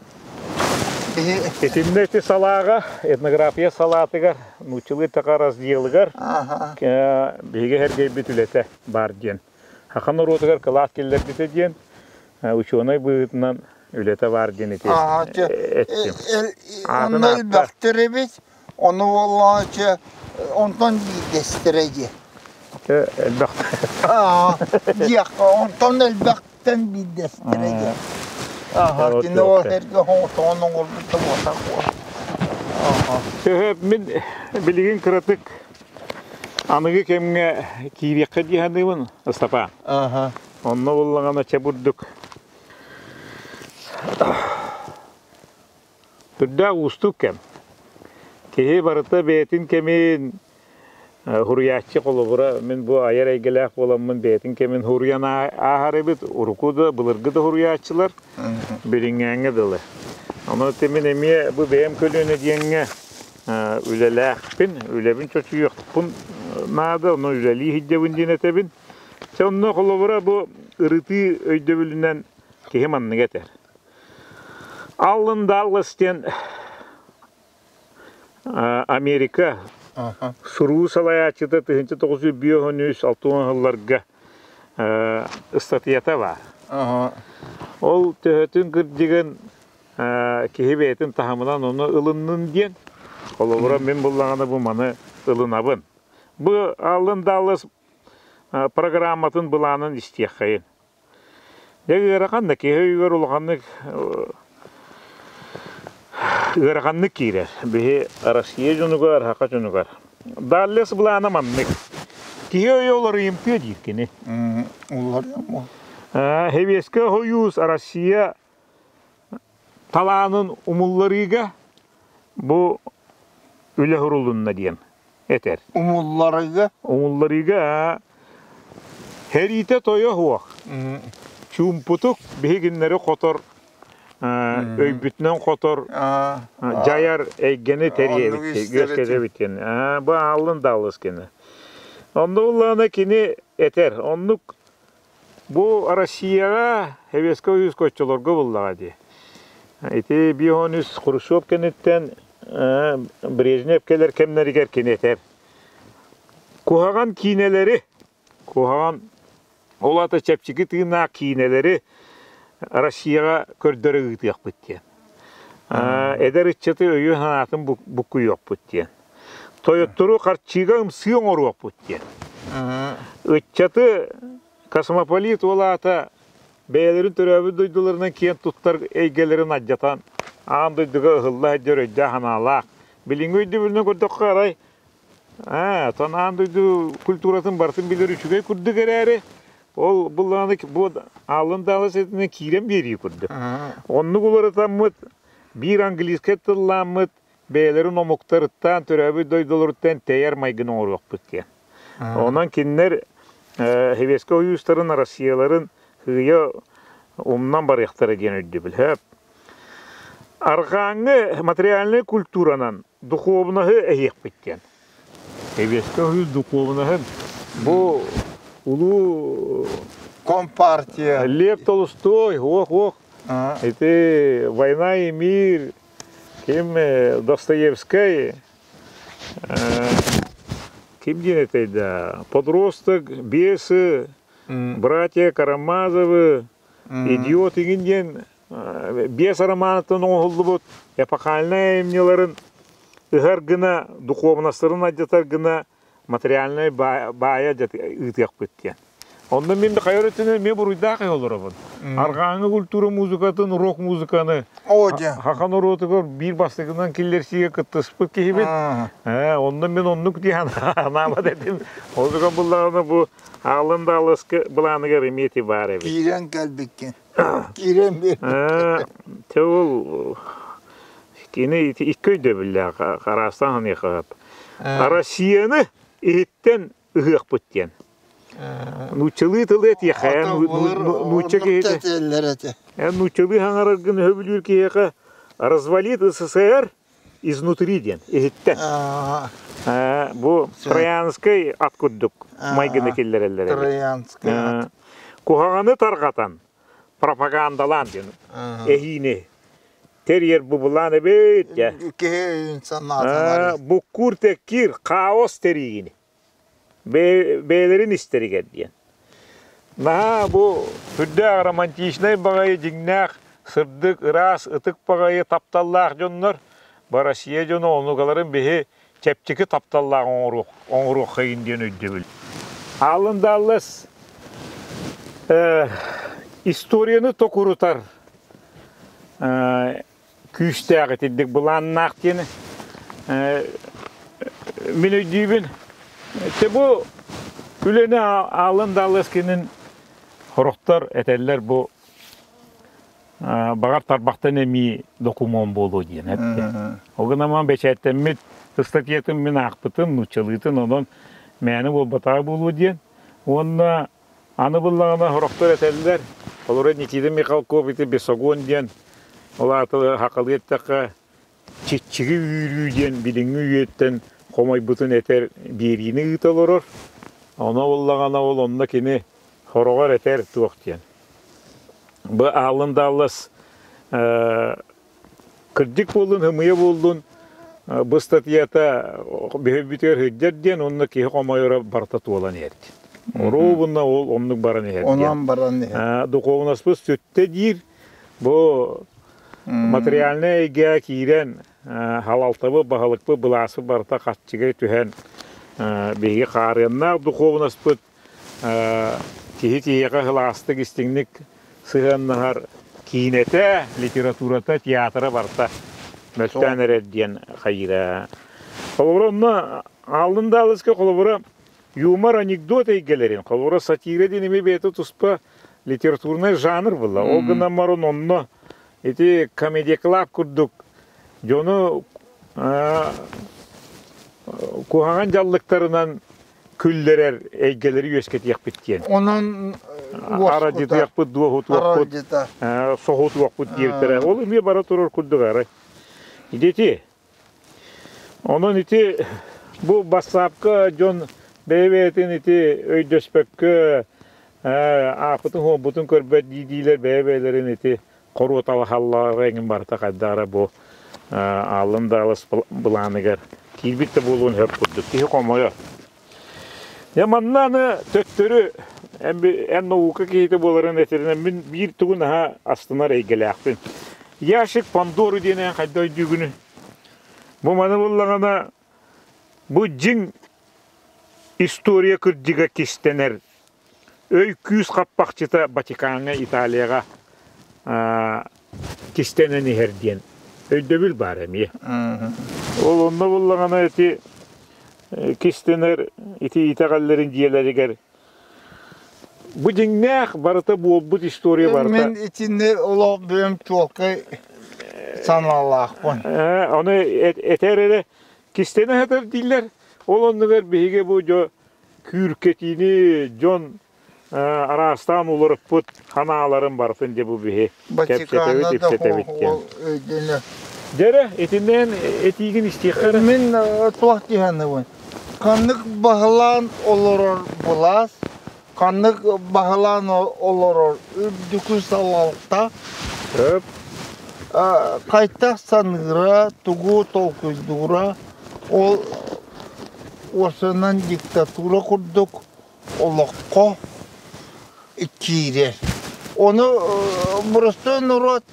Итиннэ ити салааҕа, этнография салаатыгар, нууччалыы така разделыгар биһиги эргэйбит үлэтэ баар диэн. Саха норуотугар кылаас киллэрбитэ диэн учуонай быһыытынан үлэтэ баар диэн ити эттим. Онно элбэхтэр эбит, ону буоллаҕа онтон биирдэстэрэ диэ. Элбэх. Диэххэ, онтон элбэхтэн биирдэстэрэ диэ. Аха, кини ол эргэ оҥотоҕун оҥорбута буолар. Сөһөп, мин билигин кыратык аныгы кэмҥэ киириэххэ дии саныыбын, Ыстапаан. Онно буллаҕына чэ бурдук Үрдээх уустук кэм. Киһи барыта бэйэтин кэмин хуруйааччы холобура мин бу айар эйгэлээх буоламмын бэйэтин кэмин хуруйан ааһар эбит уруку да былыргы да хуруйааччылар билиҥҥээҥҥэ дылы. Ону мин эмиэ бу бэйэм көлүөнэ диэҥҥэ үлэлээхпин, үлэбин чочуйуохпун наада, ону үлэлии сылдьабын диэн этэбин. Чэ онно холобура бу ырытыы өйдөбүлүнэн киһи маннык этэр. Аллен Даллас диэн Америка суруу салайааччыта 1953 сылларга ыстатыйата баар. Ол төһөтүн кырдьыгын киһи бэйэтин таһымынан ону ылыннын диэн, холобура мин буллаҕына бу маны ылынабын. Бу Аллен Даллас программатын былаанын истиэххэйин. Дьэ ыарахан да киһи өйүгэр улаханнык ыараханнык киирэр. Биһи Россия дьонугар, саха дьонугар. Даллес былаана маннык. Киһи өйө уларыйымтыа диир кини. Уларыйым. Хевиэскэ Союз Россия талаанын умулларыыга бу үлэ сурулунна диэн этэр. Умулларыыга? Умулларыыга Хэриитэ тойо суох. Чуумпутук биһигиннэри хотор, өйбүтүнэн хотор, дьайар эйгэни тэрийэбит, үөскэтэбит диэн. Бу ааллын даалыс кини. Онно буллаҕына кини этэр, оннук Бу Россияҕа Советскай Союзка оччолорго буллаҕа дии. Ити 53 Хрущев кэнниттэн Брежнев кэлэр кэмнэригэр кини этэр. Куһаҕан киинэлэри, куһаҕан ол аата чэпчэки тыыннаах киинэлэри Россияҕа көрдөрө ыытыахпыт диэн. Эдэр ыччаты өйүн-санаатын буккуйуохпут диэн. Тойоттору харчыга ымсыы оҥоруохпут диэн. Ыччаты космополит ол аата бэйэлэрин төрөөбүт дойдуларынан киэн туттар эйгэлэрин алдьатан аан дойдуга ыһылла сылдьар өйдөөх-санаалаах. Билиҥҥи өйдөбүлүнэн көрдөххө арай оттон аан дойду культуратын барытын билэр үчүгэй курдук эрээри, ол былааны бу аалын даалы ситинэн киирэн биэрии курдук. Оннук уларытаммыт биир английскай тыллааммыт бэйэлэрин омуктарыттан, төрөөбүт дойдуларыттан тэйэр майгыны оҥоруохпут диэн. Онон кинилэр Хевеска ойуустарын, Россияларын сыыйа умнан барыахтара диэн өйдөбүл. Хөп. Арҕааҥҥы материальнай культуранан духуобунаһы эһиэхпит диэн. Хевеска ойуус духуобунаһын бу улуу Компартия. Лев Толстой, ох-ох, ити «Война и мир», ким Достоевскай, ким диэн этэй да, «Подросток», «Бесы», «Братья Карамазовы», «Идиот» игин диэн биэс романыттан оҥоһуллубут эпохальнай айымньыларын ыһар гына, духуобунастарын алдьатар гына материальнай баайа ыытыахпыт диэн. Онно мин хайа өрүтүнэн эмиэ буруйдаах олоробун. Арҕааҥы культура музыкатын, рок-музыканы хахан норуотугар биир бастакынан киллэрсиигэ кыттыспыт киһибин. Онно мин оннук диэн анаабат этим. Ол буллаҕына бу аалын да алыскы былааныгар эмиэ ити баар эбит. Киирэн кэлбиккин. Киирэн биэр. Те ол кини икки өйдөбүллээх хараастан ханыахап. Россияны иһиттэн ыһыахпыт диэн. Нууччалыы тылы этиэхэ, нуучча киһитэ. Эн нууччалыы хаҥараргын өһөбүлүүр киһиэхэ развалит СССР изнутри диэн иһиттэн. Бу Троянскай ат курдук майгыны киллэрэллэр. Троянскай ат. Куһаҕаны тарҕатан, пропагандалаан диэн эһиини тэрийэр бу былаан эбит дьэ. Киһи санааталар. Буккуур тэккиир хаос тэрийиини. Бэйэлэрин истэригэр диэн. Наһаа бу сүрдээх романтичнай баҕайы дьиҥнээх сырдык, ыраас, ытык баҕайы тапталлаах дьоннор бу Россия дьоно онугаларын биһи чэпчэки тапталлаах оҥоруоххайын диэн өйдөбүл. Аалын Даллас историяны токурутар күүстээх итирдик былааннаах диэн мин өйдүүбүн. Те бу үлэни Аалын Далласкинин хорохтор этэллэр бу баҕар тарбахтан эмии докумуон буолуо диэн эттэ. Ол гынан бэчээттэммит ыстатыйатын мин аахпытым, нууччалыытын онон мээнэ буолбатаҕа буолуо диэн. Уонна аны буллаҕына сорохтор этэллэр, олору Никита Михалков ити Бесогон диэн, ол аата хахалыы эттэххэ, чиччиги үүрүү диэн билиҥҥи үйэттэн хомойбутун этэр биэриини ыыта олорор. Ону буллаҕына ол онно кини хороҕор этэр туох диэн. Бу Аалын Даллас кырдьык буоллун, ымыйа буоллун, бу ыстатыйата бүһүйбүтүгэр сылдьар диэн уонна киһи хомойоро барыта туолан иһэр диэн. Оруобуна ол оннук баран иһэр диэн. Онон баран иһэр. Духуобунаспыт сүттэ диир. Бу материальнай эйгэҕэ киирэн халалтабы, баһылыкпыт, былааспыт барыта хаччыга түһэн биһиги хаарыаннаах духуобунаспыт киһи киһиэхэ сылаастык, истиҥник сыһыаннаһар киинэтэ, литературата, театра барыта мөлтөөн эрэр диэн хайыыра. Холобура, онно Ааллын Даалыска холобура юмор, анекдот эйгэлэрин, холобура сатира диэн эмиэ бэйэтэ туспа литературнай жанр буолла. Ол гынан баран онно ити Comedy Club курдук дьону куһаҕан дьаллыктарынан күллэрэр эйгэлэри үөскэтиэхпит диэн. Онон арадьытыахпыт, дуоһутуохпут, соһутуохпут диэбиттэрэ. Ол эмиэ бара турар курдук арай. Ити Онон ити бу бассаапка дьон бэйэ-бэйэтин ити өйдөспөккө ааппытын-хуоппутун көрбөт дии-диилэр бэйэ-бэйэлэрин ити хоруоталаһаллара эҥин барыта хайдах бу аалын даалас былааныгар киирбит да буолуон сөп курдук киһи хомойор. Дьэ манна аны төттөрү эн наука киһитэ буоларын этэринэн мин биир тугу наһаа астынар эйгэлээхпин. Ящик Пандоры диэн эн хайда өйдүүгүнүй? Бу маны буллаҕына бу дьиҥ история кырдьыга кистэнэр өй-күүс хаппахчыта Ватикаҥҥа, Италияҕа кистэнэн иһэр диэн өйдөбүл баар эмиэ. Ол онно буллаҕына ити кистэнэр ити итэҕэллэрин дьиэлэригэр бу дьиҥнээх барыта буолбут история барыта. Мин итинни олох бэйэм чуолкай санаалаахпын. Ону этэр эрэ кистэнэ сытар дииллэр. Ол оннугар биһиги бу дьо күүркэтиини дьон араастаан уларыппыт ханааларын барытын дьэ бу биһи кэпсэтэбит, ипсэтэбит диэн. Өйдөнө. Дьэрэ, итиннээн этиигин истиэххэ эрэ. Мин туох диһаныбын. Ханнык баһылаан олорор былаас, ханнык баһылаан олорор үрдүкү салалта Өп. Хайтах саныыра, тугу толкуйдуура, ол уосанан диктатура курдук олоххо киирэр. Ону боростуой норуот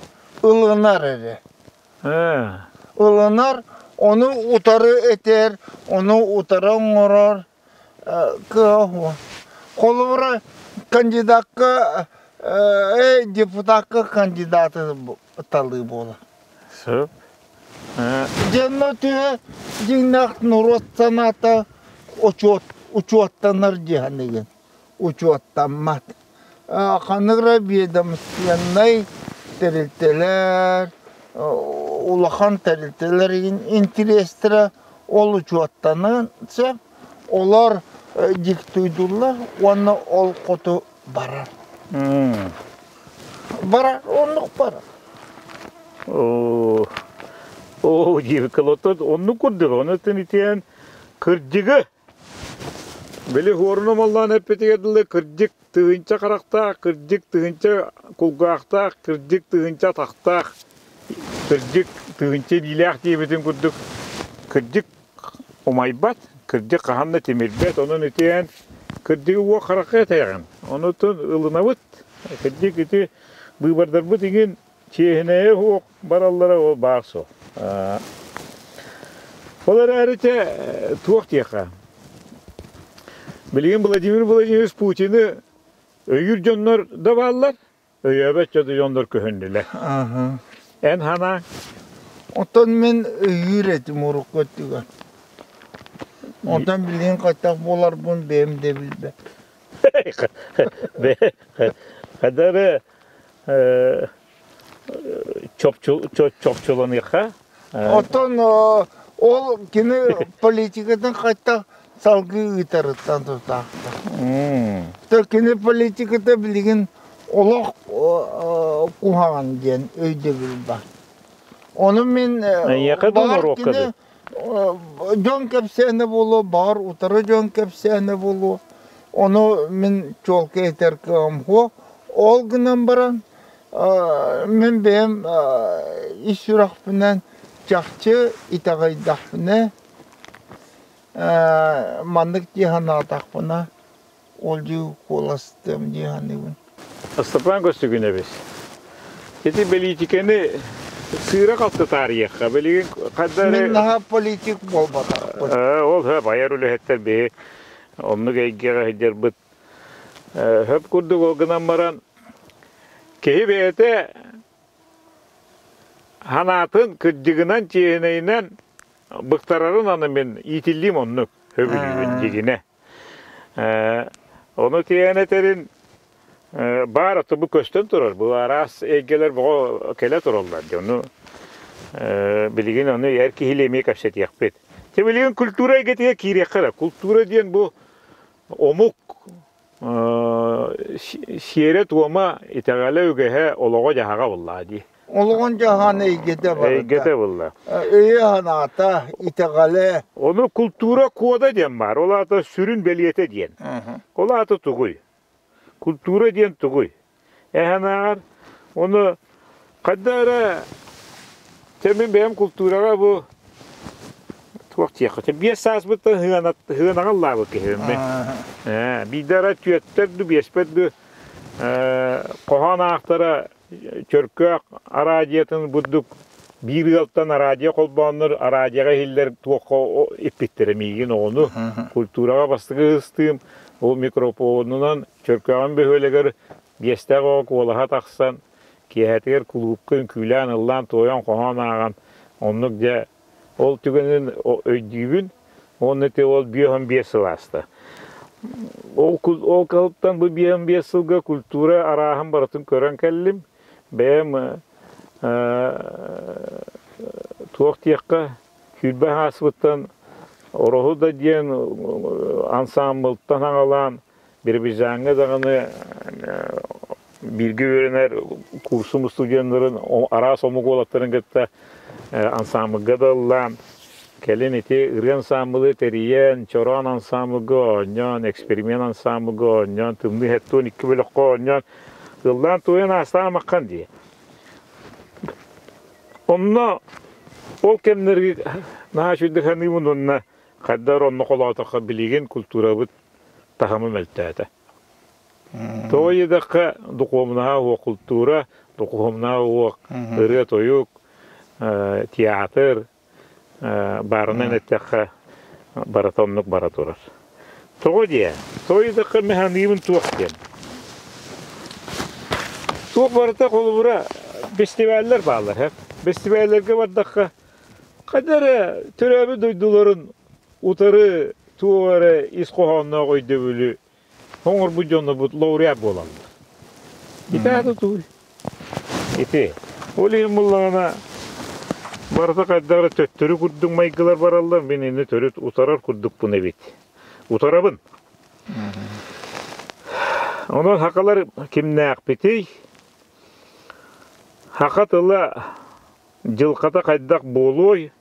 ылынар эрэ. Ылынар, ону утары этэр, ону утары оҥорор кыаҕа Холобура, кандидакка депутакка кандидаты талыы буолар. Сөп. Дьонно түһэ дьиҥнээх норуот санаата учуот учуоттанар диэхэнигин учуоттаммат. Ханнык эрэ ведомственнай тэрилтэлэр, улахан тэрилтэлэр интириэстэрэ ол учуоттаныан сөп. Олор диктуйдууллар уонна ол хоту барар. Барар, оннук барар. Оо, оо, диэбиккэ оннук курдук, ону итиэн кырдьыгы Били хуоруна маллаан эппитигэр дылы кырдьык тыһыынча харахтаах, кырдьык тыһыынча кулгаахтаах, кырдьык тыһыынча атахтаах, кырдьык тыһыынча илиилээх диэбитин курдук кырдьык умайбат, кырдьык хаһан да тимирбэт, онон итиэн кырдьыгы уо харахха этэҕин. Онутун ылынабыт. Кырдьык ити быыбардарбыт иҥин чиэһинэйэ суох бараллара ол баар суох. Ол эрээри те туох диэхэ. Билигин Владимир Владимирович Путины өйүүр дьоннор да бааллар, өйөөбөт дьоннор көһүннүлэр. Эн санааҥ? Оттон мин өйүүр этим урукку өттүгэр. Онтон билигин хайдах буоларбын бэйэм да билбэт. Хадары чопчуланыахха. Оттон ол кини политикатын хайдах салгыы ыытарыттан тутаахтар. Кини политиката билигин олох куһаҕан диэн өйдөбүл бар. Ону мин баҕар кини дьон кэпсээнэ буолуо, баҕар утары дьон кэпсээнэ буолуо. Ону мин чуолкай этэр кыаҕым суох. Ол гынан баран мин бэйэм ис сүрэхпинэн чахчы итэҕэйдэхпинэ маннык дии санаатахпына ол дии куоластыам дии саныыбын. Степан Костюгуневич, ити бэлиитикэни сыыра-халты таарыйыахха. Билигин ханна эрэ... Мин наһаа политик буолбатахпын. Ол сөп, айар үлэһиттэр биһи оннук эйгэҕэ сылдьарбыт хөп курдук ол гынан баран киһи бэйэтэ санаатын кырдьыгынан, чиэһинэйинэн быктарарын аны мин иитиллиим оннук сөбүлүүбүн дьигинэ. Ону тиэйэн этэрин баар аты бу көстөн турар. Бу араас эйгэлэр боҕо кэлэ тураллар. Ону билигин ону эр киһилии эмиэ кэпсэтиэхпит. Те билигин культура эйгэтигэр киириэххэ эрэ. Культура диэн бу омук сиэрэ-туома, итэҕэлэ, үгэһэ, олоҕо-дьаһаҕа буоллаҕа дии. Олоҕун дьаһаан эйгэтэ барыта. Эйгэтэ буолла. Өйө-санаата, итэҕэлэ. Ону култуура кода диэн баар. Ол аата сүрүн бэлиэтэ диэн. Ол аата тугуй? Култуура диэн тугуй? Эһэнааҕар ону хайда эрэ чэ мин бэйэм култуураҕа бу туох диэххэ чэ 5 сааспыттан сыанаҕа ыллаабыт киһибин мин. Биирдэ эрэ түөттэр ду биэспэр ду хоһоон аахтара Чөркөөх араадьыйатын бурдук биир ыалтан араадьыйа холбооннор араадьыйаҕа иһиллэр туохха иппиттэрэ миигин оҕону культураҕа бастакы ыстыым ол микрофонунан Чөркөөҕүн бөһүөлэгэр биэстээх оҕо куолаһа тахсан киэһэтигэр кулуупка үҥкүүлээн ыллаан туойан хоһоон ааҕан оннук дьэ ол түгэнин өйдүүбүн уонна ити ол 55 сыл ааста. Ол, ол кыһылтан бу 55 сылга культура арааһын барытын көрөн кэллим. Бэйэм туох диэххэ, сүүрбэ ааспыттан Ороһу да диэн ансаамбылтан аҕалаан Биробиджаҥҥа даҕаны бииргэ үөрэнэр курсум студеннарын араас омук уолаттарын кытта ансаамбылга да ыллаан, кэлин ити ырыа ансаамбылы тэрийэн, чороон ансаамбылга оонньоон, эксперимент ансаамбылга оонньоон, тымныы хэттуон икки бөлөххө оонньоон, ыллаан туойан аастаамаххан дии. Онно ол кэмнэргэ наһаа үчүгэй саныыбын уонна хайдах онно холоотоххо билигин культурабыт таһыма мөлтөөтө. Тоҕо диэтэххэ, духуобунаһа уох култуура, духуобунаһа уох ырыа-тойук, театр баарынан эттэххэ барыта оннук бара турар. Тоҕо диэ? Тоҕо диэтэххэ механизм туох диэн. Туох барыта холобура фестиваллар бааллар һэ. Фестивалларга бардахха хайда эрэ төрөөбүт дойдуларын утары туох эрэ ис хоһоонноох өйдөбүлү оҥорбут дьоннорбут лауреат буолаллар. Ити аата тугуй? Ити. Ол иһин буллаҕына барыта хайдах эрэ төттөрү курдук майгылар бараллар, мин инни төрүт утарар курдукпун эбит. Утарабын. Онон хакалар кимнээхпитий? Хака тыла дьылҕата хайдах буолуой?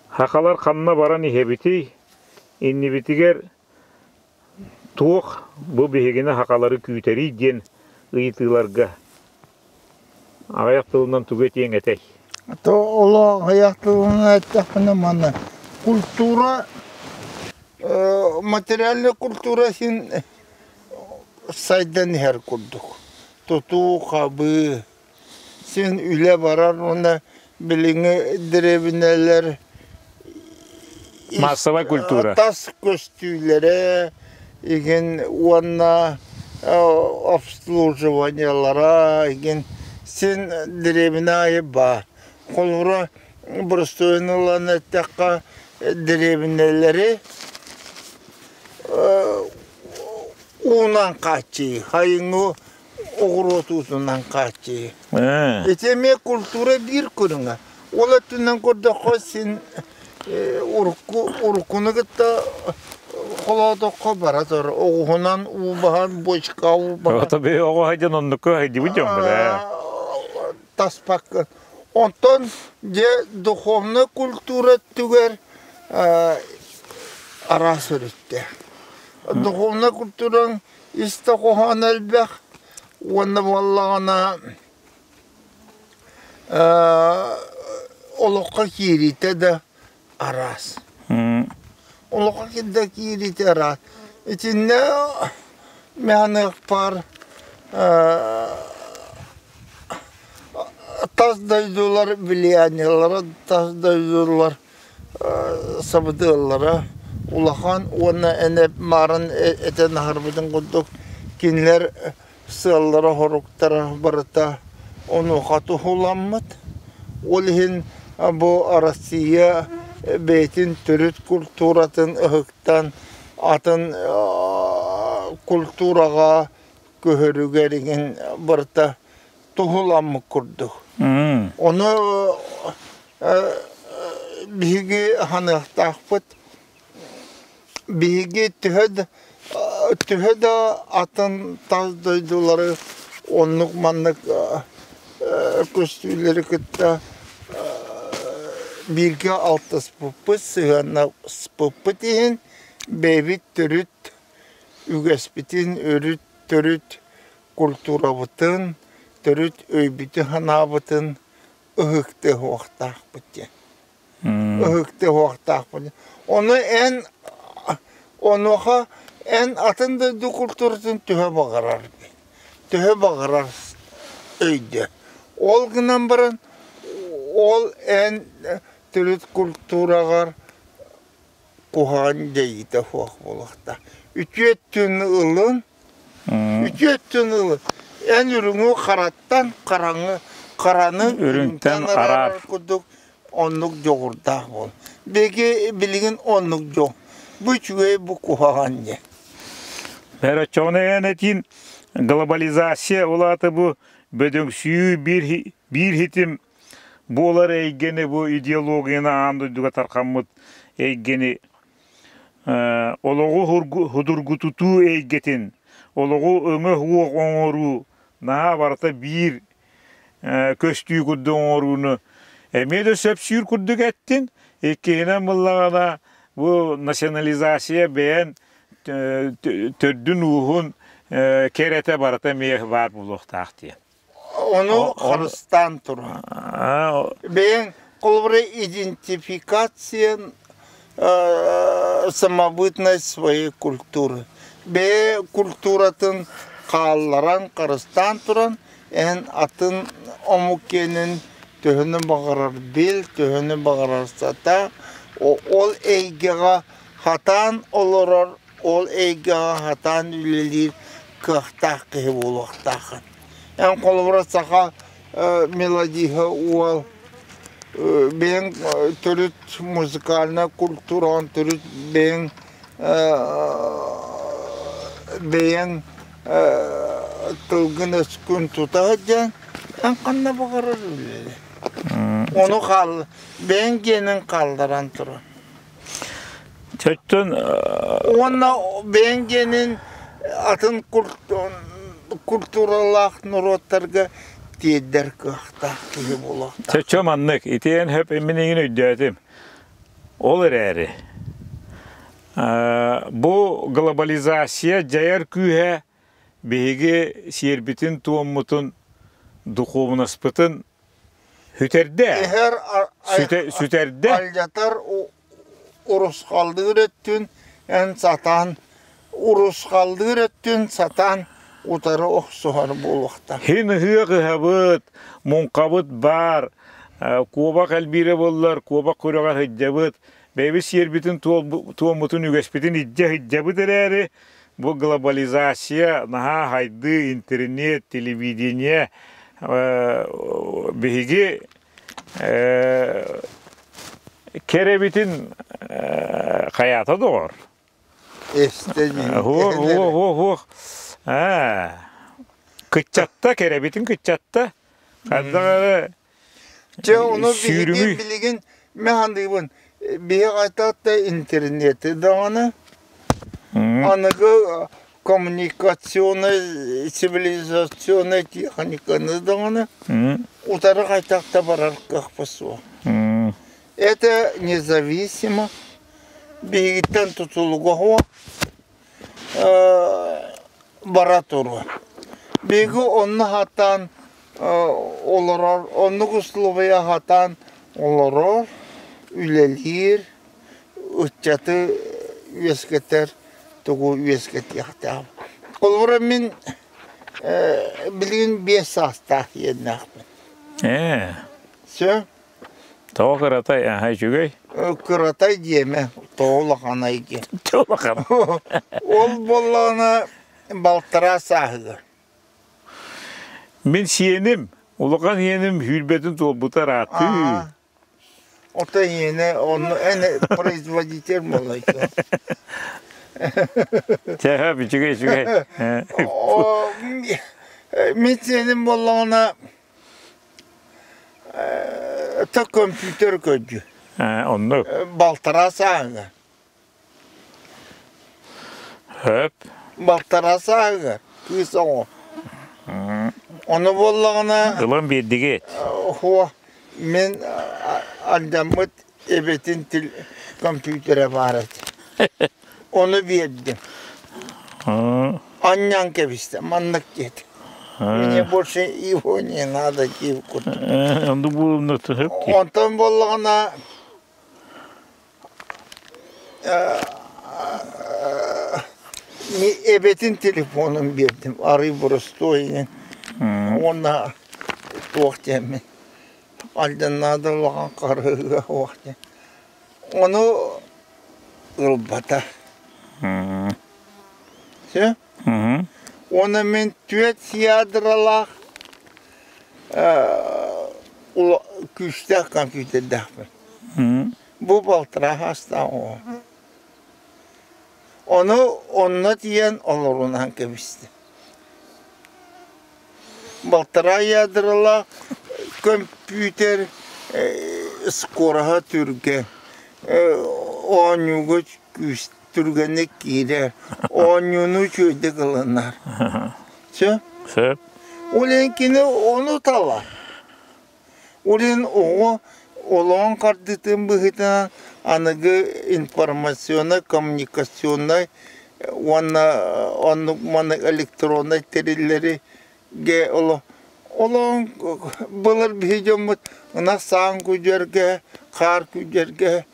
Хахалар ханна баран иһэбитий? Иннибитигэр туох бу биһигини хахалары күүтэрий диэн ыйытыыларга аҕыйах тылынан тугу этиэҥ этэй? То олох аҕыйах тылынан эттэхпинэ манна культура материальная культура син сайдан иһэр курдук. Тутуу, хабыы, Син үлэ барар уонна билиҥҥи дэриэбинэлэр Массовай культура. Тас көстүүлэрэ игин уонна обслуживаниелара игин син дэриэбинэ аайы баар. Холобура, боростуойун ылан эттэххэ, дэриэбинэлэри уунан хааччыйыы, сайыҥҥы оҕуруот уутунан хааччыйыы. Ити эмиэ культура биир көрүҥэ. Ол өттүнэн көрдөххө син урукку уруккуну кытта холоотоххо бара турар. Оҕуһунан уу баһан, бочка уу баһан. Ото би оҕо хайдан оннукку хайдыбыт дьон бара. Таспаккын. Онтон дьэ духовная культура өттүгэр араас өрүттээх. Духовная культураҥ Истэ хоһоон элбэх уонна буоллаҕына олоххо киириитэ да араас. Олоххо да киириитэ араас. Итиннэ мээниэхпэр тас дойдулар влияниелара, тас дойдулар сабыдыаллара улахан уонна эн маарын этэн аһарбытын курдук кинилэр сыаллара-соруктара барыта онуоха туһуламмыт. Ол иһин бу Россия бэйэтин төрүт культуратын ыһыктан атын культураҕа көһөрүгэр иҥин барыта туһуламмыт курдук. Ону биһиги ханыахтаахпыт. Биһиги төһө да төһө да атын тас дойдулары оннук маннык көстүүлэри кытта бииргэ алтыспыппыт, сыһыаннаспыппыт иһин бэйэбит төрүт үгэспитин, өрүт төрүт культурабытын, төрүт өйбүтүн-санаабытын ыһыктыһуохтаахпыт диэн. Ыһыктыһуохтаахпыт. Ону эн онуоха эн атын дойду культуратын төһө баҕарар төһө баҕарар өйдө. Ол гынан баран ол эн төрүт культураҕар куһаҕан дьайыыта суох буолуохтаах. Үтүө өттүн ылын, үтүө өттүн ылын. Эн үрүҥү хараттан, хараҥы, хараны үрүҥтэн араар курдук оннук дьоҕурдаах буол. Биһиги билигин оннук дьон. Бу үчүгэй, бу куһаҕан диэн. Бэр оччоҕуна эн этиин глобализация ол аата бу бөдөҥсүйүү биир биир хитим буолар эйгэни бу идеологияны аан дойдуга тархаммыт. эйгэни олоҕу судургутутуу эйгэтин, олоҕу өҥө-уох оҥоруу наһаа барыта биир көстүү курдук оҥорууну эмиэ да сөпсүүр курдук эттин. Иккиһинэн буллаҕына бу национализация бэйэн төрдүн-ууһун кэрэтэ барыта эмиэ баар буолуохтаах диэн. Ону харыстаан туран. Бэйэҥ холобура идентификация самобытность своей культуры. Бэйэ культуратын хаалларан, харыстаан туран, эн атын омук киэнин төһөнү баҕарар бил, төһөнү баҕарар сата, ол эйгэҕэ хатаан олорор, ол эйгэҕэ хатаан үлэлиир кыахтаах киһи буолуохтааххын. Эн холобура саха мелодиһа уол бэйэҥ төрүт музыкальнай культураҕын төрүт бэйэҥ бэйэҥ тылгын-өскүн тута сылдьан эн ханна баҕарар үлэлээ. Ону хаал бэйэҥ диэнин хаалларан туран. Чөттөн Уонна бэйэҥ диэнин атын культуралаах норуоттарга тиэрдэр кыахтаах киһи буолуохтаах. Чөччө маннык итиэн хөп мин игин өйдөөтүм. Ол эрээри бу глобализация дьайар күүһэ биһиги сиэрбитин-туоммутун, духуобунаспытын Сүтэрдэ. Эһэр Сүтэрдэ. Алдьатар урусхаллыыр өттүн эн сатаан урусхаллыыр өттүн сатаан утары охсуһар буолуохтаах. Хин ыһыах ыһабыт, муҥхабыт баар, куобах элбиирэ буоллар, куобах күрэҕэр сылдьабыт, бэйэбит сиэрбитин туоммутун үгэспитин илдьэ сылдьабыт эрээри, бу глобализация, наһаа хайдыы, интернет, телевидение биһиги кэрэбитин хайаата доҕор. Хуох, хуох, хуох. Кыччатта, кэрэбитин кыччатта. Хайдах эрэ Дьэ, ону биһиги билигин мин саныыбын, биһиги айтаат да интернети даҕаны, аныгы коммуникационнай, цивилизационнай техниканы даҕаны утары хайдах да барар кыахпыт суох. Это независимо биһигиттэн тутулуга суох бара туруо. Биһиги онно сатаан олорор, оннук условия сатаан олорор, үлэлиир, ыччаты үөскэтэр тугу үөскэтиэхтээх. Холобура мин билигин 5 саастаах иэннээхпин. Ээ. Все. Тоҕо кыратай, аһа үчүгэй? Кыратай диэмэ, тоҕо улаханай диэн. Тоҕо улахан. Ол буоллаҕына балтараа сааһыгар. Мин сиэним, улахан иэним сүүрбэтин туолбута ырааттыы. Ото иэнэ, онно эн производитель буолайгын. Чэ, үчүгэй, үчүгэй. Мин сиэним буоллаҕына То компьютер көрдү. Оннук. Балтараа сааһыгар. Хөп. Балтараа сааһыгар кыыс оҕо. Ону буоллаҕына Ылан биэрдигит. Хуо мин алдьаммыт эбэтин компьютера баар этэ. Ону биэрдим. Анньан кэбистэ, маннык диэтэ. Мне больше его не надо диир курдук. Онду буолумна төһөп Онтон буоллаҕына эбэтин телефонун биэрдим, арый боростуой диэн. Уонна туох диэммин, алдьаннаада улахан харыһыга суох диэн. Ону ылбата. Все? Уонна мин түөрт ядролаах күүстээх компьютердаахпын. Бу балтараа саастаах оҕо. Ону онно тиийэн олорунан кэбистим. Балтараа ядролаах көмпүүтэр скороһа түргэн. Оонньууга күүс түргэнник киирэр, оонньууну үчүгэйдик ылынар. Сөп? Сөп. Ол иһин кини ону талар. Ол иһин оҕо олоҕун хардыытын быһыытынан аныгы информационнай, коммуникационнай уонна оннук маннык электроннай тэриллэри Олоҕун былыр биһи дьоммут ынах саҕан күдьэргэ, хаар күдьэргэ,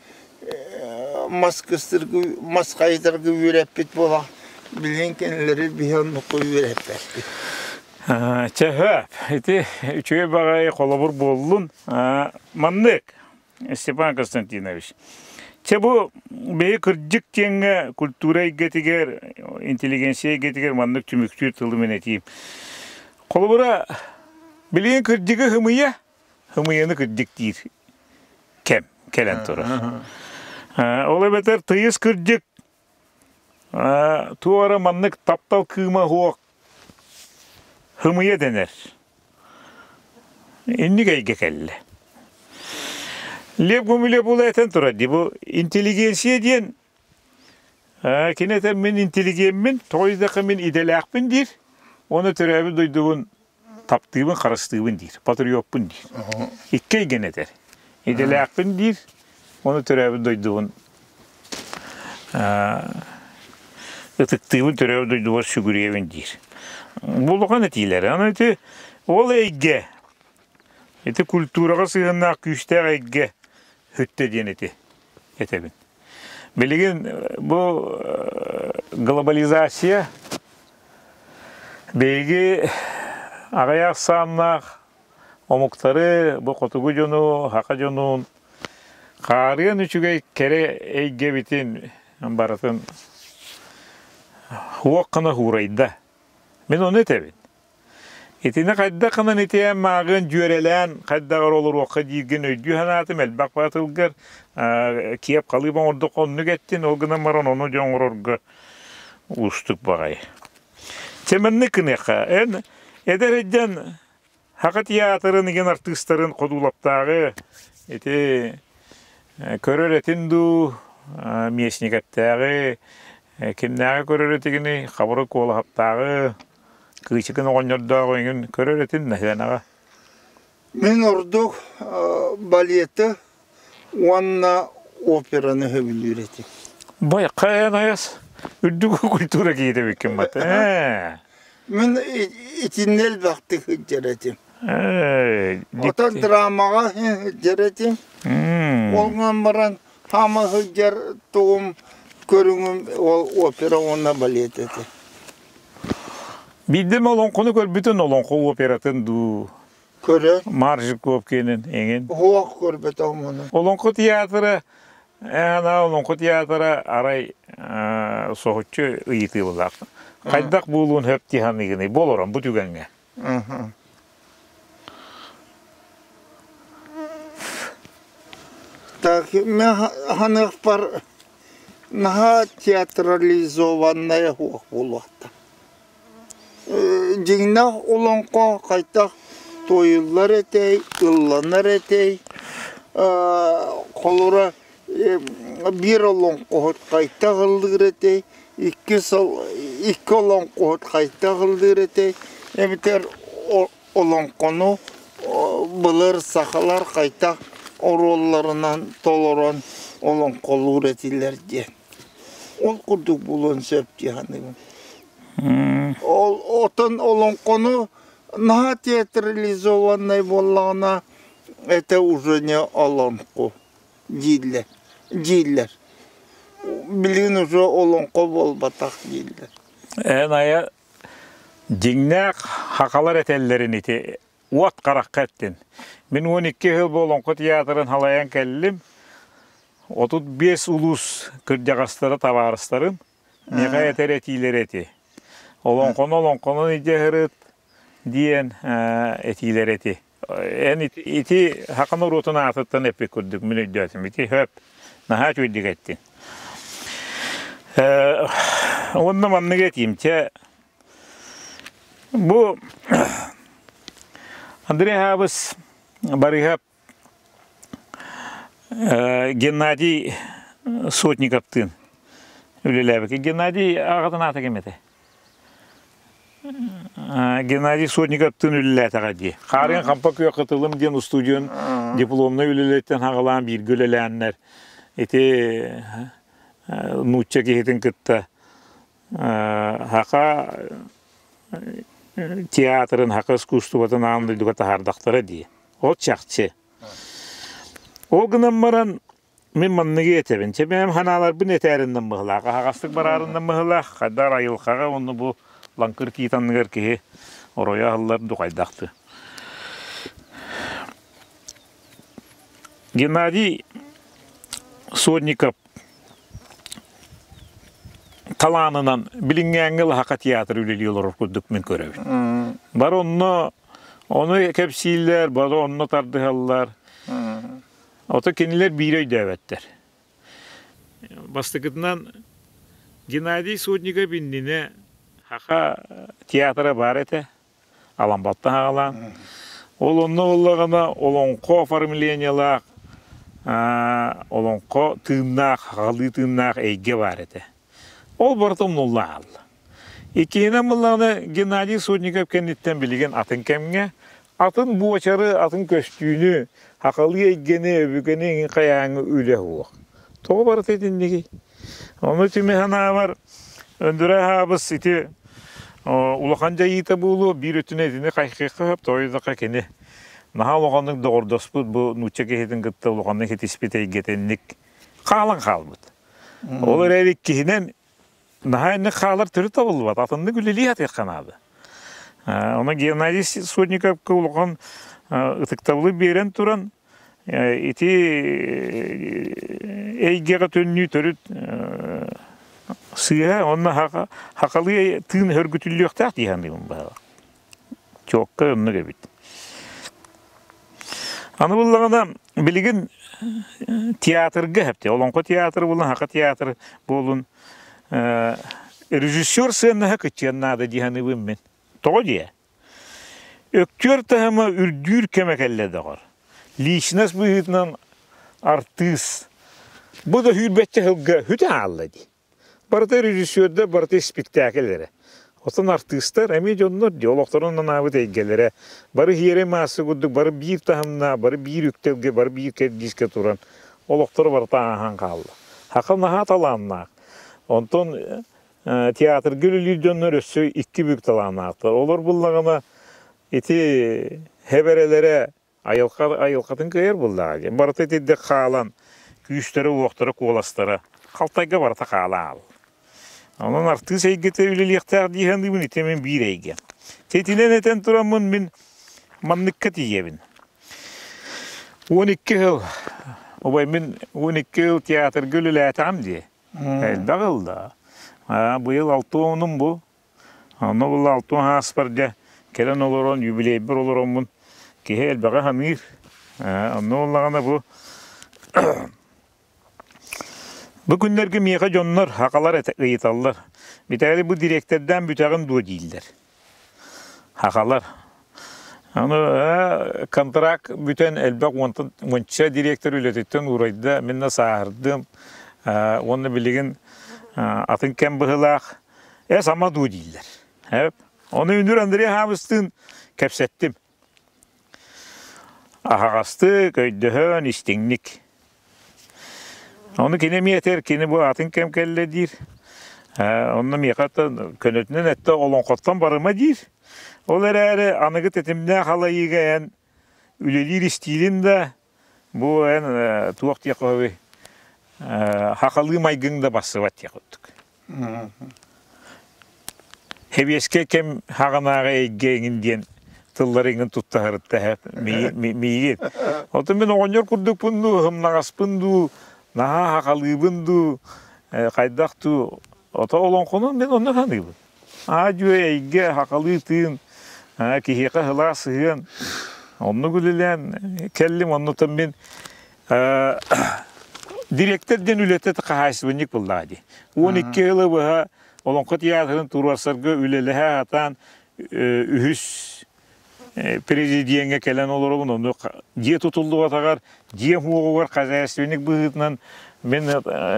мас кыстыргы, мас хайытарга үөрэппит буолан билигин кинилэри биһи оннукка үөрэппэппит. Чэ, сөп. Ити үчүгэй баҕайы холобур буоллун. Маннык, Степан Константинович. Чэ бу биһи кырдьык диэҥҥэ культура эйгэтигэр, интеллигенция эйгэтигэр маннык түмүктүүр тылы мин этиим. Холобура, билигин кырдьыгы хымыйа, хымыйаны кырдьык диир кэм кэлэн турар. Ол эбэтэр тыйыс кырдьык туора маннык таптал кыыма суох хымыйа дэнэр. Инник эйгэ кэллэ. Лев Гумилев була этэн турар дии бу интеллигенция диэн кини этэн мин интеллигеммин, тоҕо диэтэххэ мин идэлээхпин диир, уонна төрөөбүт дойдубун таптыыбын, харыстыыбын диир, патриоппун диир. Икки эйгэни этэр. Идэлээхпин диир, уонна төрөөбүт дойдубун ытыктыыбын, төрөөбүт дойдубар сүгүрүйэбин диир. Бу улахан этиилэр. Аны ити ол эйгэ, ити культураҕа сыһыаннаах күүстээх эйгэ хүттэ диэн ити этэбин. Билигин бу глобализация Биһиги аҕыйах ахсааннаах омуктары, бу хотугу дьону, саха дьонун хаарыан үчүгэй кэрэ эйгэбитин барытын уох гына уурайда. Мин ону этэбин. Итини хайдах гынан итиэн мааҕын дьүөрэлээн хайдаҕар олоруохха дииргин өйдүү санаатым элбэх баатылгар киэп халыып оҥордоххо оннук эттин, ол гынан баран ону дьон оҥорорго уустук баҕайы. Чэ маннык гыныахха, эн эдэр эрдэн Саха театрын игин артыыстарын Ходуулаптааҕы ити көрөр этин дуу, Местниковтааҕы, кимнээҕи көрөр этигиний, Хабыры Куолаһаптааҕы, Кыычыкын оҕонньордооҕу эҥин көрөр этин наһыанаҕа. Мин ордук балеты уонна операны сөбүлүүр этим. Бай, хайан айас үрдүк культура киһитэ эбиккин бата. Ээ. Мин итиннэ элбэхтик сылдьар этим. Ээ, Оттон драмаҕа сылдьар этим. Ол гынан баран хаама сылдьар тугум көрүҥүм ол опера уонна балет этэ. Биирдэ олоҥхону көрбүтүн олоҥхо оператын дуу Көрө. Маржиков киэнин эҥин. Уох көрбөтөҕүм ону. Олоҥхо театра ана олоҥхо театра арай соһуччу ыйытыы буллаах. Хайдах буолуон хөп дии саныыгыный болорон бу түгэҥҥэ? Так, мен ханыахпар наһаа театрализованная уох буолуохта. Дьиҥнээх олоҥхо хайдах туойуллар этэй, ылланар этэй, холобура биир олоҥхоһут хайдах ыллыыр этэй, икки сыл икки олоҥхоһут хайдах ыллыыр этэй, эбэтэр олоҥхону былыр сахалар хайдах оруолларынан толорон олоҥхолуур этилэр диэн. Ол курдук буолуон сөп дии саныыбын. Ол отон олоҥхону наһаа театрализованнай буоллаҕына это уже не олоҥхо дииллэр дииллэр. Билигин уже олоҥхо буолбатах дииллэр. Эн айа дьиҥнээх хахалар этэллэрин ити уот харахха эттин. Мин 12 сыл бу Олоҥхо театрын халайан кэллим. 35 улуус кырдьаҕастара табаарыстарым миэхэ этэр этиилэрэ эти. Олоҥхону олоҥхонон илдьэ диэн этиилэр эти. Эн ити саха норуотун аатыттан эппит курдук мин өйдөөтүм. Ити хөп. Наһаа үчүгэйдик эттин. Уонна маннык этиим. Чэ, Бу Андрей Аабыс Барыһап Геннадий Сотниковтыын үлэлээбит. Геннадий аҕатын аата ким этэ? Геннадий Сотниковтыын үлэлээтэҕэ дии. Хаарыан хампа күөх кытылым диэн устудьуон дипломнай үлэлэриттэн хаҕалаан бииргэ үлэлээннэр ити нуучча киһитин кытта Хака театрын, хака искусствотын аан дойдуга таһаардахтара дии. Ол чахчы. Ол гынан баран мин манныгы этэбин. Чэ бэйэм ханааларбын этээриннэн быһылаах, аһаҕастык бараарыннан быһылаах, хайдар айылҕаҕа уонна бу лаҥкыр тиит анныгар киһи оройо аһыллар духайдахты. Геннадий Сотников талаанынан билиҥҥээҥҥи Лаһака театр үлэлии олорор курдук мин көрөбүн. Бары онно ону кэпсииллэр, бары онно тардыһаллар. Ото кинилэр биири өйдөөбөттөр. Бастакытынан Геннадий Сотников иннинэ Хаха театра баар этэ. Аламбаттан аҕалаан. Ол онно буоллаҕына олоҥхо оформлениелаах, олоҥхо тыыннаах, хаҕалыы тыыннаах эйгэ баар этэ. Ол барыта умнулла хаалла. Иккиһинэн буоллаҕына Геннадий Сотников кэнниттэн билигин атын кэмҥэ атын буочары, атын көстүүнү, хахалыы эйгэни, өбүгэни эҥин хайааҥҥы үлэ суох. Тоҕо барыта итиннигий? Ону түмэ санаабар Өндөрө аһаабыс ити улахан дьайыыта буолуо, биир өттүнэн итини хайхыахха сөп, тоҕо кини наһаа улаханнык доҕордоспут бу нуучча киһитин кытта улаханнык хитиспит эйгэтинник хаалан хаалбыт. Ол эрээри иккиһинэн наһаа инник хаалар төрүт табыллыбат, атыннык үлэлии сатыахха наада. Онон Геннадий Сотниковка улахан ытыктабылы биэрэн туран Ити эйгэҕэ төннүү төрүт сыыһа уонна хахалыы тыын хөргүтүллүөхтээх дии саныыбын быһалаах. Чуокка оннук эбит. Аны буллаҕына билигин театрга хэпти Олоҥхо театры буолун, Хака театры буолун режиссер сыаннаһа кыччыан наада дии саныыбын мин. Тоҕо диэ? Өктүөр таһыма үрдүүр кэмэ кэллэ доҕор. Личность быһыытынан артыыс бу да сүүрбэччэ сылга хүтэ хаалла дии. Барыта режиссердар, барыта испиктээкил эрэ. Оттон артыыстар эмиэ дьоннор дии, олохторун анаабыт эйгэлэрэ. Бары хиэрэ маасса курдук, бары биир таһымнаах, бары биир үктэлгэ, бары биир кэрдиискэ туран олохторо барыта ааһан хаалла. Хака наһаа талааннаах. Онтон театрга үлэлиир дьоннор өссө икки бүк талааннаахтар. Олор буллаҕына ити хэбэрэлэрэ айылҕа айылҕатын кыайар буллаҕа диэн. Барыта итирдик хаалан күүстэрэ-уохтара, куоластара халтайга барыта хаала аал. Онон артыыс эйгэтэ үлэлиэхтээх дии саныыбын, ити мин биир эйгэ. Тэтинэн этэн тураммын мин манныкка тиийэбин. 12 сыл, убай мин 12 сыл театрга үлэлээтэҕим дии. Элбэх ылла. Быйыл алта уонум бу. Онно булла 60 ааспар дьэ кэлэн олорон юбилейбэр олороммун киһи элбэҕи саныыр. Онно буоллаҕына бу бу күннэргэ миэхэ дьоннор хахалар ыйыталлар. Битээри бу дириэктэрдээн бүтэҕин дуо дииллэр. Хахалар. Аны контракт бүтэн элбэх уонтан уонча директор үлэтиттэн уурайда, мин да сааһырдым уонна билигин атын кэм быһыылаах эс ама дуу дииллэр. Ону үнүр Андрей Хаабыстыын кэпсэттим. Аһаҕастык, өйдөһөн, истиҥник. Ону кини эмиэ этэр, кини бу атын кэм кэллэ диир. Онно миэхэ көнөтүнэн эттэ олоҥхоттон барыма диир. Ол эрээри аныгы тэтимнээх алайыыга эн үлэлиир истиилин да бу эн туох диэх хоһуй хахалыы майгыҥ да бассыбат диэх курдук. Хэбиэскэ кэм хаҕанааҕы эйгэ эҥин диэн тыллары эҥин туттаһарытта миигин. Оттон мин оҕонньор курдукпун дуу, һымнаҕаспын дуу, наһаа хахалыыбын дуу, хайдах дуу, ото олоҥхону мин онно саныыбын. Аа-дьүө эйгэ, хахалыы тыын, киһиэхэ сылаас сыһыан, оннук үлэлээн кэллим, оннуттан мин Дириэктэр диэн үлэтэ хаһаайыстыбанньык буоллаҕа дии. 12 сылы быһа Олоҥхо театрын туруорсарга үлэлэһэ сатаан үһүс президеҥҥэ кэлэн олоробун. Ону дьиэ тутуллубатаҕар, дьиэ уоҕугар хозяйственник быһыытынан Мин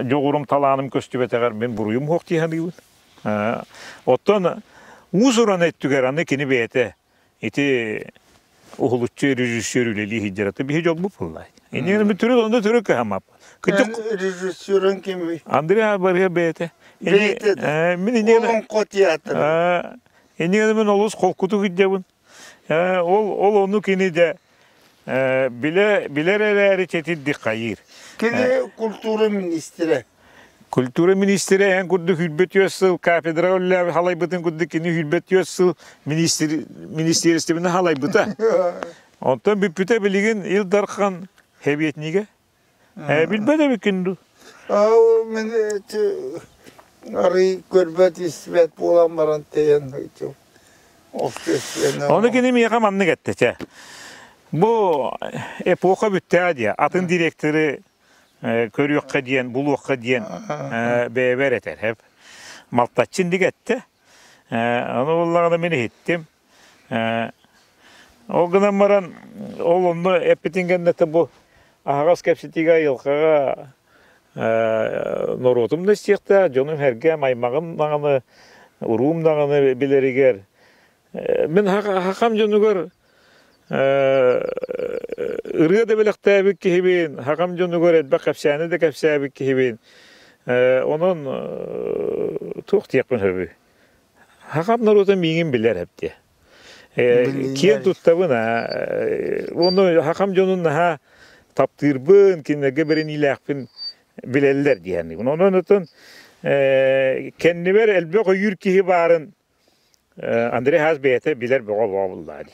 дьоҕурум талааным көстүбэтэҕэр мин буруйум суох дии саныыбын. Оттон уус-уран өттүгэр аны кини бэйэтэ ити уһулуччу режиссер үлэлии сылдьар. Биһи дьолбут буолла. Иннигэр мен төрүт онно төрүт кыһаммап. Кырдьык режиссерын кимий? Андрей Барыа бэйэтэ. Бэйэтэ. Мин иннигэр Олоҥхо театра. Иннигэр мен олус холкутук илдьэбин. Ол ол ону кини де биле билэр эрээри чэтирдик хайыыр. Кини культура министрэ. Культура министрэ эн курдук хүрбэт үөс сыл кафедра үллээбит халайбытын курдук кини хүрбэт үөс сыл министр министиэристибини халайбыта. Онтон бүппүтэ билигин Ил Дархан хэбиэтнигэ. Билбэт эбиккин дуу? Мин арый көрбөт истибэт буолан баран тэйэн Ону кини миэхэ маннык этте чэ. Бу эпоха бүттэҕэ диэ. Атын директоры көрүөххэ диэн, булуохха диэн бэйэбэр этэр. Хэп. Малтаччын дик этте. Ону буллаҕына мин иһиттим. Ол гынан баран, ол онно эппитин кэннэ бу аһаҕас кэпсэтиигэ айылҕаҕа норуотум да истиэхтээх, дьонум-сэргэм, аймаҕым даҕаны, уруум даҕаны билэригэр мин хахам дьонугар ырыа да бэлэхтээбит киһибин, хахам дьонугар элбэх кэпсээни да кэпсээбит киһибин. Онон туох диэхпин сөбүй? Хахам норуота миигин билэр эбит Киэн туттабын Онно хахам дьонун наһаа таптыырбын, кинилэргэ бэриниилээхпин билэллэр диэн. Онон отон кэннибэр элбэх өйүүр киһи баарын Андрей Хаас бэйэтэ билэр бөҕө буолла дии.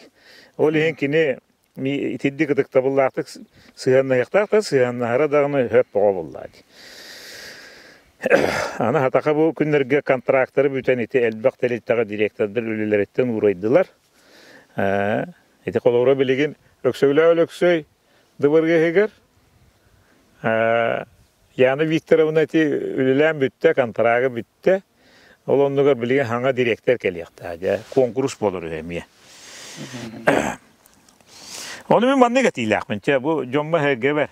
Ол иһин кини итирдик ытыктабыллаахтык сыһыаннаһыахтаах да сыһыаннаһара даҕаны сөп бөҕө буолла дии. Аны хатаха бу күннэргэ контрактары бүтэн ити элбэх тэрилтэҕэ директордар үлэлэриттэн уурайдылар. Ити холобура билигин Өксөкүлээх Өлөксөй дыбарыаһыгар Яна Викторовна ити үлэлээн бүттэ, контрага бүттэ. Ол оннугар билигин хаҥа дириэктэр кэлиэхтээх дьэ, куонкурус буолар үһү эмиэ. Ону мин маннык этиилээхпин, чэ бу дьоммо эһэргэбэр.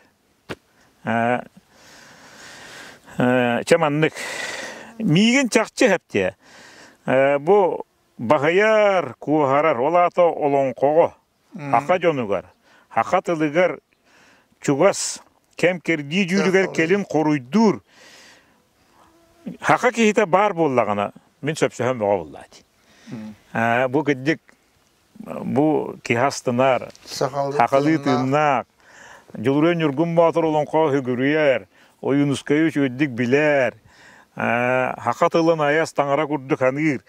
Чэ маннык. Миигин чахчы хэптиэ. Бу баһыйар, куоһарар, ол аата олоҥхоҕо Саха дьонугар, саха тылыгар чугас кэм-кэрдии дьүүлүгэр кэлин хоруйдуур саха киһитэ баар буоллаҕына, мин сөпсөһөн бөҕө буоллаати. Бу кырдьык бу киһи астынар, сахалыы тыыннаах, Дьулуруйа Ньургун Боотур олоҥхо үгүрүйэр, Ойуунускайы үчүгэйдик билэр, саха тылын айас таҥара курдук аныыр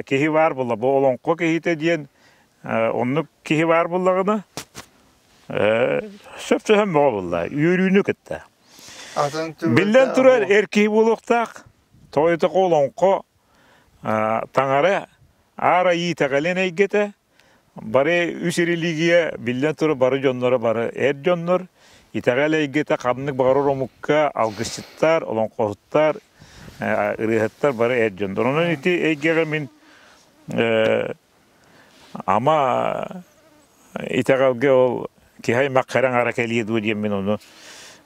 киһи баар буолла. Бу олоҥхо киһитэ диэн Оннук киһи баар буоллаҕына, сөп-сөһөн бөҕө буолла, үөрүүнү кытта. Биллэн турар, эр киһи буолуохтаах, тоҕо олоҥхо таҥара аар айыы итэҕэлин эйгэтэ, бары үс религия, биллэн турар, бары дьонноро бары эр дьоннор, итэҕэл эйгэтэ ханнык баҕарар омукка алгысчыттар, олоҥхоһуттар, ырыаһыттар бары эр дьоннор. Онон ити эйгэҕэ мин Ама итэҕэлгэ ол киһи аймах хара аҥара кэлиэ дуо диэммин ону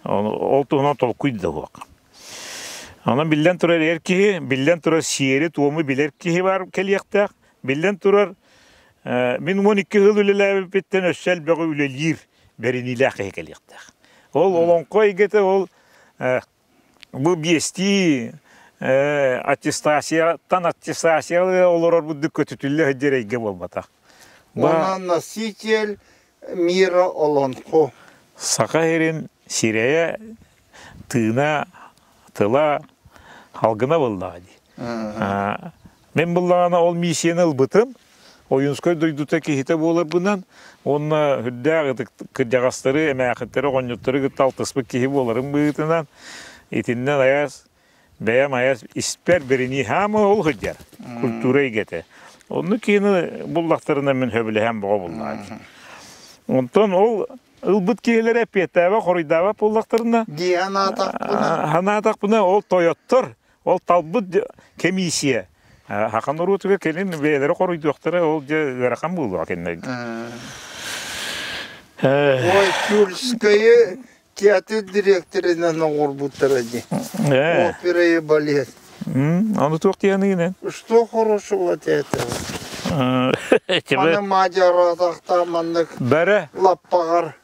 ол туһунан толкуй да суох. Онон биллэн турар эр киһи, биллэн турар сиэри-туому билэр киһи бар кэлиэхтээх. Биллэн турар мин 12 сыл үлэлээбиппиттэн өссө элбэҕи үлэлиир бэриниилээх киһи кэлиэхтээх. Ол олоҥхо эйгэтэ ол Бу биэстии аттестацияттан аттестацияҕа олорор бурдук көтүтүллэ сылдьар эйгэ буолбатах. Уонна носитель мира олонхо. Саха сирин сирэйэ, тыына, тыла халгына буоллаҕа дии. Мин буллаҕына ол миссияны ылбытым. Ойуунскай дойдута киһитэ буоларбынан уонна үрдээх ытык кырдьаҕастары, эмээхиттэри, оҕонньоттору кытта алтыспыт киһи буоларым быһыытынан итиннэн айас бэйэм айас испэр бэринии хаама ол сылдьар культура эйгэтэ. Оннук киһини буллахтарына мин сөбүлэһэн бөҕө буллаҕа. Онтон ол ылбыт киһилэрэ эппиэттээбэт, хоруйдаабат буоллахтарына Дии санаатахпына санаатахпына ол тойоттор Ол талбыт кэмиисийэ саха норуотугар кэлин бэйэлэрэ хоруйдуохтара ол дьэ ыарахан буолуоҕа кинилэргэ. Ой, Тюркскайы. Театр дириэктэринэн оҥорбуттара дии. Опера и балет. Ону туох диэниҥинэн? Что хорошего от этого? Маны мадьаратахта маннык Бэрэ. лаппаҕар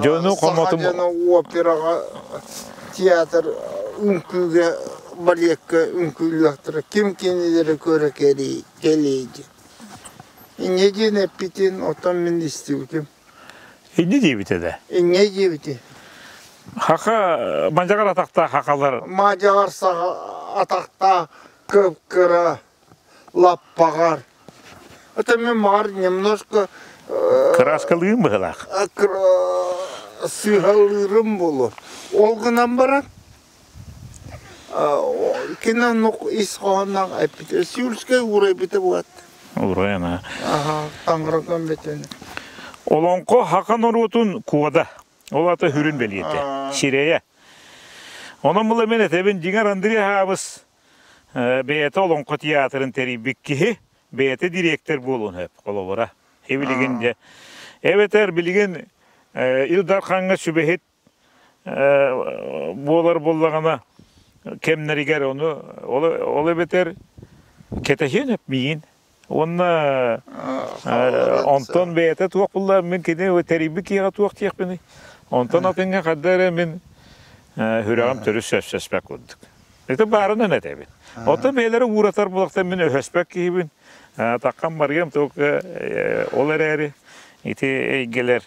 Дьону саха дьоно операҕа театр үҥкүүгэ балекка үҥкүүлүөхтэрэ ким кинилэри көрө кэлиэй диэн. Инньэ диэн эппитин оттон мин истибитим. Инньэ диэбитэ да? Инньэ диэбитэ. Хака мадьаҕар атахтаах хахалар. Мадьаҕар атахтаах кып-кыра лаппаҕар. Это мен маар немножко Кырааскалыым быһылаах. Сыһалыырым болу. Ол гынан баран кини оннук ис хоһоонноох эппитэ. Сюльскай уурайбыта буолат. Уурайан аа. Аха, таҥара көмбөтүн. Олоҥхо хака норуотун куода. Ол ата хүрүн бэлиэтэ. Сирэйэ. Онон була мен этэбин дьиҥэр Андрей Хаабыс бэйэтэ Олоҥхо театрын тэрийбит киһи, бэйэтэ дириэктэр буолуон сөп, холобура. Билигин дьэ. Эбэтэр билигин Ил Дархаҥҥа сүбэһит буолар буоллаҕына кэмнэригэр ону ол эбэтэр кэтэһиэн сөп миигин уонна онтон бэйэтэ туох булла мин кини тэрийбит киһиэхэ туох диэхпиний онтон атыҥҥа ханна эрэ мин сүрэҕим төрүт сөпсөспөт курдук ити баарынан этэбин оттон бэйэлэрэ ууратар буолахтан мин өһөспөт киһибин таххан барыам только ол эрээри ити эйгэлэр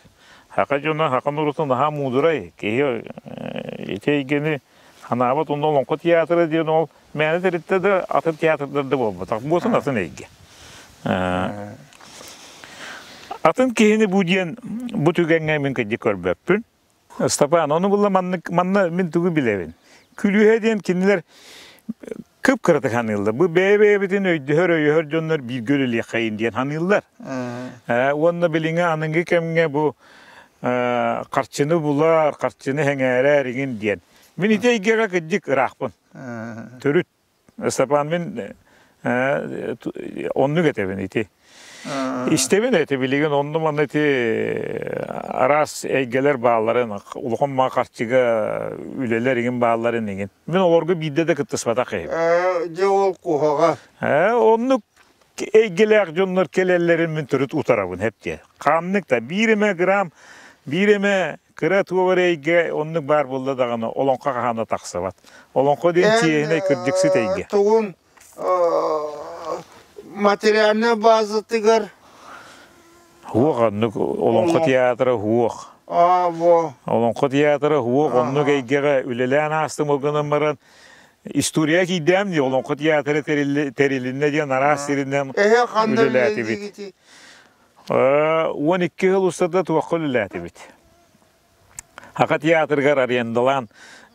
Саха дьоно саха норуота наһаа муудурай. Киһи ити эйгэни ханаабат онно Олоҥхо театра диэн ол мээнэ тэрилтэ да атын театрдар да буолбатах. Буотун атын эйгэ. Атын киһини бу диэн бу түгэҥҥэ мин кырдьык көрбөппүн. Степан, ону булла маннык манна мин тугу билэбин. Күлүүһэ диэн кинилэр кып-кыратык ханыыллар. Бу бэйэ-бэйэбитин өйдөһөр, өйөһөр дьоннор бииргэ үлэлиэххэйин диэн ханыыллар. Уонна билиҥҥи аныгы кэмҥэ бу харчыны булар, харчыны сэҥээрэр игин диэн. Мин ити эйгэҕэ кырдьык ыраахпын. Төрүт Степан мин оннук этэбин ити. Истэбин эти билигин онну манна ити араас эйгэлэр баалларын, улахан ма харчыга үлэлэр игин баалларын игин. Мин олорго биирдэ да кыттыспатах киһибин. Дьэ ол куһаҕа. Оннук эйгэлээх дьоннор кэлэллэрин мин төрүт утарабын хэптиэ. Ханнык да биир эмэ грамм, биир эмэ Кыра туох эрэ эйгэ оннук баар буолла даҕаны олоҥхо хаһан да тахсыбат. Олоҥхо диэн чиэһинэй кырдьыксыт эйгэ. Тугун материальнай базатыгар Хуох оннук олоҥхо театра хуох. Аа во. Олоҥхо театра хуох оннук эйгэҕэ үлэлээн аастым ол гынан баран история киирдэм дии олоҥхо театра тэрилиннэ диэн араас сиринэн Эһэ ханна үлэлээтибит. 12 сыл устата туохха үлэлээтибит. Хака театрыгар арендалаан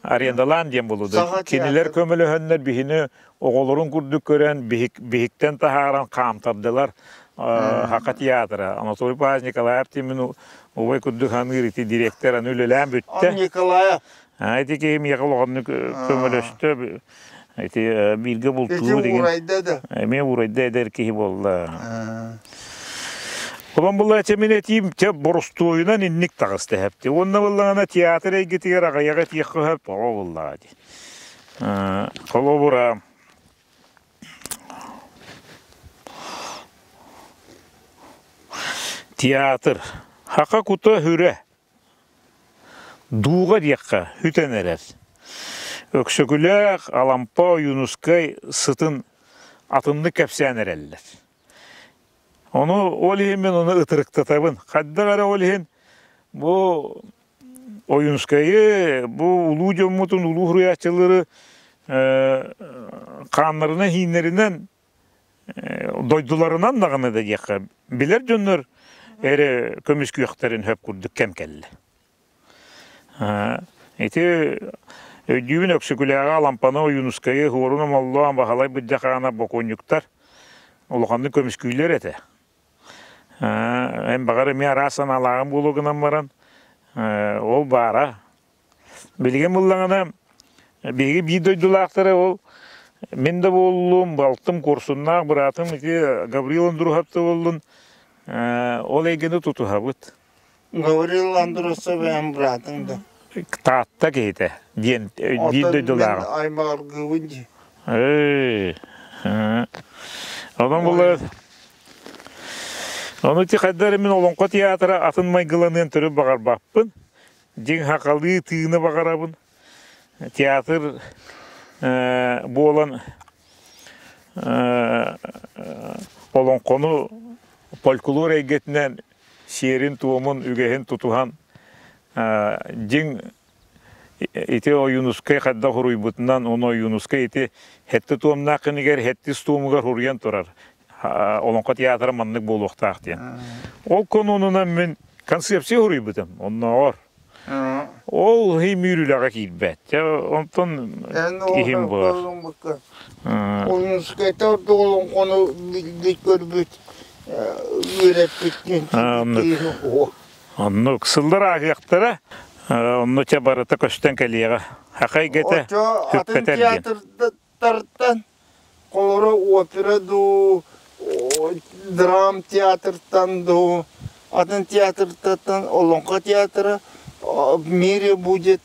арендалаан диэн булуду. Кинилэр көмөлөһөннөр биһини оҕолорун курдук көрөн биһиктэн таһааран хаамтардылар Хака театра. Анатолий Павлович Николаев Тимин убай курдук ханыыр ити директор аны үлэлээн бүттэ. Николаев Ити киһи миэхэ улаханнык көмөлөстө. Ити бииргэ бултуу деген. Ити да. Эмиэ уурайда эдэр киһи буолла. Онон була мин этиим чэ боростуойунан инник таҕыста хэпти. Уонна буоллаҕына театр эйгэтигэр аҕыйаҕа этиэххэ сөп оҕо буоллаҕа дии. Холобура театр хака кута хүрэ Дууга диэххэ үтэн эрэр. Өксөкүлээх, Алампа, Ойуунускай сытын атыннык кэпсээн эрэллэр. Ону ол иһин мин ону ытырыктатабын. Хайдах эрэ ол иһин бу Ойуунускайы, бу улуу дьоммутун, улуу суруйааччылары хааннарынан-ииннэринэн дойдуларынан даҕаны да диэххэ билэр дьоннор эрэ көмүскүөхтэрин сөп курдук кэм кэллэ. Ити өйдүүбүн Өксөкүлээҕи Алампаны Ойуунускайы Хуорун Омоллоон Баһылай Быдьахаана бокуонньуктар улаханнык көмүскүүллэр этэ. Эн баҕар эмиэ араас санаалааҕым буолуо гынан баран ол баара Билигин буллаҕына биһиги биир дойдулаахтара ол мин да буоллум, балтым Куорсуннаах быраатым ити Гаврил Андрухов да буоллун ол эйгэни тутуһабыт. Гаврил Андросов эн быраатыҥ да? Таатта киһитэ диэн биир Оттон мин дойдулааҕым. аймаҕыргыыбын дии. Ээ, Онон Ой, була ону ити хайдах эрэ мин Олоҥхо театра атын майгыланыан төрүт баҕарбаппын. Дьиҥ хахалыы тыыны баҕарабын. Театр буолан олоҥхону фольклор эйгэтинэн сиэрин-туомун, үгэһин тутуһан дьиҥ ити Ойуунускай хайдах уруйбутунан, ону Ойуунускай ити сэттэ туомнаах кинигэр сэттис туомугар уруйан турар. Олоҥхо театра маннык буолуохтаах диэн. Ол конуонунан мин концепция уруйбутум оннооҕор. Ол иһин үлэҕэ киирбэт. Дьэ, онтон Эн ол киһим буолар. ылыммыкка. Ойуунускайта ордук олоҥхону билбит көрбүт үөрэппит Оннук. Оннук. Сыллар ааһыахтара, онно чэ барыта көстөн кэлиэҕэ. Саха эйгэтэ Оччо атын сүппэтэр диэн. театрдартан Холоро опера дуу, драм театртан дуу, атын театртан Олоҥхо театра в мире будет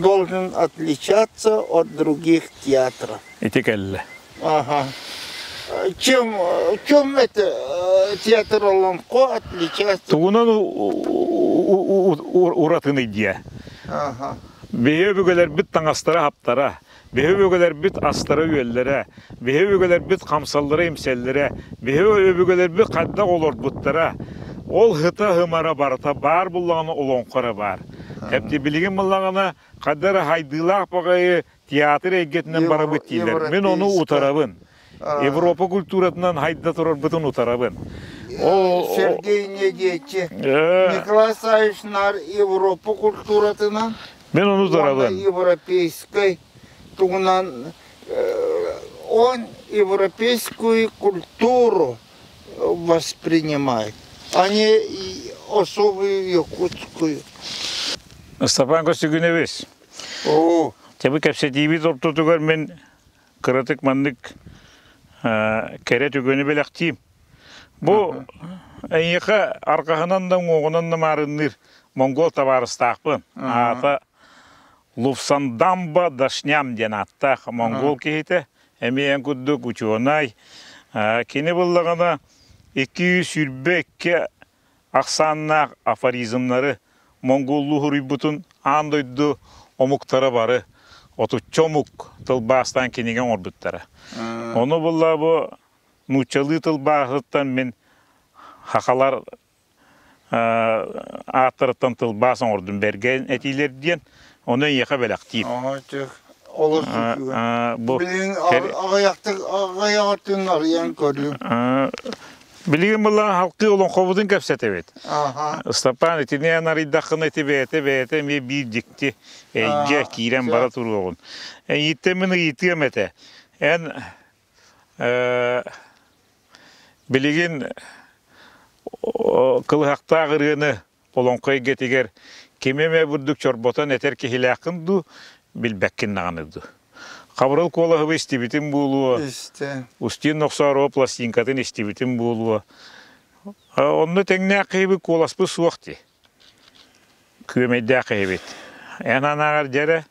должен отличаться от других театров. Ити кэллэ. Ага. Чем, чем это театр Олоҥхо отличается? Тугунан уратыный диэ. Ага. Биһи өбүгэлэрбит таҥастара-хаптара, Биһи өбүгэлэрбит астара-үөллэрэ, биһи өбүгэлэрбит хамсаллара-имсэллэрэ, биһи өбүгэлэрбит хайдах олорбуттара, ол һыта-һымара барыта баар буллаҕына олоҥхо эрэ баар. Эпти билигин буллаҕына хайда эрэ хайдыылаах баҕайы театр эйгэтинэн барабыт дииллэр. Мин ону утарабын. Европа культуратынан хайда турарбытын утарабын. Сергей Недечи, Николай Савич Нар Европа культуратынан Мин ону утарабын. Европейской тугунан он европейскую культуру воспринимает, а не особую якутскую. Степан Костюгуневич, Оо. Тебе кэпсэтиибит ортотугар мин кыратык маннык кэрэ түгэни бэлэхтиим. Бу эйиэхэ арҕаһынан да уҥуоҕунан да маарынныыр монгол табаарыстаахпын. Аата Лувсандамба Дашням диэн ааттаах монгол киһитэ. Эмиэ эн курдук учуонай. Кини буллаҕына 222 ахсааннаах афоризмнары монголлуу суруйбутун аан дойду омуктара бары отучча омук тылбаастаан кинигэ оҥорбуттара. Ону булла бу нууччалыы тылбааһыттан мин хахалар ааттарыттан тылбаас оҥордум бэргэн этиилэр диэн ону эйиэхэ бэлэхтиим. Олус үчүгэй. Билигин аҕыйахтык аҕыйаҕытын арыйан көрүм. Билигин былаан халкыы олоҥхобутун кэпсэтэбит. Ыстапаан итини эн арыйдаххына ити бэйэтэ бэйэтэ эмиэ биир дьикти эйгэ киирэн бара туруоҕун. Эйииттэн мин ыйытыам этэ. Эн билигин кылыһахтаах ырыаны олоҥхо эйгэтигэр кими эмэ бурдук чорботон этэр киһилээххин дуу, билбэккин даҕаны дуу. Хабырыл Куолаһыбы истибитим буолуо, Истэ. Устин Нохсоороо пластинкатын истибитим буолуо. Онно тэҥнээх киһибит куоласпыт суох дии. Күөмэйдээх киһибит. Эн анааҕар дьэрэ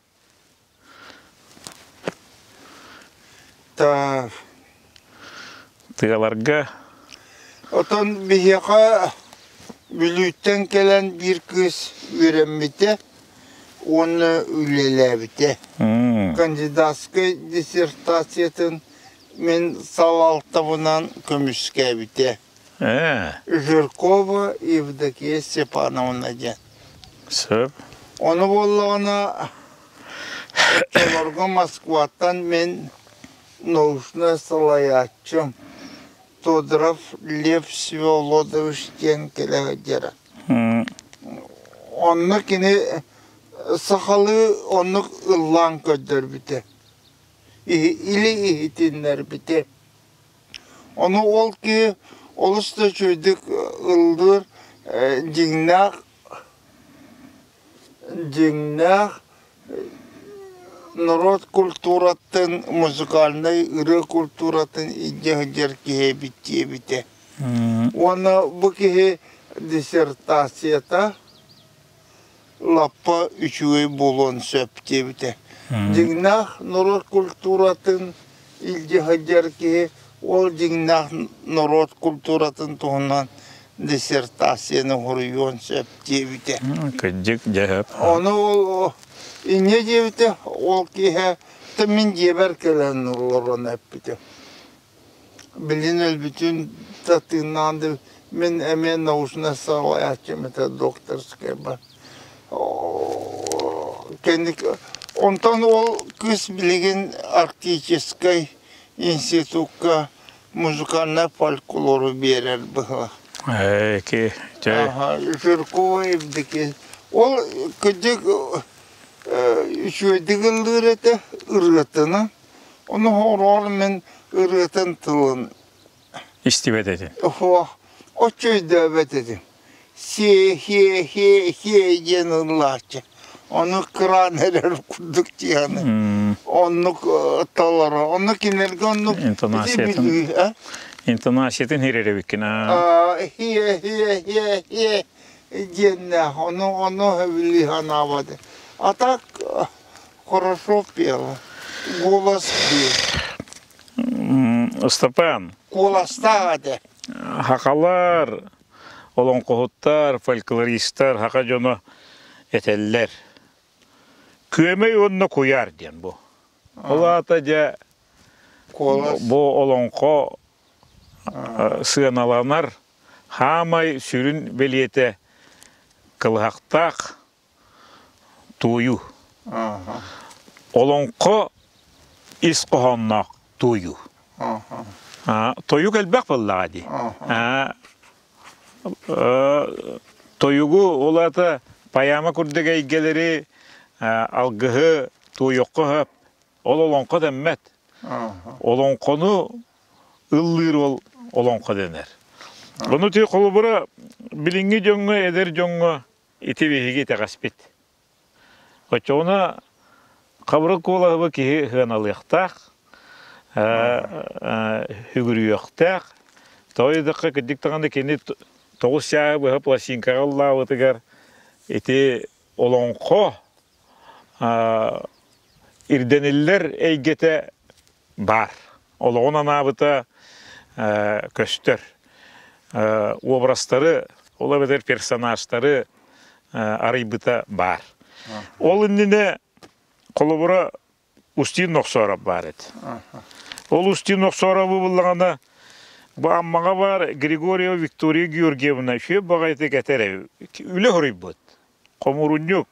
Так. Тыаларга Отон биһиэхэ Бүлүүттэн кэлэн биир кыыс үөрэммитэ уонна үлэлээбитэ. Кандидатскай диссертациятын мин салалтабынан көмүскээбитэ. Жиркова Евдокия Степановна диэн. Сөп. Ону буоллаҕына оччолорго Москваттан мин научнай салайааччым Тодоров Лев Всеволодович диэн кэлэ сылдьара. Онно кини сахалыы оннук ыллаан көрдөрбүтэ, или иһитиннэрбитэ. Ону ол киһи олус да үчүгэйдик ыллыыр, дьиҥнээх дьиҥнээх норуот культуратын, музыкальнай ырыа культуратын илдьэ сылдьар киһи эбит диэбитэ. Уонна бу киһи диссертацията лаппа үчүгэй буолуон сөп диэбитэ. Дьиҥнээх норуот культуратын илдьэ сылдьар киһи ол дьиҥнээх норуот культуратын туһунан диссертацияны суруйуон сөп диэбитэ. Кырдьык, дьэ Ону ол инньэ диэбитэ, ол киһи мин дьиэбэр кэлэн олорон эппитэ. Билин өлбүтүн да тыыннаан да мин эмиэ научнай салайааччым этэ докторскайбар. Кэнник онтон ол кыыс билигин Арктическай институкка музыкальнай фольклору биэрэр быһыылаах. Ки, чэ. Жиркова Евдокия. Ол кырдьык үчүгэйдик ыллыыр этэ ырыатынан. Ону хороҕор мин ырыатын тылын истибэт этим. Суох, оччо өйдөөбөт этим. Сиэ, хиэ, хиэ, хиэ диэн ыллааччы. Ону кыраан эрэр курдук дьианы. Оннук толоро. Онну кинилэргэ оннук интонациятын интонациятын хирэребиккин хиэ, хиэ, хиэ, хиэ диэннээх. Ону ону сөбүлүү санаабат. А так хорошо пела. Голос бил. Ыстапаан. Куоластаах этэ. Хахалар, олоҥхоһуттар, фольклористар хаха дьоно этэллэр. Күөмэй уонна куйаар диэн бу. Ол аата дьэ бу олоҥхо сыаналанар хаамай сүрүн бэлиэтэ кылыһахтаах туойуу. Олоҥхо ис хоһоонноох туойуу. Тойук элбэх буоллаҕа дии. Тойугу ол аата поэма курдук эйгэлэри алгыһы туойуохха сөп. Ол олоҥхо дэммэт. Олоҥхону ыллыыр ол олоҥхо дэнэр. Ону ти холобура билиҥҥи дьоҥҥо, эдэр дьоҥҥо Ити биһиги итэҕэспит. Оччоҕуна Хабырыл Куолаһыбы киһи сыаналыахтаах, сүгүрүйүөхтээх. Тоҕо диэтэххэ, кырдьык даҕаны кини тоҕус чааһы быһа пластинкаҕа ыллаабытыгар ити олоҥхо ирдэниллэр эйгэтэ баар. Олоҕун анаабыта көстөр. Образтары, ол эбэтэр персонажтары арыйбыта баар. Ол иннинэ холобура Устин Нохсооров баар этэ. Ол Устин Нохсоорову буллаҕына бу Аммаҕа баар Григорьева Виктория Георгиевна үчүгэй баҕайытык этэр үлэ хоруйбут. Хомурунньук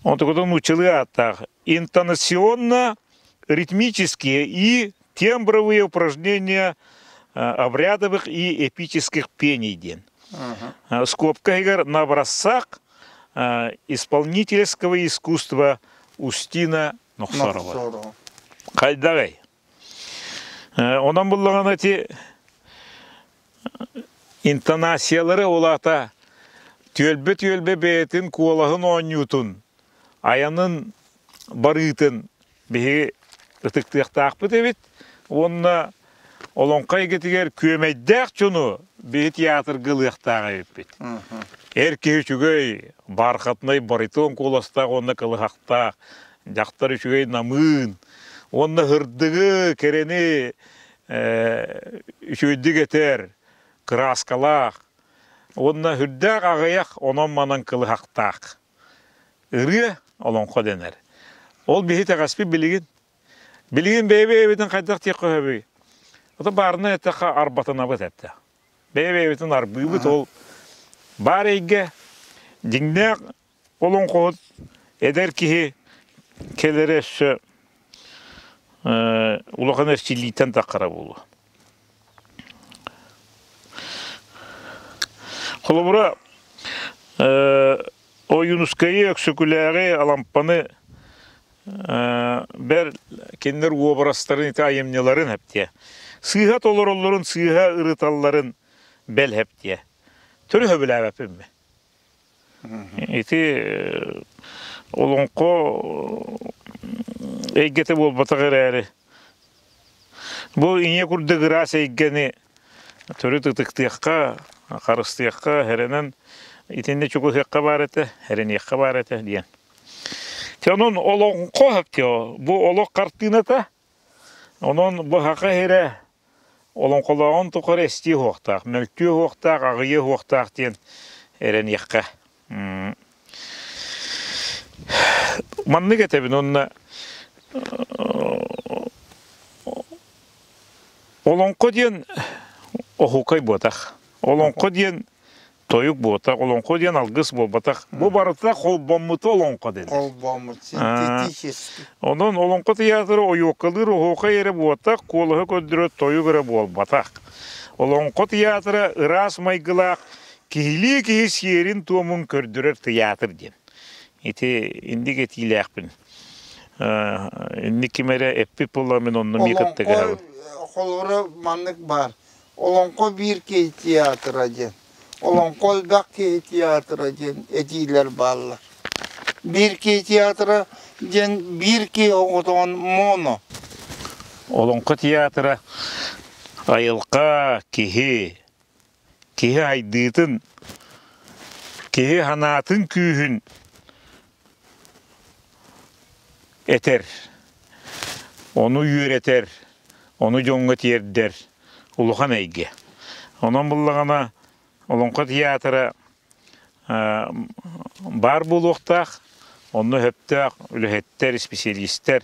Онтукутун нууччалыы ааттаах интонационно-ритмические и тембровые упражнения обрядовых и эпических пений диэн. Скобка иһигэр на образцах исполнительского искусства Устина Нохсорова. Хайдаҕый? Онон буллаҕына ити интонациялары ол аата түөлбэ-түөлбэ бэйэтин куолаһын оонньуутун, айанын барыытын биһиги ытыктыахтаахпыт эбит уонна олоҥхо эйгэтигэр күөмэйдээх дьону биһи театрга ылыахтаах эбиппит. Эр киһи үчүгэй, бархатнай баритон куоластаах уонна кылыһахтаах, дьахтар үчүгэй намыын уонна һырдыгы, кэрэни үчүгэйдик этэр, кырааскалаах уонна үрдээх аҕыйах онон-манан кылыһахтаах ырыа олоҥхо дэнэр. Ол биһи итэҕэспит билигин. Билигин бэйэ-бэйэбитин хайдах диэххэ сөбүй? Ото баарына эттэххэ арбатынабыт этэ. Бэйэ-бэйэбитин арбыыбыт ол баар эйгэ дьиҥнээх Олоҥхоһут эдэр киһи кэлэрэ өссө улахан эрчиллииттэн таххара буолуо. Холобура, Ойуунускайы, Өксөкүлээҕи, Алампаны бэр кинилэр уобарастарын ити айымньыларын эптиэ. Сыыһа толороллорун, сыыһа ырыталларын бэл эптиэ. Төрү сөбүлээбэппин мин. Ити олоҥхо эйгэтэ буолбатах эрээри, бу ийэ курдук ыраас эйгэни төрүт ытыктыахха, Харыстыахха, эрэнэн итиннэ чугуһуохха баар этэ, эрэниэххэ баар этэ диэн. Те онон олоҥхо бу олох хартыыната, онон бу саха сирэ олоҥхолооҕун тухары эстиэ уһуохтаах, мөлтүө уһуохтаах, аҕыйыа уһуохтаах диэн эрэниэххэ. Маннык этэбин уонна олоҥхо диэн оһуокай буотах. Олоҥхо диэн тойук буотах, олоҥхо диэн алгыс буолбатах. Бу барыта холбоммуту олоҥхо дэнэр. Холбоммут синтетический. Онон олоҥхо тыйаатыра ойуоккалыыр оһуокай эрэ буотах, куолаһы көрдөрөр тойук эрэ буолбатах. Олоҥхо тыйаатыра ыраас майгылаах киһилии киһи сиэрин-туомун көрдөрөр тыйаатыр диэн. Ити инник этиилээхпин. Инник ким эрэ эппит буолла мин онно эмиэ кытта Олоҥхо холобура маннык баар. Олоҥхо биир киһи театра диэн. Олоҥхо элбэх киһи театра диэн этиилэр бааллар. Биир киһи театра диэн биир киһи оҕотоҕун моно. Олоҥхо театра айылҕа, киһи, киһи айдыытын, киһи санаатын күүһүн этэр, ону үөрэтэр, ону дьоҥҥо тиэрдэр улахан эйгэ. Онон буллаҕына Олоҥхо театра баар буолуохтаах, онно сөптөөх үлэһиттэр, исписэлиистэр,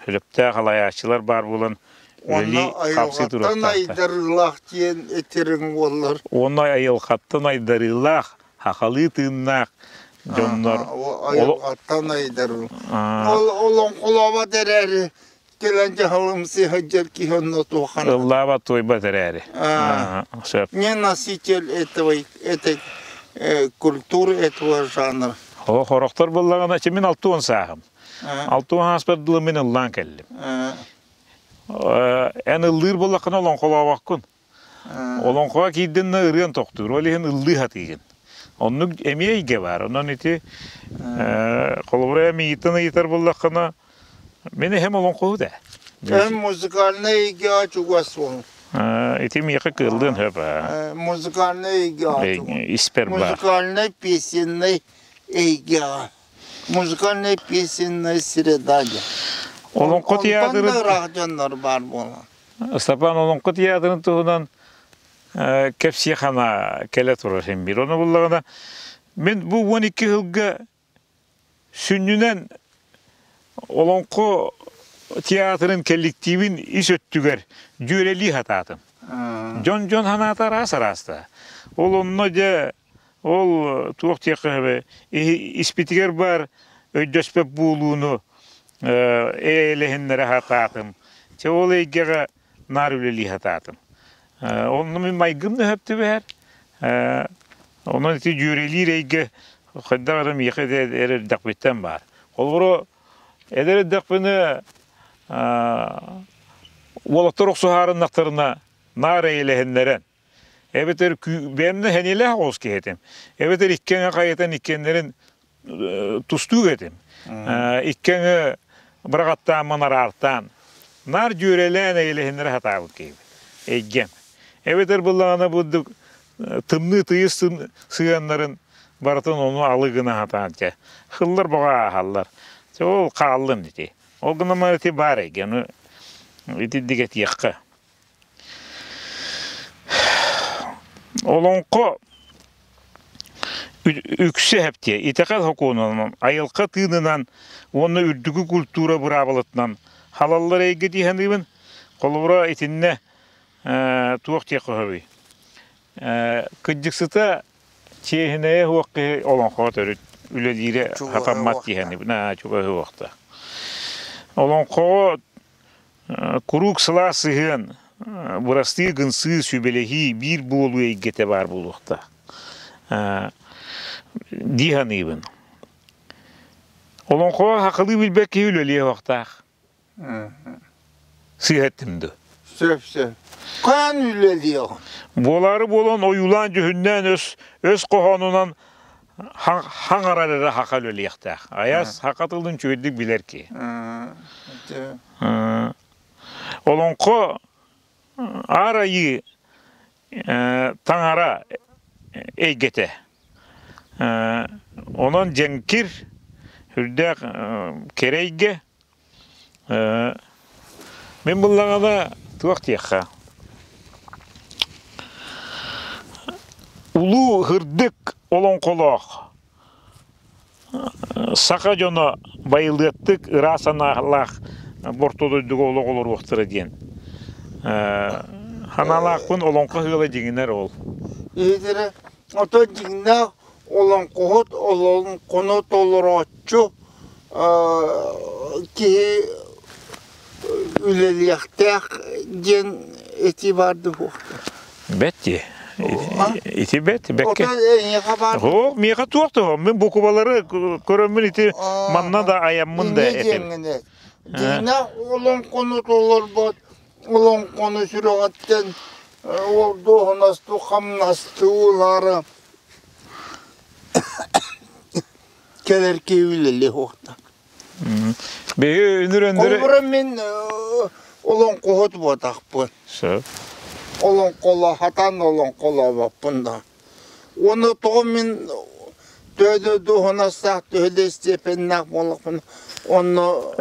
сөптөөх салайааччылар баар буолан үлэлии хапсыы айылҕаттан туруохтаахтар. Айдарыылаах диэн этэриҥ буоллар. Уонна айылҕаттан айдарыылаах, хахалыы тыыннаах дьоннор Айылҕаттан айдарыы. Ол олоҥхолообот эрээри кэлэн дьаһалымсыы сылдьар киһи онно туоххана. Ыллаабат туойбат эрээри. Сөп. Не носитель этого этой культуры, этого жанра. О, хорохтор буллаҕына, мин 60 сааһым. 60 ааспар дылы мин ыллаан кэллим. Эн ыллыыр буоллаххына олоҥхолообоккун. Олоҥхоҕо киирдин да ырыан тохтуур, ол иһин ыллыы сатыыгын. Оннук эмиэ эйгэ баар. Онон ити холобура миигиттэн ыйытар буоллаххына, мин эһэм олоҥхоһут ээ. Эн музыкальнай эйгэҕэ чугас буол. Ити миэхэ кыаллыан сөп. Музыкальнай эйгэҕэ чугас. Испэр баар. Музыкальнай песенный эйгэҕэ. Музыкальнай песенная среда диэн. Олоҥхо Онтон да ыраах дьоннор баар буолан. Степан Олоҥхо театрын туһунан кэпсиэх ана кэлэ турар син биир. Ону буллаҕына мин бу 12 сылга сүнньүнэн Олоҥхо театрын коллективин ис өттүгэр дьүөрэлии сатаатым. Дьон-дьон санаата араас араастаах. Ол онно дьэ ол туох диэххэ сөбүй испитигэр баар өйдөспөт буолууну эйэлэһиннэрэ сатаатым. Чэ ол эйгэҕэ наар үлэлии сатаатым. Онно мин майгым да сөп түбэһэр. Онон ити дьүөрэлиир эйгэ хайдах эрэ миэхэ эрэ эрдэхпиттэн баар. Холобура, эдэр эрдэхпинэ уолаттар охсуһаарыннахтарына наар эйэлэһиннэрэн Эбэтэр бэйэм да сэниэлээх оҕус киһи этим. Эбэтэр икки аҥы хайытан иккиэннэрин тустуук этим. Икки аҥы быраҕаттааммын араартаан, наар дьүөрэлээн эйэлэһиннэрэ сатаабыт киһибин. Эйгэм. Эбэтэр буллаҕына бурдук тымныы тыйыс сыһыаннарын барытын ону алы гына сатаан чэ хыллар бөҕө ааһаллар. Чэ ол хааллын ити. Ол гынан ити баар эйгэ. Ону итинник этиэххэ. Олоҥхо үксэ эптиэ итэҕэл сокуонунан, айылҕа тыынынан уонна үрдүкү культура быраабылатынан халаллар эйгэ дии саныыбын. Холобура, итиннэ туох диэххэ сөбүй? Кырдьыксыта чиэһинэйэ суох киһи олоҥхоҕо төрүт үлэлиирэ сатаммат дии саныыбын. Чугаһы суохта. Олоҥхоҕо Куруук сылаас сыһыан, бырастыы гынсыы, сүбэлэһии биир буолуу эйгэтэ баар буолуохтаах дии саныыбын. Олоҥхоҕо хахылыы билбэт киһи үлэлиэ суохтаах. Сыыһа эттим дуо? Сөп, сөп. Хаан үлэлиэҕин? Буолаары буолан ойуулаан дьүһүннээн өс, өс хоһоонунан хаҥарар эрэ хаха үлэлиэхтээх. Айас хака тылын үчүгэйдик билэр киһи. Олоҥхо аар айыы таҥара эйгэтэ. Онон дьэҥкир, үрдээх кэрэ эйгэ. Мин буллаҕына туох диэххэ Улуу һырдык олоҥхолоох саха дьоно байылыаттык ыраас санаалаах орто дойдуга олох олоруохтара диэн санаалаахпын олоҥхо ыала дьиҥинэр ол. Иһитэрэ Оттон дьиҥнээх олоҥхоһут олоҥхону толорооччу киһи үлэлиэхтээх диэн этии баар дуу Бэт дии. Ити бэт, бэккэ. Оттон эйиэхэ баар Оо, миэхэ туох да мин буквалары көрөммүн ити манна да айаммын да этим. Дьиҥнээх олоҥхону толорбот олоҥхону сүрэҕиттэн ол дуоһунастуу хамнастыы ылаары кэлэр киһи үлэлиэ суохтаах. Биһи үнүр өндөрө Холобура мин олоҥхоһут буотахпын. Сөп. Олоҥхоло хатан олоҥхолообоппун да. Уонна тоҕо мин төһө да дуоһунастаах, төһө да степеннээх буоллахпына, онно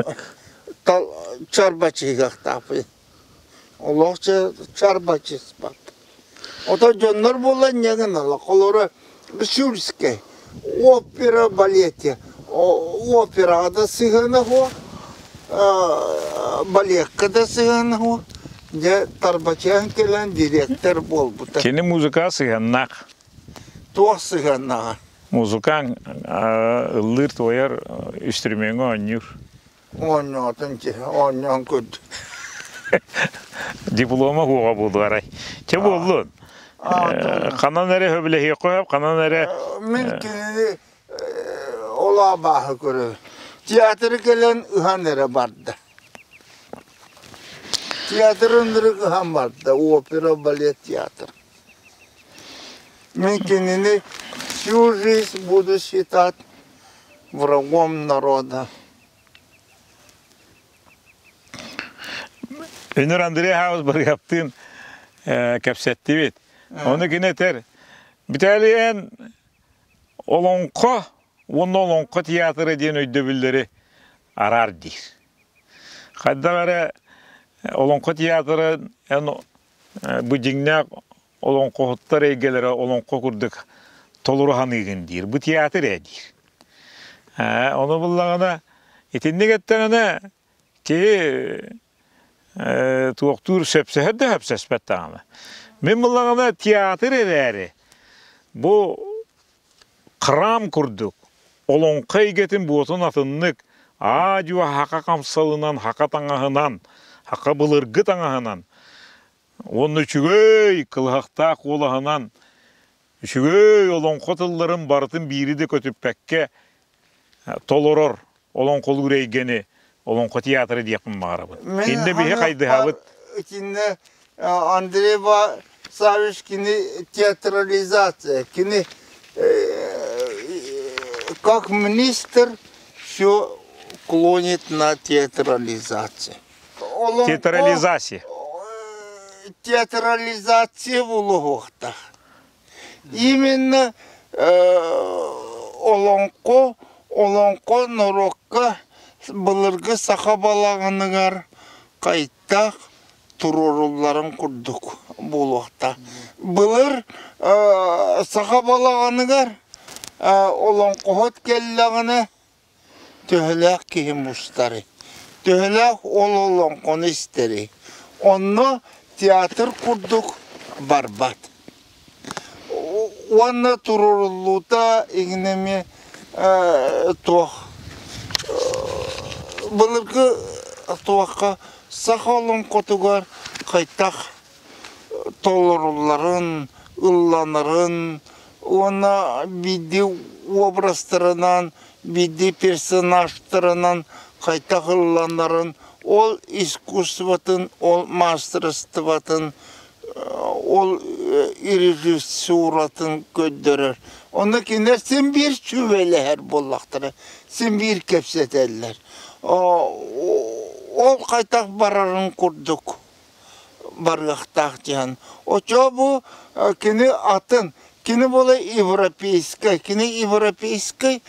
чарбачыһыахтаахпын. Олох чарбачыспат. Ото дьоннор буолан ньагыналар, холобура Сюрскэй опера балете операҕа да сыһыана суох, балекка да сыһыана суох. Дьэ, Тарбачаан кэлэн дириэктэр буолбута. Кини музыка сыһыаннаах. Туох сыһыаннааҕа? Музыкаҥ ыллыыр-туойар үстүрүмүөҥҥэ оонньуур. Оонньоотун киһи, оонньоон көрдүм. Диплома хуоҕа буолуарай. Чэ буоллун. Ханан эрэ хөбүлэһиэххэ сөп, ханан эрэ... Мин кинини ол абааһы көрөбүн. Театры кэлэн ыһан эрэ барда. Театр ынырык ыһан барда, опера, балет театр. Мин кинини всю жизнь буду считать врагом народа. Үнүр Андрей Хаус Барыгаптыын кэпсэттибит. Ону кини этэр, Бүтээлийэн олоҥхо уонна олоҥхо театра диэн өйдөбүллэри араар диир. Хайдах эрэ олоҥхо театра эн бу дьиҥнээх олоҥхоһуттар эйгэлэрэ олоҥхо курдук толору ханыыгын диир. Бу театр ээ диир. Ону буллаҕына итинник эттэҕинэ киһи туохтуур сөпсөһөр да сөпсөспөт даҕаны. Мин буллаҕына театр эрээри бу храм курдук олоҥхо эйгэтин буотун атыннык аа-дьуо хака хамсалынан, хака таҥаһынан, хака былыргы таҥаһынан уонна үчүгэй кылыһахтаах куолаһынан үчүгэй олоҥхо тылларын барытын биири да көтүппэккэ толорор олоҥхолуур эйгэни олоҥхо театра диэхпин баҕарабын. Иннэ биһи хайдыһабыт. Итиннэ Андрей Савич кини театрализация, кини как министр все клонит на театрализацию. Театрализация. Театрализация булуһуохтаах. Именно олоҥхо, олоҥхо норуокка былыргы саха балаҕаныгар хайтах туруорулларын курдук буолуохтаах. Былыр саха балаҕаныгар олоҥхоһут кэллэҕинэ төһөлөөх киһи мустарый, төһөлөөх ол олоҥхону истэрий, онно театр курдук барбат. Уонна туруоруллуута иҥин эмиэ туох былыргы туохха саха олоҥхотугар хайдах толорулларын, ылланарын уонна биирдии образтарынан, биирдии персонажтарынан хайдах ылланарын, ол искусствотын, ол маастарыстыбатын, ол режиссуратын көрдөрөр. Онно кинилэр син биир сүбэлэһэр буоллахтара, син биир кэпсэтэллэр. Ол хайдах барарын курдук барыахтаах диэн. Оччоҕо бу кини атын. Кини буола европейскай, кини европейскай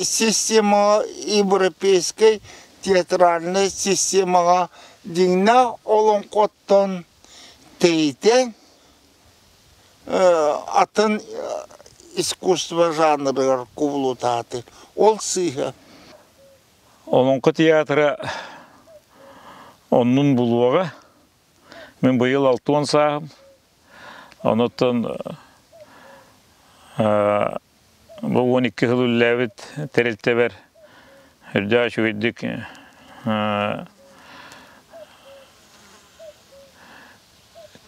система, европейскай театральнай системаҕа дьиҥнээх олоҥхоттон тэйитэн атын искусство жанрыгар кубулутааты. Ол сыыһа. Олоҥхо театра оннун булуоҕа. Мин быйыл 60 сааһым. Онуттан бу 12 сыл үлэлээбит тэрилтэбэр үрдээх үчүгэйдик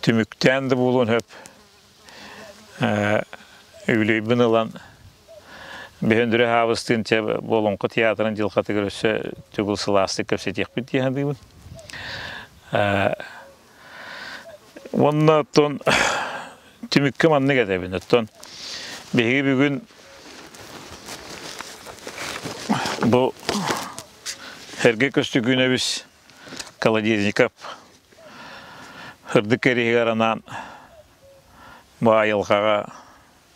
түмүктээн да буолуон сөп үбүлүөйбүн ылан Бөһөндүрэ Хаабыстыын чэ Болоҥхо театрын дьылҕатыгар өссө төгүл сылаастык кэпсэтиэхпит дии саныыбын. Уонна оттон түмүккэ маннык этэбин. Оттон биһиги бүгүн бу Сергей Көстөкүүнэбис Колодезников сырдык кэриһигэр анаан бу айылҕаҕа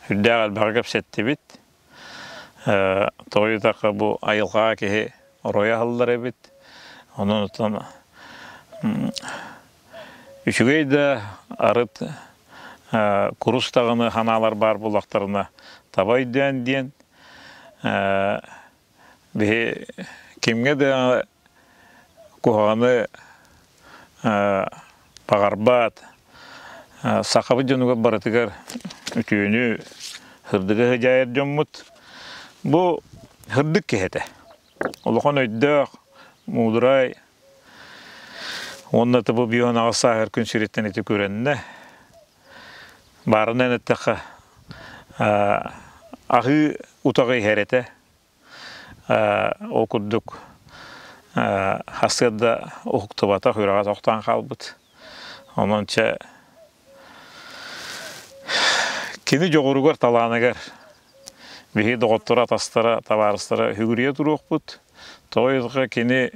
Үрдээх элбэҕи кэпсэттибит. Тоҕо диэтэххэ бу айылҕаҕа киһи оройо аһыллар эбит. Онон оттон үчүгэй да арыт курус даҕаны ханаалар баар буоллахтарына таба өйдөөн диэн биһи кимҥэ да куһаҕаны баҕарбат, сахабыт дьонугар барытыгар үтүөнү, сырдыгы сыдьаайар дьоммут. Бу сырдык киһи этэ. Улахан өйдөөх, муударай уонна бу бионаҕа сааһыр күн сириттэн ити күрэннэ. Баарынан эттэххэ, аһыы утаҕы иһэр этэ. Ол курдук сарсыарда уһуктубатах, үрэҕэ тохтоон хаалбыт. Онон чэ кини дьоҕуругар, талааныгар биһиги доҕотторо, атастара, табаарыстара үгүрүйэ туруохпут. Тоҕо диэтэххэ кини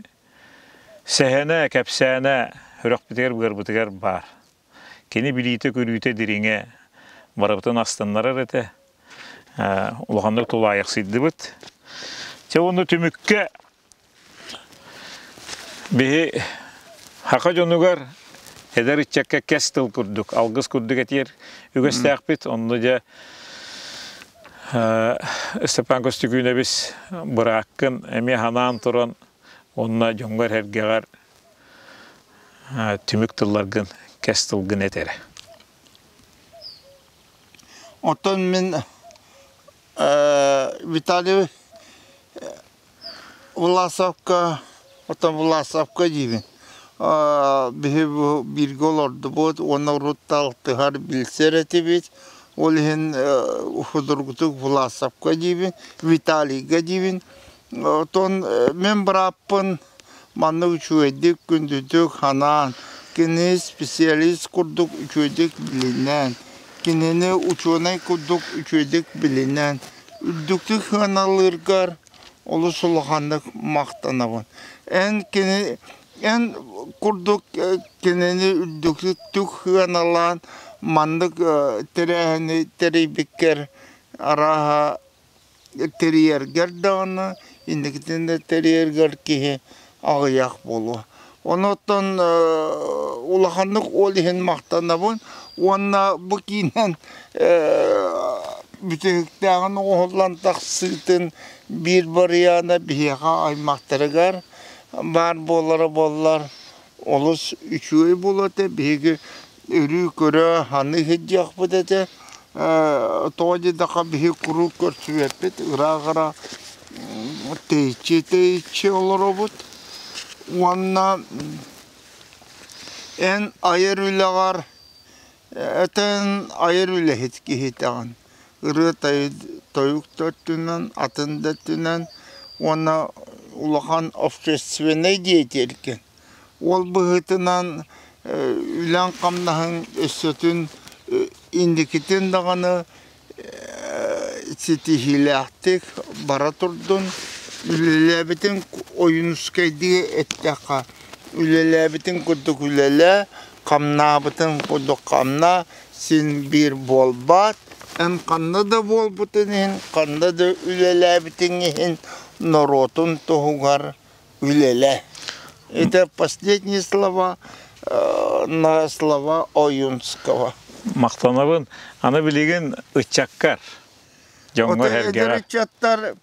сэһэнэ, кэпсээнэ сүрэхпитигэр-быарбытыгар баар. Кини билиитэ-көрүүтэ дириҥэ барыбытын астыннарар этэ. Улаханнык тулаайахсыйдыбыт. Чэ уонна түмүккэ биһи хака дьонугар эдэр ыччакка кэс тыл курдук, алгыс курдук этиэр үгэстээхпит. Онно дьэ Степан Костюкүнэбис бырааккын эмиэ ханаан туран уонна дьоҥҥор-сэргэҕэр түмүк тылларгын, кэс тылгын эт эрэ. Оттон мин Виталий Власовка, оттон Власовка диибин. Биһи бу бииргэ олордубут уонна урут алтыһар билсэр этибит. Ол иһин судургутук Власовка диибин, Виталийга диибин. Оттон мин бырааппын маннык үчүгэйдик, күндүтүк санаан, кини специалист курдук үчүгэйдик билинэн, кинини учуонай курдук үчүгэйдик билинэн, үрдүктүк сыаналыыргар олус улаханнык махтанабын. Эн кини эн курдук кинини үрдүктүк сыаналаан маннык тэрээһини тэрийбиккэр арааһа тэрийэргэр даҕаны, инникитин да тэрийэргэр киһи аҕыйах буолуо. Онуттан улаханнык ол иһин махтанабын уонна бу киинэн бүтэһиктээҕин оҥоһуллан тахсыытын биир барыйаана биһиэхэ аймахтарыгар баар буолара буоллар олус үчүгэй буолуо этэ. Биһиги өрүү көрө, ханыы сылдьыахпыт этэ. Тоҕо диэтэххэ биһиги куруук көрсүбэппит, ыраах-ыраах тэйиччи-тэйиччи олоробут. Уонна эн айар үлэҕэр этэн айар үлэһит киһитэҕин. Ырыа тойук да өттүнэн, атын да өттүнэн уонна улахан общественнай деятелькин. Ол быһыытынан үлэҥ-хамнаһыҥ өссөтүн инникитин даҕаны ситиһиилээхтик бара турдун. Үлэлээбитиҥ Ойуунускайдыы эттэххэ, үлэлээбитиҥ курдук үлэлээ, Хамнаабытын курдук хамнаа, син биир буолбаат. Эн ханна да буолбутун иһин, ханна да үлэлээбитиҥ иһин норуотун туһугар үлэлээ. Это последние слова на слова Ойунского. Махтанабын. Аны билигин ыччаккар, дьоҥҥо Эдэр ыччаттар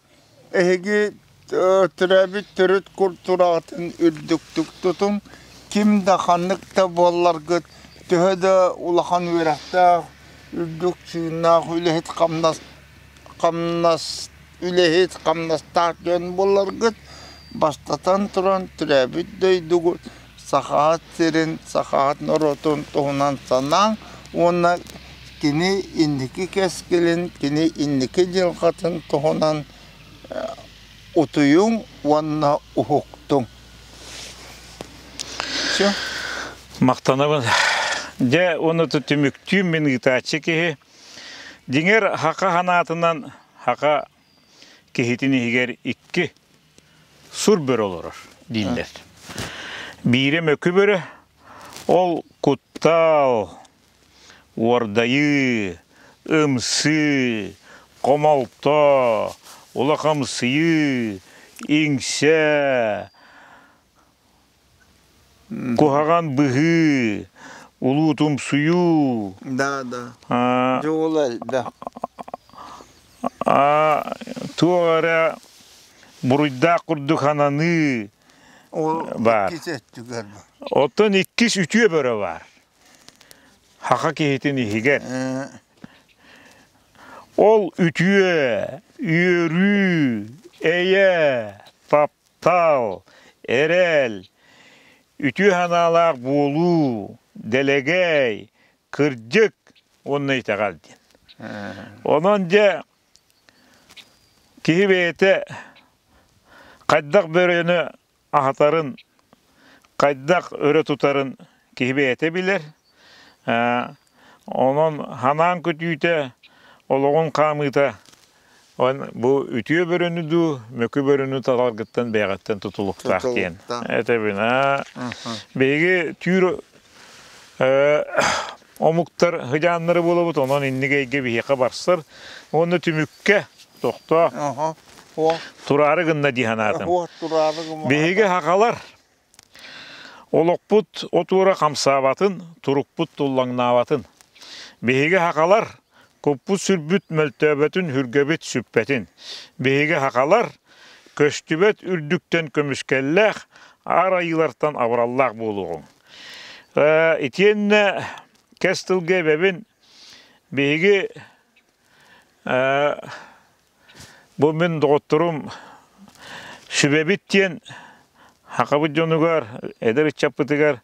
эһиги төрөөбүт төрүт культураҕытын үрдүктүк тутуҥ. Ким да ханнык да буолларгыт, төһө да улахан үөрэхтээх, үрдүк чыыннаах үлэһит хамнас хамнас үлэһит хамнастаах дьон буолларгыт, бастатан туран төрөөбүт дойдугут Сахаат сирин, Сахаат норуотун туһунан санааҥ уонна кини инники кэскилин, кини инники дьылҕатын туһунан утуйуҥ уонна уһуктуҥ. Все. Махтанабын. Дьэ, уонна түмүктүүм мин ыытааччы киһи. Дьиҥэр, хака санаатынан хака киһитин иһигэр икки сур бөрө олорор дииллэр. Биирэ мөкү бөрө, ол куттал, уордайыы, ымсыы, хомолто, улахамсыйыы, иҥсэ, куһаҕан быһыы, улуутумсуйуу. Да, да. Дьуола элбэх. Туох эрэ буруйдаах курдук ананыы баар. Иккис өттүгэр бар. Оттон иккис үтүө бөрө баар. Хаха киһитин иһигэр. Ол үтүө, үөрүү, эйэ, таптал, эрэл, үтүө санаалаах буолуу, дэлэгэй, кырдьык уонна итэҕэл диэн. Онон дьэ киһи бэйэтэ хайдах бөрөнү аһатарын, хайдах өрө тутарын киһи бэйэтэ билэр. Онон ханаан көтүүтэ, олоҕун хаамыыта бу үтүө бөрөнү дуу, мөкү бөрөнү таларгыттан бэйэҕиттэн тутулуктаах диэн этэбин. Биһиги түүр омуктар хыдьааннары буолабыт, онон инник эйгэ биһиэхэ барсар. Уонна түмүккэ тохтоо тураары гынна дии санаатым. Биһиги хахалар олохпут отуура хамсаабатын, турукпут туллаҥнаабатын. Биһиги хахалар куппут-сүрбүт мөлтөөбөтүн, хүргэбит сүппэтин. Биһиги хахалар көстүбэт үрдүктэн көмүскэллээх, аар айыылартан абыраллаах буолуоҕуҥ. Итиэннэ кэс тылга эбэбин биһиги бу мин доҕотторум сүбэбит диэн хахабыт дьонугар, эдэр ыччаппытыгар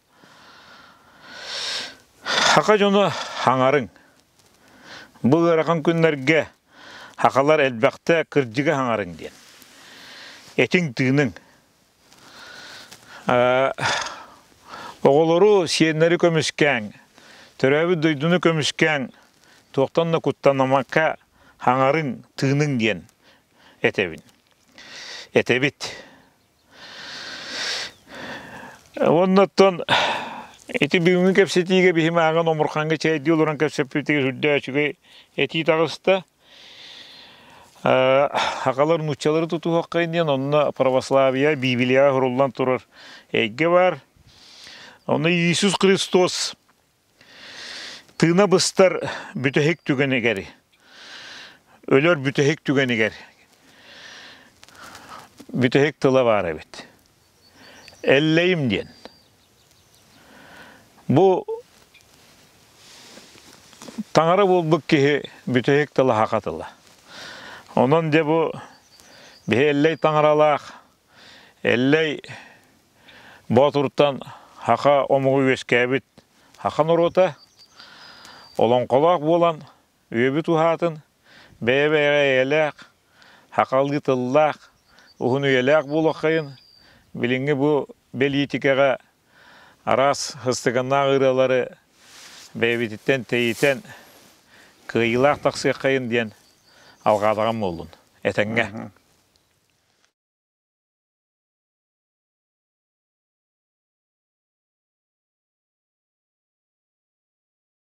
хака дьоно хаҥарыҥ. Бу ыарахан күннэргэ хахалар элбэхтэ кырдьыга хаҥарыҥ диэн. Этиҥ тыыныҥ. Оҕолору, сиэннэри көмүскээҥ, төрөөбүт дойдуну көмүскээҥ, туохтан да куттанамакка хаҥарыҥ, тыыныҥ диэн этэбин. Этэбит. Уонна оттон ити бүгүҥҥү кэпсэтиигэ биһи мааҕын омурхаҥҥа чэйдии олорон кэпсэппитигэр сүрдээх үчүгэй этии таҕыста. Хахалар нууччалары тутуһуоххайын диэн онно православие Библияҕа суруллан турар эйгэ баар. Онно Иисус Христос тыына быстар бүтэһик түгэнигэр, өлөр бүтэһик түгэнигэр бүтэһик тыла баар эбит. Эллэйим диэн. Бу таҥара буолбут киһи бүтэһик тыла саха тыла. Онон дьэ бу биһи Эллэй таҥаралаах, Эллэй Боотуртан саха омугу үөскээбит саха норуота олоҥхолоох буолан Үөбүт уһаатын, бэйэ-бэйэҕэ эйэлээх, хахалыы тыллаах, уһун үйэлээх буолуоххайын, билиҥҥи бу бэлиитикэҕэ араас сыстыганнаах ырыалары бэйэбититтэн тэйитэн кыайыылаах тахсыаххайын диэн алҕаатаҕым буоллун. Этэҥҥэ.